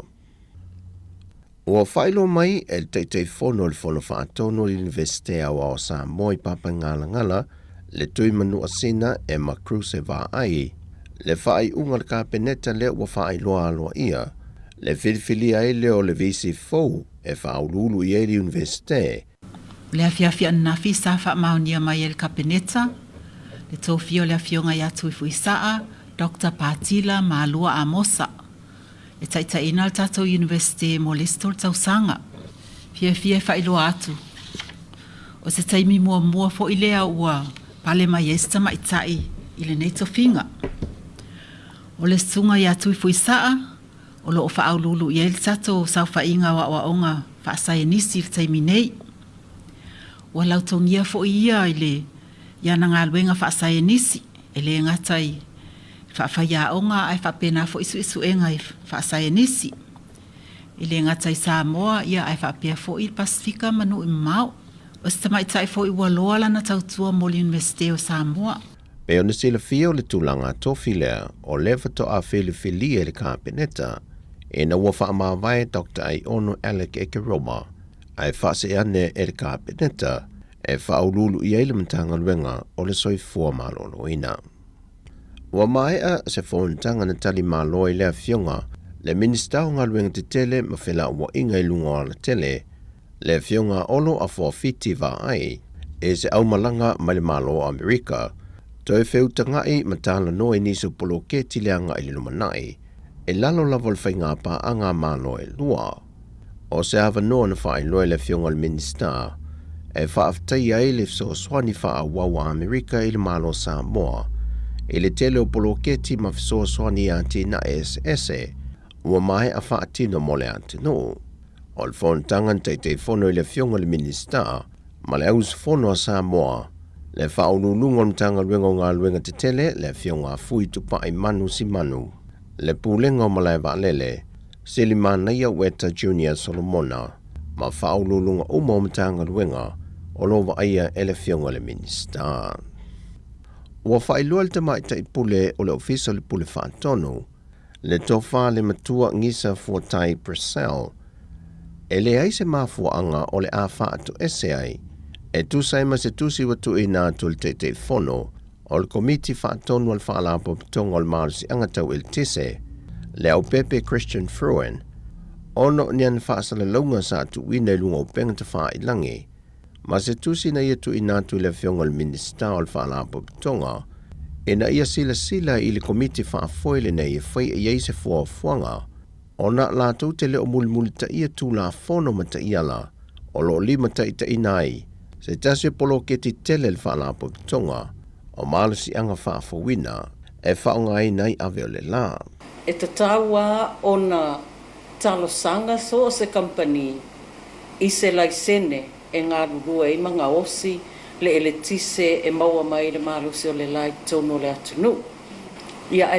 Ua faailoa mai e le Taitaifono o le Fono Faatonu o le Iunivesite Aoao o Samoa i Papaigalagala, le Tui Manuasina Emma Kruse Vaai, le faaiuga a le Kapeneta lea ua faailoa aloaia le filifilia ai lea o le VC fou e faauluulu i ai le Iunivesite. O le afiafi ananafi sa faamaonia mai e le Kapeneta le tofia o le Afioga ia Tuifuisaa Doctor Patila Malua Amosa e taitaiina le tatou Iunivesite mo le isi tolu tausaga. Fiafia e faailoa atu, o se taimi muamua foi lea ua pale mai ai se tamaitai i lenei tofiga. O le susuga ia Tuifuisaa, O loo faauluulu i ai le tatou saofaiga o aoaoga faasaienisi i le taimi nei. Ua lautogia foi ia i le i ana galuega faasaienisi, e le gata i faafaiaoga ae faapena foi suesuega i faasaienisi. E le gata i Samoa ia ae faapea foi i le Pasefika ma nuu e mamao. O se tamaitai foi ua loa lana tautua mo le Iunivesite o Samoa. Pei ona silafia o le tulaga tofi lea o lea faatoa filifilia e le Kapeneta ina ua faamavae Doctor Aiono Alec Ekeroma ae faasee ane e le Kapeneta e faauluulu i ai le Matagaluega o le Soifua Maloloina. Ua maea se fonotaga na tali malo ai le Afioga le Minisita o Galuega Tetele ma Felauaiga i luga o alatele, le Afioga Olo Afuafiti Vaai, e se aumalaga mai le Malo o Amerika, toe feutagai ma talanoa i nisi o poloketi le agai i le lumanai, e lalo lava o le faiga paaga a Malo e lua. O se avanoa na faailoa e le Afioga i le Minisita e faafetaia ai le fesoasoani faaauau a Amerika i le Malo o Samoa i le tele o poloketi ma fesoasoani i atinae eseese ua maea faatino mo le atunuu. O le fonotaga na Taitaifono i le Afioga i le Minisita ma le Auusufono a Samoa, le Faauluuluga o le Matagaluega o Galuega Tetele, le Afioga a Fui Tupai Manu Simanu, le Pulega o Malae Vaalele, Selimanaia Ueta Junior Solomona, ma faauluuluga uma o Matagaluega o lo o vaaia e le Afioga i le Minisita. Ua faailoa e le Tamaitai Pule o le Ofisa o le Pule Faatonu, le Tofa le Matua Gisa Fuatai Purcell, e leai se mafuaaga o le a faatoese ai e tusa ai ma se tusi ua tuuina atu e le Taitaifono o le Komiti Faatonu a le Faalapotopotoga o le Malosiaga Tau Eletise, le Aupepe Christian Fruin, ona o ni ana faasalalauga sa tuuina i luga o upega tafailagi, ma se tusi na ia tuuina atu i le Afioga i le Minisita o le Faalapotopotoga ina ia silasila i le Komiti Faafoe lenei e fai i ai se fuafuaga ona latou te le o mulimulitaia Tulafono ma taiala o lo o limataitaiina ai se tasi o poloketi tele a le Faalapotopotoga o Malosiaga Faafouina e faaaogaina ai ave o le la. E tatau lava ona talosaga so o se kamupani i se laisene e galulue ai ma gaosi le eletise e maua mai i le malosi o le la i totonu o le atunuu. Ia, ae.